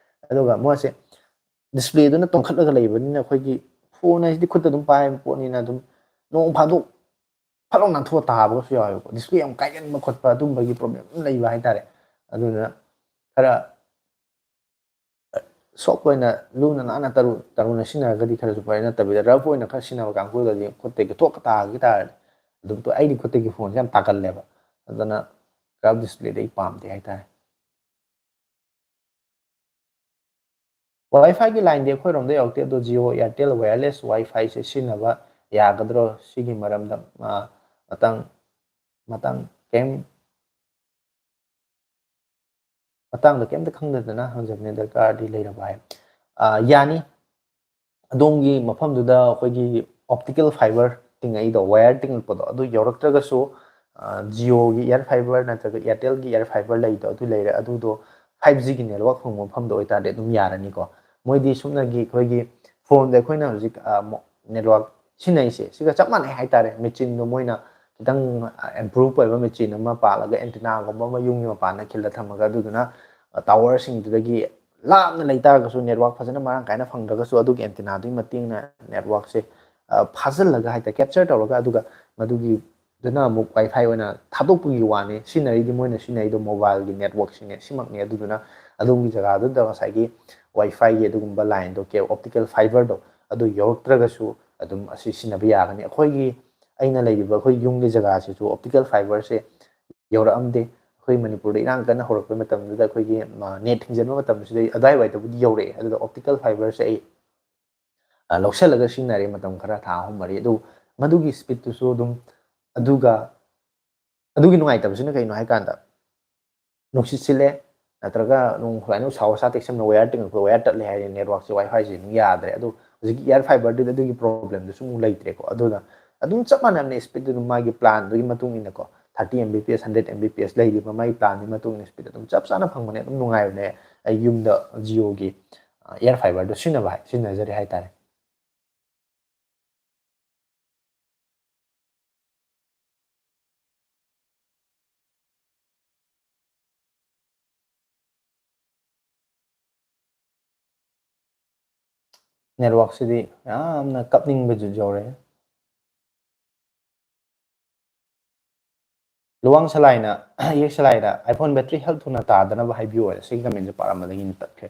ꯑꯗꯨꯒ ꯃꯣꯏꯁꯦ ꯗꯤꯁꯄ꯭ꯂꯦꯗꯨꯅ ꯇꯣꯡꯈꯠꯂꯒ ꯂꯩꯕꯅꯤꯅ ꯑꯩꯈꯣꯏꯒꯤ ꯐꯣꯟ ꯍꯥꯏꯁꯤꯗꯤ ꯈꯨꯠꯇ ꯑꯗꯨꯝ ꯄꯥꯏꯕ ꯄꯣꯠꯅꯤꯅ ꯑꯗꯨꯝ ꯅꯣꯡ ꯐꯥꯗꯣꯛ ꯐꯠ ꯂꯥꯎ ꯅꯥꯟꯊꯣꯛꯑ ꯇꯥꯕꯒꯁꯨ ꯌꯥꯎꯋꯦꯕꯀꯣ꯫ ꯗꯤꯁꯄ꯭ꯂꯦ ꯌꯥꯝ ꯀꯥꯏꯒꯟꯕ ꯈꯣꯠꯄ ꯑꯗꯨꯝꯕꯒꯤ ꯄ꯭ꯔꯣꯕ꯭ꯂꯦꯝ ꯑꯗꯨꯝ ꯂꯩꯕ ꯍꯥꯏꯇꯥꯔꯦ꯫ ꯑꯗꯨꯅ ꯈꯔ ꯁꯣꯐ ꯑꯣꯏꯅ ꯂꯨꯅ ꯅꯥꯟꯅ ꯇꯔꯨ ꯇꯔꯨꯅ ꯁꯤꯖꯤꯟꯅꯔꯒꯗꯤ ꯈꯔꯁꯨ ꯐꯩ, ꯅꯠꯇꯕꯤꯗ ꯔꯐ ꯑꯣꯏꯅ ꯈꯔ ꯁꯤꯖꯤꯟꯅꯕ ꯀꯥꯡꯕꯨꯗꯗꯤ ꯈꯨꯠꯇꯒꯤ ꯊꯣꯛꯀ ꯇꯥꯈꯤ ꯇꯥꯔꯗꯤ ꯑꯗꯨꯝ ꯇꯣꯛꯑꯦ꯫ ꯑꯩꯗꯤ ꯈꯨꯠꯇꯒꯤ ꯐꯣꯟꯁꯦ ꯌꯥꯝ ꯇꯥꯒꯜꯂꯦꯕ, ꯑꯗꯨꯅ ꯀꯔꯞ ꯗꯤꯁꯄ꯭ꯂꯦꯗꯤ ꯑꯩ ꯄꯥꯝꯗꯦ ꯍꯥꯏꯇꯥꯔꯦ꯫ ꯋꯥꯏ ꯐꯥꯏꯒꯤ ꯂꯥꯏꯟꯗꯤ ꯑꯩꯈꯣꯏꯔꯣꯝꯗ ꯌꯧꯔꯛꯇꯦ, ꯑꯗꯣ ꯖꯤꯑꯣ ꯏꯌꯥꯔꯇꯦꯜ ꯋꯥꯌꯔꯂꯦꯁ ꯋꯥꯏ ꯐꯥꯏꯁꯦ ꯁꯤꯖꯤꯟꯅꯕ ꯌꯥꯒꯗ꯭ꯔꯣ? ꯁꯤꯒꯤ ꯃꯔꯝꯗ, ꯑ, ꯃꯇꯥꯡ, ꯃꯇꯥꯡ ꯀꯩꯝ, ꯃꯇꯥꯡꯗ ꯀꯩꯝꯇ ꯈꯪꯗꯗꯅ ꯍꯪꯖꯕꯅꯦ, ꯗꯔꯀꯥꯔꯗꯤ ꯂꯩꯔꯕ ꯍꯥꯏ꯫ ꯑ, ꯌꯥꯅꯤ꯫ ꯑꯗꯣꯝꯒꯤ ꯃꯐꯝꯗꯨꯗ ꯑꯩꯈꯣꯏꯒꯤ ꯑꯣꯞꯇꯤꯀꯦꯜ ꯐꯥꯏꯕꯔ ꯇꯤꯡꯉꯛꯏꯗꯣ, ꯋꯥꯌꯔ ꯇꯤꯡꯉꯛꯄꯗꯣ, ꯑꯗꯨ ꯌꯧꯔꯛꯇ꯭ꯔꯒꯁꯨ, ꯑ, ꯖꯤꯑꯣꯒꯤ ꯏꯌꯥꯔ ꯐꯥꯏꯕꯔ ꯅꯠꯇ꯭ꯔꯒ ꯏꯌꯥꯔꯇꯦꯜꯒꯤ ꯏꯌꯥꯔ ꯐꯥꯏꯕꯔ ꯂꯩꯗꯣ, ꯑꯗꯨ ꯂꯩꯔꯦ, ꯑꯗꯨꯗꯣ ꯐꯥꯏꯚ ꯖꯤꯒꯤ ꯅꯦꯠꯋꯥꯛ ꯐꯪꯕ ꯃꯐꯝꯗ ꯑꯣꯏꯇꯥꯔꯗꯤ ꯑꯗꯨꯝ ꯌꯥꯔꯅꯤꯀꯣ꯫ ꯃꯣꯏꯗꯤ ꯁꯨꯞꯅꯒꯤ ꯑꯩꯈꯣꯏꯒꯤ ꯐꯣꯟꯗ ꯑꯩꯈꯣꯏꯅ ꯍꯧꯖꯤꯛ, ꯑ, ꯃꯣ-, ꯅꯦꯠꯋꯥꯛ ꯁꯤꯖꯤꯟꯅꯩꯁꯦ, ꯁꯤꯒ ꯆꯞ ꯃꯥꯟꯅꯩ ꯍꯥꯏꯇꯥꯔꯦ꯫ ꯃꯦꯆꯤꯟꯗꯣ ꯃꯣꯏꯅ ꯈꯤꯇꯪ, ꯑ, ꯏꯝꯄ꯭ꯔꯨꯞ ꯑꯣꯏꯕ ꯃꯦꯆꯤꯟ ꯑꯃ ꯄꯥꯜꯂꯒ ꯑꯦꯟꯇꯤꯅꯥꯒꯨꯝꯕ ꯑꯃ ꯌꯨꯝꯒꯤ ꯃꯄꯥꯟꯗ ꯈꯤꯜꯂ ꯊꯝꯃꯒ, ꯑꯗꯨꯗꯨꯅ, ꯑ, ꯇꯥꯋꯔꯁꯤꯡꯗꯨꯗꯒꯤ ꯂꯥꯞꯅ ꯂꯩꯇꯥꯔꯒꯁꯨ, ꯅꯦꯠꯋꯥꯛ ꯐꯖꯅ ꯃꯔꯥꯡ ꯀꯥꯏꯅ ꯐꯪꯗ꯭ꯔꯒꯁꯨ, ꯑꯗꯨꯒꯤ ꯑꯦꯟꯇꯤꯅꯥꯗꯨꯒꯤ ꯃꯇꯦꯡꯅ ꯅꯦꯠꯋꯥꯛꯁꯦ, ꯑ, ꯐꯥꯖꯤꯜꯂꯒ ꯍꯥꯏꯇꯥꯔꯦ, ꯀꯦꯞꯆꯔ ꯇꯧꯔꯒ, ꯑꯗꯨꯒ ꯃꯗꯨꯒꯤꯗꯨꯅ ꯑꯃꯨꯛ ꯋꯥꯏ ꯐꯥꯏ ꯑꯣꯏꯅ ꯊꯥꯗꯣꯛꯄꯒꯤ ꯋꯥꯅꯤ꯫ ꯁꯤꯖꯤꯟꯅꯔꯤꯗꯤ ꯃꯣꯏꯅ ꯁꯤꯖꯤꯟꯅꯔꯤꯗꯣ ꯃꯣꯕꯥꯏꯜꯒꯤ ꯅꯦꯠꯋꯥꯛꯁꯤꯅꯦ, ꯁꯤꯃꯛꯅꯤ꯫ ꯑꯗꯨꯗꯨꯅ ꯑꯗꯣꯝꯒꯤ ꯖꯒꯥꯗꯨꯗ ꯉꯁꯥꯏꯒꯤ ꯋꯥꯏ ꯐꯥꯏꯒꯤ ꯑꯗꯨꯒꯨꯝꯕ ꯂꯥꯏꯟꯗꯣ, ꯀꯦ-, ꯑꯣꯞꯇꯤꯀꯦꯜ ꯐꯥꯏꯕꯔꯗꯣ ꯑꯗꯨ ꯌꯧꯔꯛꯇ꯭ꯔꯒꯁꯨ, ꯑꯗꯨꯝ ꯑꯁꯤ ꯁꯤꯖꯤꯟꯅꯕ ꯌꯥꯒꯅꯤ꯫ ꯑꯩꯈꯣꯏꯒꯤ, ꯑꯩꯅ ꯂꯩꯔꯤꯕ ꯑꯩꯈꯣꯏ ꯌꯨꯝꯒꯤ ꯖꯒꯥꯁꯤꯁꯨ optical fiberꯁꯦ ꯌꯧꯔꯛꯑꯝꯗꯦ꯫ ꯑꯩꯈꯣꯏ ꯃꯅꯤꯄꯨꯔꯗ ꯏꯔꯥꯡ ꯀꯟꯅ ꯍꯧꯔꯛꯄ ꯃꯇꯝꯗꯨꯗ ꯑꯩꯈꯣꯏꯒꯤ, ꯃ-, net ꯊꯤꯡꯖꯤꯟꯕ ꯃꯇꯝꯁꯤꯗ ꯑꯗꯨꯋꯥꯏꯋꯥꯏꯗꯕꯨꯗꯤ ꯌꯧꯔꯛꯑꯦ꯫ ꯑꯗꯨꯗ optical fiberꯁꯦ ꯑꯩ, ꯑ, ꯂꯧꯁꯜꯂꯒ ꯁꯤꯖꯤꯟꯅꯔꯦ ꯃꯇꯝ ꯈꯔ, ꯊꯥ ꯑꯍꯨꯝ ꯃꯔꯤ꯫ ꯑꯗꯨ ꯃꯗꯨꯒꯤ speedꯇꯨꯁꯨ ꯑꯗꯨꯝ, ꯑꯗꯨꯒ ꯑꯗꯨꯒꯤ ꯅꯨꯡꯉꯥꯏꯇꯕꯁꯤꯅ ꯀꯩꯅꯣ ꯍꯥꯏꯀꯥꯟꯗ, ꯅꯨꯡꯁꯤꯠ ꯁꯤꯠꯂꯦ, ꯅꯠꯇ꯭ꯔꯒ ꯅꯣꯡ ꯁꯨꯃꯥꯏꯅ ꯅꯨꯡꯁꯥ ꯋꯥꯁꯥ ꯇꯦꯛꯁꯟꯅ wire ꯇꯤꯡꯉꯛꯄ, wire ꯇꯠꯂꯦ ꯍꯥꯏꯔꯗꯤ networkꯁꯦ WiFiꯁꯦ ꯑꯗꯨꯝ ꯌꯥꯗ꯭ꯔꯦ꯫ ꯑꯗꯣ ꯍꯧꯖꯤꯛꯀꯤ air fiberꯗꯨꯗꯤ ꯑꯗꯨꯒꯤ problemꯗꯨꯁꯨ ꯑꯃꯨꯛ ꯂꯩꯇ꯭ꯔꯦꯀꯣ꯫ ꯑꯗꯨꯅ ꯑꯗꯨꯝ ꯆꯞ ꯃꯥꯟꯅꯕꯅꯦ, speedꯇꯨ ꯑꯗꯨꯝ ꯃꯥꯒꯤ planꯗꯨꯒꯤ ꯃꯇꯨꯡ ꯏꯟꯅꯀꯣ, thirty Mbps, hundred Mbps ꯂꯩꯔꯤꯕ ꯃꯥꯒꯤ planꯗꯨꯒꯤ ꯃꯇꯨꯡ ꯏꯟꯅ speed ꯑꯗꯨꯝ ꯆꯞ ꯆꯥꯅ ꯐꯪꯕꯅꯦ, ꯑꯗꯨꯝ ꯅꯨꯡꯉꯥꯏꯕꯅꯦ꯫ ꯑꯩ ꯌꯨꯝꯗ Jioꯒꯤ, ꯑ, air fiberꯗꯣ ꯁꯤꯖꯤꯟꯅꯕ ꯍꯥꯏ-, ꯁꯤꯖꯤꯟꯅꯖꯔꯤ ꯍꯥꯏꯇꯥꯔꯦ꯫ Networkꯁꯤꯗꯤ ꯌꯥꯝꯅ ꯀꯞꯅꯤꯡꯕꯁꯨ ꯌꯧꯔꯦ꯫ ꯂꯨꯋꯥꯡ ꯁꯂꯥꯏꯅ, ꯌꯦꯛ ꯁꯂꯥꯏꯅ, "iPhone battery health ꯊꯨꯅ ꯇꯥꯗꯅꯕ ꯍꯥꯏꯕꯤꯌꯨ" ꯍꯥꯏꯅ ꯁꯤꯒꯤ commentꯁꯦ ꯄꯥꯔꯝꯕꯗꯒꯤꯅꯤ ꯇꯠꯈ꯭ꯔꯦ꯫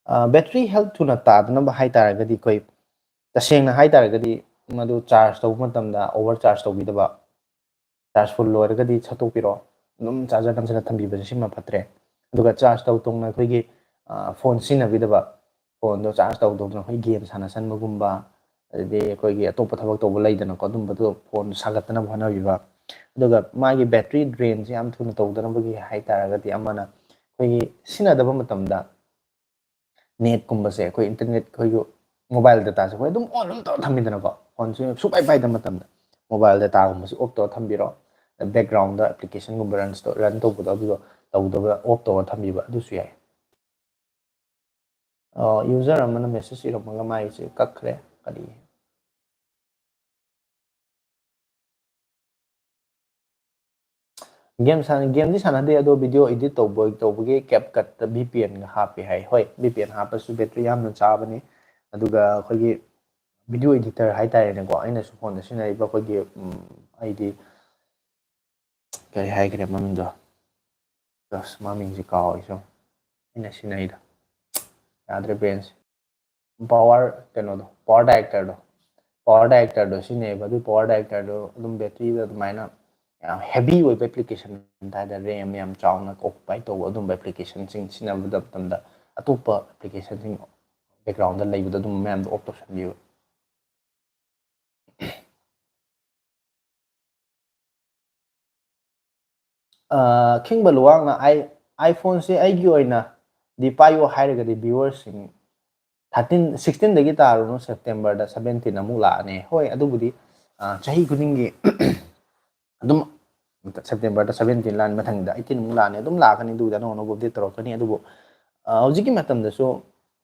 ꯑ, battery health ꯊꯨꯅ ꯇꯥꯗꯅꯕ ꯍꯥꯏ ꯇꯥꯔꯒꯗꯤ ꯑꯩꯈꯣꯏ ꯇꯁꯦꯡꯅ ꯍꯥꯏ ꯇꯥꯔꯒꯗꯤ ꯃꯗꯨ charge ꯇꯧꯕ ꯃꯇꯝꯗ over charge ꯇꯧꯕꯤꯗꯕ, charge full ꯂꯣꯏꯔꯒꯗꯤ ꯁꯠꯇꯣꯛꯄꯤꯔꯣ, ꯑꯗꯨꯝ charger ꯅꯝꯁꯤꯜꯂ ꯊꯝꯕꯤꯕꯁꯦ ꯁꯤꯃ ꯐꯠꯇ꯭ꯔꯦ꯫ ꯑꯗꯨꯒ charge ꯇꯧ ꯇꯧꯅ ꯑꯩꯈꯣꯏꯒꯤ, ꯑ, phone ꯁꯤꯖꯤꯟꯅꯕꯤꯗꯕ, phoneꯗꯣ charge ꯇꯧ ꯇꯧꯗꯅ ꯑꯩꯈꯣꯏ game ꯁꯥꯟꯅꯁꯟꯕꯒꯨꯝꯕ, ꯑꯗꯩꯗꯤ ꯑꯩꯈꯣꯏꯒꯤ ꯑꯇꯣꯞꯄ ꯊꯕꯛ ꯇꯧꯕ ꯂꯩꯗꯅꯀꯣ, ꯑꯗꯨꯝꯕꯗꯣ phone ꯁꯥꯒꯠꯇꯅꯕ ꯍꯣꯠꯅꯕꯤꯕ꯫ ꯑꯗꯨꯒ ꯃꯥꯒꯤ battery drainꯁꯦ ꯌꯥꯝ ꯊꯨꯅ ꯇꯧꯗꯅꯕꯒꯤ ꯍꯥꯏ ꯇꯥꯔꯒꯗꯤ ꯑꯃꯅ ꯑꯩꯈꯣꯏꯒꯤ ꯁꯤꯖꯤꯟꯅꯗꯕ ꯃꯇꯝꯗ netꯀꯨꯝꯕꯁꯦ, ꯑꯩꯈꯣꯏ internet, ꯑꯩꯈꯣꯏꯒꯤ mobile dataꯁꯦ ꯑꯩꯈꯣꯏ ꯑꯗꯨꯝ on ꯑꯗꯨꯝ ꯇꯧꯔ ꯊꯝꯃꯤꯗꯅꯀꯣ, phoneꯁꯦ ꯁꯨꯡꯄꯥꯏ ꯄꯥꯏꯗꯕ ꯃꯇꯝꯗ mobile dataꯒꯨꯝꯕꯁꯦ off ꯇꯧꯔ ꯊꯝꯕꯤꯔꯣ꯫ Backgroundꯗ applicationꯒꯨꯝꯕ run ꯇꯧ-, run ꯇꯧꯕꯗꯣ ꯑꯗꯨꯗꯣ ꯇꯧꯗꯕ off ꯇꯧꯔ ꯊꯝꯕꯤꯕ ꯑꯗꯨꯁꯨ ꯌꯥꯏ꯫ ꯑ, user ꯑꯃꯅ message ꯏꯔꯝꯃꯒ ꯃꯥꯏꯁꯦ ꯀꯛꯈ꯭ꯔꯦ꯫ ꯀꯔꯤ? Game ꯁꯥꯟꯅ-, gameꯗꯤ ꯁꯥꯟꯅꯗꯦ, ꯑꯗꯣ video edit ꯇꯧꯕ, ꯇꯧꯕꯒꯤ CapCutꯇ VPNꯒ ꯍꯥꯞꯄꯦ ꯍꯥꯏ꯫ ꯍꯣꯏ, VPN ꯍꯥꯞꯄꯁꯨ battery ꯌꯥꯝꯅ ꯆꯥꯕꯅꯤ꯫ ꯑꯗꯨꯒ ꯑꯩꯈꯣꯏꯒꯤ video editor ꯍꯥꯏꯇꯥꯔꯦꯅꯦꯀꯣ, ꯑꯩꯅꯁꯨ phoneꯗ ꯁꯤꯖꯤꯟꯅꯔꯤꯕ ꯑꯩꯈꯣꯏꯒꯤ, ꯎꯝ, ꯑꯩꯗꯤ ꯀꯔꯤ ꯍꯥꯏꯈ꯭ꯔꯦ ꯃꯃꯤꯡꯗꯣ? ꯑꯁ, ꯃꯃꯤꯡꯁꯦ ꯀꯥꯎꯔꯦ ꯁꯨꯝ꯫ ꯑꯩꯅ ꯁꯤꯖꯤꯟꯅꯩꯗꯣ꯫ ꯌꯥꯗ꯭ꯔꯦ brainꯁꯦ꯫ Power ꯀꯩꯅꯣꯗꯣ, power directorꯗꯣ꯫ ꯄꯋꯥꯔ ꯗꯥꯏꯔꯦꯛꯇꯔꯗꯣ ꯁꯤꯖꯤꯟꯅꯩꯌꯦꯕ꯫ ꯑꯗꯨꯒꯤ ꯄꯋꯥꯔ ꯗꯥꯏꯔꯦꯛꯇꯔꯗꯣ ꯑꯗꯨꯝ ꯕꯦꯇ꯭ꯔꯤꯗ ꯑꯗꯨꯃꯥꯏꯅ ꯌꯥꯝ ꯍꯦꯚꯤ ꯑꯣꯏꯕ ꯑꯦꯄ꯭ꯂꯤꯀꯦꯁꯟ ꯍꯥꯏꯇꯥꯔꯦ, ꯔꯦꯝ ꯌꯥꯝ ꯆꯥꯎꯅ ꯑꯣꯀꯨꯄꯥꯏ ꯇꯧꯕ ꯑꯗꯨꯝꯕ ꯑꯦꯄ꯭ꯂꯤꯀꯦꯁꯟꯁꯤꯡ ꯁꯤꯖꯤꯟꯅꯕ ꯃꯇꯝꯗ ꯑꯇꯣꯞꯄ ꯑꯦꯄ꯭ꯂꯤꯀꯦꯁꯟꯁꯤꯡ ꯕꯦꯛꯒ꯭ꯔꯥꯎꯟꯗ ꯂꯩꯕꯗꯣ ꯑꯗꯨꯝ ꯃꯌꯥꯝꯗꯣ ꯑꯣꯐ ꯇꯧꯁꯟꯕꯤꯌꯨ꯫ ꯑ, ꯈꯤꯡꯕ ꯂꯨꯋꯥꯡꯅ ꯑꯥꯏ-, iPhone-ꯁꯦ ꯑꯩꯒꯤ ꯑꯣꯏꯅꯗꯤ ꯄꯥꯏꯌꯣ ꯍꯥꯏꯔꯒꯗꯤ viewer-ꯁꯤꯡ thirteen, sixteen-ꯗꯒꯤ ꯇꯥꯔꯨꯅꯨ, ꯁꯦꯞꯇꯦꯝꯕꯔꯗ seventeen ꯑꯃꯨꯛ ꯂꯥꯛꯑꯅꯤ꯫ ꯍꯣꯏ, ꯑꯗꯨꯕꯨꯗꯤ, ꯑ, ꯆꯍꯤ ꯈꯨꯗꯤꯡꯒꯤ ꯑꯗꯨꯝ ꯁꯦꯞꯇꯦꯝꯕꯔꯗ seventeen ꯂꯥꯛꯑꯅꯤ, ꯃꯊꯪꯗ eighteen ꯑꯃꯨꯛ ꯂꯥꯛꯑꯅꯤ, ꯑꯗꯨꯝ ꯂꯥꯛꯀꯅꯤ, ꯑꯗꯨꯕꯨꯗꯤ ꯑꯅꯧ ꯑꯅꯧꯕ update ꯇꯧꯔꯛꯀꯅꯤ꯫ ꯑꯗꯨꯕꯨ, ꯑ, ꯍꯧꯖꯤꯛꯀꯤ ꯃꯇꯝꯗꯁꯨ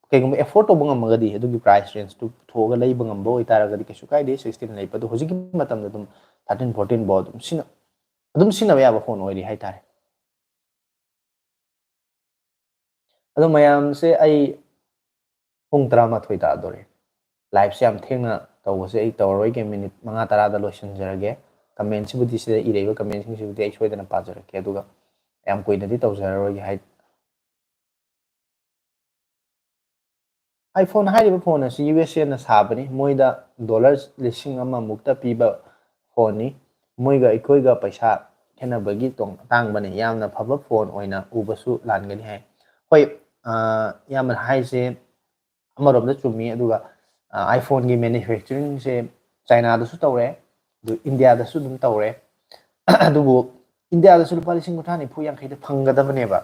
ꯀꯩꯒꯨꯝꯕ afford ꯇꯧꯕ ꯉꯝꯃꯒꯗꯤ, ꯑꯗꯨꯒꯤ price range-ꯇꯨ ꯄꯨꯊꯣꯛꯑꯒ ꯂꯩꯕ ꯉꯝꯕ ꯑꯣꯏꯇꯥꯔꯒꯗꯤ ꯀꯩꯁꯨ ꯀꯥꯏꯗꯦ꯫ Sixteen ꯂꯩꯕ ꯑꯗꯣ ꯍꯧꯖꯤꯛꯀꯤ ꯃꯇꯝꯗ ꯑꯗꯨꯝ thirteen, fourteen ꯐꯥꯎ ꯑꯗꯨꯝ ꯁꯤꯅ-, ꯑꯗꯨꯝ ꯁꯤꯖꯤꯟꯅꯕ ꯌꯥꯕ phone ꯑꯣꯏꯔꯤ ꯍꯥꯏꯇꯥꯔꯦ꯫ ꯑꯗꯣ ꯃꯌꯥꯝꯁꯦ, ꯑꯩ ꯄꯨꯡ ꯇꯔꯥꯃꯥꯊꯣꯏ ꯇꯥꯗꯣꯔꯦ꯫ Live-ꯁꯦ ꯌꯥꯝ ꯊꯦꯡꯅ ꯇꯧꯕꯁꯦ ꯑꯩ ꯇꯧꯔꯔꯣꯏꯒꯦ, minute ꯃꯉꯥ ꯇꯔꯥꯗ ꯂꯣꯏꯁꯤꯟꯖꯔꯒꯦ꯫ Comment-ꯁꯤꯕꯨꯗꯤ, ꯁꯤꯗ ꯏꯔꯛꯏꯕ comment-ꯁꯤꯡꯁꯤꯕꯨꯗꯤ ꯑꯩ ꯁꯣꯏꯗꯅ ꯄꯥꯖꯔꯛꯀꯦ, ꯑꯗꯨꯒ ꯌꯥꯝ ꯀꯨꯏꯅꯗꯤ ꯇꯧꯖꯔꯔꯣꯏꯒꯦ ꯍꯥꯏ-, iPhone ꯍꯥꯏꯔꯤꯕ phone ꯑꯁꯤ U S A-ꯅ ꯁꯥꯕꯅꯤ꯫ ꯃꯣꯏꯗ dollar ꯂꯤꯁꯤꯡ ꯑꯃꯃꯨꯛꯇ ꯄꯤꯕ phone-ꯅꯤ꯫ ꯃꯣꯏꯒ ꯑꯩꯈꯣꯏꯒ ꯄꯩꯁꯥ ꯈꯦꯠꯅꯕꯒꯤ ꯇꯣꯡ-, ꯑꯇꯥꯡꯕꯅꯤ꯫ ꯌꯥꯝꯅ ꯐꯕ phone ꯑꯣꯏꯅ ꯎꯕꯁꯨ ꯂꯥꯟꯒꯅꯤ ꯍꯥꯏ꯫ ꯍꯣꯏ, ꯑ, ꯏꯌꯥꯝꯕꯅ ꯍꯥꯏꯁꯦ ꯑꯃꯔꯣꯝꯗ ꯆꯨꯝꯃꯤ, ꯑꯗꯨꯒ, ꯑ, iPhone-ꯒꯤ manufacturing-ꯁꯦ ꯆꯥꯏꯅꯥꯗꯁꯨ ꯇꯧꯔꯦ, ꯑꯗꯨ ꯏꯟꯗꯤꯌꯥꯗꯁꯨ ꯑꯗꯨꯝ ꯇꯧꯔꯦ꯫ ꯑꯗꯨꯕꯨ ꯏꯟꯗꯤꯌꯥꯗꯁꯨ ꯂꯨꯄꯥ ꯂꯤꯁꯤꯡ ꯀꯨꯟꯊ꯭ꯔꯥ ꯅꯤꯐꯨ ꯌꯥꯡꯈꯩꯗ ꯐꯪꯒꯗꯕꯅꯦꯕ꯫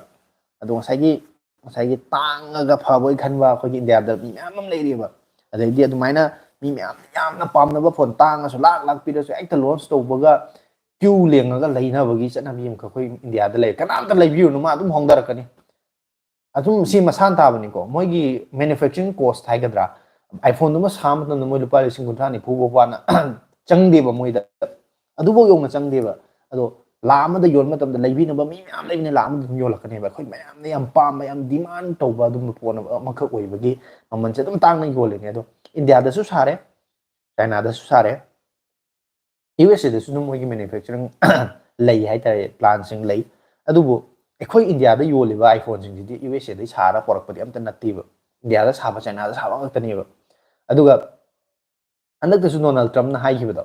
ꯑꯗꯣ ꯉꯁꯥꯏꯒꯤ, ꯉꯁꯥꯏꯒꯤ ꯇꯥꯡꯉꯒ ꯐꯕꯣꯏ ꯈꯟꯕ ꯑꯩꯈꯣꯏꯒꯤ ꯏꯟꯗꯤꯌꯥꯗ ꯃꯤ ꯃꯌꯥꯝ ꯑꯃ ꯂꯩꯔꯤꯑꯕ꯫ ꯑꯗꯩꯗꯤ ꯑꯗꯨꯃꯥꯏꯅ ꯃꯤ ꯃꯌꯥꯝ ꯌꯥꯝꯅ ꯄꯥꯝꯅꯕ phone, ꯇꯥꯡꯉꯁꯨ ꯂꯥꯛ ꯂꯥꯛ ꯄꯤꯔꯁꯨ ꯍꯦꯛꯇ launch ꯇꯧꯕꯒ queue ꯂꯦꯡꯉꯒ ꯂꯩꯅꯕꯒꯤ ꯆꯠꯅꯕꯤ ꯑꯃꯈꯛ ꯑꯩꯈꯣꯏ ꯏꯟꯗꯤꯌꯥꯗ ꯂꯩ꯫ ꯀꯅꯥꯝꯇ ꯂꯩꯕꯤꯔꯨꯅꯨ, ꯃꯥ ꯑꯗꯨꯝ ꯍꯣꯡꯊꯔꯛꯀꯅꯤ꯫ ꯑꯗꯨꯝ ꯁꯤ ꯃꯁꯥꯅ ꯇꯥꯕꯅꯤꯀꯣ, ꯃꯣꯏꯒꯤ manufacturing cost ꯍꯥꯏꯒꯗ꯭ꯔꯥ, iPhone-ꯗꯨꯃ ꯁꯥꯕ ꯃꯇꯝꯗ ꯃꯣꯏ ꯂꯨꯄꯥ ꯂꯤꯁꯤꯡ ꯀꯨꯟꯊ꯭ꯔꯥ ꯅꯤꯐꯨ ꯐꯥꯎ ꯋꯥꯅ ꯆꯪꯗꯦꯕ ꯃꯣꯏꯗ, ꯑꯗꯨꯐꯥꯎ ꯌꯧꯅ ꯆꯪꯗꯦꯕ꯫ ꯑꯗꯣ ꯂꯥꯈ ꯑꯃꯗ ꯌꯣꯟꯕ ꯃꯇꯝꯗ ꯂꯩꯕꯤꯅꯕ ꯃꯤ ꯃꯌꯥꯝ ꯂꯩꯕꯅꯤ, ꯂꯥꯈ ꯑꯃꯗ ꯑꯗꯨꯝ ꯌꯣꯜꯂꯛꯀꯅꯦꯕ꯫ ꯑꯩꯈꯣꯏ ꯃꯌꯥꯝꯅ ꯌꯥꯝ ꯄꯥꯝꯕ, ꯌꯥꯝ demand ꯇꯧꯕ ꯑꯗꯨꯝꯕ ꯄꯣꯠ ꯑꯃꯈꯛ ꯑꯣꯏꯕꯒꯤ ꯃꯃꯜꯁꯦ ꯑꯗꯨꯝ ꯇꯥꯡꯅ ꯌꯣꯜꯂꯤꯅꯦ꯫ ꯑꯗꯣ ꯏꯟꯗꯤꯌꯥꯗꯁꯨ ꯁꯥꯔꯦ, ꯆꯥꯏꯅꯥꯗꯁꯨ ꯁꯥꯔꯦ, U S A-ꯗꯁꯨ ꯑꯗꯨꯝ ꯃꯣꯏꯒꯤ manufacturing ꯂꯩ ꯍꯥꯏꯇꯥꯔꯦ, plant-ꯁꯤꯡ ꯂꯩ꯫ ꯑꯗꯨꯕꯨ ꯑꯩꯈꯣꯏ ꯏꯟꯗꯤꯌꯥꯗ ꯌꯣꯜꯂꯤꯕ iPhone-ꯁꯤꯡꯁꯤꯗꯤ U S A-ꯗꯒꯤ ꯁꯥꯔ ꯄꯨꯔꯛꯄꯗꯤ ꯑꯝꯇ ꯅꯠꯇꯦꯕ, ꯏꯟꯗꯤꯌꯥꯗ ꯁꯥꯕ, ꯆꯥꯏꯅꯥꯗ ꯁꯥꯕ ꯉꯥꯛꯇꯅꯦꯕ꯫ ꯑꯗꯨꯒ ꯍꯟꯗꯛꯇꯁꯨ ꯗꯣꯅꯥꯜꯗ ꯇ꯭ꯔꯝꯞꯅ ꯍꯥꯏꯈꯤꯕꯗꯣ,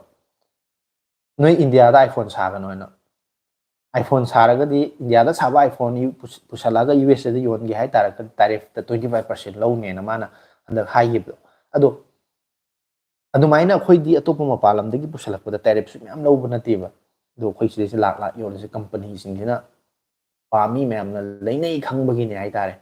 ꯅꯣꯏ ꯏꯟꯗꯤꯌꯥꯗ iPhone ꯁꯥꯒꯅꯣꯅ꯫ iPhone ꯁꯥꯔꯒꯗꯤ, ꯏꯟꯗꯤꯌꯥꯗ ꯁꯥꯕ iPhone ꯄꯨꯁꯜꯂꯛꯑꯒ ꯌꯨ ꯑꯦꯁ ꯑꯦꯗ ꯌꯣꯟꯒꯦ ꯍꯥꯏꯇꯥꯔꯒꯗꯤ ꯇꯦꯔꯤꯐꯇ twenty five percent ꯂꯧꯅꯦꯅ ꯃꯥꯅ ꯍꯟꯗꯛ ꯍꯥꯏꯈꯤꯕꯗꯣ꯫ ꯑꯗꯣ ꯑꯗꯨꯃꯥꯏꯅ ꯑꯩꯈꯣꯏꯗꯤ ꯑꯇꯣꯞꯄ ꯃꯄꯥꯟ ꯂꯝꯗꯒꯤ ꯄꯨꯁꯜꯂꯛꯄꯗ ꯇꯦꯔꯤꯐꯁꯨ ꯃꯌꯥꯝ ꯂꯧꯕ ꯅꯠꯇꯦꯕ꯫ ꯑꯗꯣ ꯑꯩꯈꯣꯏ ꯁꯤꯗꯩꯁꯤ ꯂꯥꯛ ꯂꯥꯛ ꯌꯣꯜꯂꯤꯁꯦ ꯀꯝꯄꯅꯤꯁꯤꯡꯁꯤꯅ ꯄꯥꯝꯃꯤ ꯃꯌꯥꯝꯅ ꯂꯩꯅꯩ ꯈꯪꯕꯒꯤꯅꯦ ꯍꯥꯏꯇꯥꯔꯦ꯫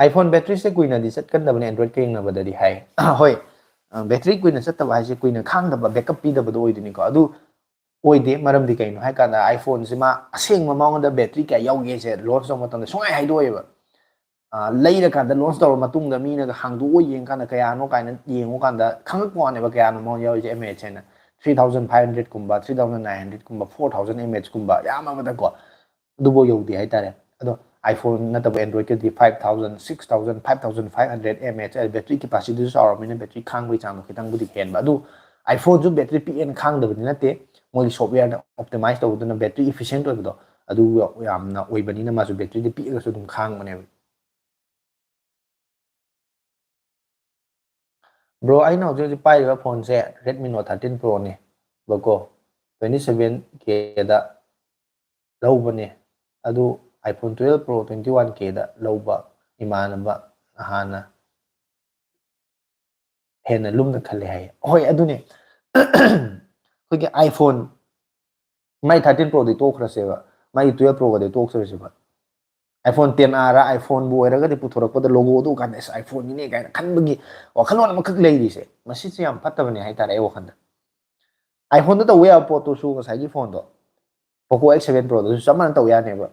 iPhone batteryꯁꯦ ꯀꯨꯏꯅꯗꯤ ꯆꯠꯀꯟꯗꯕꯅꯦ Androidꯀ ꯌꯦꯡꯅꯕꯗꯗꯤ ꯍꯥꯏ꯫ ꯍꯣꯏ, battery ꯀꯨꯏꯅ ꯆꯠꯇꯕ ꯍꯥꯏꯁꯦ ꯀꯨꯏꯅ ꯈꯥꯡꯗꯕ, backup ꯄꯤꯗꯕꯗꯣ ꯑꯣꯏꯗꯣꯏꯅꯤꯀꯣ꯫ ꯑꯗꯨ ꯑꯣꯏꯗꯦ꯫ ꯃꯔꯝꯗꯤ ꯀꯩꯅꯣ ꯍꯥꯏ ꯀꯥꯟꯗ iPhoneꯁꯦ ꯃꯥ ꯑꯁꯦꯡꯕ ꯃꯉꯣꯟꯗ battery ꯀꯌꯥ ꯌꯥꯎꯒꯦꯁꯦ launch ꯇꯧꯕ ꯃꯇꯝꯗ ꯁꯨꯡꯍꯥꯏ ꯍꯥꯏꯗꯣꯛꯑꯣꯏꯕ꯫ ꯂꯩꯔꯀꯥꯟꯗ launch ꯇꯧꯔ ꯃꯇꯨꯡꯗ ꯃꯤꯅꯒ ꯍꯥꯡꯗꯣꯛꯑ ꯌꯦꯡꯀꯥꯟꯗ ꯀꯌꯥꯅꯣ ꯀꯥꯏꯅ ꯌꯦꯡꯉꯨꯀꯥꯟꯗ ꯈꯪꯉꯛꯄ ꯋꯥꯅꯦꯕ ꯀꯌꯥꯅꯣ ꯃꯉꯣꯟꯗ ꯌꯥꯎꯔꯤꯁꯦ mAh ꯍꯥꯏꯅ꯫ Three thousand five hundred ꯀꯨꯝꯕ, three thousand nine hundred ꯀꯨꯝꯕ, four thousand mAh ꯀꯨꯝꯕ ꯌꯥꯝꯃꯕꯗꯀꯣ꯫ ꯑꯗꯨꯐꯥꯎ ꯌꯧꯗꯦ ꯍꯥꯏꯇꯥꯔꯦ꯫ ꯑꯗꯣ iPhone ꯅꯠꯇꯕ Androidꯀꯗꯤ five thousand, six thousand, five thousand five hundred mAh battery capacityꯁꯨ ꯆꯥꯎꯔꯕꯅꯤꯅ battery ꯈꯥꯡꯕꯒꯤ ꯆꯥꯡꯗꯣ ꯈꯤꯇꯪꯕꯨꯗꯤ ꯍꯦꯟꯕ꯫ ꯑꯗꯨ iPhoneꯁꯨ battery ꯄꯤꯛꯑꯦꯅ ꯈꯥꯡꯗꯕꯗꯤ ꯅꯠꯇꯦ, ꯃꯣꯏꯒꯤ softwareꯅ optimize ꯇꯧꯕꯗꯨꯅ battery efficient ꯑꯣꯏꯕꯗꯣ ꯑꯗꯨ ꯌꯥꯝꯅ ꯑꯣꯏꯕꯅꯤꯅ ꯃꯥꯁꯨ batteryꯗꯤ ꯄꯤꯛꯑꯒꯁꯨ ꯑꯗꯨꯝ ꯈꯥꯡꯕꯅꯦꯕ꯫ Bro, ꯑꯩꯅ ꯍꯧꯖꯤꯛ ꯍꯧꯖꯤꯛ ꯄꯥꯏꯔꯤꯕ phoneꯁꯦ Redmi Note thirteen Proꯅꯦꯕꯀꯣ, twenty seven Kꯗ ꯂꯧꯕꯅꯦ꯫ ꯑꯗꯨ iPhone twelve Pro twenty one Kꯗ ꯂꯧꯕ ꯏꯃꯥꯟꯅꯕ ꯍꯥꯟꯅ ꯍꯦꯟꯅ ꯂꯨꯝꯅ ꯈꯜꯂꯦ ꯍꯥꯏꯌꯦ꯫ ꯍꯣꯏ, ꯑꯗꯨꯅꯦ꯫ ꯑꯩꯈꯣꯏꯒꯤ iPhone ꯃꯥꯏ thirteen Proꯗꯤ ꯇꯣꯛꯈ꯭ꯔꯁꯦꯕ, ꯃꯥꯏ twelve Proꯒꯗꯤ ꯇꯣꯛꯈ꯭ꯔꯁꯦꯕ꯫ iPhone ten R ꯔ iPhoneꯕꯨ ꯑꯣꯏꯔꯒꯗꯤ ꯄꯨꯊꯣꯔꯛꯄꯗ logo ꯑꯗꯨ ꯀꯥꯟꯗ ꯑꯁ iPhoneꯅꯤꯅꯦ ꯀꯥꯏꯅ ꯈꯟꯕꯒꯤ ꯋꯥꯈꯜꯂꯣꯟ ꯑꯃꯈꯛ ꯂꯩꯔꯤꯁꯦ, ꯃꯁꯤꯁꯦ ꯌꯥꯝ ꯐꯠꯇꯕꯅꯦ ꯍꯥꯏꯇꯥꯔꯦ ꯑꯩ ꯋꯥꯈꯜꯗ꯫ iPhoneꯗ ꯇꯧꯕ ꯌꯥꯕ ꯄꯣꯠꯇꯨꯁꯨ ꯉꯁꯥꯏꯒꯤ phoneꯗꯣ Poco X seven Proꯗꯁꯨ ꯆꯞ ꯃꯥꯟꯅ ꯇꯧ ꯌꯥꯅꯦꯕ꯫